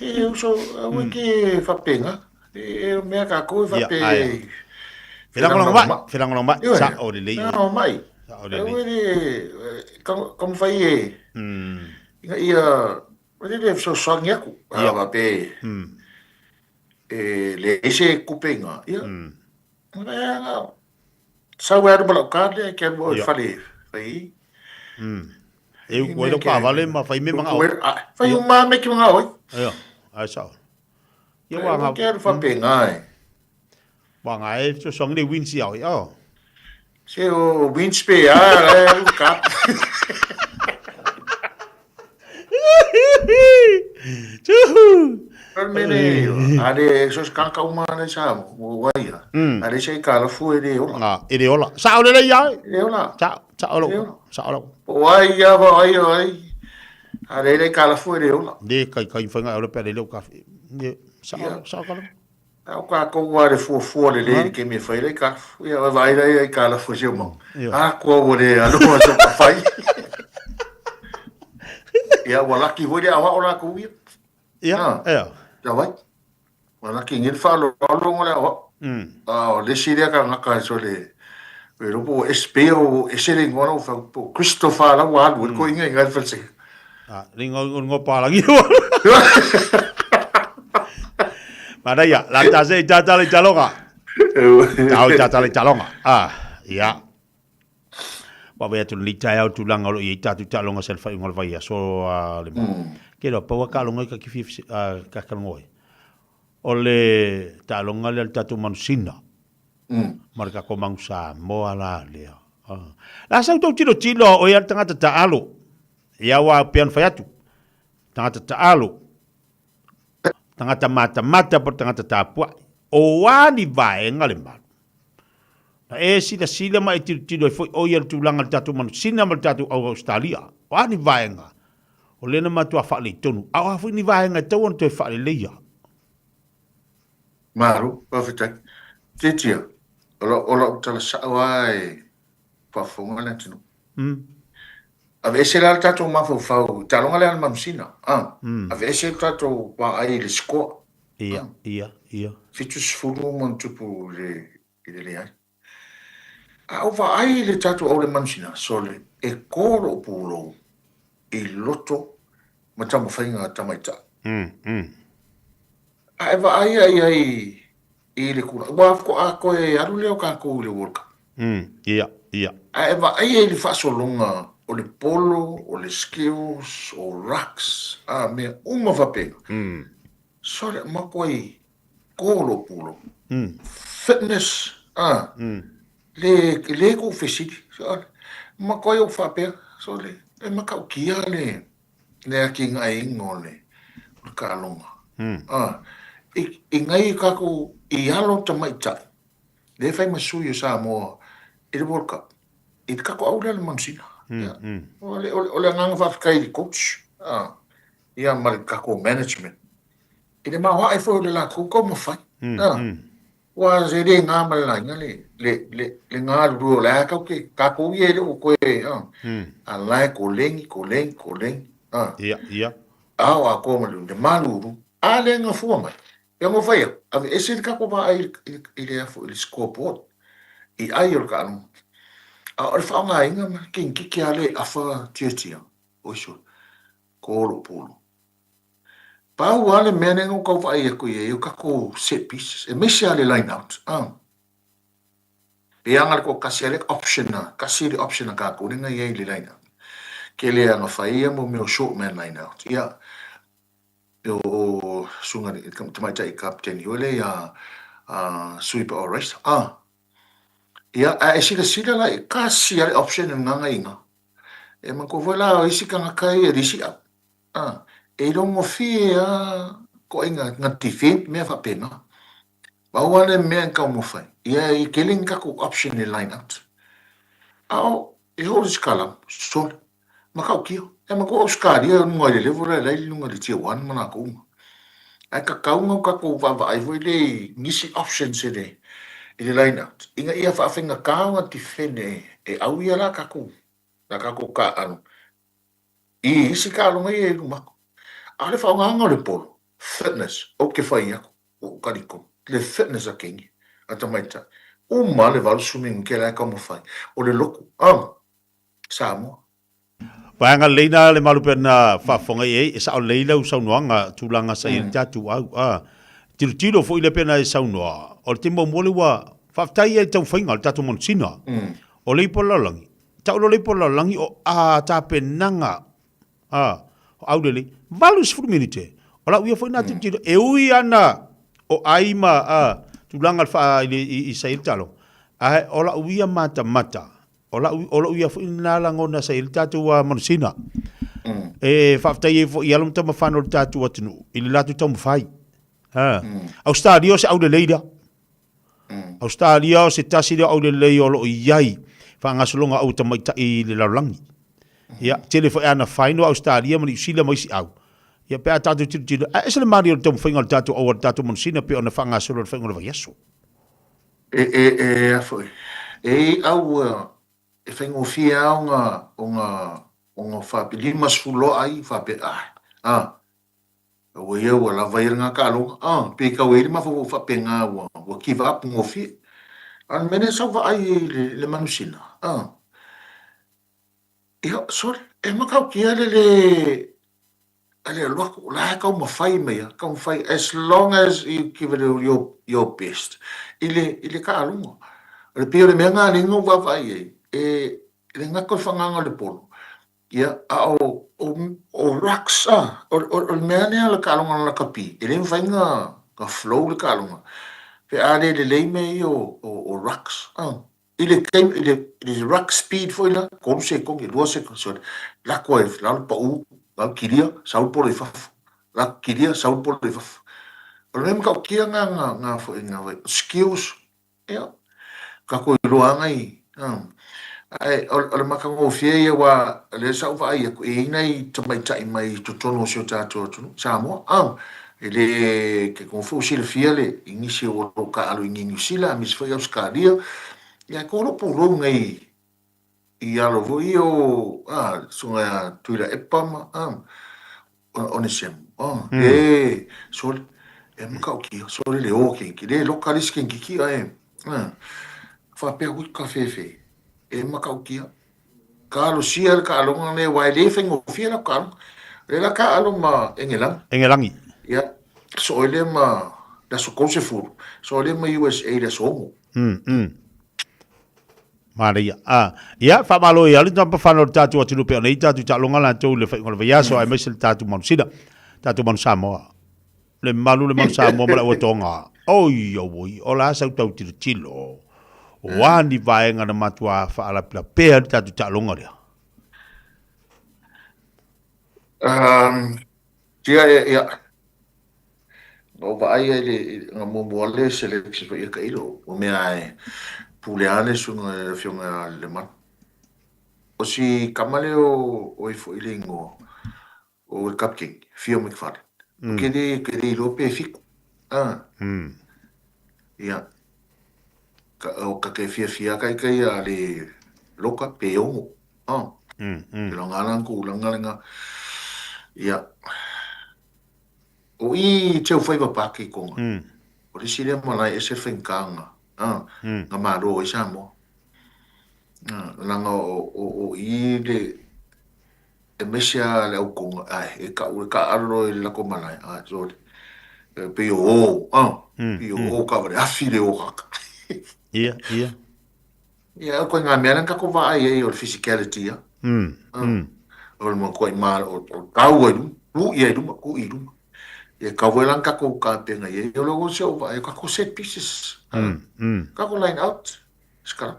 e, uso, aua ke whapenga. E mea kākou e Ia, whape... ae. Felagolagomai, felagolagomai, Ioe. sa'o lelei oe. Felagolagomai. Sa'o lelei. Aua le, ka mawhai e, ina ia, le le fesoasoani aku. Ia. A whape, e le ese kupenga. Ia. Ia, sau e alu ma lau kale, ke alu au i Ia. fale, whai. E uku ai lau kaavale ma fai me magao. Whai uma me ki magao ai. Ia, ae sa'o. Ia wa nga. Ke alu whapenga e. Wa nga e fesoasoani le winch iao ia. Oh. Se o winch pe a, e alu ka. Tuhu! Mene, ale so se kanka uma le sa mo waia. Ale se ka la fu e le ola. Ah, e le ola. Sao le le ia. Le ola. Sao, sao lo. Sao lo. Wai ia wa ai ai. Ale le ka la fu e le ola. Le kai kai whainga ole pe le leo ka. Le sao sao ka lo. Au ka ko wa le fu fu le le ke me fai le ka fu ia wa vai le ka la fu se mo. A ko wo le alo so ka fai. Ia wa laki ho le awa ola ko ia. Ia, ia. Ia vai. Wa laki ngil fa lo lo ngole awa. A o le siria ka ngaka so le e ropo SP o ese le ngola o fa po Christopher la wa lu ko inga inga fa se. Ah, ringo ngo palangi. Manaia, la tase i tata le taloga. Tau tata le taloga. Ah, ia. Wa wea tu li tae au tūlanga o lo i tātu talonga se le whai unga le vai aso a le mau. Ke roa, paua ka longa i ka kifi ka kalonga oi. O le talonga le tātou manusina. Ma le kako mangu Samoa la lea. La sau tau tilo tilo o ia le tangata taalo. Ia wa pean whai atu. Tangata taalo. Tangata mata mata po tangata tāpua. O wani vaenga le malu. Na e sila sila ma e tilo tilo e foi o ia le tūlanga le tātou manusina ma le tātou au Australia. O ani vaenga. O lena matua whaale i tonu. A o hafu ni vaenga e tau ona toe whaale leia. Maru, whawhitai. Titia, o lau tala sao ai whafonga le atunu. Ave ese la le tātou mafaufau, talonga le ana manusina. Ave ese le tātou wā ai le sikoa. Ia, ia, ia. 70 man tupu le i le leai. A o wā ai le tātou au le manusina, so le e kōro o pūlou i loto ma tamawhainga tamaita. A e vaai ai ai i le kula. Ua ko a koe alu leo ka kou i le World Cup. Ia, ia. A e vaai ai le faasologa o le polo, o le skills, o rucks, a mea uma faapena. So le mako ai kolo pulo. Fitness, a. Le, le koʻu fesili, sole, makuai ou faapea, sole, e matautia le, le atinaeina o le, o le taaloga. A, i, i nai tatou, i alo tamaitai, lea e fai ma sui o Samoa i le World Cup, i le tatou au lea le manusina. Ia, o le, o le, o le agaga faafetai i le coach, a, ia ma le tatou management, i le maoae foi o le latou taumafai. A, Ua e le na ma le laina le, le, le, le galulue o le a kau ke, kākou ia e le o koe, a, a la e koleni, koleni, koleni, a. Ia, ia. A o a koa ma le, le malulu, a le nga fua mai. Ia ngo whai aku, ave ese le kako vaai i, i, i le afo, i le scoreboard, i ai o le kaalonga. A o le whaongainga ma ke ngike a le awha tia tia, oi sure, ko olo polo. Pau lava le mea lea na ou tau vaai atu i ai, o tatou set pieces, aemaise lava le line out. Ah. E aga le toatasi lava le option a, tasi le option a tatou lea na i ai i le line out. Tele lava na fai ia mo mea o short man line out. Ia, o susuga i le tamaitai kapeteni foi lea ia Sui Paoa Racer. Ah. Ia, a e silasila la, e tasi lava le option e lena na i ina. E manatua foi la o isi tagata ia i le isi au. A, e rongofie a koʻiga na defend mea faapena. Pau a le mea e taumafai, ia e tele ni tatou option e line out. A o, e oo i le sikalamu, sole, matautia. E manatua Ausetalia luga i le level lea la i luga i le tier one ma latou uma. Ae tatau ona tatou vaavaai foi lea i nisi options i le i le line out ina ia faafaigata ona defend e au ia la tatou la tatou taaalo I isi taaloga ia i luma atu. A o le faaaogaina o le polo, fitness, ou te fai atu, ua ou talitonu, le fitness a teine, a tamaitai, uma le 80 minute la e taumafai, o le lotu, um, Samoa. Vaega lelei na le malu pea na faafofoga i ai, e sao lelei lau saunoaga, tulaga sa i ai le tatou au. A, tilotilo foi lea pea na e saunoa, o le taimi muamua lea ua faafetai ai i le taumafaiga o le tatou manusina, o le ipu o le lalolagi, Tau loa le ipu o le lalolagi o a tapenaga a o aulelei, 80 minute. O lau ia foi na tilotilo, e ui ana o ai ma a tulaga le faa i, i, i sa i le taaloga, ae o lau ia matamata, o lau, o lou ia foi na lagona sa i le tatou a manusina. E faafetai ai foi i alo ma tamafana o le tatou atunuu i le latou taumafai. Ha. Australia o se aulelei lea. Ausetalia o se tasi lea o aulelei o lo o i ai faagasologa au tamaitai i le lalolagi. Ia, tele foi ana final Ausetalia ma Niu Sila ma isi au. Ia, pe a tatou tilotilo, ae ese le malie o le taumafaiga o le tatou au a le tatou manusina pei ona faagasolo i le faaiuga o le vaiaso. E, e, e, a foi, e i au e faigofie lava ona, ona, ona faapea, 50 loa ai faapea, ah, ah, Aua ia ua lava ia lena taaloga. Ah, pei tau i ai le mafaufau faapena ua, ua give up gofie. A o le mea lea sa ou vaai ai i le, le manusina, ah, ia, sorry, e matautia le le, a le alu atu, o la e taumafai mai lava, taumafai, as long as you give it your, your best i le, i le taaloga. O le pei o le mea lena lea na ou vaavaai i ai, e, e le gata o le fagaga o le polo, Ia, a o, o, o rucks, a, o, o, o le mea lea o le taaloga lakapi, e le mafai ona, ona flow le taaloga, pe a le lelei mea ia o, o, o rucks, a. I le taimi, i le, i le ruck speed foi la, 3 sekone, 2 sekone, sorry, lako ai, lalo pau, lalo kilia, sau le polo i fafo, lako kilia, sau le polo i fafo. O le mea matautia na, na, na foi, na, skills, Ia, tatou iloa lava nai, ae o le matagofie ia aua o lea sa ou vaai atu, e i ai nai tamaitai mai totonu o si o tatou atunuu, Samoa, e le, talitonu foi ua silafia le, i nisi o lo o taaalo i Niu Sila aemaise foi Ausetalia, ia ae toa lou pulou nei i alo foi ia o, le Susuga ia Tuilaepa ma, Onesemo, e, sole, e matautia, sole le o kenki, le loka le isi kenki ki a e, faapea ui ka fefe, e matautia, talosia le taaloga nei, aua e le faigofie lau taaloga, o lea la taaalo ma Engelagi. Engelagi. Ia, soo ai lea ma le aso 30, soo ai lea ma USA i le aso 6. Manaia. A, ia, faamalo i alu tama whanau le tātou atunuu pea nei tātou taaloga latou i le whainga o le vaiaso aemaise le tātou manu sina, tātou manu Samoa. Le malu le manu Samoa ma le aua tonga. Oi, oi, o la sau tau tilotilo. O a ni vaega na matuā faalapelapea ai le tatou taaloga lea? Um, tia e, ia, na ou vaai ai le, na muamua le selection foi ia tailo, o mea e pule lava le suiga le afioga ia Lemanu. O si kama lea o, o ai foi le ingoa, o le captain, Fio McFarlane. Mm. Ke le, ke le iloa pe fiku. Ah. Mm. Ia. Ka, o ka ke fiafia kai kai a le loka pe ongo. Ah. Mm, mm. Ke longa lan ku langa lenga. Ia. O i te whaiva pāke konga. Mm. O le sile malai e se whaingkanga. Ah. Mm. Nga malo i Samoa. Ah, langa o, o, o i le Aemaise lava le aukonga, ae, e kau, e kaalo i le lako malae, ae, sorry. E pei o o, ah, pei o o ka wale, afi le o kaka. Ia, ia. Ia, koe ngā mea nang kako vaai ai o le physicality, ia. O le mua koe mā, o, o tau ai luma, ku i ai luma, ku i luma. Ia, ka wai lang kako ka penga ia, ia logo se o vaai, kako set pieces, kako line out. Scrum.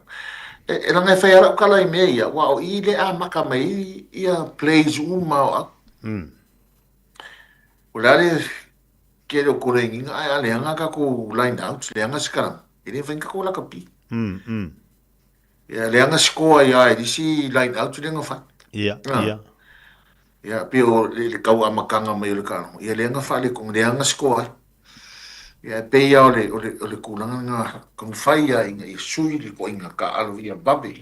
E, e langa e whai ara ukala i mea ia, wa o i le a maka mai ia plays uma o au. O le ale ke le o kore nginga ai a leanga ka ko line out, leanga scrum. E le whai ka ko laka pi. Ia leanga score ia e disi line out leanga whai. Ia, ia. Ia, pe o le, le kau amakanga mai o le karongo. Ia leanga wha le kong, leanga score ai. Ia, e pei a o le, o le, o le kūlanga ngā kaumawhai ia inga i sui le koinga ka alo ia vave.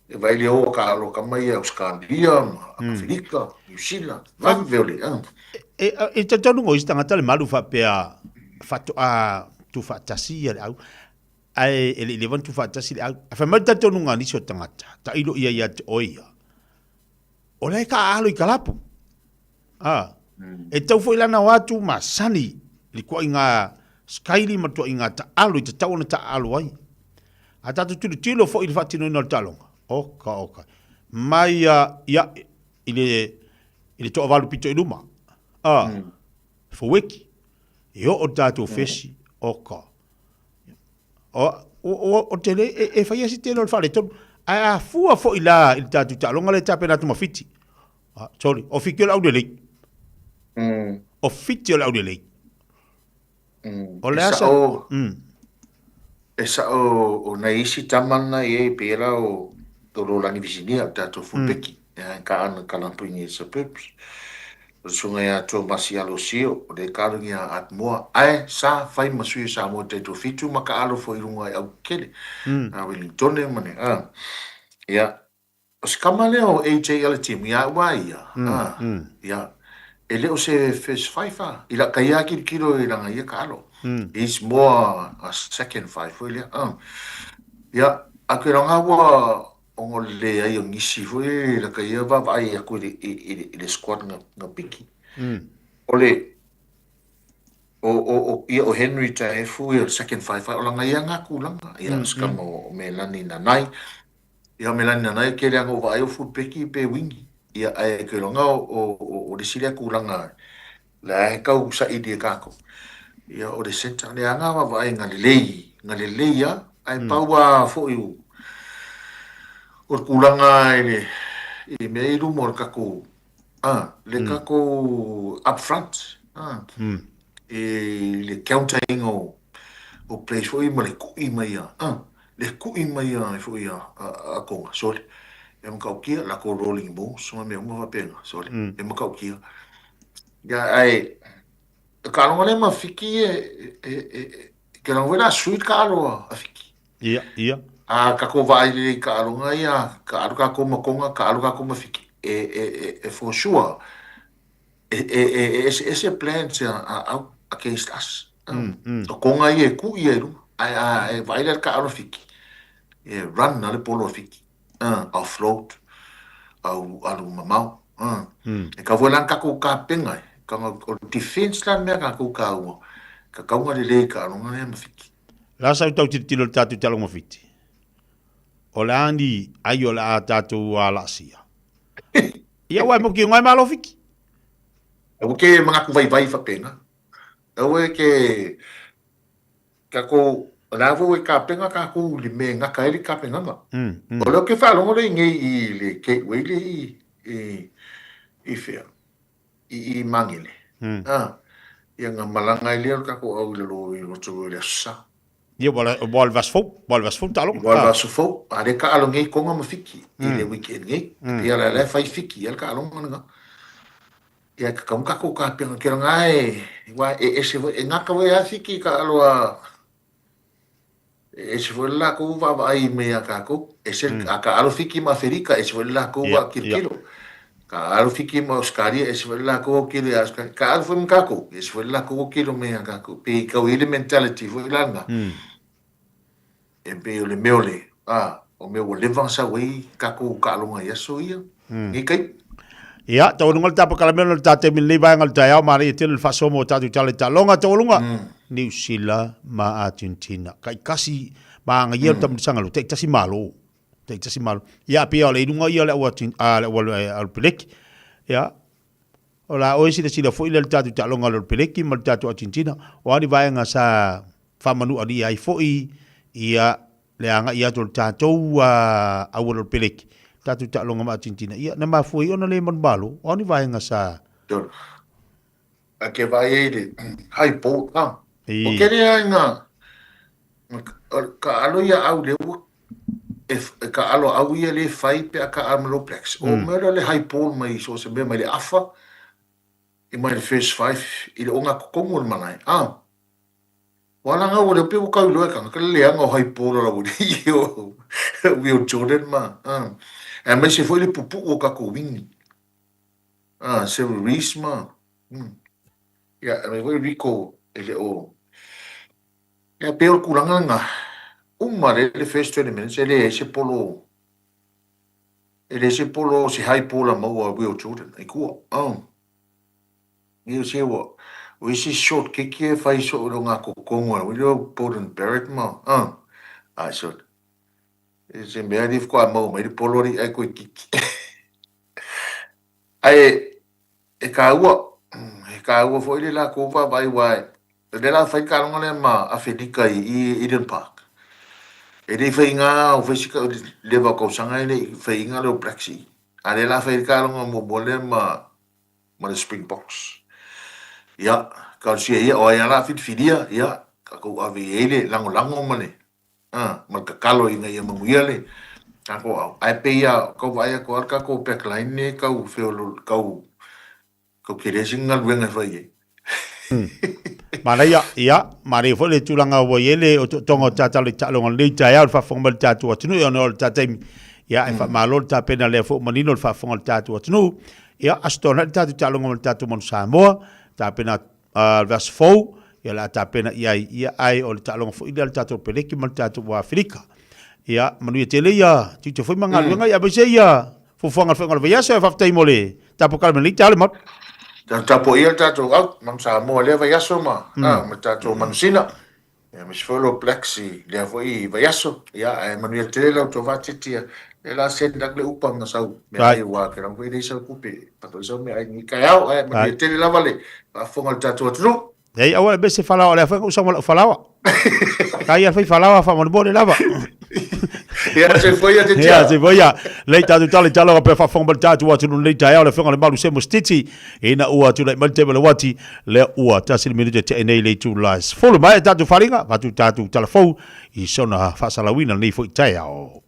E vai le oa ka alo ka mai ia Australia, ma Awherika, New Zealand, vave o le, a. E, e talitonu o isi tagata le malu faapea faatoa tuufaatasi ia le au, ae e le i leva ona tuufaatasi le au. Ae fai mai le talitonuga a nisi o tagata, tailo ia ia te oe ia, o la e taaalo i kalapu. A, e tau foi lana o atu masani i tuaiga skaili ma tuaiga taalo i tatau ona taaalo ai. A tatou tilotilo foi i le faatinoina o le taaloga, oka oka, mai a, ia, i le, i le toavalu pito i luma, a, foweki, e oo le tatou fesi, oka. O, o, o tele, e, e whai asi tele o le faaletonu. Ae a fua foi la i le tatou taaloga lea e tapena atu ma Fiti. Ah, sorry, o Fiti o le aulelei. O Fiti o le aulelei. O le E asa... sa'o, e sa'o o nai isi tama na i ai pēlā o, o Lolani Visinia, o tatou fulpeki, mm. e ka ana ka lampu i suburbs. O le susuga ia Tomasi Alosio, o le kaalogi ia Atmoa, ae sa fai ma sui o Samoa taitofitu ma ka alo foi i lunga i Aukele, a Wellingtone ma ne, a. Ia, o se kama lea o AJ Alatimu, ia au a ia, a, ia, e le o se first five a, i la kai a kilokilo i langa ia ka alo. He's more a second five foi lea, a. Ia, a koe ranga ua Ongo leai o nisi foi la ka ia vaavaai aku i le, i, i, i le squad nga, nga piki. O le, o, o, o, ia o Henry Taefu ia o le second five o langa ia nga kulanga. Ia mm, skama o, o Melani Nanai. Ia o Melani Nanai ke leanga o vaai o fullbacki pe wingi. Ia ae ke longa o, o, o, o le sili a kulanga La he kau saili e kākou. Ia, o le centre, le anga vaavaai nga lelei, nga lelei a, ae pau a foi o, o le kulaga i le, i mea i luma o le kakou, a, le kakou up front, a, i le counter inga o, o place foi ma le kui mai a, a, le kui mai a foi a, a, a konga, sole. E makaukia, la ko rolling balls, ma mea uma faapena, sole. E makaukia. Ia, ae, e kaaloga lea ma Fiki e, e, e, e, ke langa foi la sui le kaalo a Fiki. Ia, ia. A kakou vaai lelei i kaaloga ia, kaalo kakou ma Konga, kaalo kakou ma Fiki. E, e, e, e for sure, e, e, e, e ese ese plans a, a, out against us. O Konga ia e ku ia i luma. Ae, a, e vaai lea le kaalo a Fiki. E run a le polo a Fiki. Off-road, au alu mamao. E kau foi la kakou kapenga e, kanga o le defense la mea kakou kaua, ka kaunga lelei ka alonga lea ma Fiti. La sau tau tilotilo le tatou talo ma Fiti. O le a ni ai o le a tatou a laasia. Ia wai mo ki ngai malo Fiti. Aua ke mangaku vaivai faapena. Aua ke kakou. O le a foi ua i tapena tatou i le mea e gata ai le tapenaga. O lea ou te faalogo lea i nei i le gateway lea i, i, i fea? I, i Magele. Ah, ia na malaga ai lea o le tatou au i lalo i Rotorua i le Aso Sa. Ia, ua le, ua le vaiaso fou, ua le vaiaso fou taaloga. Ua le vaiaso fou, a lea e taalo nei Tonga ma Fiti i le weekend nei. Pei la la e fai Fiti ia le taaloga lena. Ia e tatau ona tatou tapena ke lena e, aua e ese foi, e gata foi lava Fiti i taalo a, e ese foi le latou vaavaai mai ia tatou. Ese, a taalo Fiti ma Aferika, ese foi le latou tilotilo. Taalo Fiti ma Ausetalia, ese foi le latou autilo ia Ausetalia. Taalo foi ma tatou, ese foi le latou autilo mai ia tatou. Pei tau i ai le mentality foi la lena. E pei o le mea o le, a, o mea ua leva ona sau ai tatou taaloga i aso ia, nei taimi. Ia, taualuga le tapakalamea ona o le ta taimi i lenei vaega o le taeao, manaia tele le faasoa mo tatou tala i taaloga. Taualuga, Niu Sila ma Argentina. Taitasi, magaia le taamilosaga lea, taitasi Malo. Taitasi Malo. Ia, pei o le iluga ia o le au a, le au Peleki. Ia, o la oe silasila foi lea i le tatou taaloga a le Peleki ma le tatou Argentina, o a ni vaega sa faamanualia ai foi ia le agai atu o le tatou auala o le peleki, tatou taaloga ma Argentina, ia na mafua ai ona le manumalo, o a ni vaega sa. A ke vaai ai le high ball, ah. O ke lea ai nga, ka alo ia au le ua, e, ka alo au ia le fai pe a ka alo ma Blacks. O mea lea le high ball mai so se mea mai le afa, i mai le first five, i le onga kokongu o le malae, ah. Ua langa ua leo pe ua kau loa e kanga ka le leaga o Haipola la ua lei o Will Jordan ma ah. Aemaise foi le pupu'u o kakou wini ah Cyril Rees ma mm. Ia aemaise foi Rico e le o ia pei o le tulaga lena uma le le first 20 minutes e leai se polo e leai se polo se high ball a maua a Will Jordan i tua ah. Ia se ua, o isi short kick ia e fai soo i lo nga kokongo e ui o Beauden Barrett ma, ah, ai so, e se mea li faatoa maua mai le polo alii ai koe kiki. Ae, e kāua, e kāua foi le lakou vaavaai aua e, lea la fai le taaloga lea ma Afelika i i Eden Park. E le i faiga, o fai si leva o tausaga e le i faiga le All Blacks i i. A lea la fai le taaloga muamua lea ma ma le Springboks. Ia, talosia ia, o ai lava la a filifilia, ia, tatou ave i ai le lagolago ma le, a, ma le tatalo ina ia manuia le tatou ao. Ae pei lava, tau vaai atu lava le tatou backline nei tau feolo, tau, tau tele se galuega e fai ai. Manaia, ia, manaia foi le tulaga ua i ai le otootoga o tatalo i taaloga o lenei taeao i le faafofoga mai o le tatou atunuu, ona o le ta taimi, ia, e faamalo le tapena lea foi ua manino le faafofoga o le tatou atunuu. Ia, Aso Toonai le tatou taaloga ma le tatou Manu Samoa, tapena le vaiaso fou, ia o le a tapena i ai, ia, ae o le taaloga foi lea a le tatou Peleki ma le tatou Aferika. Ia, manuia tele ia tiute foi ma galuega, ia, aemaise ia fuafuaga o le faiga o le vaiaso, ae faafetai mo le tapokale mai lenei taeao le Maota. Tapuaia le tatou au, Manu Samoa i lea vaiaso ma, mm. ma tatou Manusina. Aemaise foi lo Blacks i lea foi vaiaso. Ia, ae manuia tele la outou vaatiti. Lea la send atu le upa ma sau meaai aua ke rau foi leai sau tupe. Faatoa sau meaai lenei taeao. Ae manuia tele lava le faafofoga a le tatou atunuu. Leai, aua le mea se falaoa, o lea foi na ou sau ma lau falaoa. Ka ia fai falaoa faamolemole lava. Ia, soifua ia, Titia. Ia, soifua ia. Lei tatou tala i taloga pea faafofoga mai le tatou atunuu lenei taeao, le afioga i le Malu Semo Stiti, ina ua tulai mai le taimi o le uati, lea ua tasi le minute tea nei i le itula e 10. Maea tatou faaaliga, avatu tatou tala fou i sona faasalauina lenei foi taeao.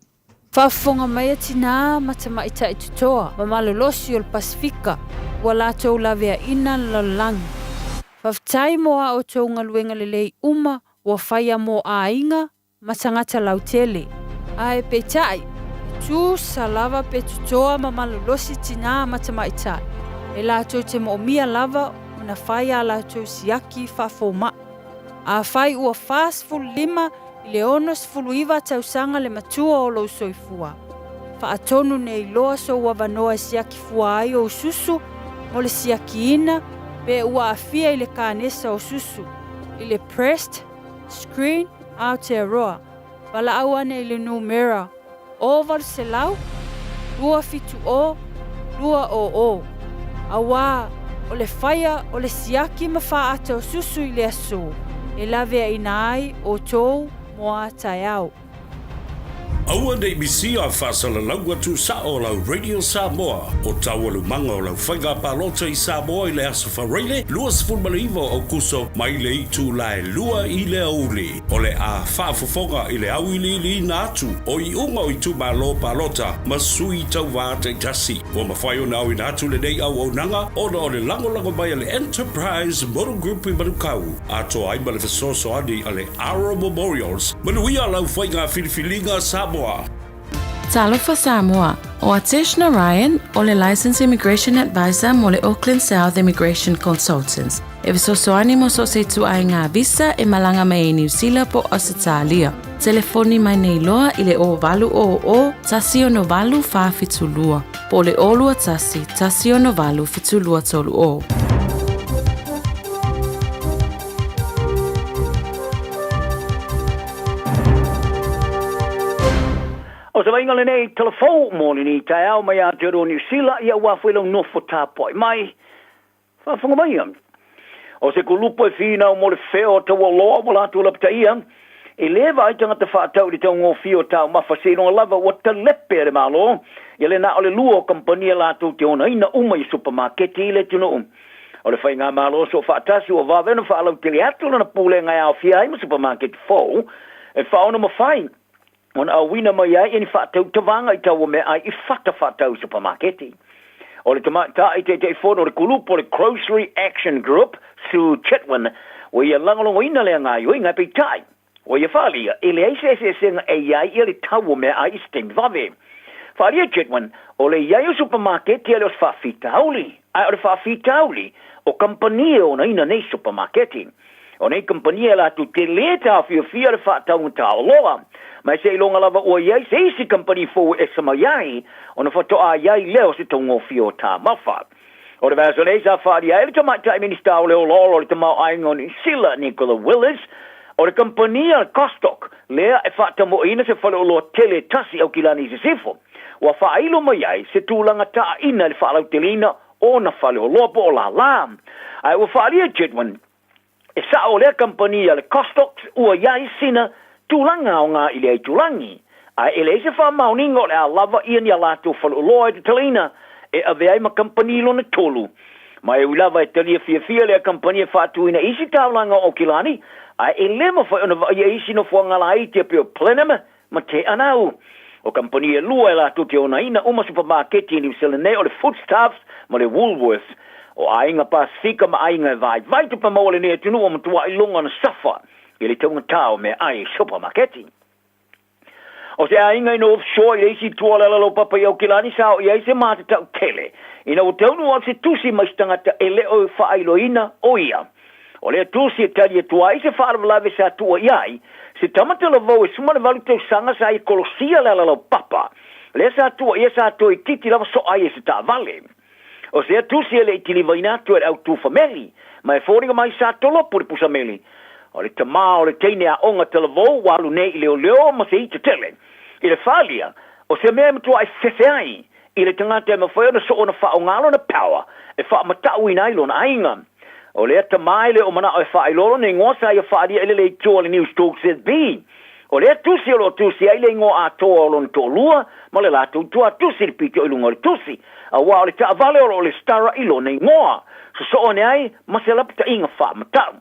Faafofoga mai a tinā ma tamaitai totoa ma malolosi o le Pasefika ua latou laveaina le lalolagi. Faafetai mo a outou galuega lelei uma ua faia mo aiga ma tagata lautele. Ae peitai, e tusa lava pe totoa ma malolosi tinā ma tamaitai, e latou te moomia lava ona fai a latou siaki faafomaʻi. Afai ua 45 i le 69 tausaga le matua o lou soifua, faatonu nei loa sou avanoa e siaki fua ai ou susu mo le siakiina pe ua aafia i le kanesa o susu, i le Breast Screen Aotearoa, valaau ane i le numera 800 270 200, auā o le faia o le siaki ma faaata o susu i le aso e laveaina ai outou. Mo a taeao. Aua ne i misia faasalalauga tuusao o lau Radio Samoa o taualumaga o lau faiga palota i Samoa i le Aso Faraile 29 o Aukuso mai le itula e 2 i le aoauli. O le a faafofoga i le auiliiliina atu o iuga o itumalo palota ma sui tauva taitasi. Ua mafai ona aoina atu lenei auaunaga ona o le lagolago mai a le Enterprise Motor Group i Manukau, atoa ai ma le fesoasoani a le Aro Memorials. Manuia lau faiga filifiliga Samoa! Talofa Samoa, o Atesh Narayan o le Licensed Immigration Advisor mo le Auckland South Immigration Consultants e fesoasoani mo so o se ituaiga visa e malaga mai ai Niu Sila po o Ausetalia. Telefoni mai nei loa i le 0800 168 472 po o le 021 168 7230. O se vaaiga lenei tala fou mo lenei taeao mai Aotearoa Niu Sila ia ua foi lau nofo tapuai mai. Faafofoga maia. O se kulupu e finau mo le feo o Taualoa ua latou lapataia, e lē vaai tagata faatau i le taugofie o taumafa seiloga lava ua talepe e le Malo ia le na o le lua o kamupani latou te onaina uma i supamaketi i le atunuu. O le faigamalo soofaatasi ua vave ona faalautele atu lana pulega e aofia ai ma supamaketi fou e faaono mafai ona auina mai ai ni faatautavaga i tau o meaai i fata faatau i supamaketi. O le tamaitai Taitaifono o le kulupu o le Grocery Action Group, Sue Chetwin, ua ia lagolagoina lea gaoioiga, peitai, ua ia faaalia e leai se eseesega e i ai ia le tau o meaai i se taimi vave. Faaalia Chetwin, o le i ai o supamaketi e le o se faafitauli, ae o le faafitauli o kamupani e onaina nei supamaketi. O nei kamupani e latou te lē taofiofia le faatauga taoloa, ma e seiloga lava ua i ai se isi kamupani fou e esa mai ai, ona faatoa i ai lea o se taugofie o taumafa. O le vaiaso nei sa faaalia ai le Tamaitai Minisita o le Olaola o le Tamaoaiga o Niu Sila, Nicola Willis, o le kamupani a Costock lea e faatamoeina se faleoloa tele e tasi i Aukilani i Sisifo, ua faailo mai ai se tulaga taaiina i le faalauteleina o ona faleoloa po o lālā. Ae ua faaalia e Chetwynd, e sao lea kamupani a le Costox ua i ai sina tulaga aoga i lea itulagi, ae e leai se faamaoniga o le a lava ia ni a latou faleoloa e tatalaina e ave ai ma kamupani lona tolu. Ma e ui lava e talia fiafia lea kamupani e faatuina isi taulaga o Aukilani, ae e le mafai ona vaaia isi nofoaga laiti e pei o Plenum ma Te Anau. O kamupani e lua e latou te onaina uma supamaketi i Niu Sila nei o le Foodstuffs ma le Woolworths. O aiga Pasifika ma aiga e vaivai tupe maua lenei atunuu ua matuai loga ona safa i le taugata o meaai i supamaketi. O se aiga i North Shore i le isi itu o le alalaupapa i Aukilani sa oo i ai se matatau tele ina ua taunuu atu se tusi mai se tagata e le o faailoaina o ia. O lea tusi e tali atu ai se faalavelave sa tuua i ai se tama talavou e 18 tausaga sa ia kolosia le alalaupapa lea sa tuua ia sa toeitiiti lava soa ai e se taavale. O sea tusi e le i kilivaina atu e le au tufa meli, ma e foliga mai sa tolopo le pusa meli. O le tama o le teine aoga talavou ua alu nei i leoleo ma se ita tele. I le falia, o se mea e matuai fefe ai i le tagata e mafai ona soo ona faaoga lona power e faamatauina ai lona aiga. O lea tama e le o manao e faailoa lona igoa sa ia faaalia i le leitua o le News Talk ZB. O lea tusi o lo o tusi ai le igoa atoa o lona toalua ma le latou tuatusi i le pito i luga o le tusi, aua o le taavale o lo o lesitara i lona igoa. Sosoo ane ai ma se lapataiga faamatau.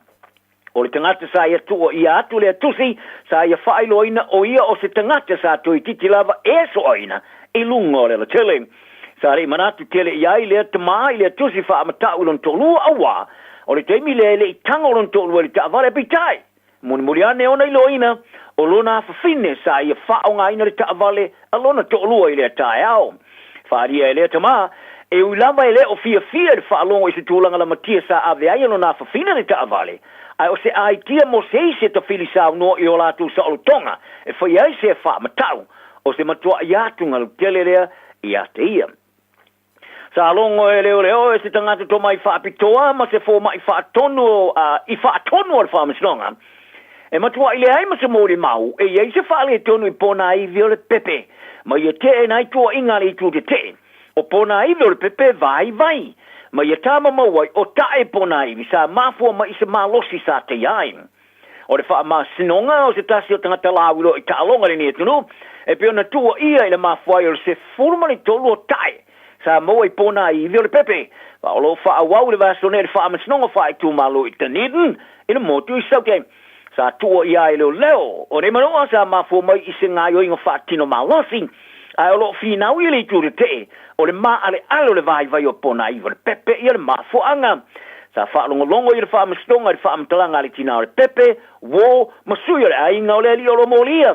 O le tagata sa ia tuuaia atu lea tusi, sa ia faailoaina o ia o se tagata sa toeitiiti lava e soaina i luga o le alatele. Sa le i manatu tele i ai lea tama i lea tusi faamatau i lona toalua, aua o le taimi lea e le i tago lona toalua i le taavale, peitai, Mulimuli ane ona iloaina o lona afafine sa ia faaaogaina le taavale a lona toalua i lea taeao. Faaalia e lea tama, e ui lava e le o fiafia i le faalogo i se tulaga lamatia sa ave ai e lona afafine le taavale, ae o se aitia mo se isi e tafili saunoa i o latou saolotoga e fai ai se faamatau, o se matuai atugalu tele lea ia te ia. Sa logo e leoleo e se tagata tomai faapitoa ma se fomai faatonu i faatonu a le Faamasinoga. E matuai leai ma se molimau e i ai se faaletonu i ponaivi o le pepe ma ia teena ai tuuaiga a le itu tetee. O ponaivi o le pepe e vaivai ma ia tamamau ai o tae ponaivi sa mafua mai i se malosi sa teia ai. O le faamasinoga o se tasi o tagata lauiloa i taaloga i lenei atunuu, e pei ona tuuaia i le mafua ai o le 13 o tae sa maua i ponaivi o le pepe, ma o lo o faaauau i le vaiaso nei le faamasinoga faaitumalo i Dunedin i le motu i Saute. Sa tuuaia ai leoleo o nei manaoga sa mafua mai i se gaoioiga faatino malosi, ae o lo o finau i le itu tetee o le maaleale o le vaivai o ponaivi o le pepe ia le mafuaaga. Sa faalogologo i le faamasinoga i le faamatalaga a le tina o le pepe, uo, ma sui o le aiga o le alii o lo molia.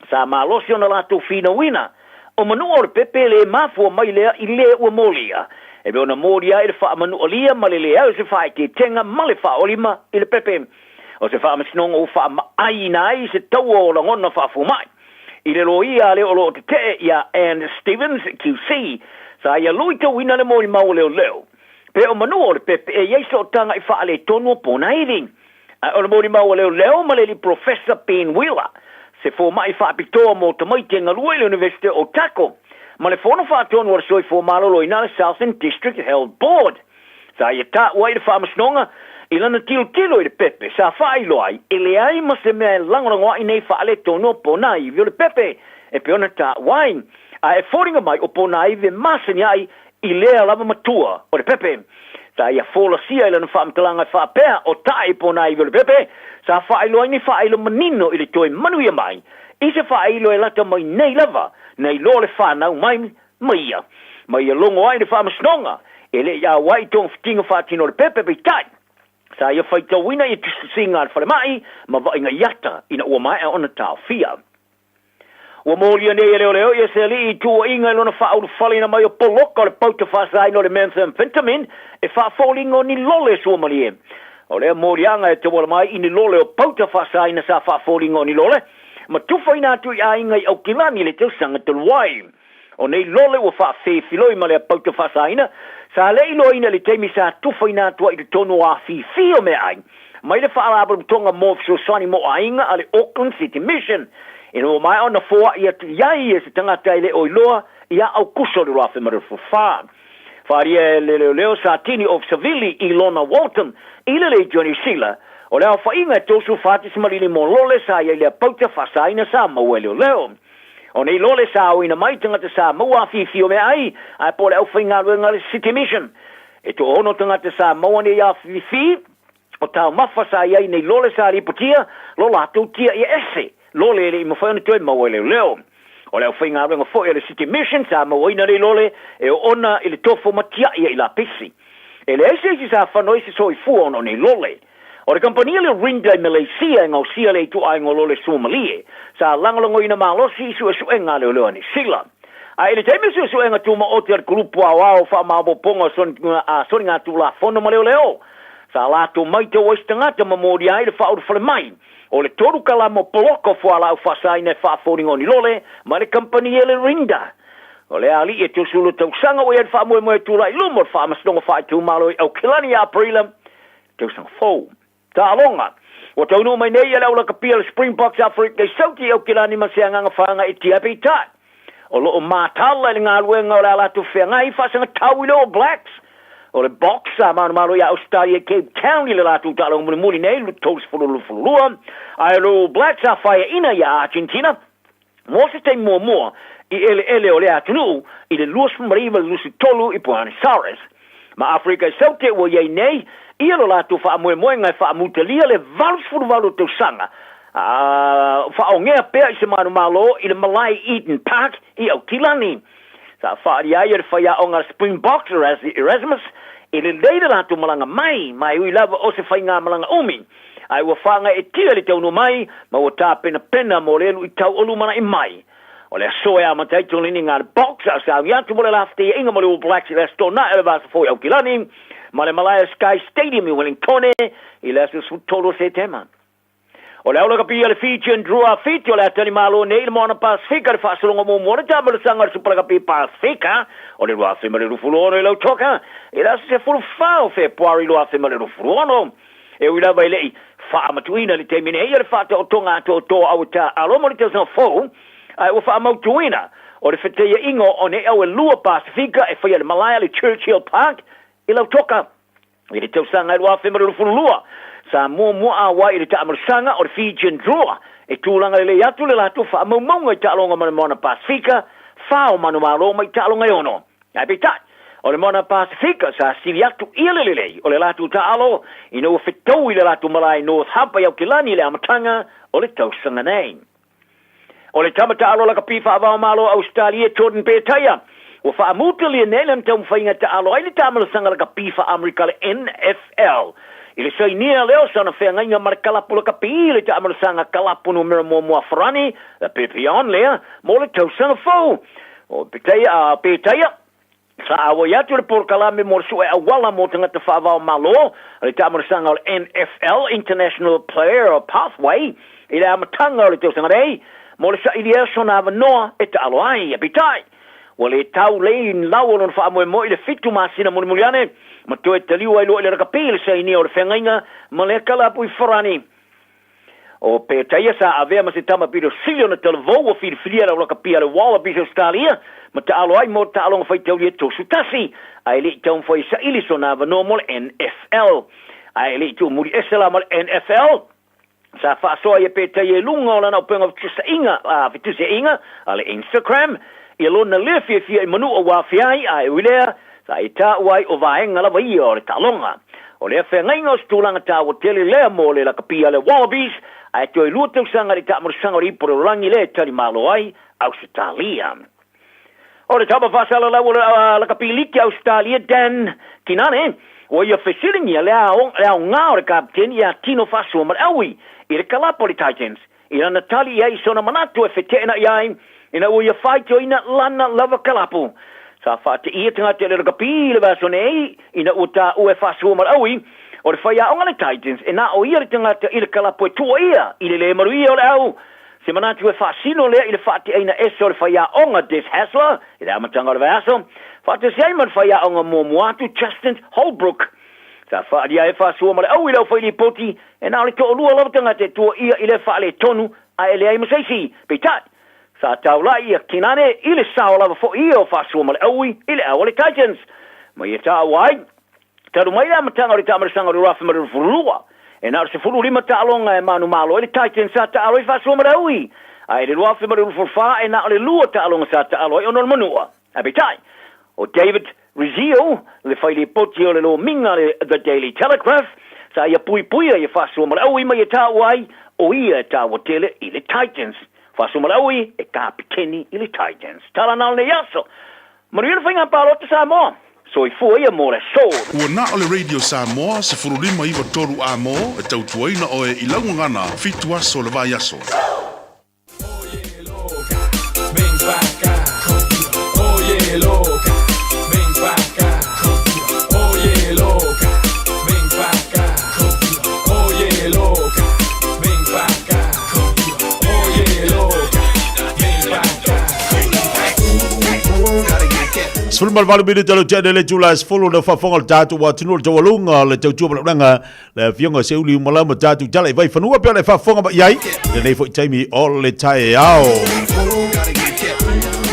Sa malosi ona latou finauina, o manua o le pepe le mafua mai lea i le ua molia, e mea ona molia ai le faamanualia ma le leai o se faaeteetega ma le faaolima i le pepe. O se faamasinoga ua faamaaiina ai se taua o lagona faafomai i le loia a le o lo o tetee ia Ann Stevens, QC, sa ia luitauina le molimau a leoleo pe o manua o le pepe e i ai sootaga i faaletonu o ponaivi. Ae o le molimau a leoleo ma le alii Professor Ben Wheeler, se fomai faapitoa mo tamaiti e galue i le Universite o Otago, ma le Fono Faatonu a le Soifua Maloloina a le Southern District Health Board, sa ia taua ai le faamasinoga i lana tilotilo i le pepe sa faailoa ai e leai ma se mea e lagolagoa'i nei faaletonu o ponaivi o le pepe e pei ona taua ai, ae e foliga mai o ponaivi e masani ai i lea lava matua o le pepe. Sa ia folasia i lana faamatalaga e faapea, o tae i ponaivi o le pepe, sa faailoa ai ni faailo manino i le toe manuia mai i se faailo e lata mai nei lava, na iloa le fanau mai ma ia, ma ia logo ai le faamasinoga, e le i auai i togafitiga faatino o le pepe, peitai, sa ia faitauina ia tusitusiga a le falemai ma vaaiga i ata ina ua maea ona taofia. Ua molia nei e leoleo ia se alii i tuuaiga i lona faaulufaleina mai o poloka o le pauta faasaina o le methamphetamine e faafoliga o ni lole suamalie. O lea moliaga e tauala mai i ni lole o pauta faasaina sa faafoliga o ni lole ma tufaina atu i aiga i Aukilani i le tausaga talu ai. O nei lole ua faafefiloi ma lea pauta faasaina sa le iloaina i le taimi sa tufaina atu ai i totonu o afifi o meaai mai le Faalapotopotoga mo Fesoasoani mo Aiga a le Auckland City Mission ina ua maea ona foai atu i ai e se tagata e le o iloa ia Aukuso o le 2024. Faaalia e le leoleo Satini of Savili Ilona Walton i le Leitio Niu Sila o le aofaiga e 34.5 lole sa i ai lea pauta faasaina sa maua e leoleo. O nei lole sa aoina mai tagata sa maua afifi o meaai ae po o le aufaigaluega a le City Mission. E toaono tagata sa maua nei afifi o taumafa sa i ai nei lole sa lipotia lo latou tia ia ese lole e le i mafai ona toe maua e leoleo. O le aufaigaluega foi a le City Mission sa mauaina nei lole e oona i le tofo ma tiai ai lapisi. E leai se isi sa fano ai se soifua ona o nei lole. O le kamupani le Rinda i Malaysia e gaosia le ituaiga o lole suamalie, sa lagolagoina malosi i suesuega a leoleo a Niu Sila. A i le taimi o suesuega tumaoti a le Kulupu Aoao Faamaopoopoga o Soligatulafono ma Leoleo, sa latou maitau ai se tagata ma molia ai le faaulufale mai o le tolu kalama o poloka o fualaau faasaina e faafoliga o ni lole mai le kamupani e le Rinda. O le alii e 32 tausaga ua i ai le faamoemoe e tulai i luma o le Faamasinoga Faaitumalo i Aukilani ia Aperila tausaga fou. Taaloga, Ua taunuu mai nei le aulakapia a le Springboks Afrika i Sauti i Aukilani ma se agaga faagaeetia ai peitai. O lo o matala i le galuega o le a latou feagai faasagatau i le All Blacks. O le Boks sa manumalo ia Ausetalia i Cape Town i le latou taaloga mulimuli nei 3022, ae o le All Blacks sa faeaina ia Argentina mo se taimi muamua i eleele o lea atunuu i le 29 i le 23 i Buenos Aires. Ma Afrika i Saute ua i ai nei ia lo latou faamoemoega e faamutalia le 88 tausaga a faaogea pea i se manumalo i le malae Eden Park i Aukilani. Sa faaalia ai e le faiaoga a le Springboks Rassie Erasmus e lelei le latou malaga mai, ma e ui lava o se faigamalaga umi, ae ua faagaeetia le taunuu mai ma ua tapenapena mo le luitau o lumanai mai. O le aso e amata ai toleniga a le Boks a o sauni atu mo le lafetaiaiga mo le All Blacks i le Aso Toonai o le Vasa Fou i Aukilani ma le malae o Sky Stadium i Wellingtone i le aso 13 o Setema. O le aulakapi a le Fijian Drua Fiti o le a talimalo nei i le Moana Pasefika i le faasologa muamua o le taamilosaga o le Supalakapi Pasefika o le 2026 i Lautoka i le aso 14 o Fepuari 2026. E ui lava e le i faamatuuina i le taimi nei le faataotoga atoatoa auata alo mo le tausaga fou, ae ua faamautuina o le fetaiaiga o nei au e lua Pasefika e faia i le malae a le Churchill Park i Lautoka i le tausaga e 2022. Sa muamua āwai i le taamalosaga o le Fijian Drua e tulaga lelei atu le latou faamaumauga i taaloga ma le Moana Pasefika, fa o manumalo mai taaloga e ono. Ae peitai, o le Moana Pasefika sa sili atu ia le lelei o le latou taalo ina ua fetou i le latou malae i North Harbour i Aotelani i le amataga o le tausaga nei. O le tama taalo lakapi faava-o-Malo Ausetalia Jordan Petaia, ua faamutalia nei lana taumafaiga e taalo ai le taamalasaga lakapi faa-Amerika le NFL. I le sainia lea o sana feagaiga ma le kalapu lakapi i le taamalasaga kalapu numera muamua Farani, le Papillon lea, mo le tausaga fou. O Petaia, Petaia, Sa auai atu le polokalame mo le sue auala mo tagata faavao Malo, le taamalasaga o le NFL, International Player Pathway, i le amataga o le tausaga nei, mo le sailia o sona avanoa e taalo ai. Peitai, ua le tau lei ni lau o lona faamoemoe i le fitu masina mulimuli ane, ma toe taliu ai loa i le lakapi i le sainia o le feagaiga ma lea kalapu i Farani. O Petaia sa avea ma se tama pito sili ona talavou ua filifilia le aulakapia a le Wallabies Ausetalia ma taalo ai mo taaloga faitaulia 31, ae le i taumafai e saili sona avanoa mo le NFL. Ae le i tuumuli ese la ma le NFL, sa faasoa ia Petaia i luga o lana upega fetusiaiga a le Instagram ia lona lea fiafia i Manua ua afea ai, ae ui lea, Sa i taua ai o vaega lava ia o le taaloga. O lea feagaiga o se tulaga taua tele lea mo le lakapi a le Wallabies, ae toe lua tausaga i le taamalosaga o le ipu o le lalolagi lea e tali malo ai Ausetalia. O le tama faasalalau o le lakapi liki a Ausetalia Dan Kinane, ua ia fesiligia le aoga o le kapeteni ia Tino Faasoa ma le Aui i le kalapu a le Titans I lana tali i ai i sona manatu e feteenai ai, ina ua ia faitioina lana lava kalapu. Sa faateia tagata i le rakapi i le vaiaso nei, ina ua taua e faasua ma le aui, o le faiaoga le Titans e na o ia le tagata i le kalapu e tuuaia i le le maluia o le au. Se manatu e faasino lea i le faateaina ese o le faiaoga Des Hasler i le amataga o le vaiaso, faatasi ai ma le faiaoga muamua atu Justin Holbrook. Sa faaalia ai faasua ma le au i le aufailipoti, e na o le toalua lava tagata e tuuaia i lea faaletonu ae leai ma se isi. Peitai, sa taulai ia Kinane i le sao lava foi ia o faasua ma le aui i le au a le Titans. Ma ia taua ai, talu mai le amataga o le taamalasaga o le 2022, e na o le 15 taaloga e manumalo ai le Titans sa taalo ai faasua ma le aui, ae i le 2024 e na o le lua taaloga sa taalo ai ona o le manua. Ae peitai, o David Rizzio, le failipoti o le lomiga a le The Daily Telegraph, sa ia puipuia ia Fa'asuamaleaui ma ia taua ai o ia e taua tele i le Titans. Fa'asuamaleaui e kapiteni i le Titans. Tala na o lenei aso. Manuia le faiga palota Samoa. Soifua ia mo le aso. Ua na o le Radio Samoa 15 93 A mo e tautuaina oe i lau gagana fitu aso o le vaiaso. 18 minute o le tene le tula e sefulu na faafofoga le tatou atunuu le taualuga o le tautua malaulaga Le afioga Seuli Umala ma tatou tala i Vaifanua pe ona e faafofoga mai ai lenei foi taimi o le taeao.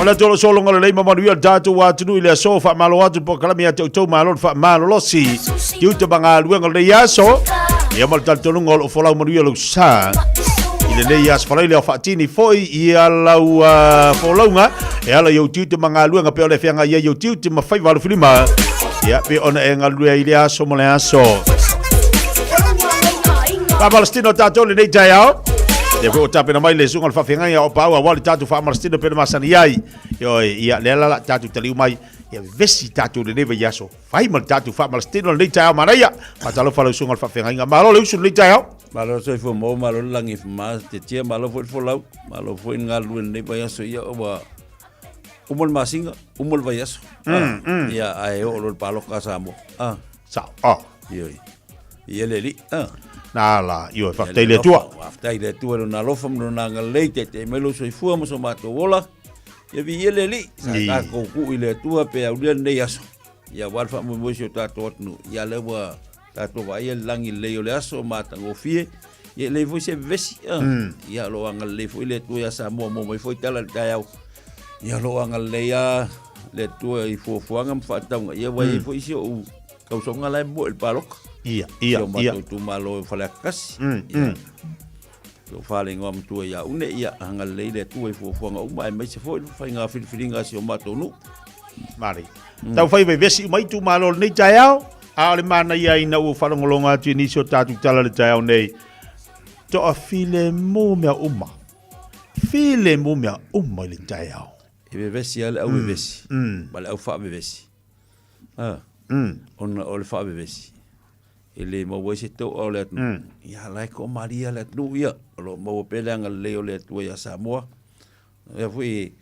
O le tolo sologa lelei ma manuia le tatou atunuu i le aso faamalo atu le polokalame ia te outou malo le faamalolosi tiute ma galuega o lenei aso ia ma le talitonuga o loo folau manuia lou sa i lenei aso falaile o faatini foi ia lau folauga e ala i ou tiute ma galuega pe o le feagai ai ou tiute ma faiva alofilima Ia, pe ona e galue ai le aso ma le aso. Faamalositino tatou lenei taeao. Lea foi ua tapena mai le susuga o le faafeagaiga o Paua aua le tatou faamalositino pe na masani ai. Ioe, ia lea la la tatou taliu mai. Ia vevesi tatou lenei vaiaso. Fai ma le tatou faamalositino lenei taeao manaia. Faatalofa lau susuga o le faafeagaiga. Malo le usu lenei taeao. Malo le soifua maua, malo le lagi e ma te tia, malo foi le folau, malo foi le galulue lenei vaiaso, ia ua uma le masina, uma le vaiaso. Ia, ae oo loa le paloka a Samoa. Ah. Sao. Ah. Ioe. Ia le alii. Ah. Na la, ioe, faafetai i le Atua. Faafetai i le Atua i lona alofa ma lona agalelei, taitai mai lou soifua ma so matou ola. Ia viia le Alii. Sa tatou tuu i le Atua pe aulia lenei aso. Ia aua le faamoemoe i si o tatou atunuu. Ia lea ua tatou vaaia le lagi lelei o le aso matagofie. Ia e leai foi se vevesi. Ia o lo o agalelei foi le Atua ia Samoa mo mai foi tala i le taeao. Ia o lo o agalelei lava le Atua i fuafuaga ma faatauga. Ia ua i ai foi si ou. tausaga la e moe i le paloka. Ia, ia, Si o ia. matou itumalo i Faleata 1. Mm, Ia. mm. O fale igoa matua ia Une, ia agalelei le Atua i fuafuaga uma aemaise foi le faiga filifiliga a si o matou nuu. Mare. Tau fai vevesi uma itumalo o lenei taeao, a o le manaia ina ua faalogologo atu i nisi o tatou tala i le taeao nei, toafilemu mea uma. Filemu mea uma i le taeao. E vevesi lava le au vevesi ma le au faavevesi. A, ona o le faavevesi, e le maua ai se to'a o le atunuu. Ia, la e toamalie lava le atunuu ia, o lo o maua pea le agalelei o le Atua ia Samoa. Ia foi,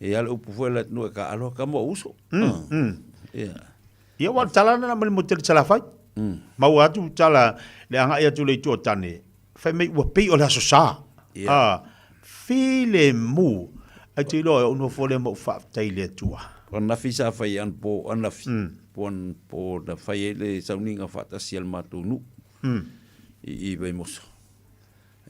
e i ai le upu foi a le atunuu e taaalo a tama o uso. Ia. Ia, ua o le tala lena ma le motu i le Salafai. Maua atu tala le agai atu i le itu o tane, fai mai ua pei o le Aso Sa. A, filemu. Ai te iloa e ou nofo lea ma ou faafetai i le Atua. O anafi sa fai anapo, anafi, po anapo na fai ai le sauniga faatasi a le matou nuu i i Vaimoso.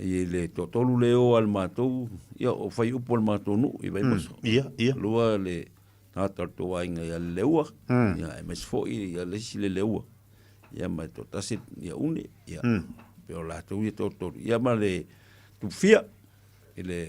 I le toatolu le o a le matou, ia o faiupu a le matou nuu i Vaimoso. Ia, ia. Lua le tagata o le tou aiga ia Leleua, ia aemaise foi ia le isi Leleua. Ia ma le toatasi ia Une, ia pei o latou ia toatolu. Ia ma le Tupufia i le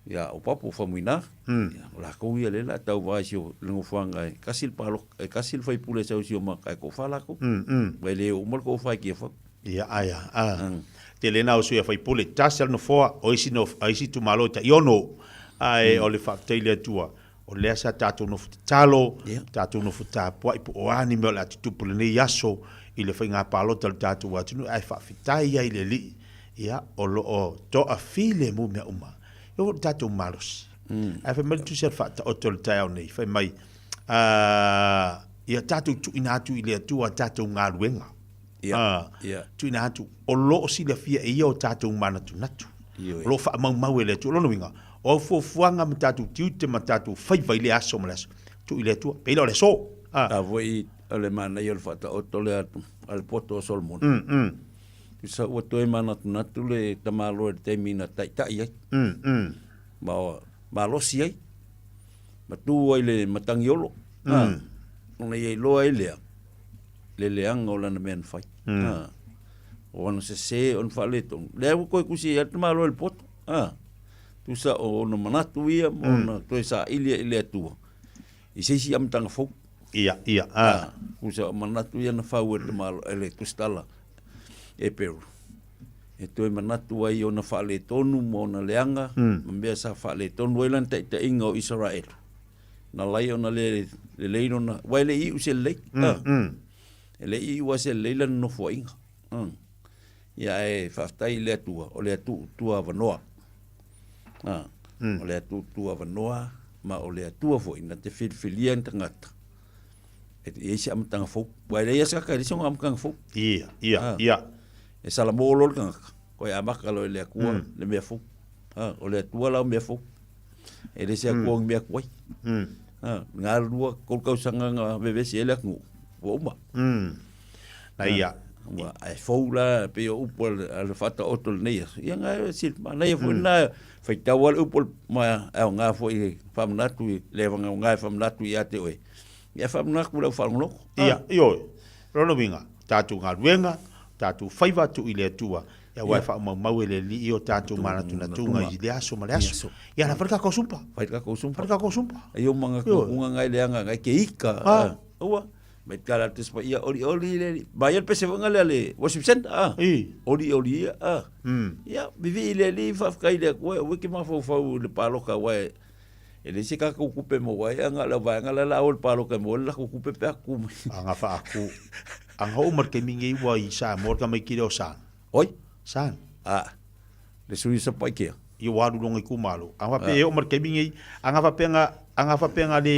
ia o Papo Faumuina, ia o latou ia lea o le a tauva i si o le nofoaga e tasi le paloka, e tasi le faipule e sau i si o matai e toafa latou. Aua e le oo uma le toafa i Tiafau. Ia, ai a, a. Tele na o sui a faipule, tasi a le nofoa, o isi no, a isi itumalo e tai ono. Ae o le faafetai i le Atua, o lea sa tatou nofo tatalo, tatou nofo tapuai po o a ni mea o le a tutupu i lenei aso i le faiga palota o le tatou atunuu, ae faafetai ai i le Alii, ia, o lo o toafilemu mea uma. E oo i le tatou malosi. Ae fai mai le Tusi a le Faataoto i le taeao nei, fai mai, ia tatou tuuina atu i le Atua a tatou galuega. Tuuina atu, o lo o silafia e Ia o tatou manatunatu. O lo o faamaumau e le Atua. O lona uiga, o au fuafuaga ma tatou tiute ma tatou faiva i lea aso ma le aso, tuu i le Atua, pei la o le aso. A foi o le manaia o le faataoto lea a le poto o Solomona. Tusa ua toe manatunatu le tamaloa i le taimi na taitai ai. Ma malosi ai. Ma tu ai le matagiolo. Ona ia iloa ai lea le leaga o lana mea na fai. O ana sese, o ona faaletonu. Lea ua toe tusi ai le tamaloa i le poto. Tusa o ona manatu ia ma ona toe saili ai i le Atua i se isi amataga fou. Ia, ia, a. Tusa o manatu ia na fau e le tamaloa, e le tusitala e Peru. E toe manatu ai i ona faaletonu ma ona leaga ma mea sa faaletonu ai lana taitaiga o Isaraelu. Na ala ai ona le lelei lona, aua e le i iu se lelei. E le i iu lava se lelei lana nofoaiga. Ia ae faafetai i le Atua, o le Atua tua avanoa. O le Atua tua avanoa ma o le Atua foi na te filifilia ni tagata e i ai se amataga fou. Aua e leai lava se tagata e leai sona amataga fou. Ia, ia, ia. E salamo loa le tagata, toe amata loa e le Atua le mea fou. O le Atua la o mea fou. E le se Atua o ni mea tuai. Nga lua, tolu tausaga na vevesi ai le atunuu, ua uma. Na ia. Ua, ae fou la, pei o upu a le Faataoto i lenei aso. Ia nga e manaia foi lena, faitau lava le upu ma e aoga foi e faamanatu i le aoga e faamanatu ia te oe. Ia faamanatu i lau faalogologo. Ia, ioe. O lona uiga, tatou galuega, tatou faiva tuu i le Atua, Ia aua e faaumaumau e le Alii o tatou manatunatuga i le aso ma le aso. Ia la fai le tatou sumpa. Fai le tatou sumpa. Fai le tatou sumpa. Ai o manatunatuga ngai leaga ngai ke ika. Aua. Mai tala atu se ia oli oli le mai le pese foi le le worship center. Oli oli ia. Ia vivi le Alii faafetai i le Atua aua ke mafaufau i le paloka aua e leai se tatou tupe maua ai ana le vaega la la o le paloka e maua ai le latou tupe pe a tutu mai. Aga faaku. Aga oo ma le taimi nei ua i Samoa le tamaiti lea o San. Oi? San. A, le sui o Satupaitea. Ia ua alu loga itumalo. Aga faapea e oo ma le taimi nei, aga faapea nga, aga faapea nga le,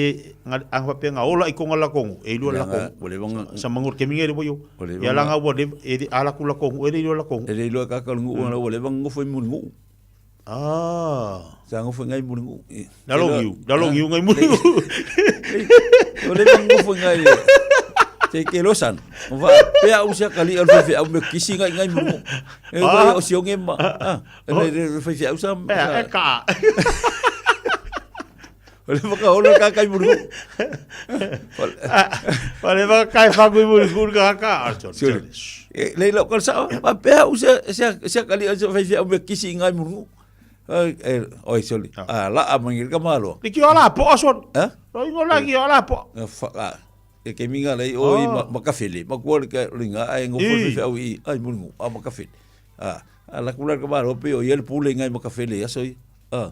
aga faapea nga ola i konga lakongu, e ilua lakongu. Ua leva nga. Sa mangu le taimi nei le ua io. Ia langa ua leva, e a laku lakongu, e le ilua lakongu. E le iloa e kaka o le nuu, ua leva nga nofo i Mulinuu. Ah. Sa nofo ngai Mulinuu. Na lo ngiu, na lo ngiu ngai Mulinuu. Ua leva nga nofo ngai. Te ke lo san. Va pe au sia kali al fe au me kisi ngai ngai Mulinuu. E vai o sionge ma. Ah. E le fe au sa. E ka. O le whakahono ka kai muri. O le whakakai whangu i muri kuru ka ka. E, lei lau kala sao, ma pea u se se se kali se fai fai me kisi ngai muru. E, oi soli. A la a mangi ka malo. Ni ki ola po son. Eh? Ro ingo la ki ola po. Whaka. E ke minga lei oi ma ma kafele. Ma kua le ka linga ai ngo fai fai au i ai muru a ma kafele. A a la kula ka malo pe o i le pule ngai ma kafele ya soi. A.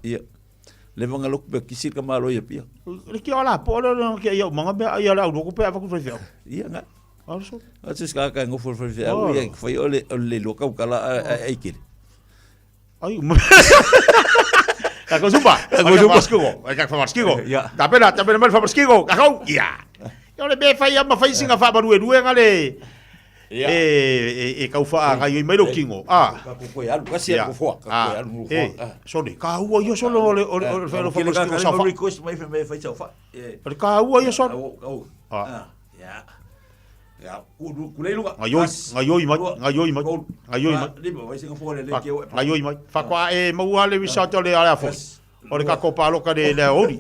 Ia. Le vanga loku pe kisi ka malo ia pia. Le ki ala po le le ki ia manga me ia la loku pe avaku fai fai. Ia nga. Also. A se ka ka ngofo fai fai au ia fai ole ole lo kau kala ai kele. Ai. Ka ko zumba. Ka ko zumba skigo. Ka ko skigo. Tapena tapena mal fa skigo. Ka ko. Ia. Ia le be fai ama fai singa fa baru e ngale. Ia. E, e, e kau wha ngai oi mai lo kingo. Ah. Ka ko koe alu, kasi Ia. alu foa, ka Ah. koe alu Eh, foa. sorry, ka ua ia solo o le o le o le wha Kele ka skigo ka sa wha. request mai fe mai fai sau fa. Eh. O le ka ua ia solo. Au au. Ah. Ya. Ya, ku ku lei lunga. Ngai oi, ngai oi mai, ngai oi mai, ngai oi mai. Lima vai singa foa le le ke o. Ngai oi mai. Whakoa e maua le result o le ala fo. O le ka kopa aloka le le ori.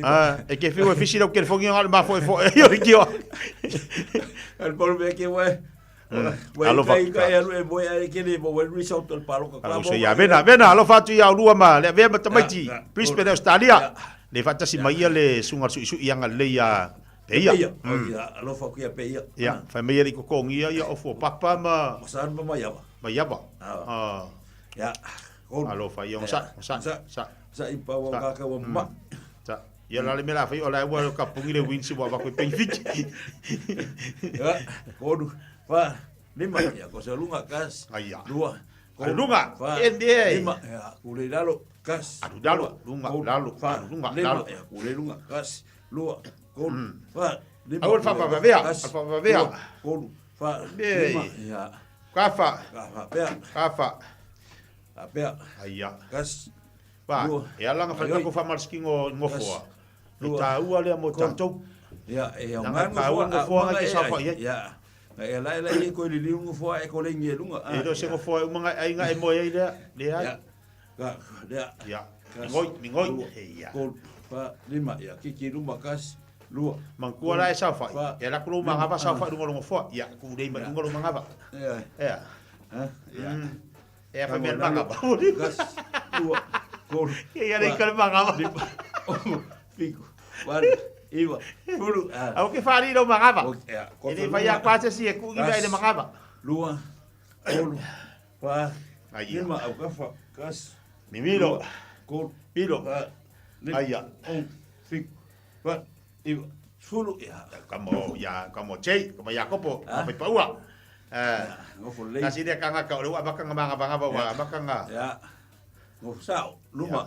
Ah, e ke whiu e whisi lau ke le whangi ngā le mafo e fo e oi ki o. Al polo me ke wai. Wai Alofa. kai kai alu e moe ai ke le mo wai result o le paloka. Alo se ia vena, vena, alofa atu ia ulua ma le avea ma tamaiti, Brisbane, Australia. Le whaatasi mai ia le sunga sui sui anga le ia pe ia. Ia. Alofa ku ia pe ia. Ia, whai mai ia le kokongi ia ia ofo papa ma Masan ma mai ava. ma iava. Ah. Ya. Alofa ia sa sa sa. Sa i pa wa ka ka wa ma. Sa. Ia la le mea la whai o la ua ka pungi le winsi wa wako i pengi Ya. Kodu. Fa. Lima. Ya ko sa lunga kas. Aia. Lua. Alu lunga. Fa. Ende. Lima. Ya ku le lalo kas. Alu lalo. Lunga lalo. Fa. Alu lunga Lima. lalo. Ya ku le lunga kas. Lua. Kodu. Fa. Lima. Au le whawhawhawea. Kas. Al whawhawhawea. Lua. Kodu. Fa. Ende. Lima. Ya. Ka wha. Ka fa pea. Ka wha. Ka pea. Aia. Kas. Ba, Lua. e alanga whai ko whamarskigo ngofoa. E Lua. tā ua lea mo tātou. Ya, e au Nanga ngai ka ua ngofoa ngai ke safa i ai. Ya. Ngai e lai lai e koe lili ngofoa e ko le ngi lunga. E lo se ngofoa e umanga ai nga e moe ai lea. Le ai. Ya. Ka lea. Ya. Kas. Mingoi, mingoi. Lua. Ya. Kolu. Fa. Lima. Ya. Kiki luma kas. Lua. Mangkua la e safa. Fa. E la kulu mangava safa lunga lunga foa. Ya, ku rei mai lunga lunga ngava. Ya. Ya. Ha? Ya. E a whamea mangava. Kas. Lua. Kolu. Ia le kale mangava. Lima. Ono. Fiku. Walu. Iwa. Fulu. Au ke whaari rau mangava. Ya. E le whai a kwate si e kuki mai le mangava. Lua. Kolu. Fa. Aia. Lima. Au ka fa. Kas. Mimilo. Lua. Kolu. Pilo. Fa. Lima. Aia. Ono. Fiku. Walu. Iwa. Fulu. Ya. Kamo ya kamo chei, kamo Jakopo, kamo paua. Eh, Ngofo lei. kasi dia kanga ka ole wa bakanga manga banga ba wa bakanga. Ya. Ngofo sao. Luma.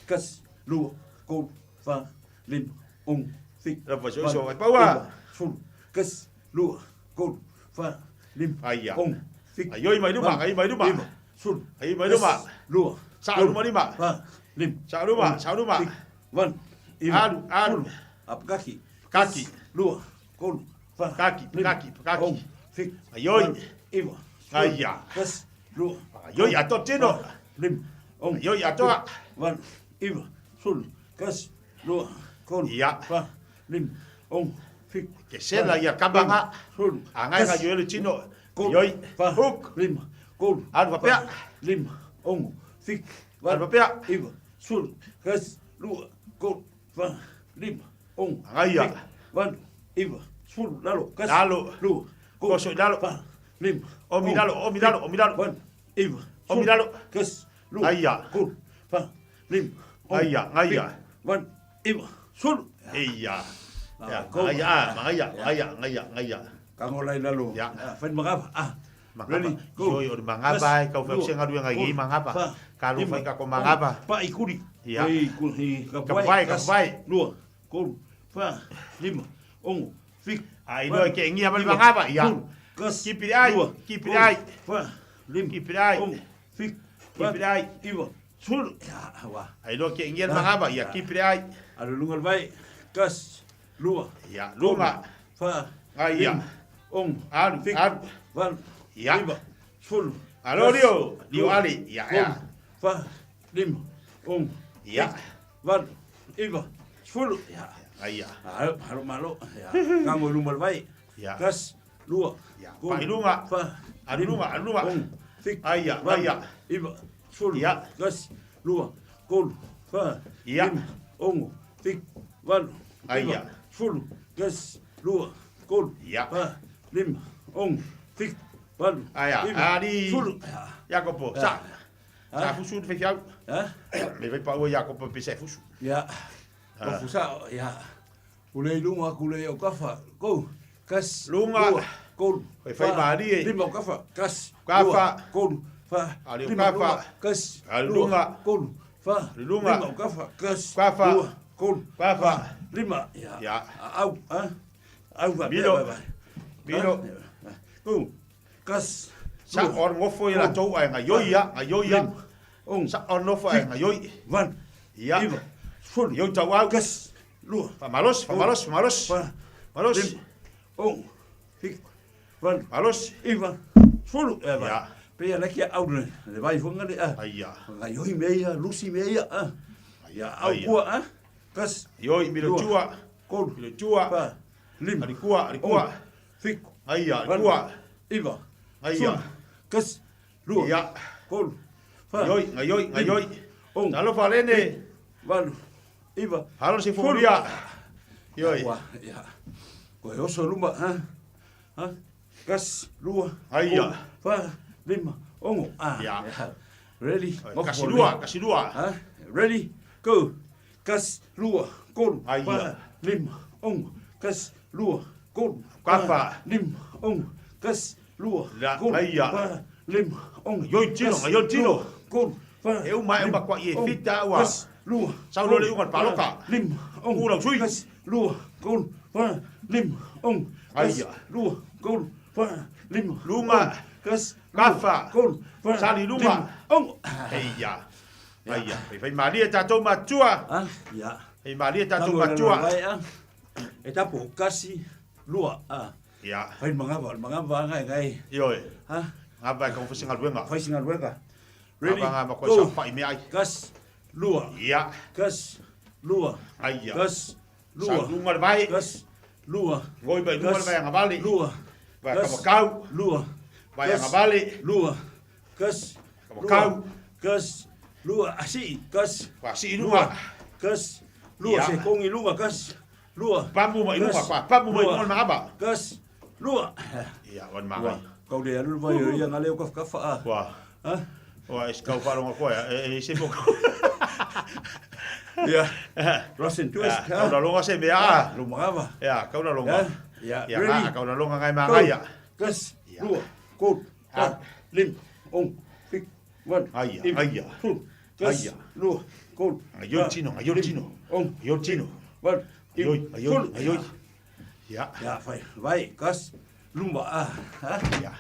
Kas. Lua. Kolu. Fa. Lima. Ono. Fiku. La fa so Walu, so paua. iwa, Fulu. Kas. Lua. Kolu. Fa. Lima. Aia. Ono. Fiku. Aioi mai luma, Walu, ai mai luma. Iwa. Fulu. Ai mai luma. Kas, Lua. Sa Kolu, luma lima. Fa. Lima. Sa luma, Ono, sa luma. Fiku. Walu. Iwa. Alu, alu. Fulu. Apakaki. Kaki. Lua. Kolu. Fa. Kaki, Lima. kaki, kaki. Ono. Fiku. Aioi. Walu, Iwa. Fulu. Aia. Kas. Lua. Aioi ato tino. Fa, Lima. Ono. Aioi atoa. Walu. Iwa. Fulu. Kas. Lua. Kolu. Ia. Fa. Lima. Ono. Fiku. Ke sela ia kabanga. Fulu. Angai Kas. ga yo le tino. Kolu. Aioi. Fa. Hook. Lima. Kolu. Alu papea. Fa, Lima. Ono. Fiku. Alu papea. Iwa. Sulu. Kas. Lua. Kolu. Fa. Lima. Ono. Angai ia. Fiku. Walu. Iwa. Sulu. Lalo. Kas. Lalo. Lua. Kolu. Koso i lalo. Fa. Lima. Omi Ono. lalo, omi lalo, omi lalo. Walu. Iwa. Omi Sulu. lalo. Kas. Lua. Aia. Kolu. Fa. Lima. Ono. Aia, aia. Fiku. Walu. Iwa. Sulu. Eia. Ya, Kolu. aia, aia, aia, aia, aia. Kango lai lalo. Ya. Ah, Whai mangava. Ah. Mangava. Ready, go. Soi o mangava e kau Lua, whai ngaru ngai kolu, i mangava. fa, Ka lu lima, whai ka ko ono, mangava. Pa i kuri. Ya. I kuri. Ka Ka pai, pai, ka kas, pai. Lua, kolu, fa, lima, ono, fiku. Ai walu, loa ke ngia ma iwa, mangava. Ya. sulu, Kas, Kipi ai, lua, kipi kolu, ai. Fa, lima, Kipi ai. ono, fiku, Kipi walu, ai. iwa, sulu. Ya, wa. Ai loa ke ngia mangava. Ya, kipi ai. Alu lunga le vai. Kas, lua, Ya, lunga. fa, Aia. lima, ono, Alu, fiku, alu. walu, Ya. iwa, sulu. Alo, Kas, Lio. Lio lua, ali. Ya, ya. kolu, Fa, lima, ono, Ya. fiku, walu, iva, sefulu. Ia. Aia. Alo, alo malo. Ia. Gango i luma o le vai. Ia. Tasi, lua, Ia. tolu, Pa i luga. fa, Alu luga, alu luga. ono, fitu, Aia, valu, aia. iva, sefulu. Ia. Tasi, lua, tolu, fa, Ia. lima, ono, fitu, valu, Aia. iva, sefulu, tasi, lua, tolu, Ia. fa, lima, ono, fitu, valu, Aia, iva, ali. sefulu. Iakopo, Ia. sa. Sa fusu le faifeau. Ha? Le fai paua Iakopo pe sa fusu. Ia. Ah. O fusa, ia. Ule i lunga aku le o kafa. Kou. Kas. Lunga. Lua, kolu. Fai fai fa, malie. Lima o kafa. Kas. Kafa. Lua, kolu. Fa. Ali o Lima, kafa. lua, Kas. Ali Lua, lunga. Kolu. Fa. Ali lunga. Lima o kafa. Kas. Kafa. Lua, kolu. Kafa. Fa, lima. Ia. Ia. Au. Ha? Au va. Milo. Va, va. Milo. Ha? Kou. Kas. Sa Lua, o ngofo i la kolu, tou ai ngaioi ia, ngaioi ia. Lima. Ono. Sa o nofo ai ngaioi. Valu. Ia. Iva. Sefulu. Ioi tau au. Kas. Lua. Fa malos, fa malos, fa malos. Fa. Malos. Lima. Ono. Fitu. Valu. Malos. Iva. Sefulu. E vai. Ia. Pe ia laki au le. Le vai fonga le a. Aia. Ngaioi mea ia, lusi mea ia. A. Ia au Aia. kua a. Kas. Ioi, milo Lua. tua. Kolu. Milo tua. Fa. Lima. Alikuwa, alikuwa. Ono. Fitu. Aia, Valu. alikuwa. Iva. Aia. Sefulu. Kas. Lua. Ia. Kolu. Fa. Ioi, ngaioi, ngaioi. Ono. Talofa lene. Fitu. Valu. Iva. Halo si Sefulu. furia. Ioi. Ua, ia. Ko e oso luma, ha? Ha? Kas, lua, Aia. kolu, fa, lima, ono. Ah, Ia. Ready? Kasi lua, kasi lua. Ha? Ready? Go. Kas, lua, kolu, Aia. fa, lima, ono. Kas, lua, kolu, Kafa. fa, lima, ono. Kas, lua, La, kolu, aia. fa, lima, ono. Ioi tino, Kas, ioi tino. lua, kolu, fa, E uma, e uma lima, kwa i e ono. fita ua. Kas, lua, Sau kolu, lole unga le paloka. fa, lima, ono. Ula sui. Kas, lua, kolu, fa, lima, ono. Kas, Aia. lua, kolu, fa, lima, Lunga. ono. Kas, lua, Kafa. kolu, fa, Sali lunga. lima, ono. Eia. Aia. Fai fai malie tatou matua. Ah, ia. Fai malie tatou Tango le matua. vai, ah. E tapo, kasi, lua, ah. Ia. Fai mangava, mangava ngai ngai. Ioi. Ha? Ngā vai kau fasi ngaluenga. Fai singaluenga. Ready? Ngā vai ko Go. sa fai me ai. Kas, lua. Ia. Kas, lua. Aia. Kas, lua. Sa lunga le vai. Kas, lua. Ngoi bai lunga le vai ngavali. Lua. Vai Kas, kamakau. Lua. Vai Kas, ngavali. Lua. Kas, Kamakau. lua. Kas, lua. Asi, kas. Wa si lunga. Kas, lua. Ia. Se kongi lunga, kas. Lua. Pamu mai lunga Kas, kwa. Pamu mai lua. lunga ngaba. Kas, lua. Ia, wan mangai. Kau le alu vai o ia ngale o kafa kafa a. Wa. Ha? Wa es kau wharonga koe. E, e se mo. Ia. Rosin twist. Kau na longa se mea. Ah, Lumagava. Ia, kau na longa. Ia. Ia, Ready? ngā, kau na longa ngai Go. mangai. ia. Kas, lua, kolu, fa, lim, ono, fitu, valu, Aia, iva, aia. sefulu. Kas, Aia. lua, kolu, Ngaioi fa, tino, ngaioi lima, tino. ono, Ngaioi tino. valu, iva, Ngaioi, ngaioi, sefulu. ngaioi. Ia. Ia, fai, vai, kas, luma, ah, ha? Ia.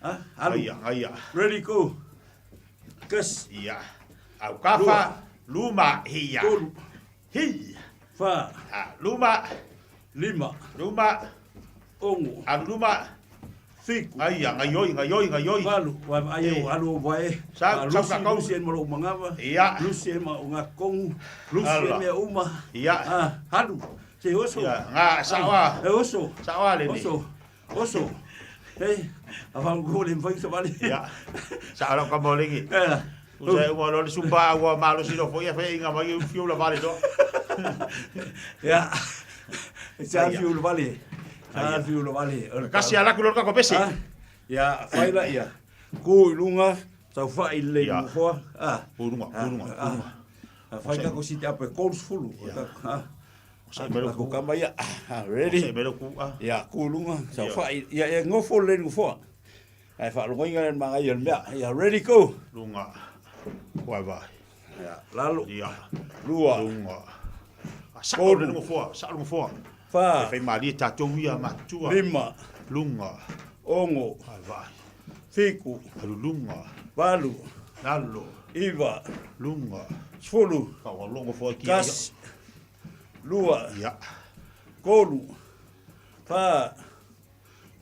Ha? Alu. Aia, aia. Ready, go. Kas, Ia. Au kafa, luma, hia. kolu, Hi. fa, Ah, luma, lima, luma, ono, alu luma. fitu, Aia, ngaioi, ngaioi, ngaioi. valu, wa ai Eh. o alu o vai. Sa- sa Lusi, kakau. lusi e malo mangava. Ia. Lusi e ma o ngā kongu. Lusi e Ala. mea uma. Ia. Ah, halu. Se oso. Ia, ngā, saoa. E oso. Saoa le ni. Oso. Oso. Hey, a whangu le mwhai sa vale. Ia. Sa lau ka molengi. Eh. Usa uma lo le sumba ua malo si lo foi foi inga mai fiu la vale do. Ia. Sa Aia. fiu le vale. Sa fiu le vale. Kasi ala ku lo ka ko pese. Ah, Ia, whai la ia. Ku i lunga, tau whai le Ia. mohoa. Ah. Ku lunga, ku lunga, ku lunga. Ah, whai kako si te ape kolu sefulu. Ah. Sa mero Ako ku. kama ia. Ah, ready? Sa mero ku ah. Ia, ku lunga, tau Ia. whai. Ia, ia ngofo le ngofoa. Ai whaalongoinga le manga ia le mea. Ia, ready, go. Lunga. Wai vai. Ia, lalo. Ia. Lua. Lunga. Ah, Sa o le ngofoa, sa o le ngofoa. Wha. E fai malie tatou ia matua. Lima. Lunga. Ono. Vai vai. Fiku. Alu lunga. Valu. Lalo. Iva. Lunga. Sefulu. Ka wa longo foa ki. Kas. Lua. Ia. Kolu. Wha.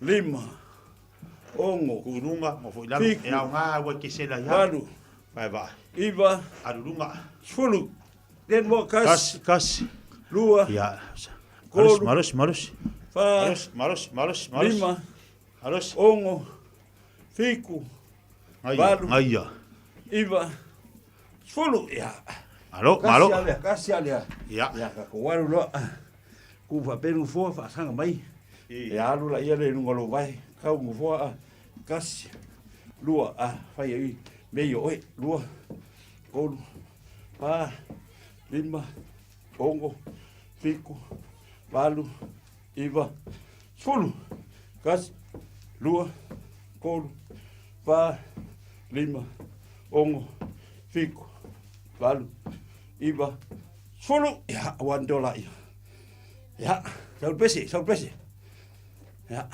Lima. Ono. Ku lunga, ngofo i lalo. Fiku. E au ngā ua ke sela ia. Valu. Vai vai. Iva. Alu lunga. Sefulu. Ten more, Kasi, kasi. Lua. Ia. Tolu. Malosi, malosi, malosi. Fa. Malosi, malosi, malosi, malosi. Lima. Malosi. Ono. Fiku. Ngaia, Valu. ngaia. Iva. Sefulu. Ia. Malo, Kasi malo. alea, kasi alea. Ia. Ia, ka walu loa. Ku faapea le nofoa faasaga mai. Ia alu laia le i luga o lou vae. Kau nofoa a. Kasi. Lua a. Fai ai. Mea ia oe. Lua. Tolu. Fa. Lima. Ono. Fitu. Valu. Iva. Sefulu. Kasi. Lua. Tolu. Fa. Lima. Ono. Fitu. Valu. Iva. Sefulu. Ia, ua atoa laia. Ia, sau le pese, sau le pese. Ia.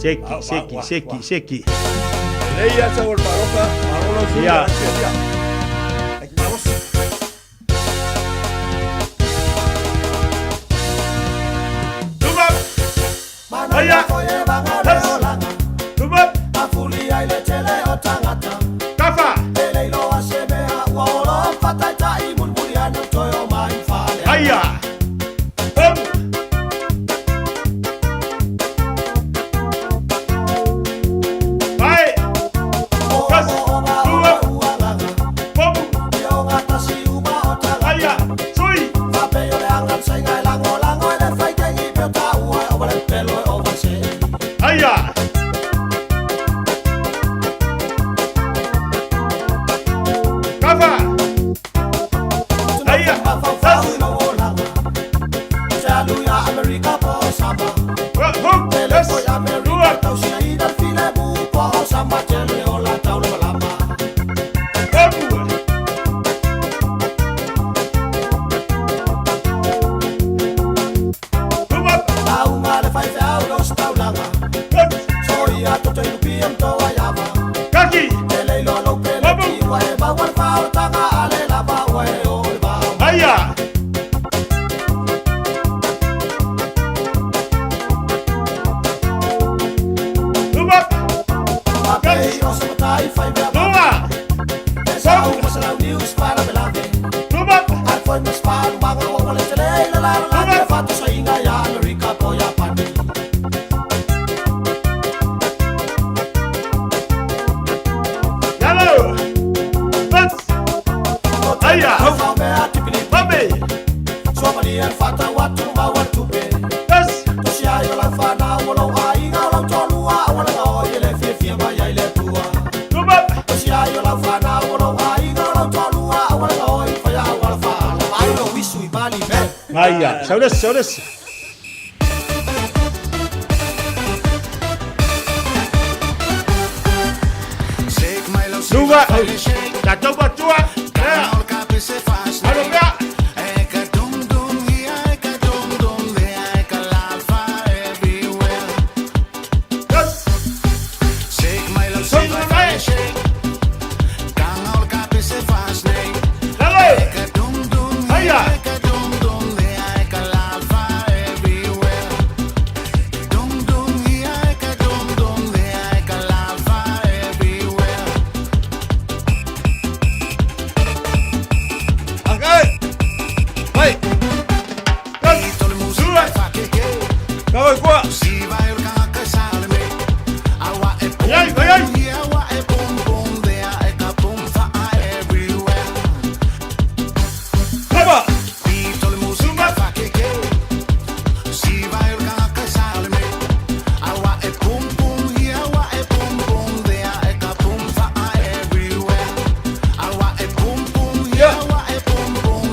Seki, seki, seki, seki. Lei ia sau o le maloka, malo lau sui. Ia. Ia. Ai malosi. Aia. Tuma. Kafa. Aia. Pum. Vai. Kas. Lua. Pum. Aia. Sui. Aia. Aia! Luma! Luma! Yellow! Let's! Aia! Babe! Yes! Luma! Aia, saures, saures. Luma! Tatou batua! Alo pea!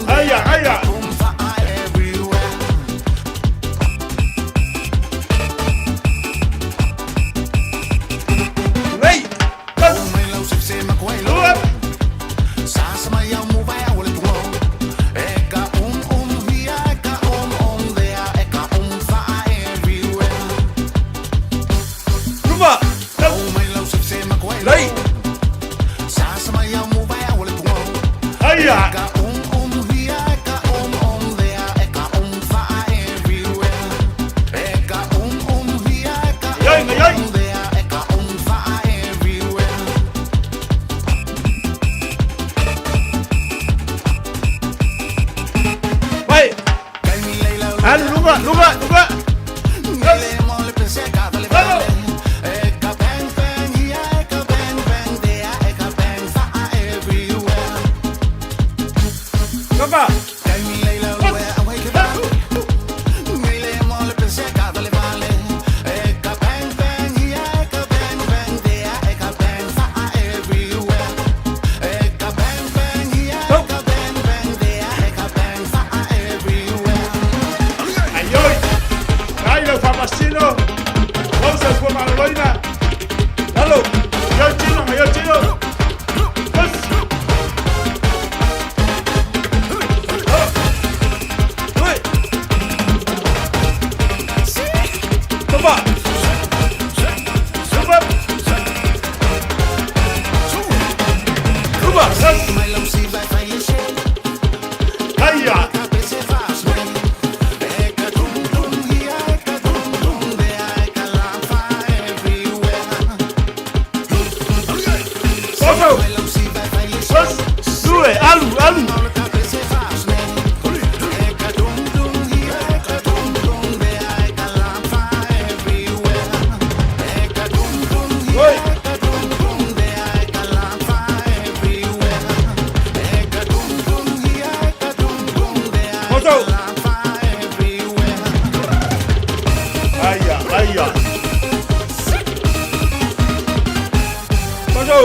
Aia, aia! Lei! Lua! Luma! Lei! Aia! Ai, ai, ai! Vai! Alu, luma, luma, luma! Kapa! Ai, oi! Ai, lau faamasino! Lau soifua maloloina! Alo! Io tino, io tino! Yes! Kapa! Luma! Luma! Aia! Oso! Os! Due! Alu! Alu! Oi! Oso! Aia! Aia! Oso!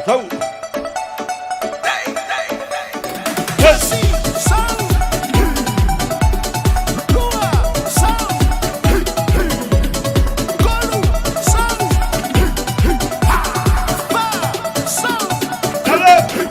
Sau! Yes! Dale!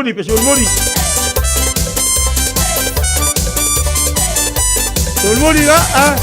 Mulimuli, pese mulimuli. Mulimuli la, ah.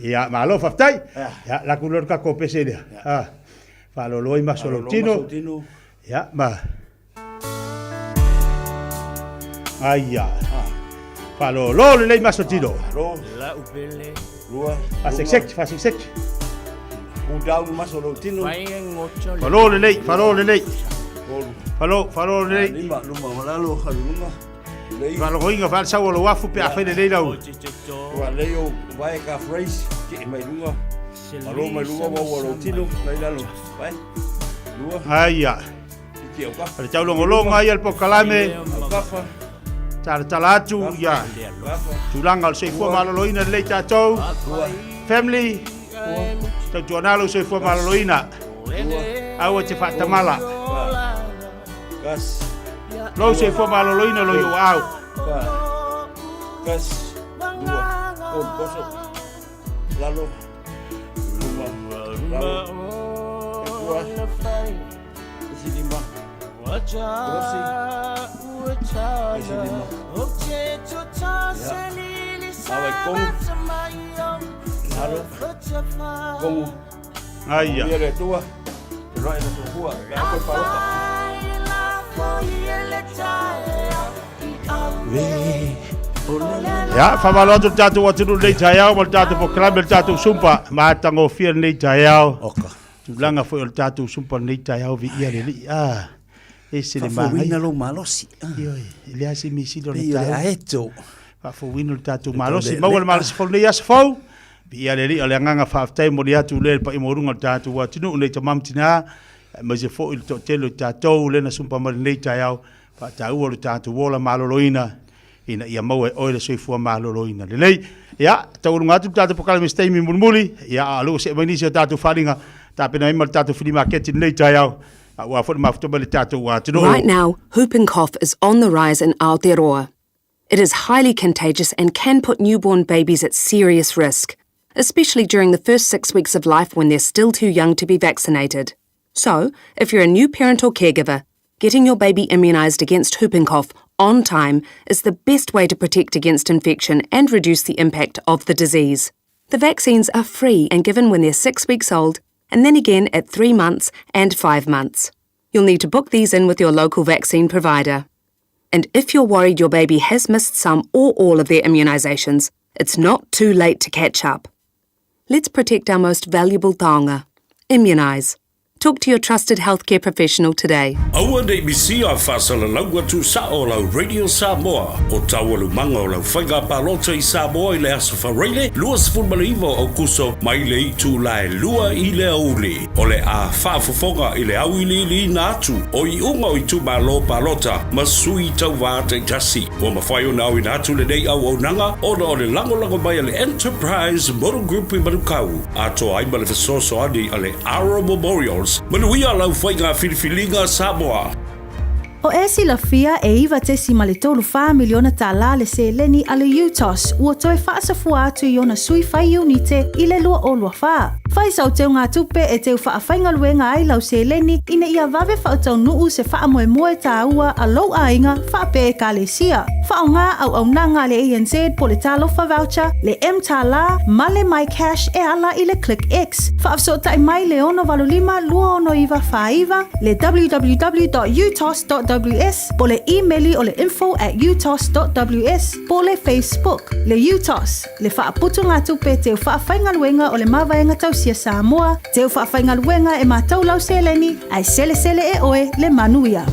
Ia, malo faafetai. Ia, la ku loa le takou pese lea. Ah, faalolo ai maso o lou tino. Ia, ma Aia. Faalolo lelei maso tino. Faasekiseki, faasekiseki. Falo lelei, falo lelei. Falo, falo lelei. Faalogoina faale sau o lou afu pe afai lelei lau. Ua lei o vae ka phrase ke mai lunga. Alo mai lunga wa ua lou tino mai lalo. Vai. Lua. Aia. O le taulogologa ia le polokalame. Talatala atu ia tulaga o le soifua maloloina lelei tatou. Family. Tautuana lou soifua maloloina. Aua te faatamala. Lou soifua maloloina lo i ou aao. Alo. Kongu. Aia. Ia le Atua. Feloai le soifua. Pe a koe palota. Ia, faamalo atu le tatou atunuu lenei taeao ma le tatou polokalame le tatou sumpa. Matagofie lenei taeao. Oka. Tulaga foi o le tatou sumpa lenei taeao viia le Alii. Ah, ese le Faafouina manaia. lou malosi. Ioe, e leai se misili o le Pei o le taeao. aeto. Faafouina le tatou Le malosi. tau Maua le lealea. malosi fou lenei aso fou. Viia le Alii, o le agaga faafetai momoli atu lea i le paia maualuga o le tatou atunuu nei tama ma tina, aemaise foi le toatele o tatou lea na sumpa mai lenei taeao, faataua lo tatou ola maloloina ina ia maua e oe le soifua maloloina lelei. Ia, taualuga atu le tatou polokalame i se taimi mulimuli, ia, a o lea ua see mai nisi o tatou faaaliga tapena mai ma le tatou flea market i lenei taeao, aua foi le mafuta mai le tatou atunuu. Right now, whooping cough is on the rise in Aotearoa. It is highly contagious and can put newborn babies at serious risk, especially during the first six weeks of life when they're still too young to be vaccinated. So, if you're a new parent or caregiver, getting your baby immunised against whooping cough on time is the best way to protect against infection and reduce the impact of the disease. The vaccines are free and given when they're six weeks old, and then again at three months and five months. You'll need to book these in with your local vaccine provider. And if you're worried your baby has missed some or all of their immunisations, it's not too late to catch up. Let's protect our most valuable taonga. Immunise. Talk to your trusted healthcare professional today. Aua ne i misia faasalalauga tuusao o lau Radio Samoa o taualumaga o lau faiga palota i Samoa i le Aso Faraile 29 o Aokuso mai le itula e 2 i le aoauli. O le a faafofoga i le auiliiliina atu o iuga o itumalo palota ma sui tauva taitasi. Ua mafai ona aoina atu lenei auaunaga ona o le lagolago mai a le Enterprise Motor Group i Manukau, atoa ai ma le fesoasoani a le Aro Memorials. Manuia lau faiga filifiliga Samoa! O e silafia e 9.34 miliona tālā le seleni a le UTOS ua toe faasafua atu i ona sui fai iunite i le 2024. Fai sau teugatupe e teu faafaigaluega ai lau seleni ina ia vave faataunuu se faamoemoe tāua a lou aiga faapea ekalesia. Faaaoga auaunaga a le ANZ po le Talofa Voucher, le mTālā ma le MyCash e ala i le ClickX. Faafesootai mai le 685 269 49, le www.utos.ws po le imeli o le info at utos.ws po le Facebook le UTOS, le faaputugatupe teu faafaigaluega o le Mavaega Tausia Samoa, teu faafaigaluega e matou lau seleni ae selesele e oe le manuia.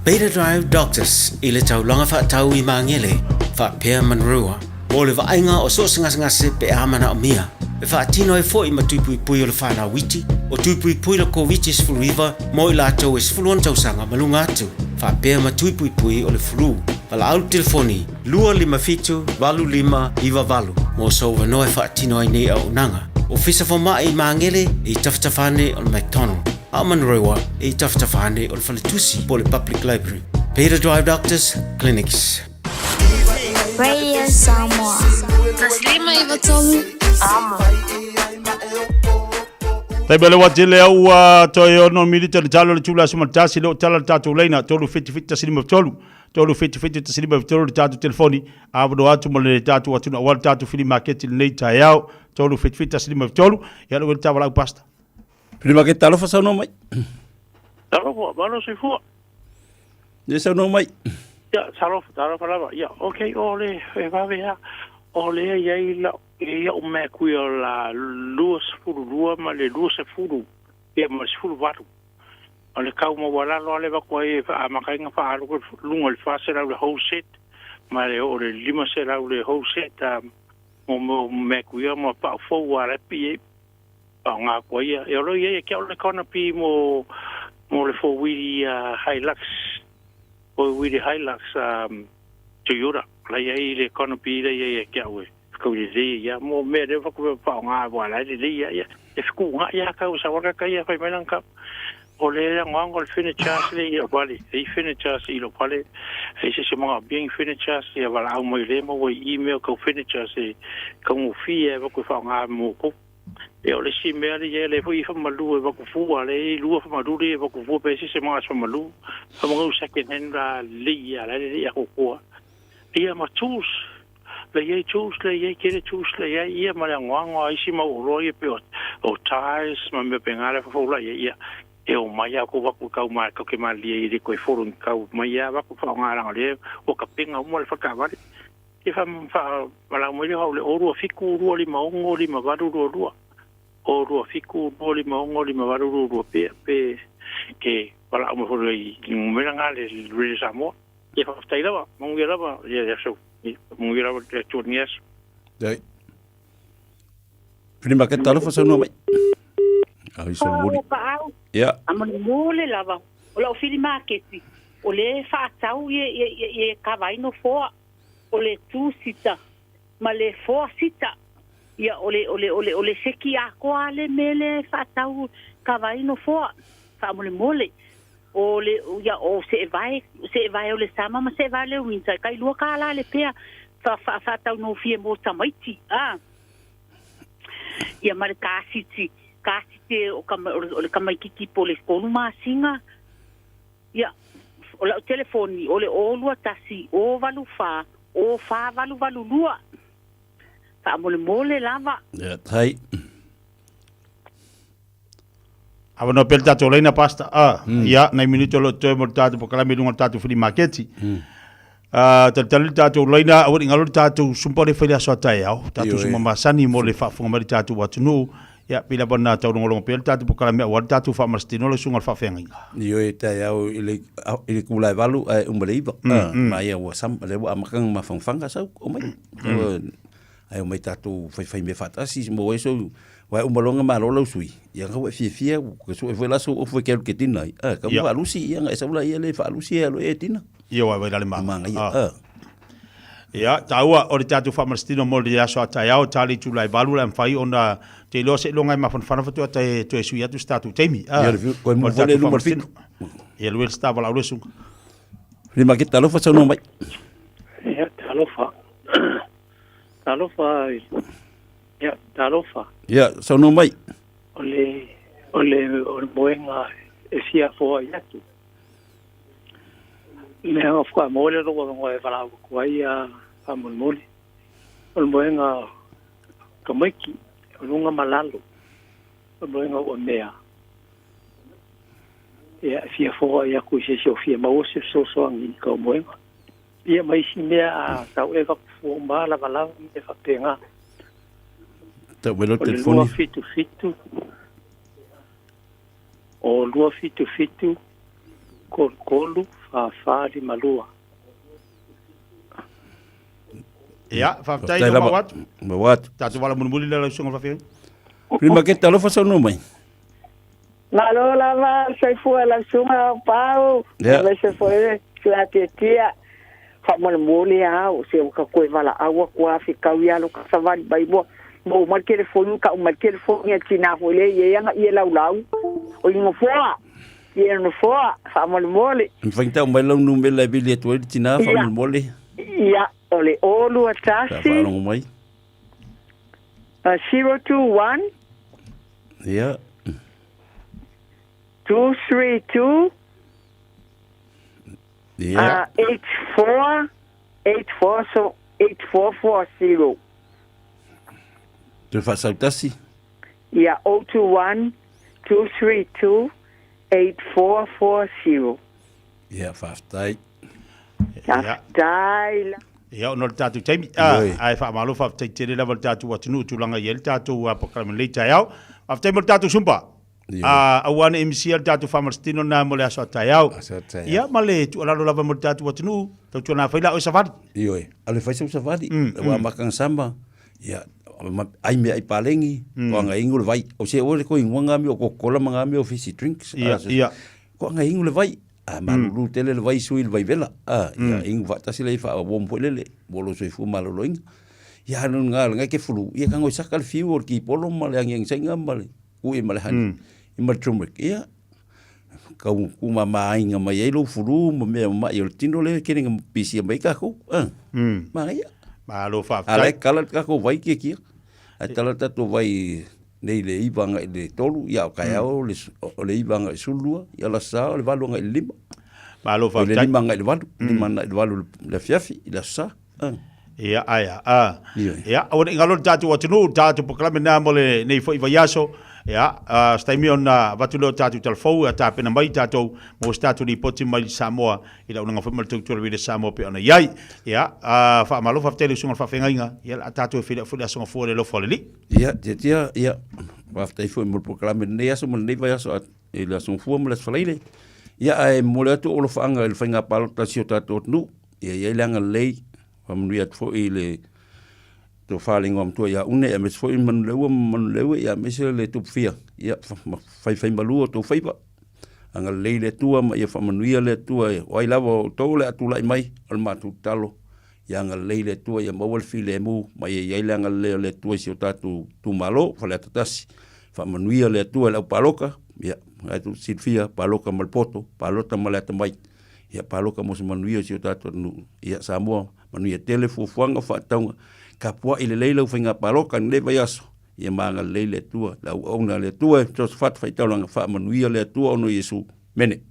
Beta Drive Doctors i le taulaga faatau i Magele, faapea Manurewa, mo le vaaiga o so o se gasegase pe a manaomia. E faatino ai foi ma tui puipui o le fanau iti, o tui puipui le Koviti-19 mo i latou e 16 tausaga ma luga atu, faapea ma tui puipui o le flu. Valaau le telefoni 257 8598 mo sou avanoa e faatino ai nei auaunaga. Ofisa Fomai i Magele e i tafatafa ane o le McDonald, a o Manurewa e i tafatafa ane o le Faletusi po o le Public Library. Beta Drive Doctors Clinics. Radio Samoa. 153 Amo. Taimi o le ua tele au ua toe ono minute le talo le tula aso ma le tasi le o tala le tatou laina 377 153 377 153 le tatou telefoni avanoa atu mo le tatou atunuu aua le tatou fili maketi lenei taeao 377 153 ia le ua le tavalau pasta. Fili maketi talofa saunoa mai. Talofa, malo soifua. Ia saunoa mai. Ia, talofa, talofa lava. Ia, okay, o le e vave a. O le ia i la e ia o mea kui o la 22 ma le 20 ia ma le 18. O le kau maualalo a le vaku ai e amataina faaalu luga o le 400 le whole set ma le oo le 500 le whole set a mo mo mea kui ma pa'u fou a le pi e faaaoga atu ai ia. E olo ia ia o le canopy mo mo le four wheel Hilux four wheel Hilux Toyota la ia i le canopy la ia ia ke au e kau le le ia mo mea le faku faaaoga wa la le le ia ia e fukuga ia kau sa waka kai ia fai mai lang ka o le ngoango le furnitures le ia wale e furnitures i lo pale e se se mga bien furnitures ia wala au mai le mo email kau furnitures e kau mo fia e waku whaonga mo ko e o le si mea le ia le foi whamalu e waku fua le lua whamalu le waku fua pe se se mga whamalu whamangu second hand la le ia la le ia kokoa ia ma tools. La i ai tools, la i ai tele tools, la i ai ia ma le agoago a isi mau oloa ia pei o, o ties ma mea pena le fafaulai ai, ia, e omai lava kou vaku i kau ma, kau ke malilie i le koe folo ni kau mai lava vaku faaaoga leaga o lea ua kapega uma le fale taavale. Ia fa, fa, valaau mai lea au le 0 2 7 2 5 6 5 8 2 2. 0 2 7 2 5 6 5 8 2 2 pe, pe ke valaau mai foi i numera nga le Radio Samoa. Ia faafetai lava, manuia lava ia le aso, manuia lava le Atua i lenei aso. Dai. Fili maketa alofa saunoa mai. Au i solomuli. Paau. Ia. A molemole lava. O lau fili maketi, o le faatau ie, ie, ie, ie kava ai nofoa. O le two sita ma le four sita. Ia, o le, o le, o le, o le seki atoa le mea lea e faatau kava ai nofoa. Faamolemole. O le, ia, o seevae, seevae o le summer ma seevae o le winter, e tai lua kālā le pea, fa, fa, faataunofie mo tamaiti, a. Ia ma le kasiti, kasiti o, kama, o le kamaititi po le tolu masina. Ia, o lau telefoni, o le 0 21 0 8 4 0 4 8 8 2. Faamolemole lava. Ia, tai. Avanoa pea le tatou laina, Pastor. Ah, ia, nai minute o lo o totoe mo le tatou polokalame i luga o le tatou flea maketi. Ah, talitali le tatou laina, aua ne i galo le tatou sumpa lea e fai i le aso a taeao, tatou Ioe. sumpa masani mo le faafofoga mai le tatou atunuu. Ia, pei lava ona taulogologo pea le tatou polokalame aua le tatou faamalositino lau susuga i le faafeagaiga. Ioe, taeao i le, i le itula e 8 ae uma i le 9. Ah, ma ia ua sam, lea ua amata ona mafanafana sau, omai. Ae omai tatou faifai mea faatasi mo ai sou aua e uma loa ona malo lau sui, ia na ua e fiafia ua sue foi la sou ofu e te alu e te tina ai. A, tau faalusi, ia ona e sau laia lea e faalusi e alu ai e tina. Ia aua e vaai la le manaia. Manaia, a. Ia, taua o le tatou faamalositino mo le aso a taeao, ta le itula e 8 le a mafai ona te iloa seiloga e mafanafana faatoa toe toe sui atu se tatou taimi. A, Ia, le koe o mu le foi le tatou luma o le faamalositino. fitu. Ia, lue le star valaau le susuga. Lima ke talofa saunoa mai. Ia, talofa. Talofa. Ia, talofa. Ia, saunoa mai. O le, o le, o le moega e fia foai atu. Mea o wha le roa ngoe e whalau ko ai a faamolemole. O le moega tamaiti, o luga ma lalo. O le moega ua mea. Ia, e fia foai atu i se isi o fia maua se fesoasoani i kau moega. Ia ma isi mea a tau eva fua uma lavalava ma mea faapena. Tau mai lau O le telefoni. 277 o 277 33 44 52. Ia, faafetai Faafetai lau lava. maua atu. Maua atu. Tatou vala mulimuli lea lau susuga i le faafeagaiga. Lima ke talofa saunoa mai. Malo lava le soifua i lau susuga Pau, Ia. aemaise foi le Suatiatia. Faamolemole lava, se ua ka toe valaau atu lava fetau ia lo ka savali mai mua. Maua mai le telefoni, tau mai le telefoni a le tina foi lea e i ai ana ie laulau. O i nofoa, ie nofoa, faamolemole. Mafai ona tau mai lau numera e vili atu ai le tina Ia. faamolemole. Ia, o le 0 Sa 21 faalogo mai. 021 Ia. 232 Ia. 84 84 so 8440. Toe faasautasi. Ia 021 232 8440. Ia, faafetai. Faafetai la. Ia, ona o le tatou taimi, a, ae faamalo faafetai tele lava i le tatou atunuu i tulaga i ai le tatou polokalame i lenei taeao. Faafetai mo le tatou sumpa. A, aua ne i misia le tatou faamalositino lena mo le aso a taeao. Ia, ma le tuualalo lava mo le tatou atunuu, tautuana fai la oe savali. Ioe, alu e fai sau savali, ua amata ona sama, ia, ai mea ai paleni, ko anga ingu le vai. O se oe le ko ingoa ngā mea o Coca-Cola ma ngā mea o fizzy drinks. Ia, ia. Ko anga ingu le vai. A malulu tele le vai sui le vai vela. A, ia ingu faatasi le i wha warm foi lele, mo lo soifua maloloina. Ia anu ngā le ngai ke fulu, ia ka ngoi saka le fiu o le kipolo ma le angiangi sainga ma le kui ma le honey, i ma le turmeric. Ia, kau ku ma maaiga mai ai lou fulu ma mea mamai o le tino lea e kene na pisia mai ai takou. A, manaia. Malo A faafetai. la e kala le tatou vai kiekia. Ae tala le tatou vai nei le 9 agai i le 3, ia o taeao le o le 9 agai i le 12, ia le aso Sa o le 8 agai i le 5. Malo O le faafetai. 5 agai i le 8, 5 agai i le 8 i le afiafi, i le aso Sa. Ia, ae a. A. Ia, aua ne i galo le tatou atunuu, le tatou polokalame lena mo lenei foi vaiaso. Ia, o se taimi ona avatu lea o tatou tala fou e tapena mai tatou mo se tatou lipoti mai Samoa i le auaunaga foi ma le tautua a le Radio Samoa pei ona i ai. Ia, faamalo faafetai i le usuga o le faafeagaiga. Ia, o le a tatou feiloai foi i le Aso Gafua i le alofa o le Alii. Ia, Tiatia, ia, faafetai foi mo le polokalame i lenei aso ma lenei vaiaso i le Aso Gafua ma le Aso Faraile. Ia, ae momoli atu ou alofaaga i le faiga palota a si o tatou atunuu. Ia i ai le agalelei, faamanuia atu foi i le tofa le igoamatua ia Une, aemaise foi Manuleua ma Manuleue, ia aemaise le Tupufia, ia faifaimalu o tou faiva. Agalelei le Atua ma ia faamanuia le Atua, o ai lava o outou o le a tulai mai, o le matou tatalo, ia agalelei le Atua ia maua le filemu ma ia i ai le agalelei o le Atua i si o tatou itumalo, Faleata 1. Faamanuia le Atua i le aupalota, ia, lena tou te silafia, palota ma le poto, palota ma le atamai. Ia paloka mo se manuia o si o tatou atunuu. Ia Samoa, manuia tele fuafuaga o faatauga. Tapuai lelei lau faiga paloka i lenei vaiaso. Ia ma agalelei le Atua, le auauna a le Atua e Josafat Faitaulaga, faamanuia le Atua ona o Iesu. Mene.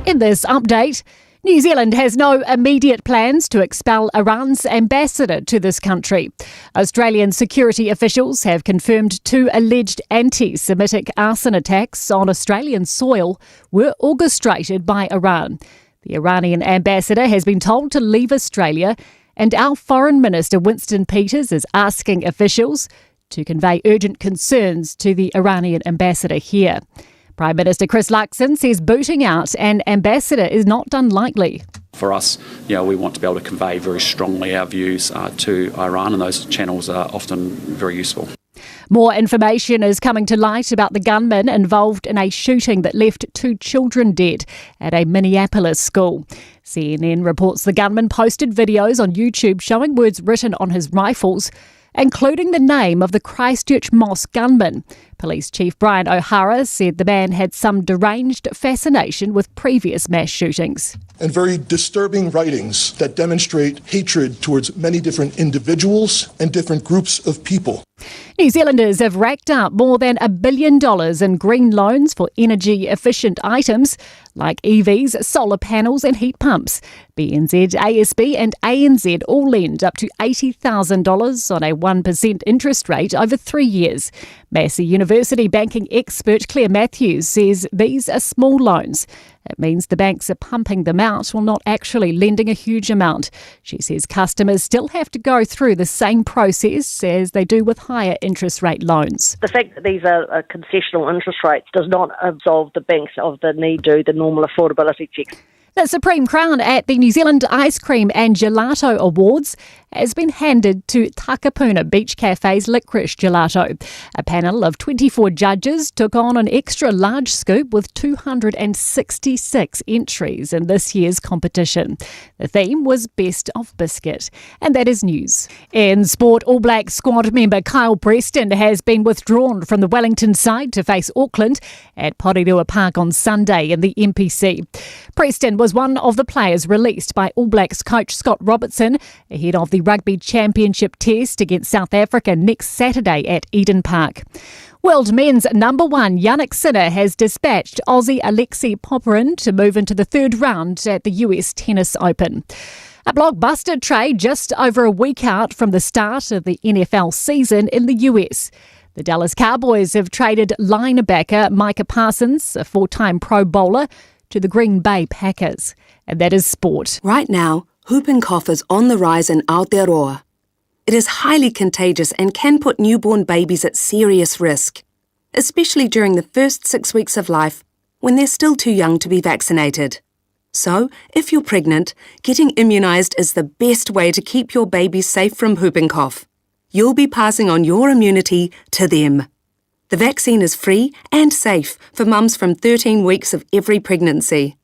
In this update, New Zealand has no immediate plans to expel Iran's ambassador to this country. Australian security officials have confirmed two alleged anti Semitic arson attacks on Australian soil were orchestrated by Iran. The Iranian ambassador has been told to leave Australia, and our Foreign Minister Winston Peters is asking officials to convey urgent concerns to the Iranian ambassador here. Prime Minister Chris Luxon says booting out an ambassador is not done lightly. For us, you know, we want to be able to convey very strongly our views to Iran, and those channels are often very useful. More information is coming to light about the gunman involved in a shooting that left two children dead at a Minneapolis school. CNN reports the gunman posted videos on YouTube showing words written on his rifles including the name of the Christchurch Mosque gunman. Police Chief Brian O'Hara said the man had some deranged fascination with previous mass shootings. And very disturbing writings that demonstrate hatred towards many different individuals and different groups of people. New Zealanders have racked up more than a billion dollars in green loans for energy efficient items like EVs, solar panels, and heat pumps. BNZ, ASB, and ANZ all lend up to $80,000 on a 1% interest rate over three years. Massey University banking expert Claire Matthews says these are small loans. It means the banks are pumping them out while not actually lending a huge amount. She says customers still have to go through the same process as they do with higher interest rate loans. The fact that these are concessional interest rates does not absolve the banks of the need to do the normal affordability checks. The Supreme Crown at the New Zealand Ice Cream and Gelato Awards has been handed to Takapuna Beach Cafe's Licorice Gelato. A panel of 24 judges took on an extra large scoop with 266 entries in this year's competition. The theme was Best of Biscuit. And that is news. In sport, All Black squad member Kyle Preston has been withdrawn from the Wellington side to face Auckland at Porirua Park on Sunday in the NPC. Preston was one of the players released by All Blacks coach Scott Robertson ahead of the Rugby Championship test against South Africa next Saturday at Eden Park. World men's number one Jannik Sinner has dispatched Aussie Alexei Popyrin to move into the third round at the US Tennis Open. A blockbuster trade just over a week out from the start of the NFL season in the US. The Dallas Cowboys have traded linebacker Micah Parsons, a four time Pro Bowler, to the Green Bay Packers. And that is sport. Right now, whooping cough is on the rise in Aotearoa. It is highly contagious and can put newborn babies at serious risk, especially during the first six weeks of life when they're still too young to be vaccinated. So, if you're pregnant, getting immunised is the best way to keep your baby safe from whooping cough. You'll be passing on your immunity to them. The vaccine is free and safe for mums from 13 weeks of every pregnancy.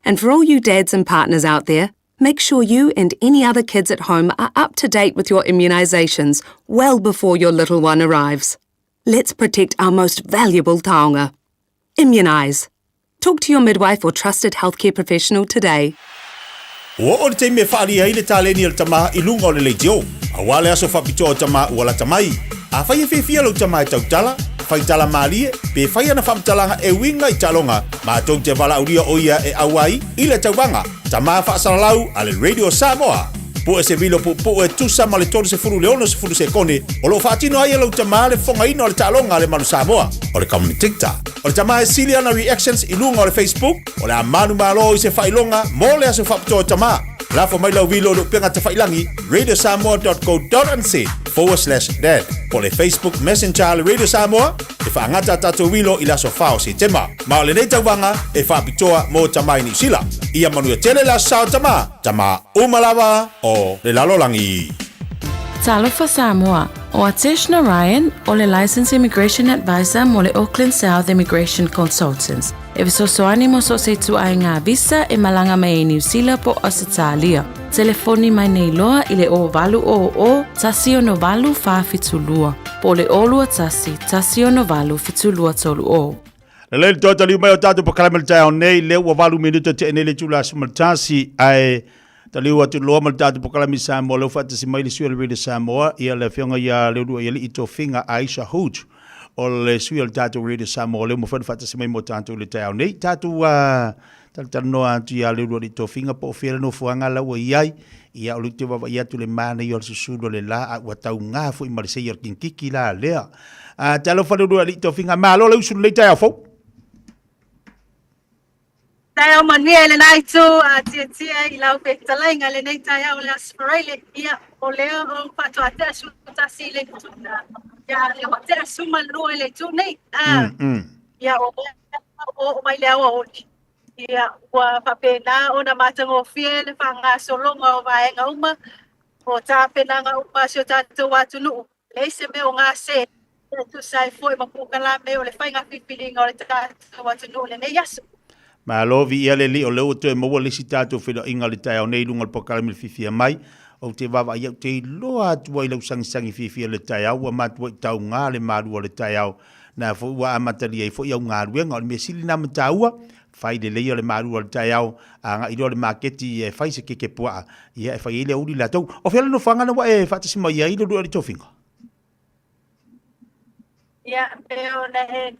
And for all you dads and partners out there, make sure you and any other kids at home are up to date with your immunisations well before your little one arrives. Let's protect our most valuable taonga. Immunise. Talk to your midwife or trusted healthcare professional today. Ua oo le taimi e faaalia ai le taleni a le tama i luga o le leitio, aua le aso faapitoa o tama ua lata mai. Afai e fiafia lau tama e tautala, fai tala malie, pe fai ana faamatalaga e uiga i taaloga, matou te valaaulia o ia e auai i le tauvaga Tama Faasalalau a le Radio Samoa. Pue se vilo puupuu e tusa ma le 30 i le 60 sekone o lo o faatino ai e lou tama le fofogaina o le taaloga a le Manu Samoa, o le commentator. O le tama e sili ana reactions i luga o le Facebook, o le a manumalo i se faailoga mo le aso faapitoa o tama. Lafo mai lau vilo i le upega tafailangi radiosamoa.co.nz/dad po o le Facebook Messenger a le Radio Samoa e faagata a tatou vilo i le aso 4 o Setema. Ma o lenei tauvaga e faapitoa mo tama i Niu Sila. Ia manuia tele le aso sa o tama, tama uma lava o le lalolagi. Talofa Samoa, ʻO Atesh Narayan, ʻo le Licensed Immigration Advisor mo le Auckland South Immigration Consultants, e fesoasoani mo so o se ituaiga visa e malaga mai ai Niu Sila po o Ausetalia. Telefoni mai nei loa i le 0800 168 472 po o le 021 168 7230. Lelei le toe taliu mai o tatou polokalame i le taeao nei, lea ua 8 minute tea nei le itula 11, ae taliu atu loa ma le tatou polokalame i Samoa, lea ua faatasi mai le sui o le Radio Samoa, ia le afioga ia Leuluaialii Tofiga Aisha Hood, o le sui o le tatou Radio Samoa, lea ua mafai ona faatasi mai mo tatou i le taeao nei. Tatou talatalanoa atu ia Leuluaialii Tofiga po o fea le nofoaga la ua i ai, ia o lea ou te vaavaai atu i le manaia o le susulu o le la, a ua tauga foi ma le seia o le kinkiki la lea. A, talofa Leuluaialii Tofiga, malo le usu i lenei taeao fou. Taeao manuia i lena itu a Tietie i lau fetalaiga i lenei taeao o le Aso Faraile. Ia, o lea o faatoa tea 11 i le itu ia, lea ua tea 12 i le itu nei. A, ia, o lea ua oo mai le aoauli. Ia, ua faapena ona matagofie le faagasologa o vaega uma, o tapenaga uma a si o tatou atunuu. Leai se mea o gase e tusa ai foi ma polokalame o le faiga filifiliga o le tatou atunuu i lenei aso. Malo viia le Alii o lea ua toe maua le isi tatou feiloaiga o le taeao nei i luga o le polokalame le fiafia mai. Ou te vaavaai au te iloa atu ai lau sagisagi fiafia i le taeao ua matuai tauga le malu o le taeao. Na foi ua amatalia ai foi au galuega. O le mea sili na ma taua, fai lelei o le malu o le taeao, agai loa i le maketi e fai se keke puaa, ia e fai ai le aoauli latou. O fea le nofoaga na ua e faatasi mai ai le lua i le tofiga? Ia, pe ona e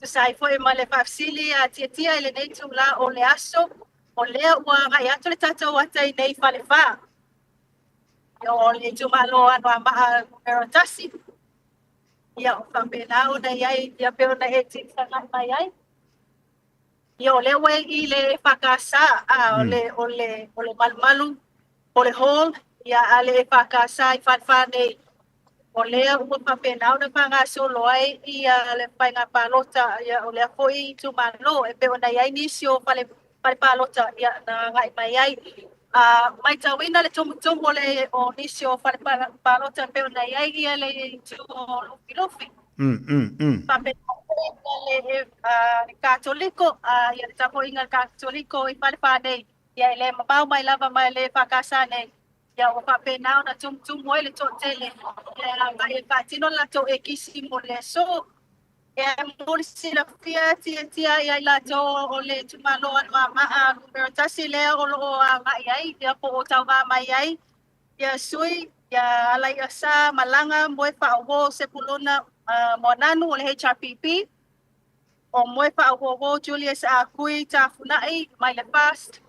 tusa ai foi ma le faafesili a Tiatia i lenei itula o le aso, o lea ua agai atu le tatou ata i nei Falefa. O le itumalo Anoamaa numera 1. Ia, o faapena ona i ai, ia pei ona e tilsagai mai ai. Ia, o lea ua e i le EFKS, a, o le, o le, o le malumalu, o le hall, ia, a le EFKS i Falefa nei, o lea ua faapena ona faagasolo ai ia le faiga palota, ia, o lea foi itumalo, e pei ona i ai nisi o fale, fale palota, ia, na agai mai ai. A matauina le tumutumu o le o nisi o fale palota e pei ona i ai ia le itu o Lufilufi. Faapena foi ia le Katoliko, ia le tapuaiga a le Katoliko i Falefa nei, ia e le mamao mai lava mai le EFKS nei, ia ua faapena ona tumutumu ai le toatele ia e agai e faatino le latou ekisi mo le aso. E mo le silafia tiatia ia i latou o le itumalo Anoamaa numera 1 lea o lo o agai ai ia po o tauva mai ai ia sui ia Alaiasa Malaga Moe Faauo Sepulona Moananu o le HRPP, o Moe Faauouo Julius Akui Tafunai mai le FAST,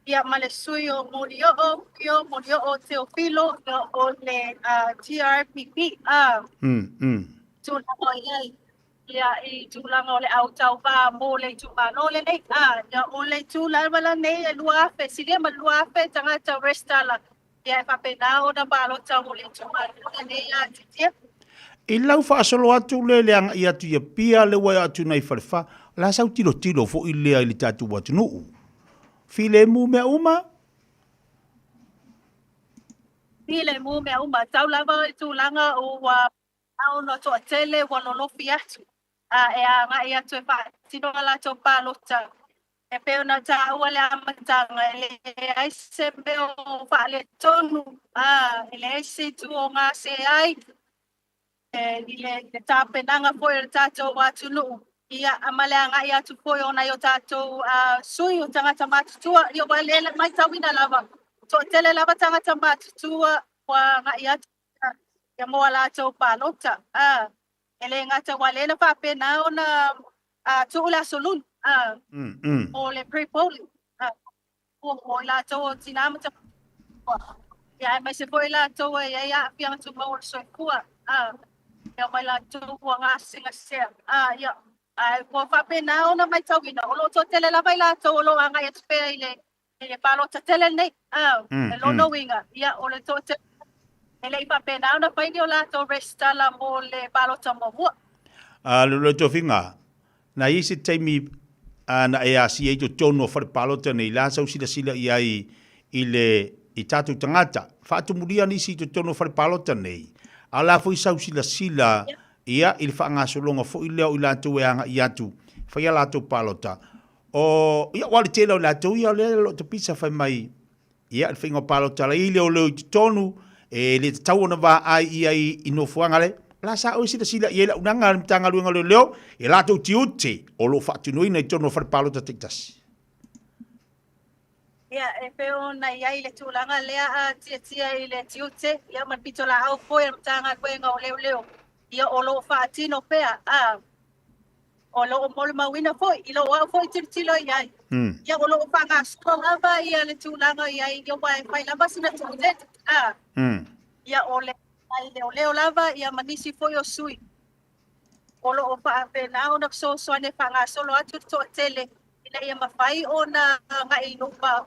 ia ma le sui o Molioo, Pio Molioo Teofilo, ia o le GRPP, a tulaga o i ai, ia i tulaga o le au tauva mo le itumalo lenei, a ia o le itu lava lenei e 2,000, silia ma le 2,000 tagata resitala, ia e faapena ona palota mo le itumalo lenei a Titia. I lau faasolo atu lea i le agai atu i Apia lea ua e atu nei Falefa, o le a sau tilotilo foi lea i le tatou atunuu? Filemu mea uma? Filemu mea uma. Tau lava i tulaga ua ona toatele ua lolofi atu a e agai atu e faatino a latou palota. E pei ona taua le amataga, e leai se mea o faaletonu, a e leai se itu o gase ai i le tapenaga foi o le tatou atunuu. Ia, ma le agai atu foi o nai o tatou sui o tagata matutua, ia ua le matauina lava, toatele lava tagata matutua ua agai atu ia mo a latou palota. E le gata ua lea na faapena ona tuu le Aso Lulu mo le pre-polling mo i latou o tina ma tama, ia aemaise foi i latou e i ai aafiaga tumau o le soifua, ia ma i latou ua gasegasea. Ia, ae ua faapena ona matauina, o lo o toatele lava i latou o lo o agai atu pea i le palota tele lenei. E lona uiga, ia, o le toatele e le i faapena ona fai ni o latou resitala mo le palota muamua. Lolo Tofiga, Na i ai se taimi na e asia ai totonu o fale palota nei, la sa u silasila i ai i le i tatou tagata. Faatumulia nisi i totonu o fale palota nei, a o la foi sa u silasila ia i le faagasologa foi lea o i latou e agai atu e fai a latou palota. O, ia, aua o le tele o i latou ia o lea o lo o tapisa fai mai Ia, le faiga o palota la i leoleo i totonu, e le tatau ona vaai i ai i nofoaga le, o la sa oe silasila i ai le auaunaga a le Matagaluega o Leoleo i a latou tiute o lo o faatinoina i totonu o fale palota taitasi. Ia, e pei ona i ai le tulaga lea a tiatia i le tiute, ia ma le pitolaau foi a le Matagaluega o Leoleo, ia o lo o faatino pea, a. O lo o molimauina foi i lou au foi tilotilo i ai, ia o lo o faagasolo lava ia le tulaga i ai, ia aua e fai lava sina toatele, a, ia o le ai leoleo lava ia ma nisi foi o sui o lo o faapena ona fesoasoani e faagasolo atu le toatele ina ia mafai ona agai i luma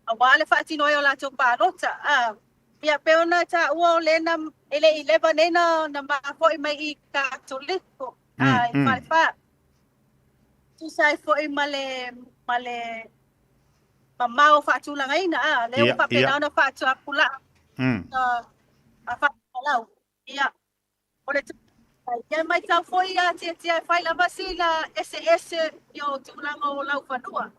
aua le faatino ai o latou palota, a. Ia pei ona taua o lea na e le i leva nei na na mafo'i mai i Katoliko a i Falefa. Tusa ai foi ma le ma le mamao faatulagaina a lea ua faapena ona faatapulaa a faamalau. Ia O le ia matau foi ia Tiatia e fai lava sina eseese ia o tulaga o laufanua,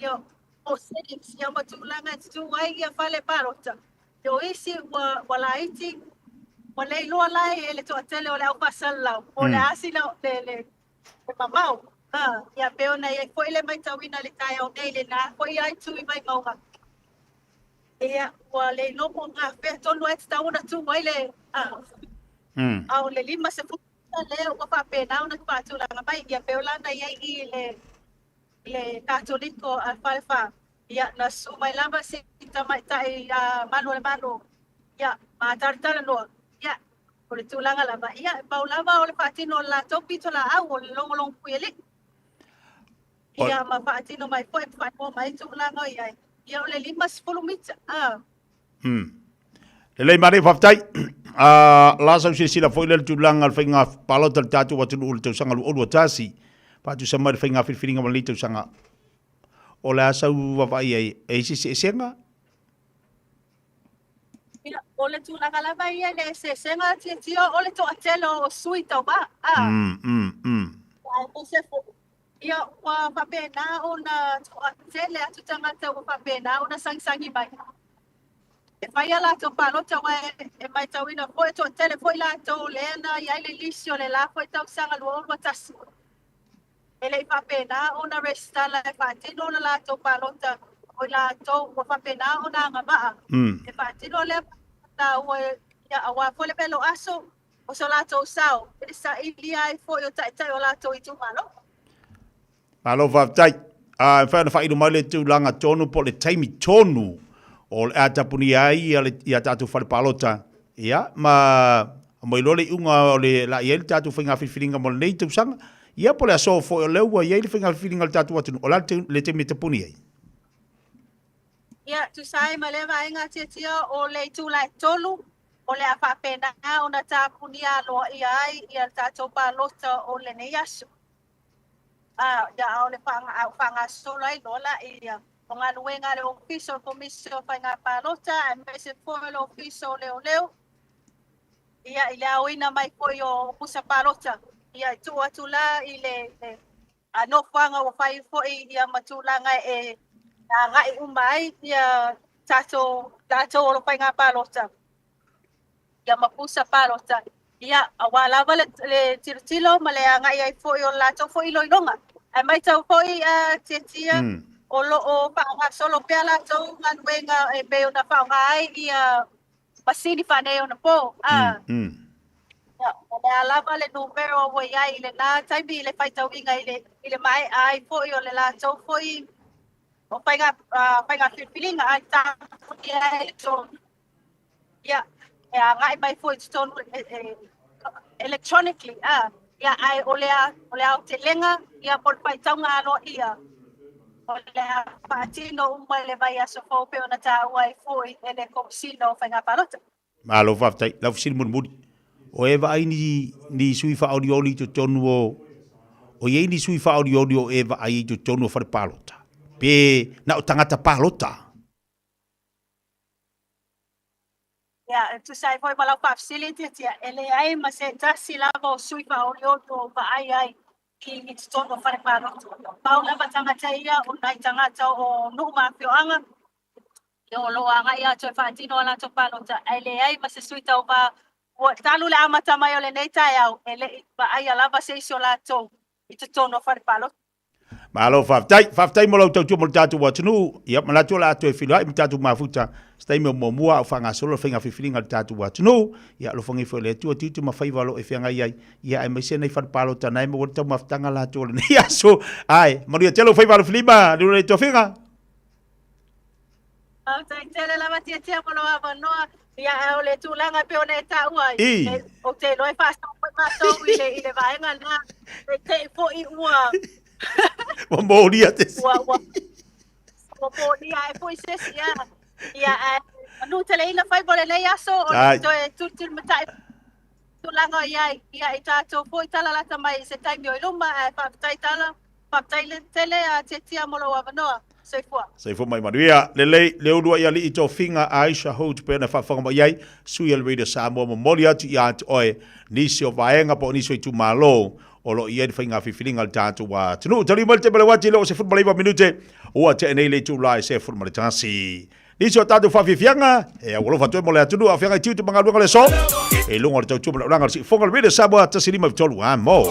ia o settings ia ma tulaga e tutū ai ia fale palota. Ia o isi ua, ua laiti, ua le iloa la e le toatele o le au faasalalau po o le a sina le, le, le mamao. Ia pei ona i ai foi le matauina i le taeao nei i lena foi lava itu i Vaimauga. Ia, ua le iloa po o gafea tonu ai e tatau ona tu ai le, a o le 50 mita lea ua faapena ona faatulaga mai. Ia, pei o lana i ai i le, le Katoliko a Falefa, ia, na susu mai lava si tamaitai malu o le Malo, ia, ma talatalanoa, ia, o le tulaga lava, ia, e pau lava o le faatino o le latou pitolaau o le logologo puialii. Ia, ma faatino mai foi ma faailoa mai tulaga o i ai. Ia, o le 50 mita. Ah. Lelei mare, faafetai. La sau silasila foi lea le tulaga o le faiga palota le tatou atunuu i le tausaga 2021. Faatusa mai le faiga filifiliga ma lenei tausaga. O le a sau vaavaai ai, e i ai se eseesega? Ia, o le tulaga lava ia i le eseesega tiatia o le toatele o sui tauva. Ah. Aemaise foi Ia, ua faapena ona toatele atu tagata ua faapena ona sagisagi mai e fai a latou palota, aua e matauina foi e toatele foi latou lea na i ai le lisi o le la foi tausaga 2021 e le i faapena ona resitala e faatino le latou palota, o i latou ua faapena ona agavaa e faatino lea taua, ia, aua foi le velo aso o so latou sao i le sailia ai foi o taitai o latou itumalo. Malo faafetai. A e mafai ona faailo mai le tulaga tonu po o le taimi tonu o le a tapunia ai ia, le, ia tatou fale palota, ia, ma ma iloa le iuga o le la i ai le tatou faiga filifiliga mo lenei tausaga, ia po o le aso foi o lea ua i ai le faiga filifiliga a le tatou atunuu, o le a le taimi e tapuni ai? Ia, tusa ai ma lea vaega tiatia o le itula e 3, o le a faapena ona tapunia aloaia ai ia le tatou palota o lenei aso. A, ia, a o le faagasolo ai loa la ia o galuega a le Ofisa o le Komisi o Faiga Palota aemaise foi o le Ofisa o Leoleo, ia, i le aoina mai foi o pusa palota, ia, e tuu atu la i le nofoaga ua fai foi ia ma tulaga e agai uma ai ia tatou latou o lo faiga palota ia ma pusa palota. Ia, aua lava le, le tilotilo ma le agai ai foi o le latou foi iloiloga. Ae matau foi a Tiatia, o lo o faagasolo pea latou galuega e pei ona faaaoga ai ia masini faaneionapo. A, ia, o le a lava le numera ua i ai i lena taimi i le faitauina i le, i le maea ai foi o le latou foi o faiga, faiga filifiliga ae tapunia ai le tonu. Ia, e agai mai foi i totonu electronically, a, ia, ae o le, o le aotelega, ia, po o le faitauga aloaia, o le a faatino uma i le vaiaso fou pei ona taua ai foi e le Komesina o Faiga Palota. Malo faafetai. Lau fesili mulimuli, o e vaai ni, ni sui faaolioli i totonu o, o i ai ni sui faaolioli o e vaai i totonu o fale palota? Pe na o tagata palota? Ia, e tusa ai foi ma lau faafesili, Tiatia, e leai ma se tasi lava o sui faaolioli o vaai ai i totonu o fale palota. Pau lava tagata ia o nai tagata o nuu ma afioaga, o lo o agai atu e faatino a latou palota, ae leai ma se sui tauva ua talu le amata mai o lenei taeao, e le i vaaia lava se isi o latou i totonu o fale palota. Malo faafetai. Faafetai mo lau tautua mo le tatou atunuu. Ia, manatu o le a toe feiloai ma tatou mafuta se taimi o muamua a o faagasolo le faiga filifiliga a le tatou atunuu. Ia, alofagia foi e le Atua tiute ma faiva o lo o e feagai ai, ia aemaise nai fale palota na e maua ai le taumafataga latou o lenei aso. Ae, manuia tele lou faiva alofilima, Lula i Tofiga. Faafetai tele lava Tiatia mo lou avanoa. Ia, ae o le tulaga e pei ona e taua ai, e, ou te iloa e faasao foi matou i le, i le vaega lena. Ne i te i foi ua... Ua molia te ua, ua, ua molia ai foi se isi, ia. Ia, ae manu tele ina faiva o lenei aso, o le toe tulituli matai tulaga o i ai. Ia, i tatou foi tala lata mai i se taimi o i luma, ae faafetai tala. Faafetai tele a Tiatia mo lou avanoa. Soifua. Soifua mai manuia. Lelei, le uluai alii tofiga Aisha Hood pei ona faafofoga mai ai, sui o le Radio Samoa momoli atu ia te oe nisi o vaega po o nisi o itumalo o lo o i ai le faiga filifiliga a le tatou atunuu. Taliu mai le taimi o le uati i le 19 minute ua tea nei le itula e 11. Nisi o tatou faafiafiaga e aualofa atu ai mo le atunuu a o feagai tiute ma galuega o le aso i luga o le tautua ma le olaga o le Siufofoga o le Radio Samoa 153 a mo.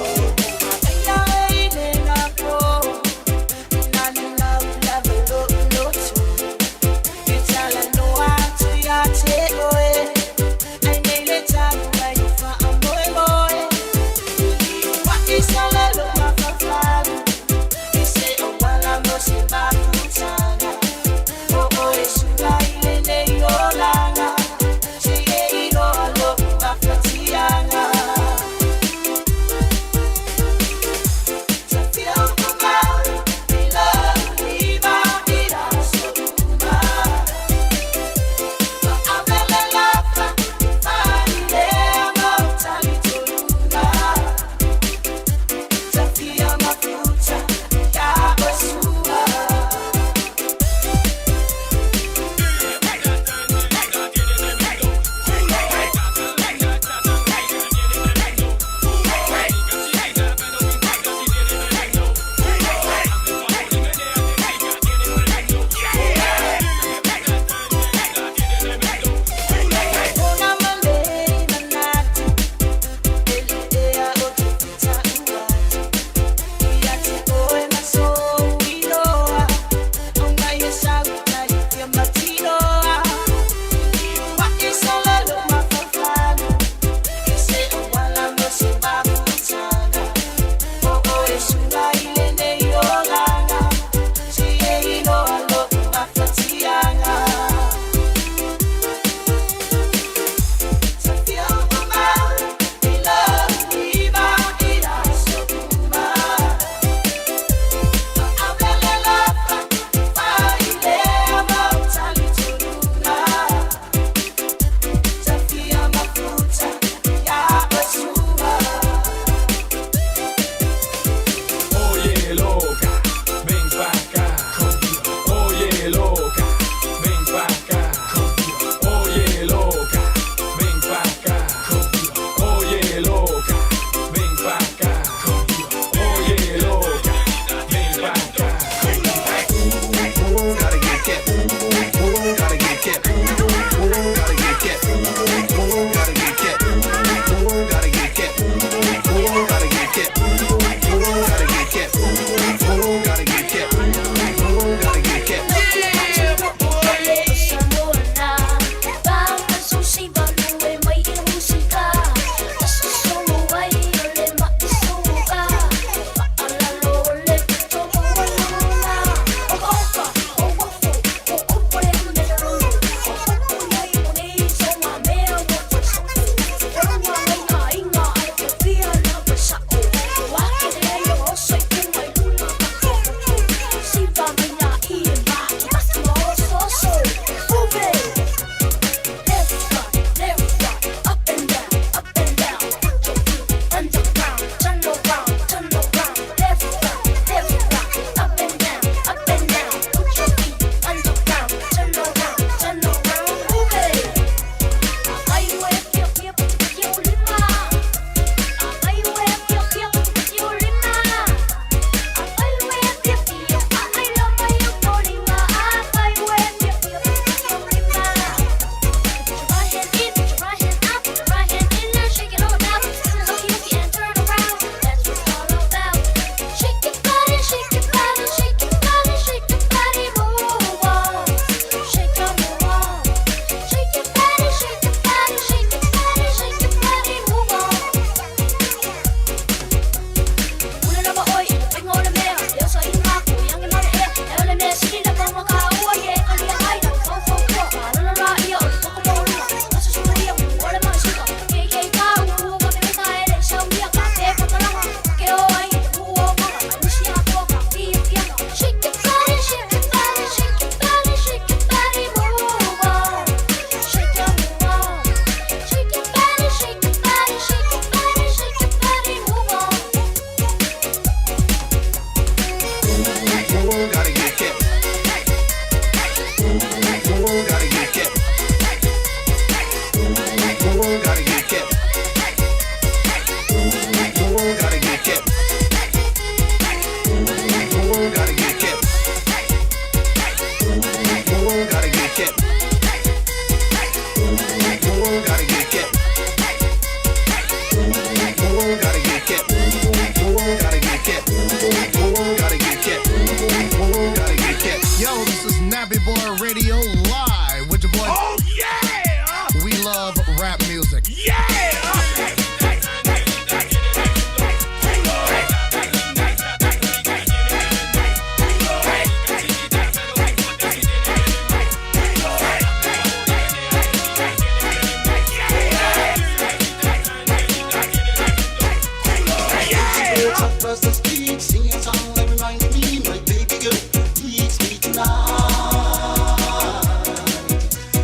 Across the street, singing song that reminds me my baby girl needs me tonight,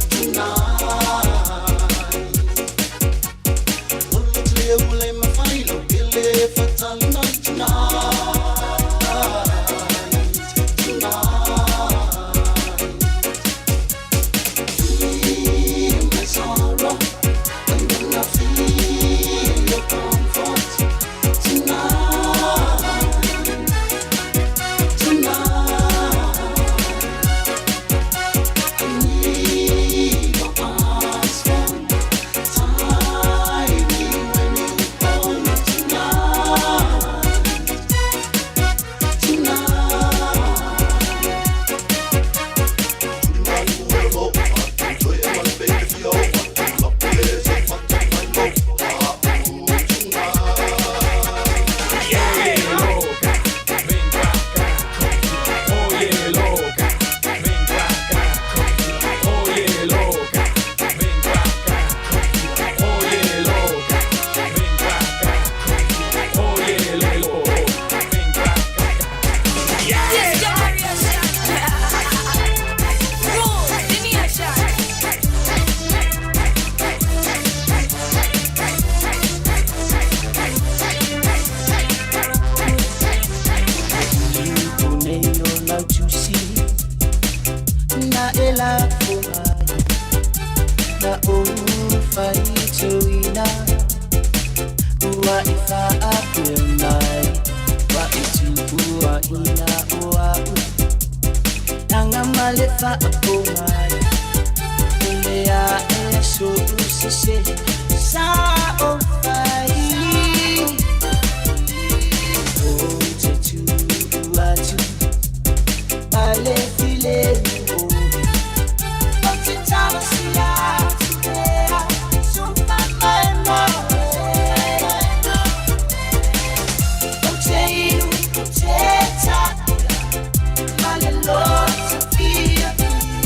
tonight. Olo ule mafailo pele fatalina tonight, tonight. Feel my sorrow, and then I feel your comfort tonight, tonight. I need your arms for tie me when you hold me tonight, tonight. Na ela fomai na ou faitoina ua e faapea mai ua e tuua ina o a'u laga ma le faapo mai o le aʻe aso usese sa o fai o te tuu atu ma le filemu oe o te talosia atu pea sufa mai mo O te inu, o te tāia, ma le loto fia fia.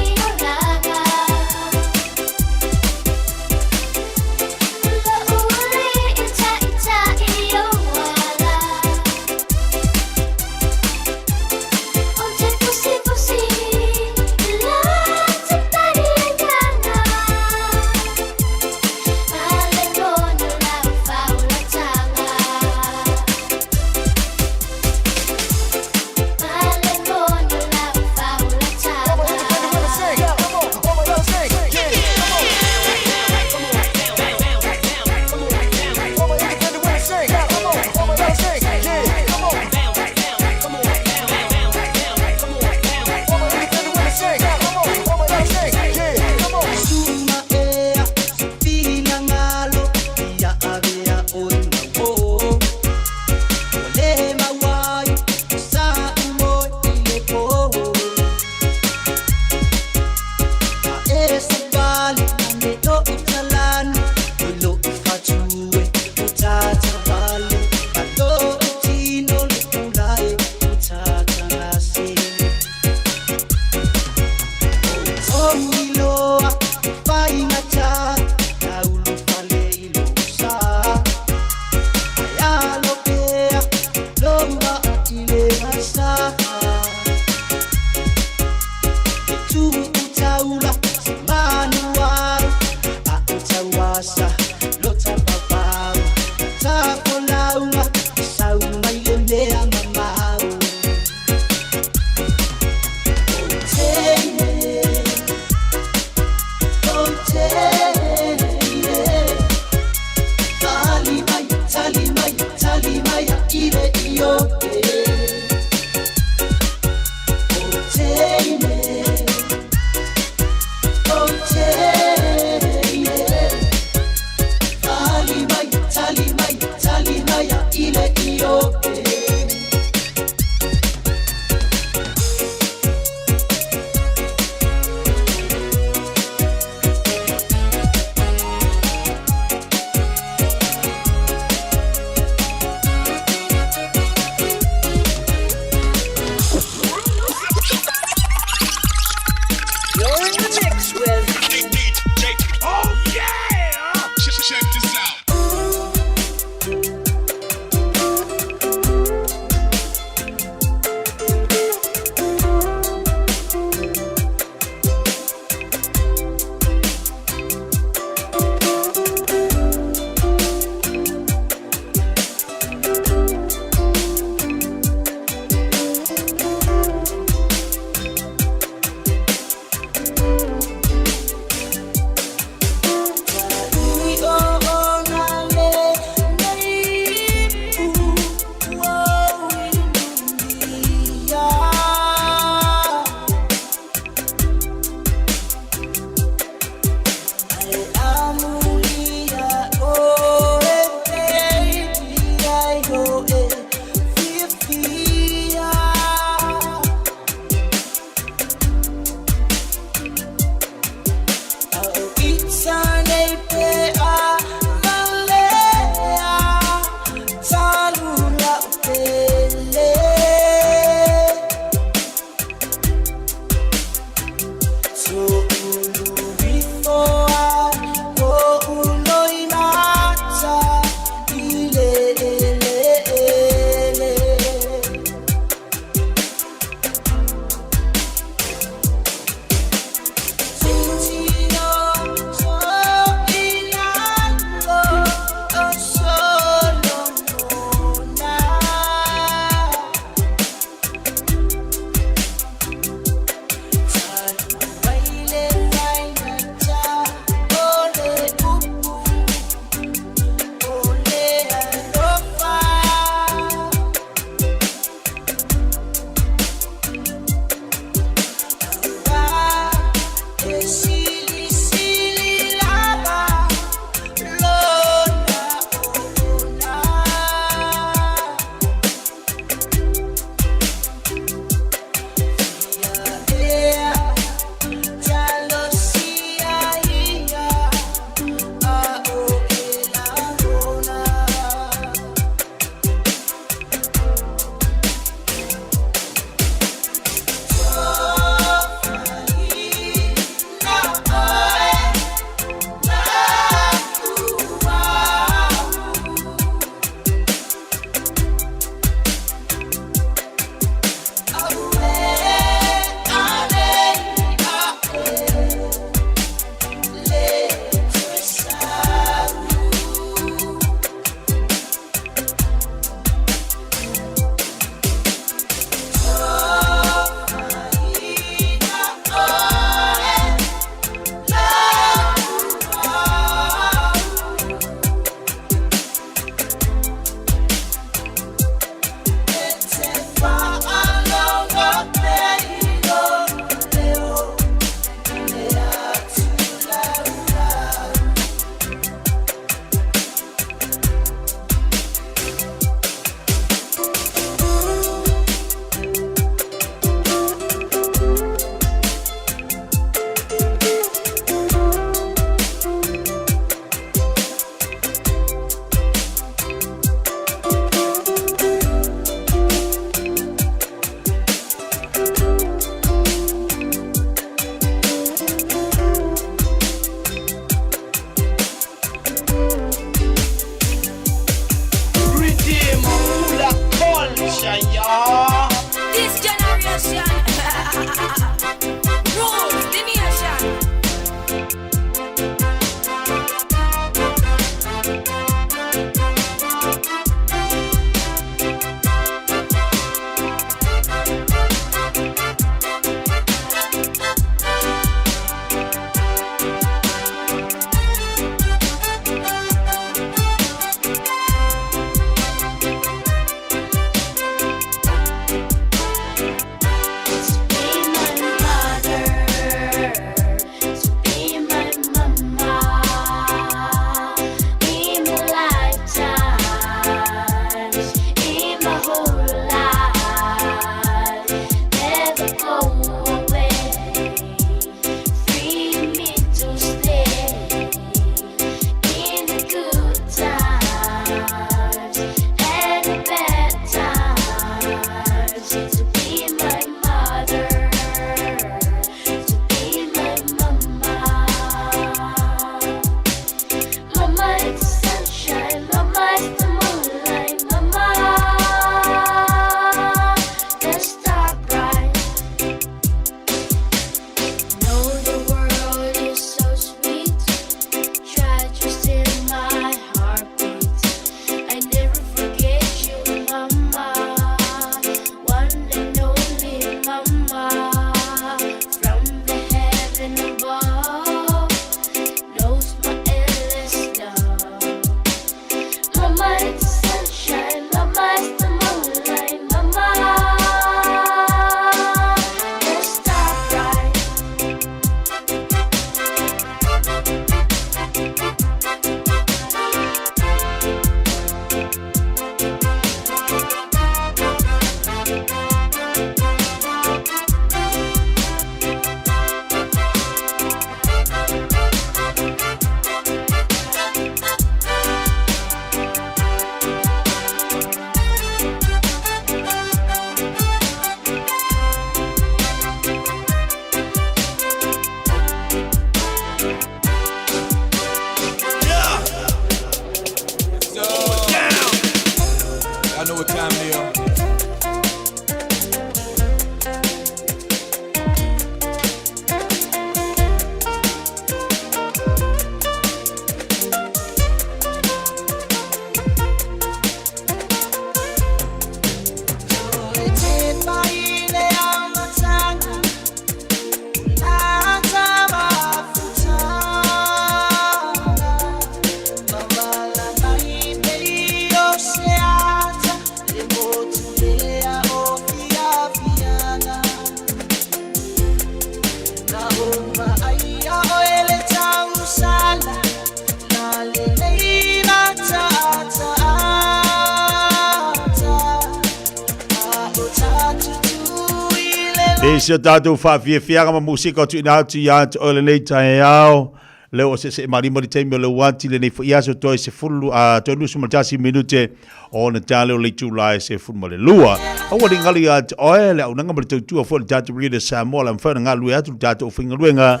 E si o tātou whaafiafiaga ma musika o tuina atu i a te oe lenei taeao. Leo o se se malima le taimi o le uati lenei fo iaso toi se fulu a toi lusu ma tasi minute o na tale o le itula e se fulu ma le lua. Aua le ngali a te oe le aunanga ma le tautua fo le tātou Radio Samoa la mwhana ngā lue atu le tātou whaingaluenga.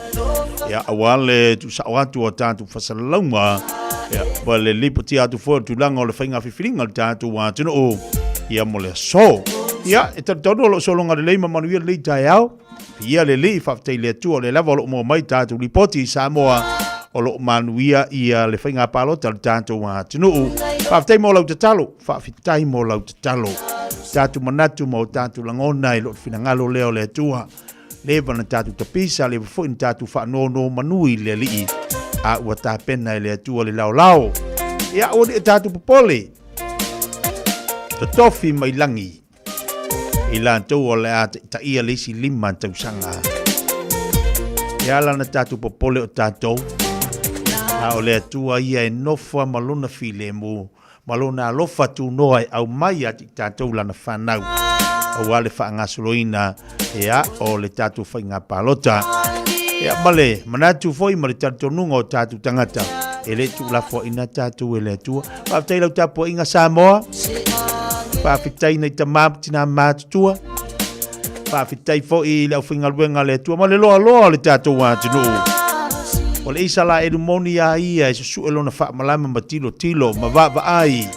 Ia aua le tuusao atu o tātou fasalalauga. Ia ma le lipoti atu foi o le tulaga o le faiga filifiliga o le tatou atunuu ia mo le aso. Ia e talitonu o lo o sologa lelei ma manuia lenei taeao. Ia le Alii, faafetai i le Atua o lea lava o lo o maua mai tatou lipoti i Samoa o lo o manuia ia le faiga palota o le tatou atunuu. Faafetai mo lau tatalo, faafetai mo lau tatalo. Tatou manatu ma o tatou lagona i lo finagalo lea o le Atua. Leva na tatou tapisa, leva foi na tatou faanono manu i le Alii, a ua tapena e le Atua le laolao. Ia, ua ni tatou popole. Totofi mai lagi i latou o le a taitaia le isi 5 tausaga. E ala na tatou popole o tatou, a o le Atua ia e nofo ma lona filemu, ma lona alofa tunoa e aumai ia te i tatou lana fanau, aua le faagasoloina ea o le tatou faiga palota. Ia ma le manatu foi ma le talitonuga o tatou tagata, e le tuulafoaina tatou e le Atua. Faafetai lau tapuaiga Samoa. Faafetai nai tamā ma tinā matutua. Faafetai foi i le aufaigaluega a le Atua ma le loaloa o le tatou atunuu. O le Isalaelu moni a ia e susue lona faamalama ma tilotilo ma vaavaai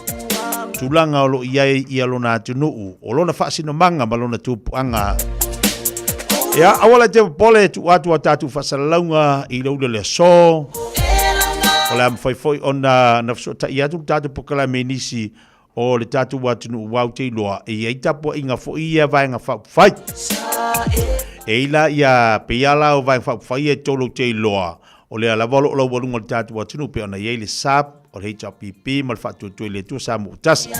tulaga o lo o i ai ia lona atunuu, o lona faasinomaga ma lona tupuaga. Ia, aua la te popole, tuu atu a tatou faasalalauga i le ula le aso. O le a mafai foi ona na fesootai atu le tatou polokalame i nisi o le tatou atunuu aua ou te iloa e i ai tapuaiga foi ia Vaega Faaupufai. E i la ia pei lava la o Vaega Faaupufai ia e tolu ou te iloa o lea lava o lo o laualuga o le tatou atunuu pei ona i ai le SUPP, o le HRPP ma le Faatuatua i le Atua Samoa Tasi.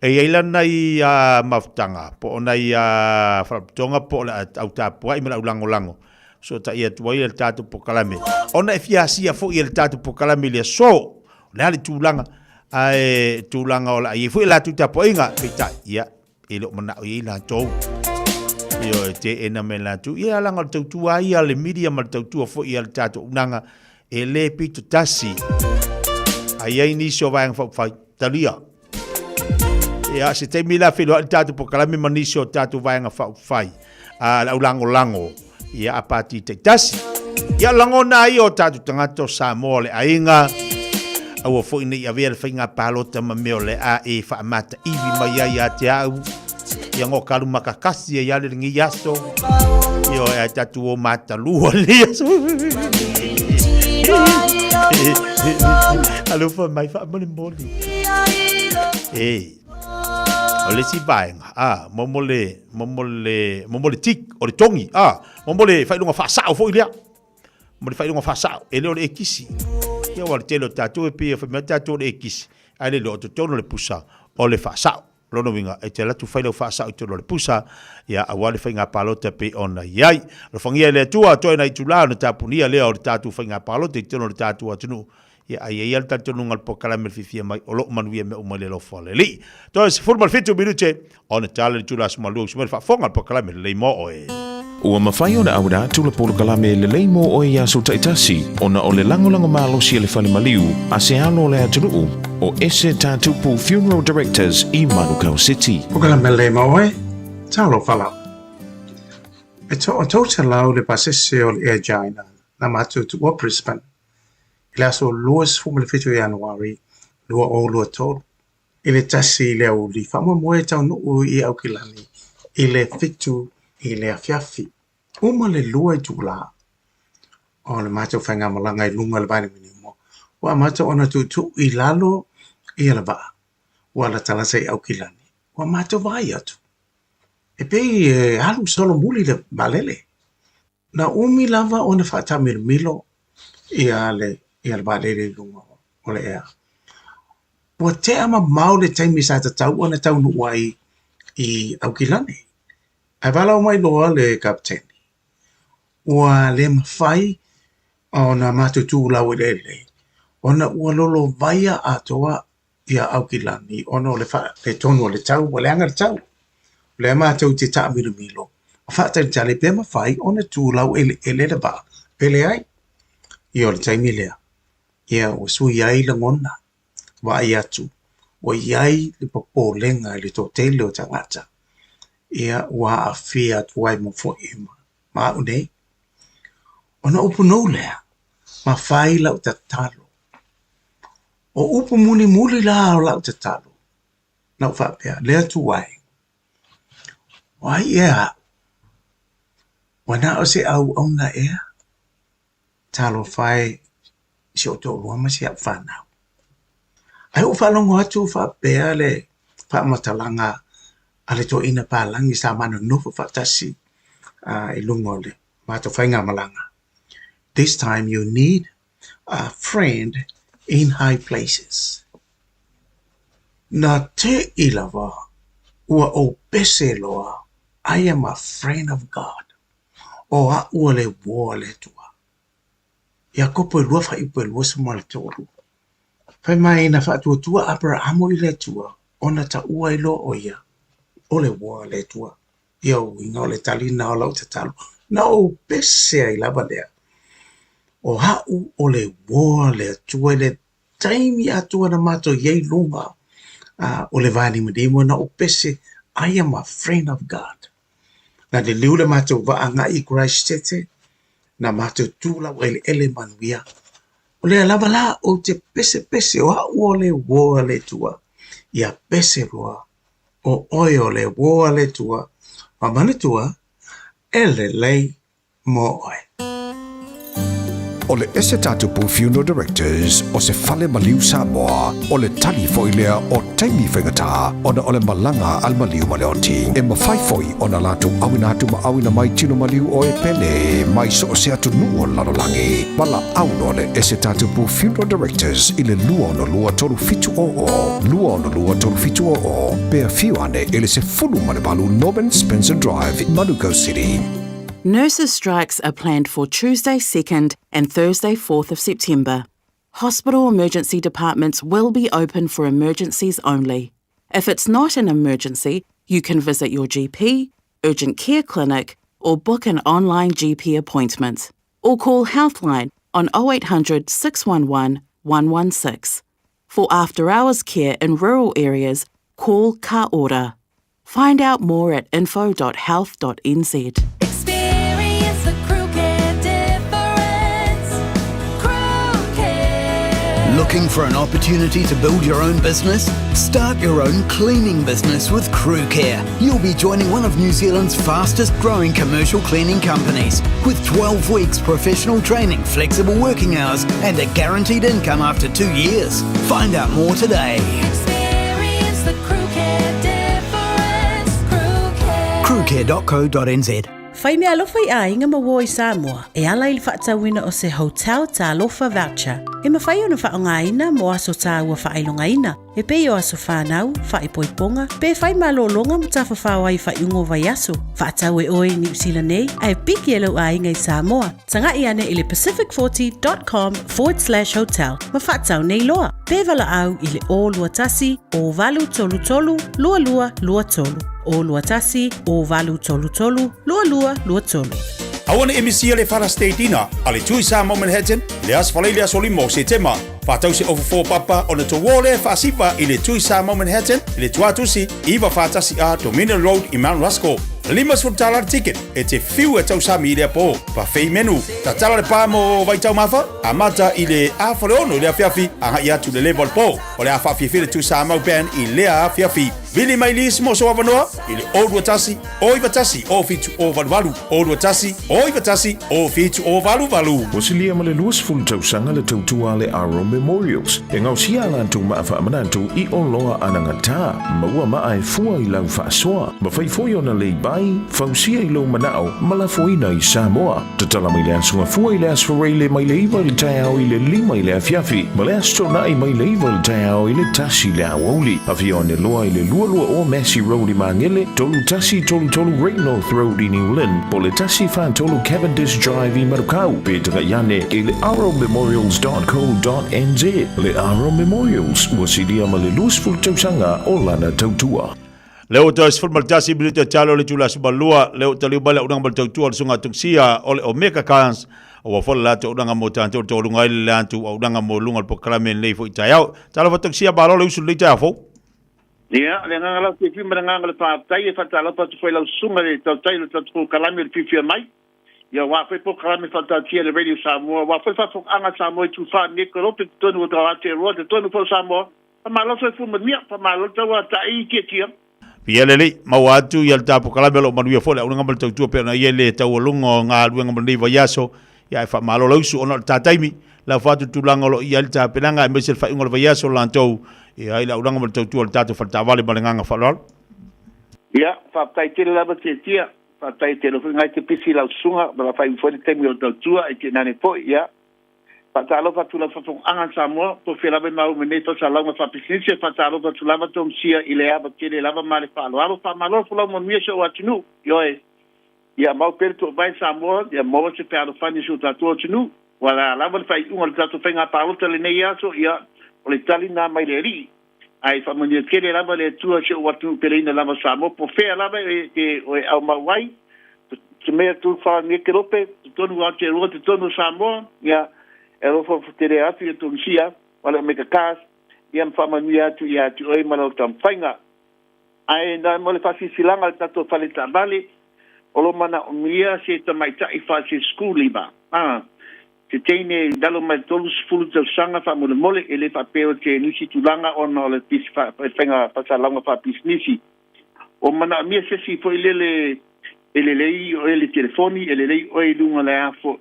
E i ai la nai mafutaga po o nai faalapotopotoga po o le au tapuai ma le au lagolago fesootai atu ai le tatou polokalame ona e fia asia foi e le tatou polokalame i le aso. O le a le tulaga ae tulaga o le a i ai foi latou tapuaiga, peitai, ia, e le o manao i ai latou. Ioe, teena mai latou. Ia, leaga o le tautua ia a le media ma le tautua foi a le tatou auaunaga, e le pito tasi. A i ai nisi o Vaega Faaupufai, talia. Ia, se taimi la feiloai le tatou polokalame ma nisi o tatou Vaega Faaupufai, a le aulagolago, ia, a pati taitasi. Ia, lagona ai o tatou tagata o Samoa o le aiga, aua foi ne i avea le faiga palota ma mea o le a e faamataivi mai ai ia te au. Ia ngo kalu makakasi ai ale lenei aso. Ioe, ai tatou o matalua lenei aso. Alofa mai faamolemole. E, o le isi vaega, a, mo mo le, mo mo le, mo mo le tik, o le togi, a, mo mo le faailoga faasao foi lea. Mo le faailoga faasao, e le o le ekisi. Ia aua o le tele o tatou e pei e fai mai tatou o le ekisi, ae le iloa o totonu o le pusa o le faasao. O lona uiga, e te alu atu fai lau faasao i totonu o le pusa, ia, aua le faiga palota e pei ona i ai. Alofagia e le Atua, toe nai itula ona tapunia lea o le tatou faiga palota i totonu o le tatou atunuu. Ia, a i ai lava le talitonuga o le polokalame i le fiafia mai, o lo o manuia mea uma i le alofa o le Alii. Toe 17 minute ona tala i le itula 12, usu mai le faafofoga o le polokalame Lelei Mo Oe. Ua mafai ona auina atu le polokalame Lelei Mo Oe i aso taitasi ona o le lagolago malosi a le Fale Maliu a se alo o le atunuu o Ese Tatupu Funeral Directors i Manukau City. Polokalame Lelei Mo Oe, Talofa lava. E 300 le pasese o le Air China na matou tuua Brisbane i le aso 27 o Ianuari 2023 i le 1 i le aoauli faamoemoe e taunuu i Aukilani i le 7 i le afiafi. Uma le 2 itula o le matou faigamalaga i luga o le vailimanimo, ua amata ona tuutuu i lalo ia le vaa ua latalata i Aukilani. Ua matou vaai atu, e pei e alu solomuli le vaalele. Na umi lava ona faataamilomilo ia le ia le vaalele i luga o le ea. Ua tea mamao le taimi sa tatau ona taunuu ai i Aukilani. Ae valaau mai loa le kapeteni, ua le mafai ona matou tuulau eleele ona ua lolovaia atoa ia Aukilani ona o le faaletonu o le tau, ua leaga le tau. O lea matou te taamilomilo Faatalitali pe mafai ona tu laueleele le vaa pe leai. Ia o le taimi lea, ia ua sui ai lagona, vaai atu ua i ai le popolega i le toatele o tagata, ia ua aafia atu ai ma foi ma au nei. Ona upu nou lea, ma fai lau tatalo. O upu mulimuli la o lau tatalo, na ou faapea, le Atua e, O ai ea aʻu? Ua na o se auauna ea? Talofa e i si ou toalua ma si au fanau. Ae ua faalogo atu faapea le faamatalaga a le toeaina palagi sa ma nonofo faatasi i luga o le matou faigamalaga. This time you need a friend in high places. Na teʻi lava ua ou pese loa, I am a friend of God. O aʻu o le uō a le Atua. Iakopo e lua faaiupu e 23. Fai mai na faatuatua Aperahamo i le Atua, ona taua ai loa ʻo ia o le uō a le Atua. Ia uiga o le tali lena o lau tatalo. Na ou pese ai lava lea. O aʻu o le uō a le Atua i le taimi atoa na matou i ai i luga o le vanimonimo na ou pese I am a friend of God. Na liliu le matou vaa agai i Christchurch, na matou tu laueleele manuia. O lea lava la ou te pesepese o aʻu o le uō a le Atua. Ia pese loa o oe o le uō a le Atua, ma manatua e lelei mo oe. O le Ese Tatupu Funeral Directors o se fale maliu Samoa, o le tali foi lea o taimi faigata ona o le malaga a le maliu ma le oti. E mafai foi ona latou auina atu ma auina mai tino maliu o e pele mai so o se atunuu o le lalolagi. Valaau loa le Ese Tatupu Funeral Directors i le 262 3700, 262 3700, pe afio ane i le 18 Norman Spencer Drive, Manukau City. Nurses strikes are planned for Tuesday 2nd and Thursday 4th of September. Hospital emergency departments will be open for emergencies only. If it's not an emergency, you can visit your GP, urgent care clinic, or book an online GP appointment. Or call Healthline on 0800 611 116. For after hours care in rural areas, call Ka Ora. Find out more at info.health.nz. Experience the crew care difference. Crew care. Looking for an opportunity to build your own business? Start your own cleaning business with Crew Care. You'll be joining one of New Zealand's fastest growing commercial cleaning companies with 12 weeks professional training, flexible working hours, and a guaranteed income after two years. Find out more today. Experience the crew care difference. Crew care. Crewcare.co.nz Fai meaalofa i aiga ma uō i Samoa e ala i le faatauina o se Hotel Talofa Voucher e mafai ona faaaogaina mo aso tāua faailogaina e pei o aso whānau, whaipoiponga, pe whai malōlōga ma tafafao ai i faaiuga o vaiaso. Faatau e oe i Niu Sila nei ae piki e lou aiga i Samoa. Taga'i ane i le pacific40.com forward slash hotel ma faatau nei loa. Pe valaau i le 021 0833 2223. 021 0833 2223. Aua ne i misia le Father's Day Dinner a le Tui Samoa Manhattan i le Aso Faraile aso 5 o Setema. Faatau se ofu fo papa ona tou o lea e faasiva i le Tui Samoa Manhattan i le Tuatusi 941A Dominion Road i Mount Ruskell. $50 le ticket e te whiu e tausami i lea po. Buffet menu. Tatala le pa mo Vaitaumafa, amata i le afa le ono i le afiafi, agai atu i le leva o le po. O le a faafiafia le Tui Samoa Band i lea afiafi. Vili mai lisi mo sou avanoa i le 021 091 0788 021 091 0788. Ua silia ma le 20 tausaga le tautua a le Aro Memorials e gaosia a latou maa faamanatu i oloa anagata. Maua maa e fua i lau faasoa. Mafai foi ona lei bai, fausia i lou manao ma lafoina i Samoa. Tatala mai le Aso Gafua i le Aso Faraile mai le 9 i le taeao i le 5 i le afiafi, ma le Aso Toonai mai le 9 i le taeao i le 1 i le aoauli. Afio ane loa i le 22 o Massey Road i Magele, 3133 Great North Road i New Lynn, po o le 143 Cavendish Drive i Manukau, pe taga'i ane i le arrowmemorials.co.nz. Le Arrow Memorials, ua silia ma le 20 tausaga o lana tautua. Lea ua toe 11 minute talo le itula 12, lea ua taliu mai le auaunaga ma le tautua a le Susuga Tungisia o le Omega Cars, aua foi le latou auaunaga mo tatou le taualuga ai le latou auaunaga mo luga o le polokalame lenei foi taeao. Talofa Tungisia, malo le usu i lenei taeao fou. Ia, o le agaga lau fiafia ma le agaga o le faafetai e faatalofa atu foi i lau susuga i le tautai o le tatou polokalame o le fiafia mai. Ia, aua foi polokalame faataatia a le Radio Samoa, aua foi le faafofogaaga a Samoa i tufa nei, Kelope, totonu o Aotearoa, totonu foi o Samoa. Faamalo soifua manuia, faamalo tauatai tiatia. Pia lelei, maua atu ia le ta polokalame o lo o manuia foi le auaunaga ma le tautua pei ona i ai le taualuga o galuega mo lenei vaiaso. Ia ae faamalo le usu ona o le ta taimi, lafo atu le tulaga o lo o i ai le tapenaga aemaise le faaiuga o le vaiaso o latou i le auaunaga ma le tautua o le tatou faletaavale ma le agaga faaaloalo. Ia, faafetai tele lava Tiatia, faafetai tele foi ngai te pisi i lau susuga, ma la faaiu foi le taimi o le tautua, e tainane foi, ia, Faatalofa atu lau faafofogaaga a Samoa, po o fea lava e maua mai nei faasalauga faapisinisi, e faatalofa atu lava Tomusia i le ava tele lava ma le faaaloalo. Faamalo folau manuia si ou atunuu. Ioe, ia mau pea le toovae Samoa, ia maua se fealofani o si o tatou atunuu. Ua la lava le faaiuga o le tatou faiga palota lenei aso, ia, o le tali lena mai le Alii. Ae faamanuia tele lava le Atua i si ou atunuu peleina lava Samoa, po o fea lava e te o e aumau ai, te mea tu wha nge ke lope, te tonu Aotearoa, te tonu Samoa, ia, e alofa tele atu ia Tunisia, wale o meka kas, ia ma faamanuia atu ia atu oe ma lau taumafaiga. Ae na mo le faasilasilaga o le tatou fale taavale, o lo o manaomia se tamaitai faasesukuli ma se teine i lalo mai le 30 tausaga faamolemole, e le faapea o te nisi tulaga ona o le faiga faasalauga faapisinisi. O manaomia se isi foi lele e lelei oe i le telefoni, e lelei oe i luga o le a foi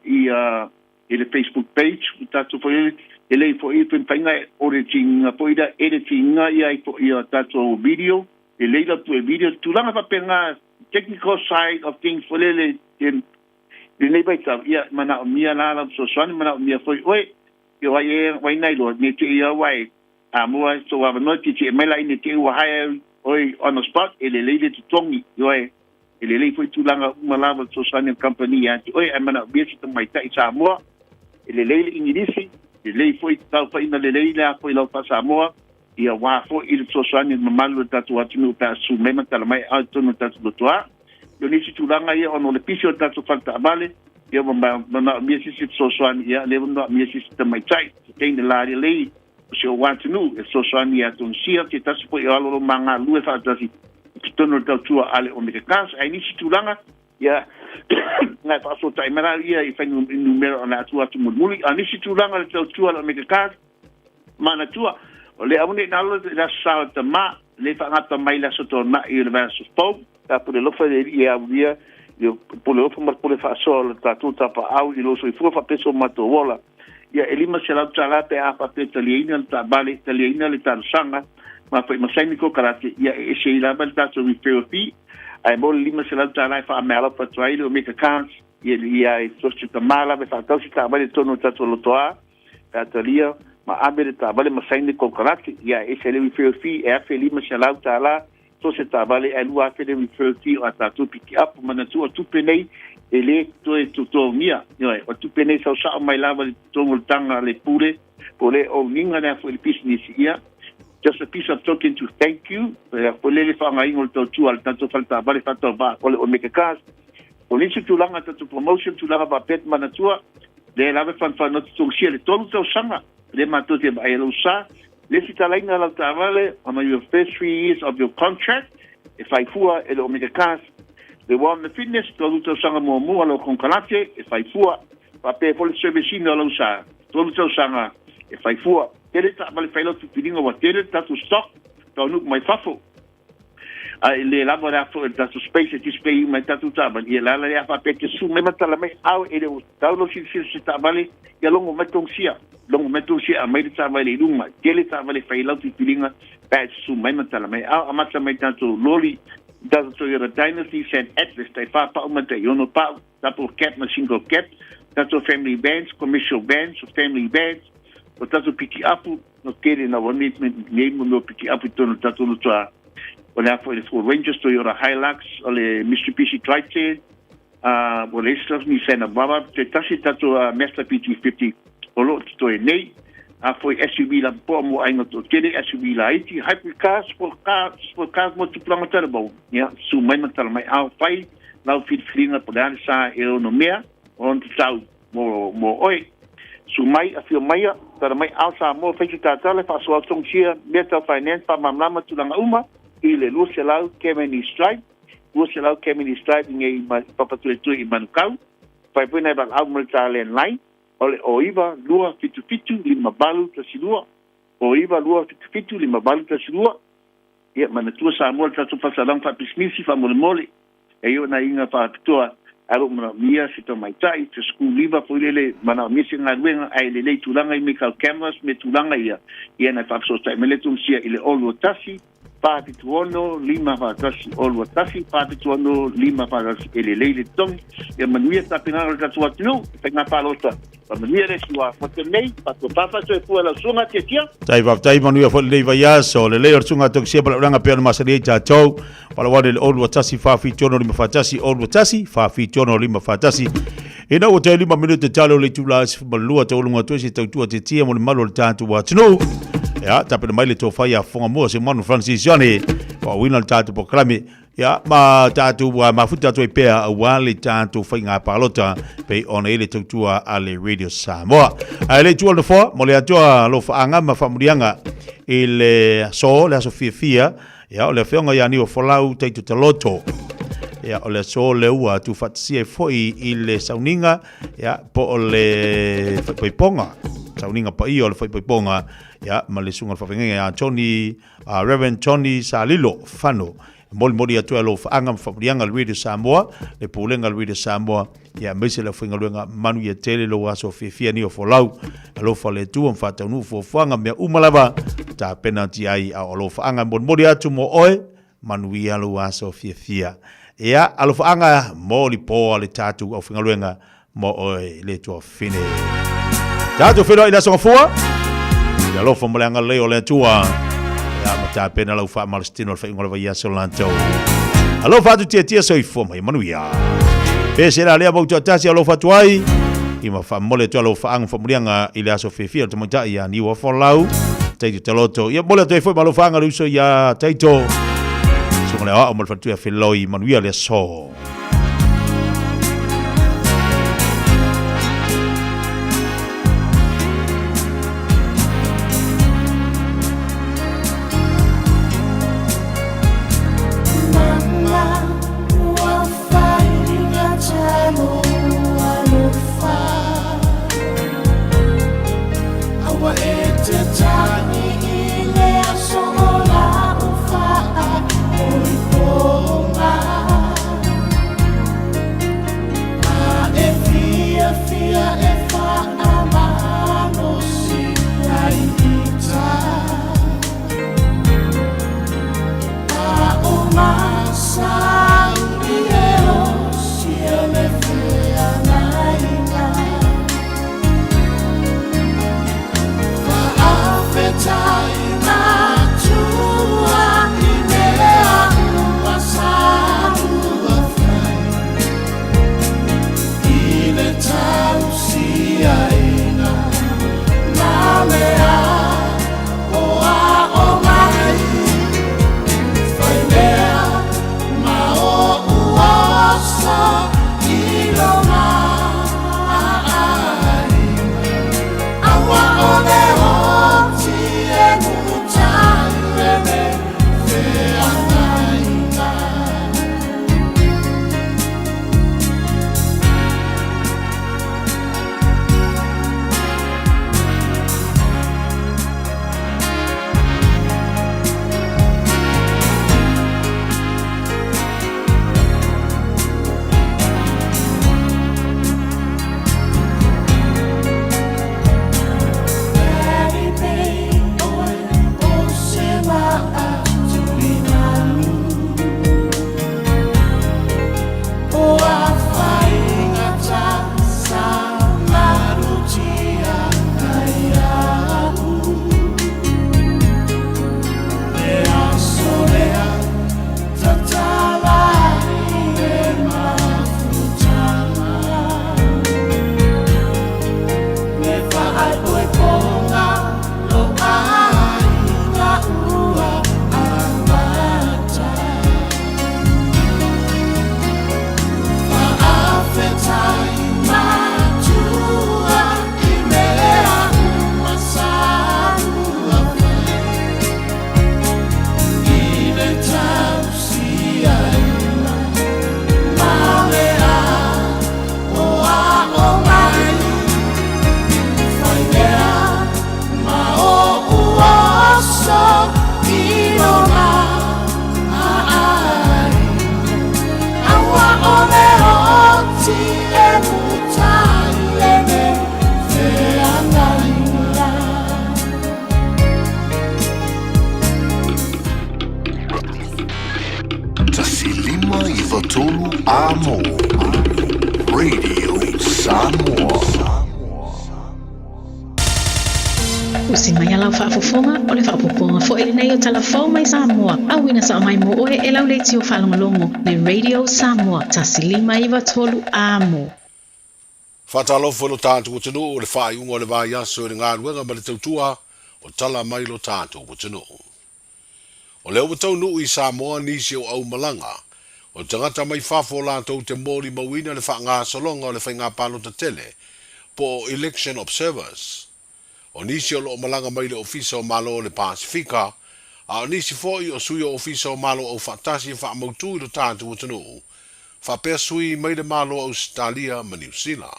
i le Facebook page, o tatou foi lele, e lelei foi pe mafai ona e auditing foi lea, editing ia ai foi a tatou video, lelei lau pue video, tulaga faapena, technical side of things foi lele I lenei vaitau, ia, e manaomia la lau fesoasoani, manaomia foi oe, ia o ai ea, o ai na iloa, ne i te i au ai, a maua ai sou avanoa, tietie mai la ina te i ua hire oe on the spot, e lelei le totogi, ioe, e lelei foi tulaga uma lava o le fesoasoani a le kamupani ia te oe, ae manaomia se tamaitai Samoa, e lelei le Igilisi, lelei foi taufaina lelei le a foi lau faa-Samoa, ia aua foi le fesoasoani i le mamalu o le tatou atunuu pe a susu mai ma tala mai aao i totonu o le tatou lotoa. O nisi tulaga ia ona o le pisi o le tatou fale taavale, ia ua manaomia se isi fesoasoani, ia lea ua manaomia se isi tamaitai, se teine lalelei o si ou atunuu e fesoasoani ia Tunisia, se tasi foi o alo o lo o ma galulue faatasi i totonu o le tautua a le Omega Cars. Ae nisi tulaga, ia na e faasootai mai la ia i fuainumera o le a tuu atu mulimuli. A o nisi tulaga o le tautua a le Omega Cars, Manatua, o le aua ne i galo le Aso Sa o le Tama, le faagata mai le Aso Toonai o le vaiaso fou. Ka pule alofa le Alii e aulia i le pule alofa ma le pule faasoa o le tatou tapaau i lou soifua faapea so matou ola. Ia e $500 pe a faapea taliaina le taavale, taliaina le talosaga ma foi ma saini kokarate, ia e ese ai lava le tatou referral fee, ae mo le $500 e faameaalofa atu ai le Omega Cars, ia ia e sosi tama lava e faatausi taavale i totonu o le tatou lotoa. Pe a talia ma ave le taavale ma saini le kokarate, ia e ese le referral fee e $1,500 so se taavale ae $2,000 le referral fee o a tatou pikiapu. Manatua o tupe nei e le toe totogia, ioe, o tupe nei sau sao mai lava i le totogi o le taga a le pule po o le owning-a lea foi i le pisinisi, ia just a piece of token to thank you, ia foi lele faaaogaina o le tautua a le tatou fale taavale faatauvaa o le Omega Cars. O nisi tulaga tatou promotion tulaga faapea manatua Lea lava e fanufanu atu Tolosia le 3 tausaga lea matou te vaai ai lou sa. Le isi talaiga lau taavale on your first 3 years of your contract e fai fua e le Omega Cars. Le Wellness Fitness 3 tausaga muamua lau konekarate e fai fua. Faapea foi le service ina o lau sa 3 tausaga e fai fua. Tele taavale fai lau filifiliga ua tele le tatou stock taunuu mai fafo. Ae le lava le aso e le tatou space e display uma ai tatou taavale, ia le ala lea a faapea e te susu mai ma tala mai au e le o tau lou silasila i se taavale, ia logo mai Tongsia, logo mai Tongsia aumai le taavale i luma, tele taavale e fai ai lau filifiliga pe a e susu mai ma tala mai au, amata mai tatou loli, tatou Toyota Dynasty, Sand Atlas, tai fa pau ma tai ono pau, double cab ma single cab, tatou family vans, commercial vans, family vans, o tatou pikiapu, No tele na ua nei nei mo mea piki apu i tonu tatou loto a o le a foi le Ford Rangers, Toyota Hilux, o le Mitsubishi Triton, o le isi Nissan Navara, te tasi tatou Mazda BT50 o lo o totoe nei. A foi SUV lapopoa mo aiga toatele, SUV laiti, hybrid cars, sport car, sport cars mo tupulaga talavou. Ia, susu mai ma tala mai ao fai lau filifiliga po o le a le sa e ono mea o ona tatau mo mo oe. Susu mai, afio maia, tala mai ao Samoa fai se tatala e faasoa togisia mea tau finance faamalamalama tulaga uma i le 200 Kemeni's Drive, 200 Kemeni's Drive i nei i Papatoetoe i Manukau. Fai foi nai valaau ma le ta landline o le 09 277 5812, 09 277 5812. Ia, manatua Samoa le tatou faasalaga faapisimisi faamolemole, e i o nai iga faapitoa ae o lo o manaomia se tamaitai, se school leaver foi lele, manaomia se galuega ae lelei tulaga i mea tau cameras mea tulaga ia, ia na faafesootai mai le Tumusia i le 021 476 541, 021 476 541. E lelei le totogi. Ia manuia tapenaga o le tatou atunuu i faiga palota. Faamanuia le Atua mo te nei, faatuapā faasoifua lau susuga Tiatia. Tai faafetai manuia foi lenei vaiaso. Lelei o le susuga Tokisia Palaulanga pei ona masani ai tatou. Palawane le 021 476 541, 021 476 541. Ina ua toe 5 minute talo o le itula e 12 taualuga atu ai se tautua tiatia mo le malu o le tatou atunuu. Ia, tapena mai le tofa ia Fofoga Mua Simon Francis Johnny, faauuina le tatou polokalame. Ia, ma tatou mafuta atu ai pea aua le tatou faiga palota pei ona i ai le tautua a le Radio Samoa. Ae le i tua le nofoa, mo le atoa alofaaga ma faamuliaga i le aso, le aso fiafia, ia, o le afioga ia Niu Folau Taito Taloto. Ia, o le aso lea ua tuufaatasia ai foi i le sauniga, ia, po o le faaipoipoga, sauniga paia o le faaipoipoga, ia, ma le susuga i le faafeagaiga ia Tony, Reverend Tony Salilo Fano. E molimoli atu ai alofaaga ma faamanuiaga a le Radio Samoa, le Pulega a le Radio Samoa, ia aemaise le aufaigaluega manuia tele lou aso fiafia ni o folau. Alofa le Atua ma faataunuu fuafuaga mea uma lava tapena atu ai a o alofaaga e molimoli atu mo oe, manuia lou aso fiafia. Ia, alofaaga molipoa le tatou aufaigaluega mo oe le Atua fine. Tatou feiloai i le aso gafua, i le alofa ma le agalelei o le Atua, ia ma tapena lau faamalositino i le faaiuga o le vaiaso latou. Alofa atu tiatia soifua ma ia manuia. Pe se la lea mau toatasi alofa atu ai, i ma faamomoli atu alofaaga ma faamuliaga i le aso fiafia o le tamaitai ia Niua Folau, Taito Taloto. Ia momoli atu ai foi ma alofaaga le uso ia Taito. Susuga le aoao ma le faletua ia Feloi, manuia le aso. 93 Amo Radio Samoa. Usi mai a lau faafofoga, o le faaopoopoga foi lenei o Tala Fou mai Samoa, auina sao mai mo oe e lau leitio faalogologo, le Radio Samoa, 1593 Amo. Faatalofa i lo tatou atunuu, o le faaiuga o le vaiaso i le galuega ma le tautua o tala mai lo tatou atunuu. O lea ua taunuu i Samoa nisi o aumalaga o tagata mai fafo latou te molimauina le faagasologa o le faiga palota tele po o Election Observers. O nisi o lo o malaga mai le Ofisa o Malo o le Pasefika, a o nisi foi o sui o Ofisa o Malo Aufaatasi e faamautu i lo tatou atunuu, faapea sui mai le Malo o Ausetalia ma Niu Sila.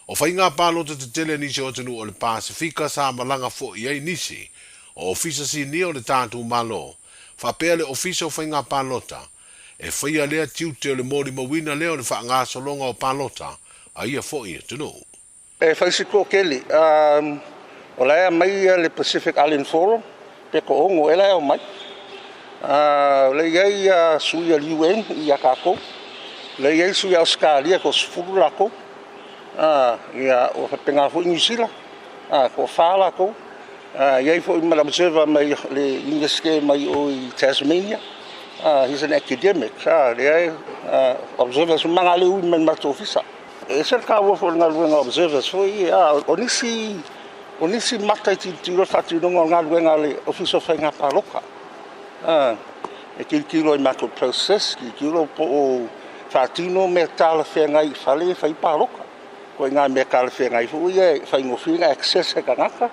O faiga palota tetele a nisi o atunuu o le Pasefika sa malaga foi i ai nisi o Ofisa Sinia o le tatou Malo, faapea le Ofisa o Faiga Palota, e faia lea tiute o le molimauina lea o le faagasologa o palota a ia foi atunuu. E fai si toatele, o la e aumai le Pacific Island Forum, pe toaono ea la e aumai. O la e i ai sui a le UN ia tatou, o la e i ai sui a Ausetalia e toasefulu latou, ia ua faapena foi Niu Sila, toafa latou. E i ai foi ma le observer mai le Iunivesite mai o i Tasmania, he's an academic, lea e observers uma na le ui mai le matou ofisa. E ese le taua foi o le galuega a observers foi ia, a o nisi, o nisi mata e tilotilo le faatinoga o le galuega a le Ofisa o Faiga Palota. A, e tilotilo i matou process, tilotilo po o faatino mea talafeagai i fale e fai palota. Ituaiga mea talafeagai foi ia e faigofie ona access e tagata,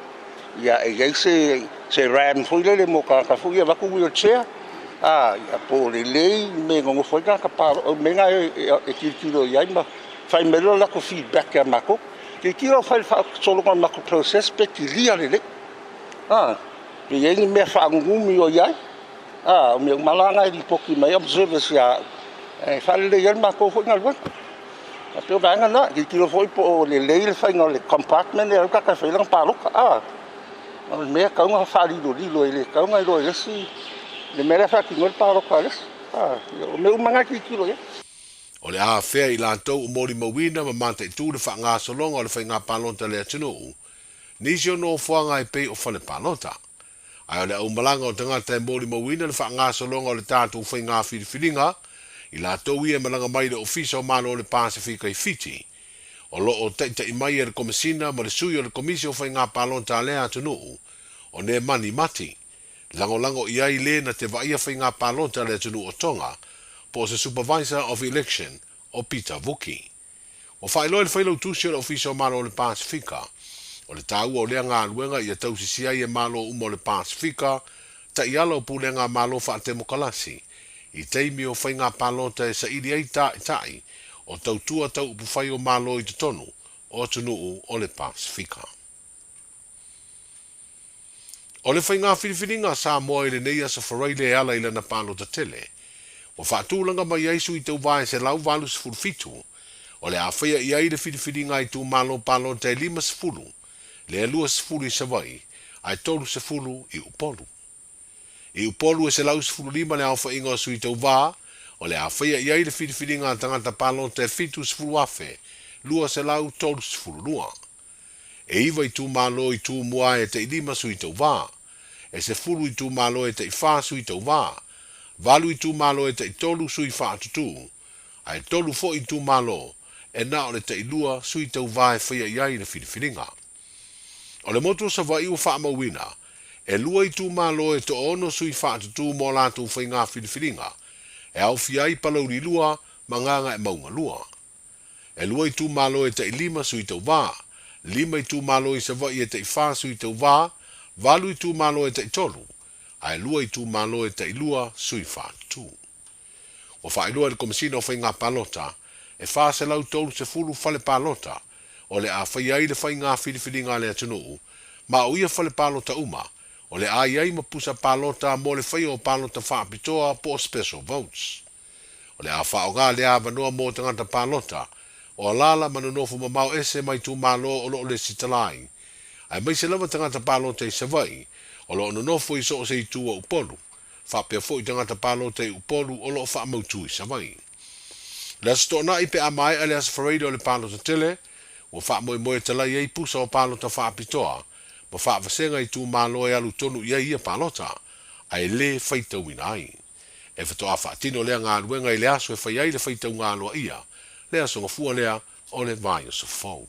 ia e i ai se, se ramp foi lele mo tagata foi ia avatu wheelchair, a, ia po o lelei mea e nonofo ai tagata palota, o mea na e tilotilo i ai ma fai mai loa le latou feedback ia matou. Tilotilo fai le faasologa o le matou process pe kilia lelei, a, pe i ai ni mea faanunumi o i ai, a, o mea uma la na e lipoti mai ai observers ia au, e faalelei ai le matou foi galuega. E pei o vaega na, tilotilo foi po o lelei le faiga o le compartment lea o le tagata e fai ai lana palota, a. O le mea e tatau ona faalilolilo e le tatau ona iloa e le isi le mea la e faatino ai le palota a le isi. A, o mea uma na e tilotilo i ai. O le a afea i latou o molimauina ma mataitu le faagasologa o le faiga palota a le atunuu, nisi o nofoaga e pei o fale palota. Ae o le aumalaga o tagata e molimauina le faagasologa o le tatou faiga filifiliga, i latou ia e malaga mai i le Ofisa o Malo o le Pasefika i Fiti, o lo o taita'i mai e le Komesina ma le Sui o le Komisi o Faiga Palota a lea atunuu, o Nemani Mati, lagolago i ai le na te vaaia faiga palota a le atunuu o Tonga, po o se Supervisor of Election o Peter Vuki. Ua faailoa e le Failautusi o le Ofisa o Malo o le Pasefika, o le taua o lea galuega ia tausisi ai e Malo uma o le Pasefika taiala o pulega a Malo faatemokalasi i taimi o faiga palota e saili ai taʻitaʻi o tautua tau upufai o Malo i totonu o atunuu o le Pasefika. O le faiga filifiliga a Samoa i lenei aso Faraile e ala i lana palota tele, ua faatulaga mai ai sui tauva e 187, o le a faia i ai le filifiliga a itumalo palota e 50, lea 20 i Savaii, ae 30 i Upolu. I Upolu e 115 le aofaiga o sui tauva, o le a faia i ai le filifiliga a tagata palota e 70,232. E iva itumalo i Tumua e tai lima sui tauva. E sefulu itumalo e tai fa sui tauva. Valu itumalo e tai tolu sui faatutū. Ae tolu foi itumalo e na o le tai lua sui tauva e faia i ai le filifiliga. O le motu o Savaii ua faamauina, e lua itumalo e toaono sui faatutū mo a latou faiga filifiliga, e aofia ai Palauli 2 ma Gagaemauga 2. E lua itumalo e tai lima sui tauvā, lima itumalo i Savaii e tai fa sui tauvā, valu itumalo e tai tolu, ae lua itumalo e tai lua sui faatutū. Ua faailoa e le Komesina o Faiga Palota, e 430 fale palota o le a faia ai le faiga filifiliga a le atunuu, ma o ia fale palota uma, o le a i ai ma pusa palota mo le faia o palota faapitoa po o special votes. O le a faaaoga lea avanoa mo tagata palota o alaala ma nonofo mamao ese mai itumalo o lo o lesitala ai, aemaise lava tagata palota i Savaii o lo o nonofo i so o se itu o Upolu, faapea foi tagata palota i Upolu o lo o faamautu i Savaii. Le Aso Toonai pe a maea le Aso Faraile o le palota tele, ua faamoemoe e talai ai pusa o palota faapitoa ma faavasega itumalo e alu tonu i ai ia palota, ae le faitauina ai. E faatoa faatino lea galuega i le aso e fai ai le faitauga aloaia, le Aso Gafua lea o le vaiaso fou.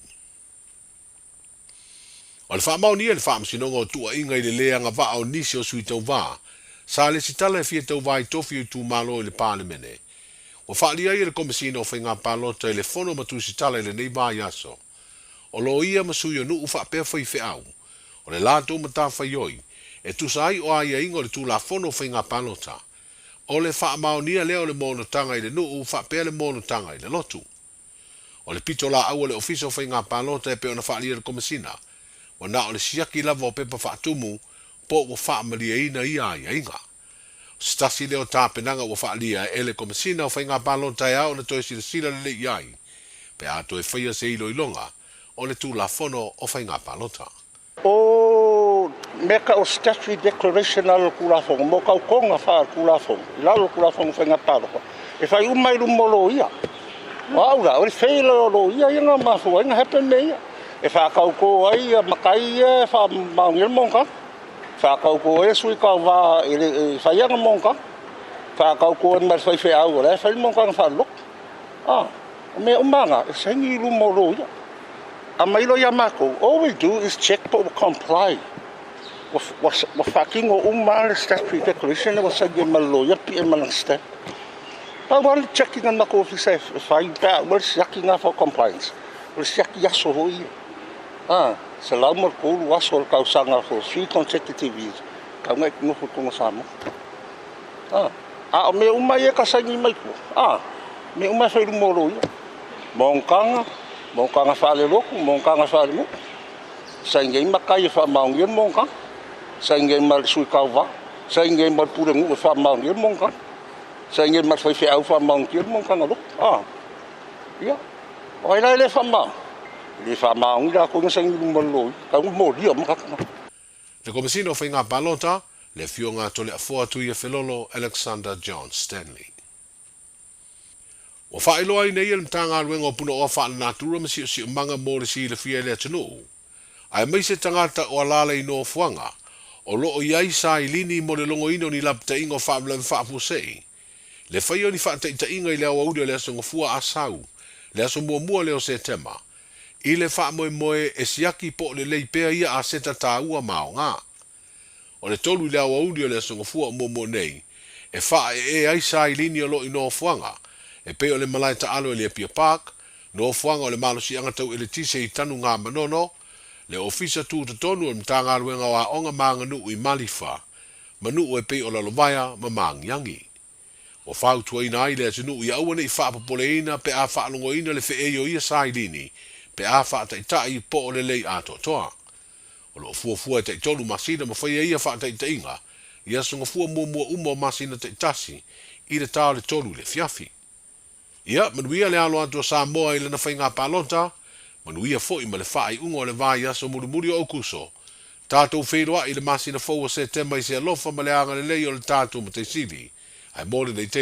O le faamaonia e le Faamasinoga o Tuuaiga i le le agavaa o nisi o sui tauva, sa lesitala e fia tauva i tofi o itumalo i le Palemene. Ua faaalia ai e le Komesina o Faiga Palota i le Fono ma Tusitala i lenei vaiaso. O loia ma sui o nuu faapea faifeau, o le latou matafaioi e tusa ai o aiaiga o le Tulafono o Faiga Palota. O le faamaonia lea o le monotaga i le nuu faapea le monotaga i le lotu. O le pitolaau a le Ofisa o Faiga Palota e pei ona faaalia e le Komesina, ua na o le siaki lava o pepa faatumu po ua faamalieina ia aiaiga. O se tasi lea o tapenaga ua faaalia e le Komesina o Faiga Palota e ao ona toe silasila lelei i ai pe a toe faia se iloiloga o le Tulafono o Faiga Palota. O mea tau o statutory declaration lalo o le Tulafono mo tautoga faale-Tulafono i lalo o le Tulafono o Faiga Palota e fai uma i luma o loia. O au la, o le fail o loia ia na mafua ai ona happen mea ia. E faatauto ai matai ia e faamaonia le monotaga. Faatauto ai sui tauva e fai ana monotaga. Faatauto ai ma le faifeau o la e fai le monotaga faalelotu. Ah, o mea uma na e saini i luma o loia. Aumai loa ia matou, all we do is check po ua comply, ua faatino uma le statutory declaration lea ua saini ai ma le loia pie ma lana stamp. Pau lava le checking a le matou ofisa e fai pe a uma le siaki lena for compliance, o le siaki aso foi ia. Ah, 103 aso o le tausaga for 3 consecutive years, tau na e te nofo i totonu o Samoa. Ah, a o mea uma ia e ta saini mai tua, ah, mea uma e fai i luma o loia. Monotaga, monotaga faalelotu, monotaga faalenuu. Saini ai matai e faamaonia le monotaga. Saini ai ma le sui tauva. Saini ai ma le pulenuu e faamaonia le monotaga. Saini ai ma le faifeau e faamaonia le monotaga lotu. Ah, ia. O ai la e le faamaoni? E le faamaoni latou na saini i luma o le loia. Tau na molia uma tagata na. Le Komesina o Faiga Palota, le Afioga a Toleafoa Tuiafelolo Alexander John Stanley. Ua faailoa ai nei e le Matagaluega o Punaoa Faalenatura ma Siosiomaga mo le silafia e le atunuu, aemaise tagata o alaala i nofoaga o lo o i ai sailini mo le logoina o ni lapataiga o faalavelave faafuasei, le faia o ni faataitaiga i le aoauli o le Aso Gafua Asau, le aso muamua lea o Setema, i le faamoemoe e siaki po o lelei pea ia aseta taua ma aoga. O le 3 i le aoauli o le Aso Gafua o muamua nei, e faaee ai sailini o lo o i nofoaga, e pei o le malae taalo i le Apia Park, nofoaga o le malosiaga tau eletise i Tanugamanono, le Ofisa Tutotonu o le Matagaluega o Aoga ma Aganuu i Malifa, ma nuu e pei o Lalovaea ma Magiagi. Ua fautuaina ai le atunuu ia aua ne i faapopoleina pe a faalogoina le feei o ia sailini pe a faataitai po o lelei atoatoa. O lo o fuafua e taitolu masina ma faia ia faataitaiga i aso gafua muamua uma o masina taitasi i le ta o le 3 i le afiafi. Ia manuia le alo atu o Samoa i lana faiga palota, manuia foi ma le faaiuga o le vaiaso mulimuli o Aokuso. Tatou feiloai i le masina fou o Setema i se alofa ma le agalelei o le tatou Matai Sili. Ae mo lenei taimi.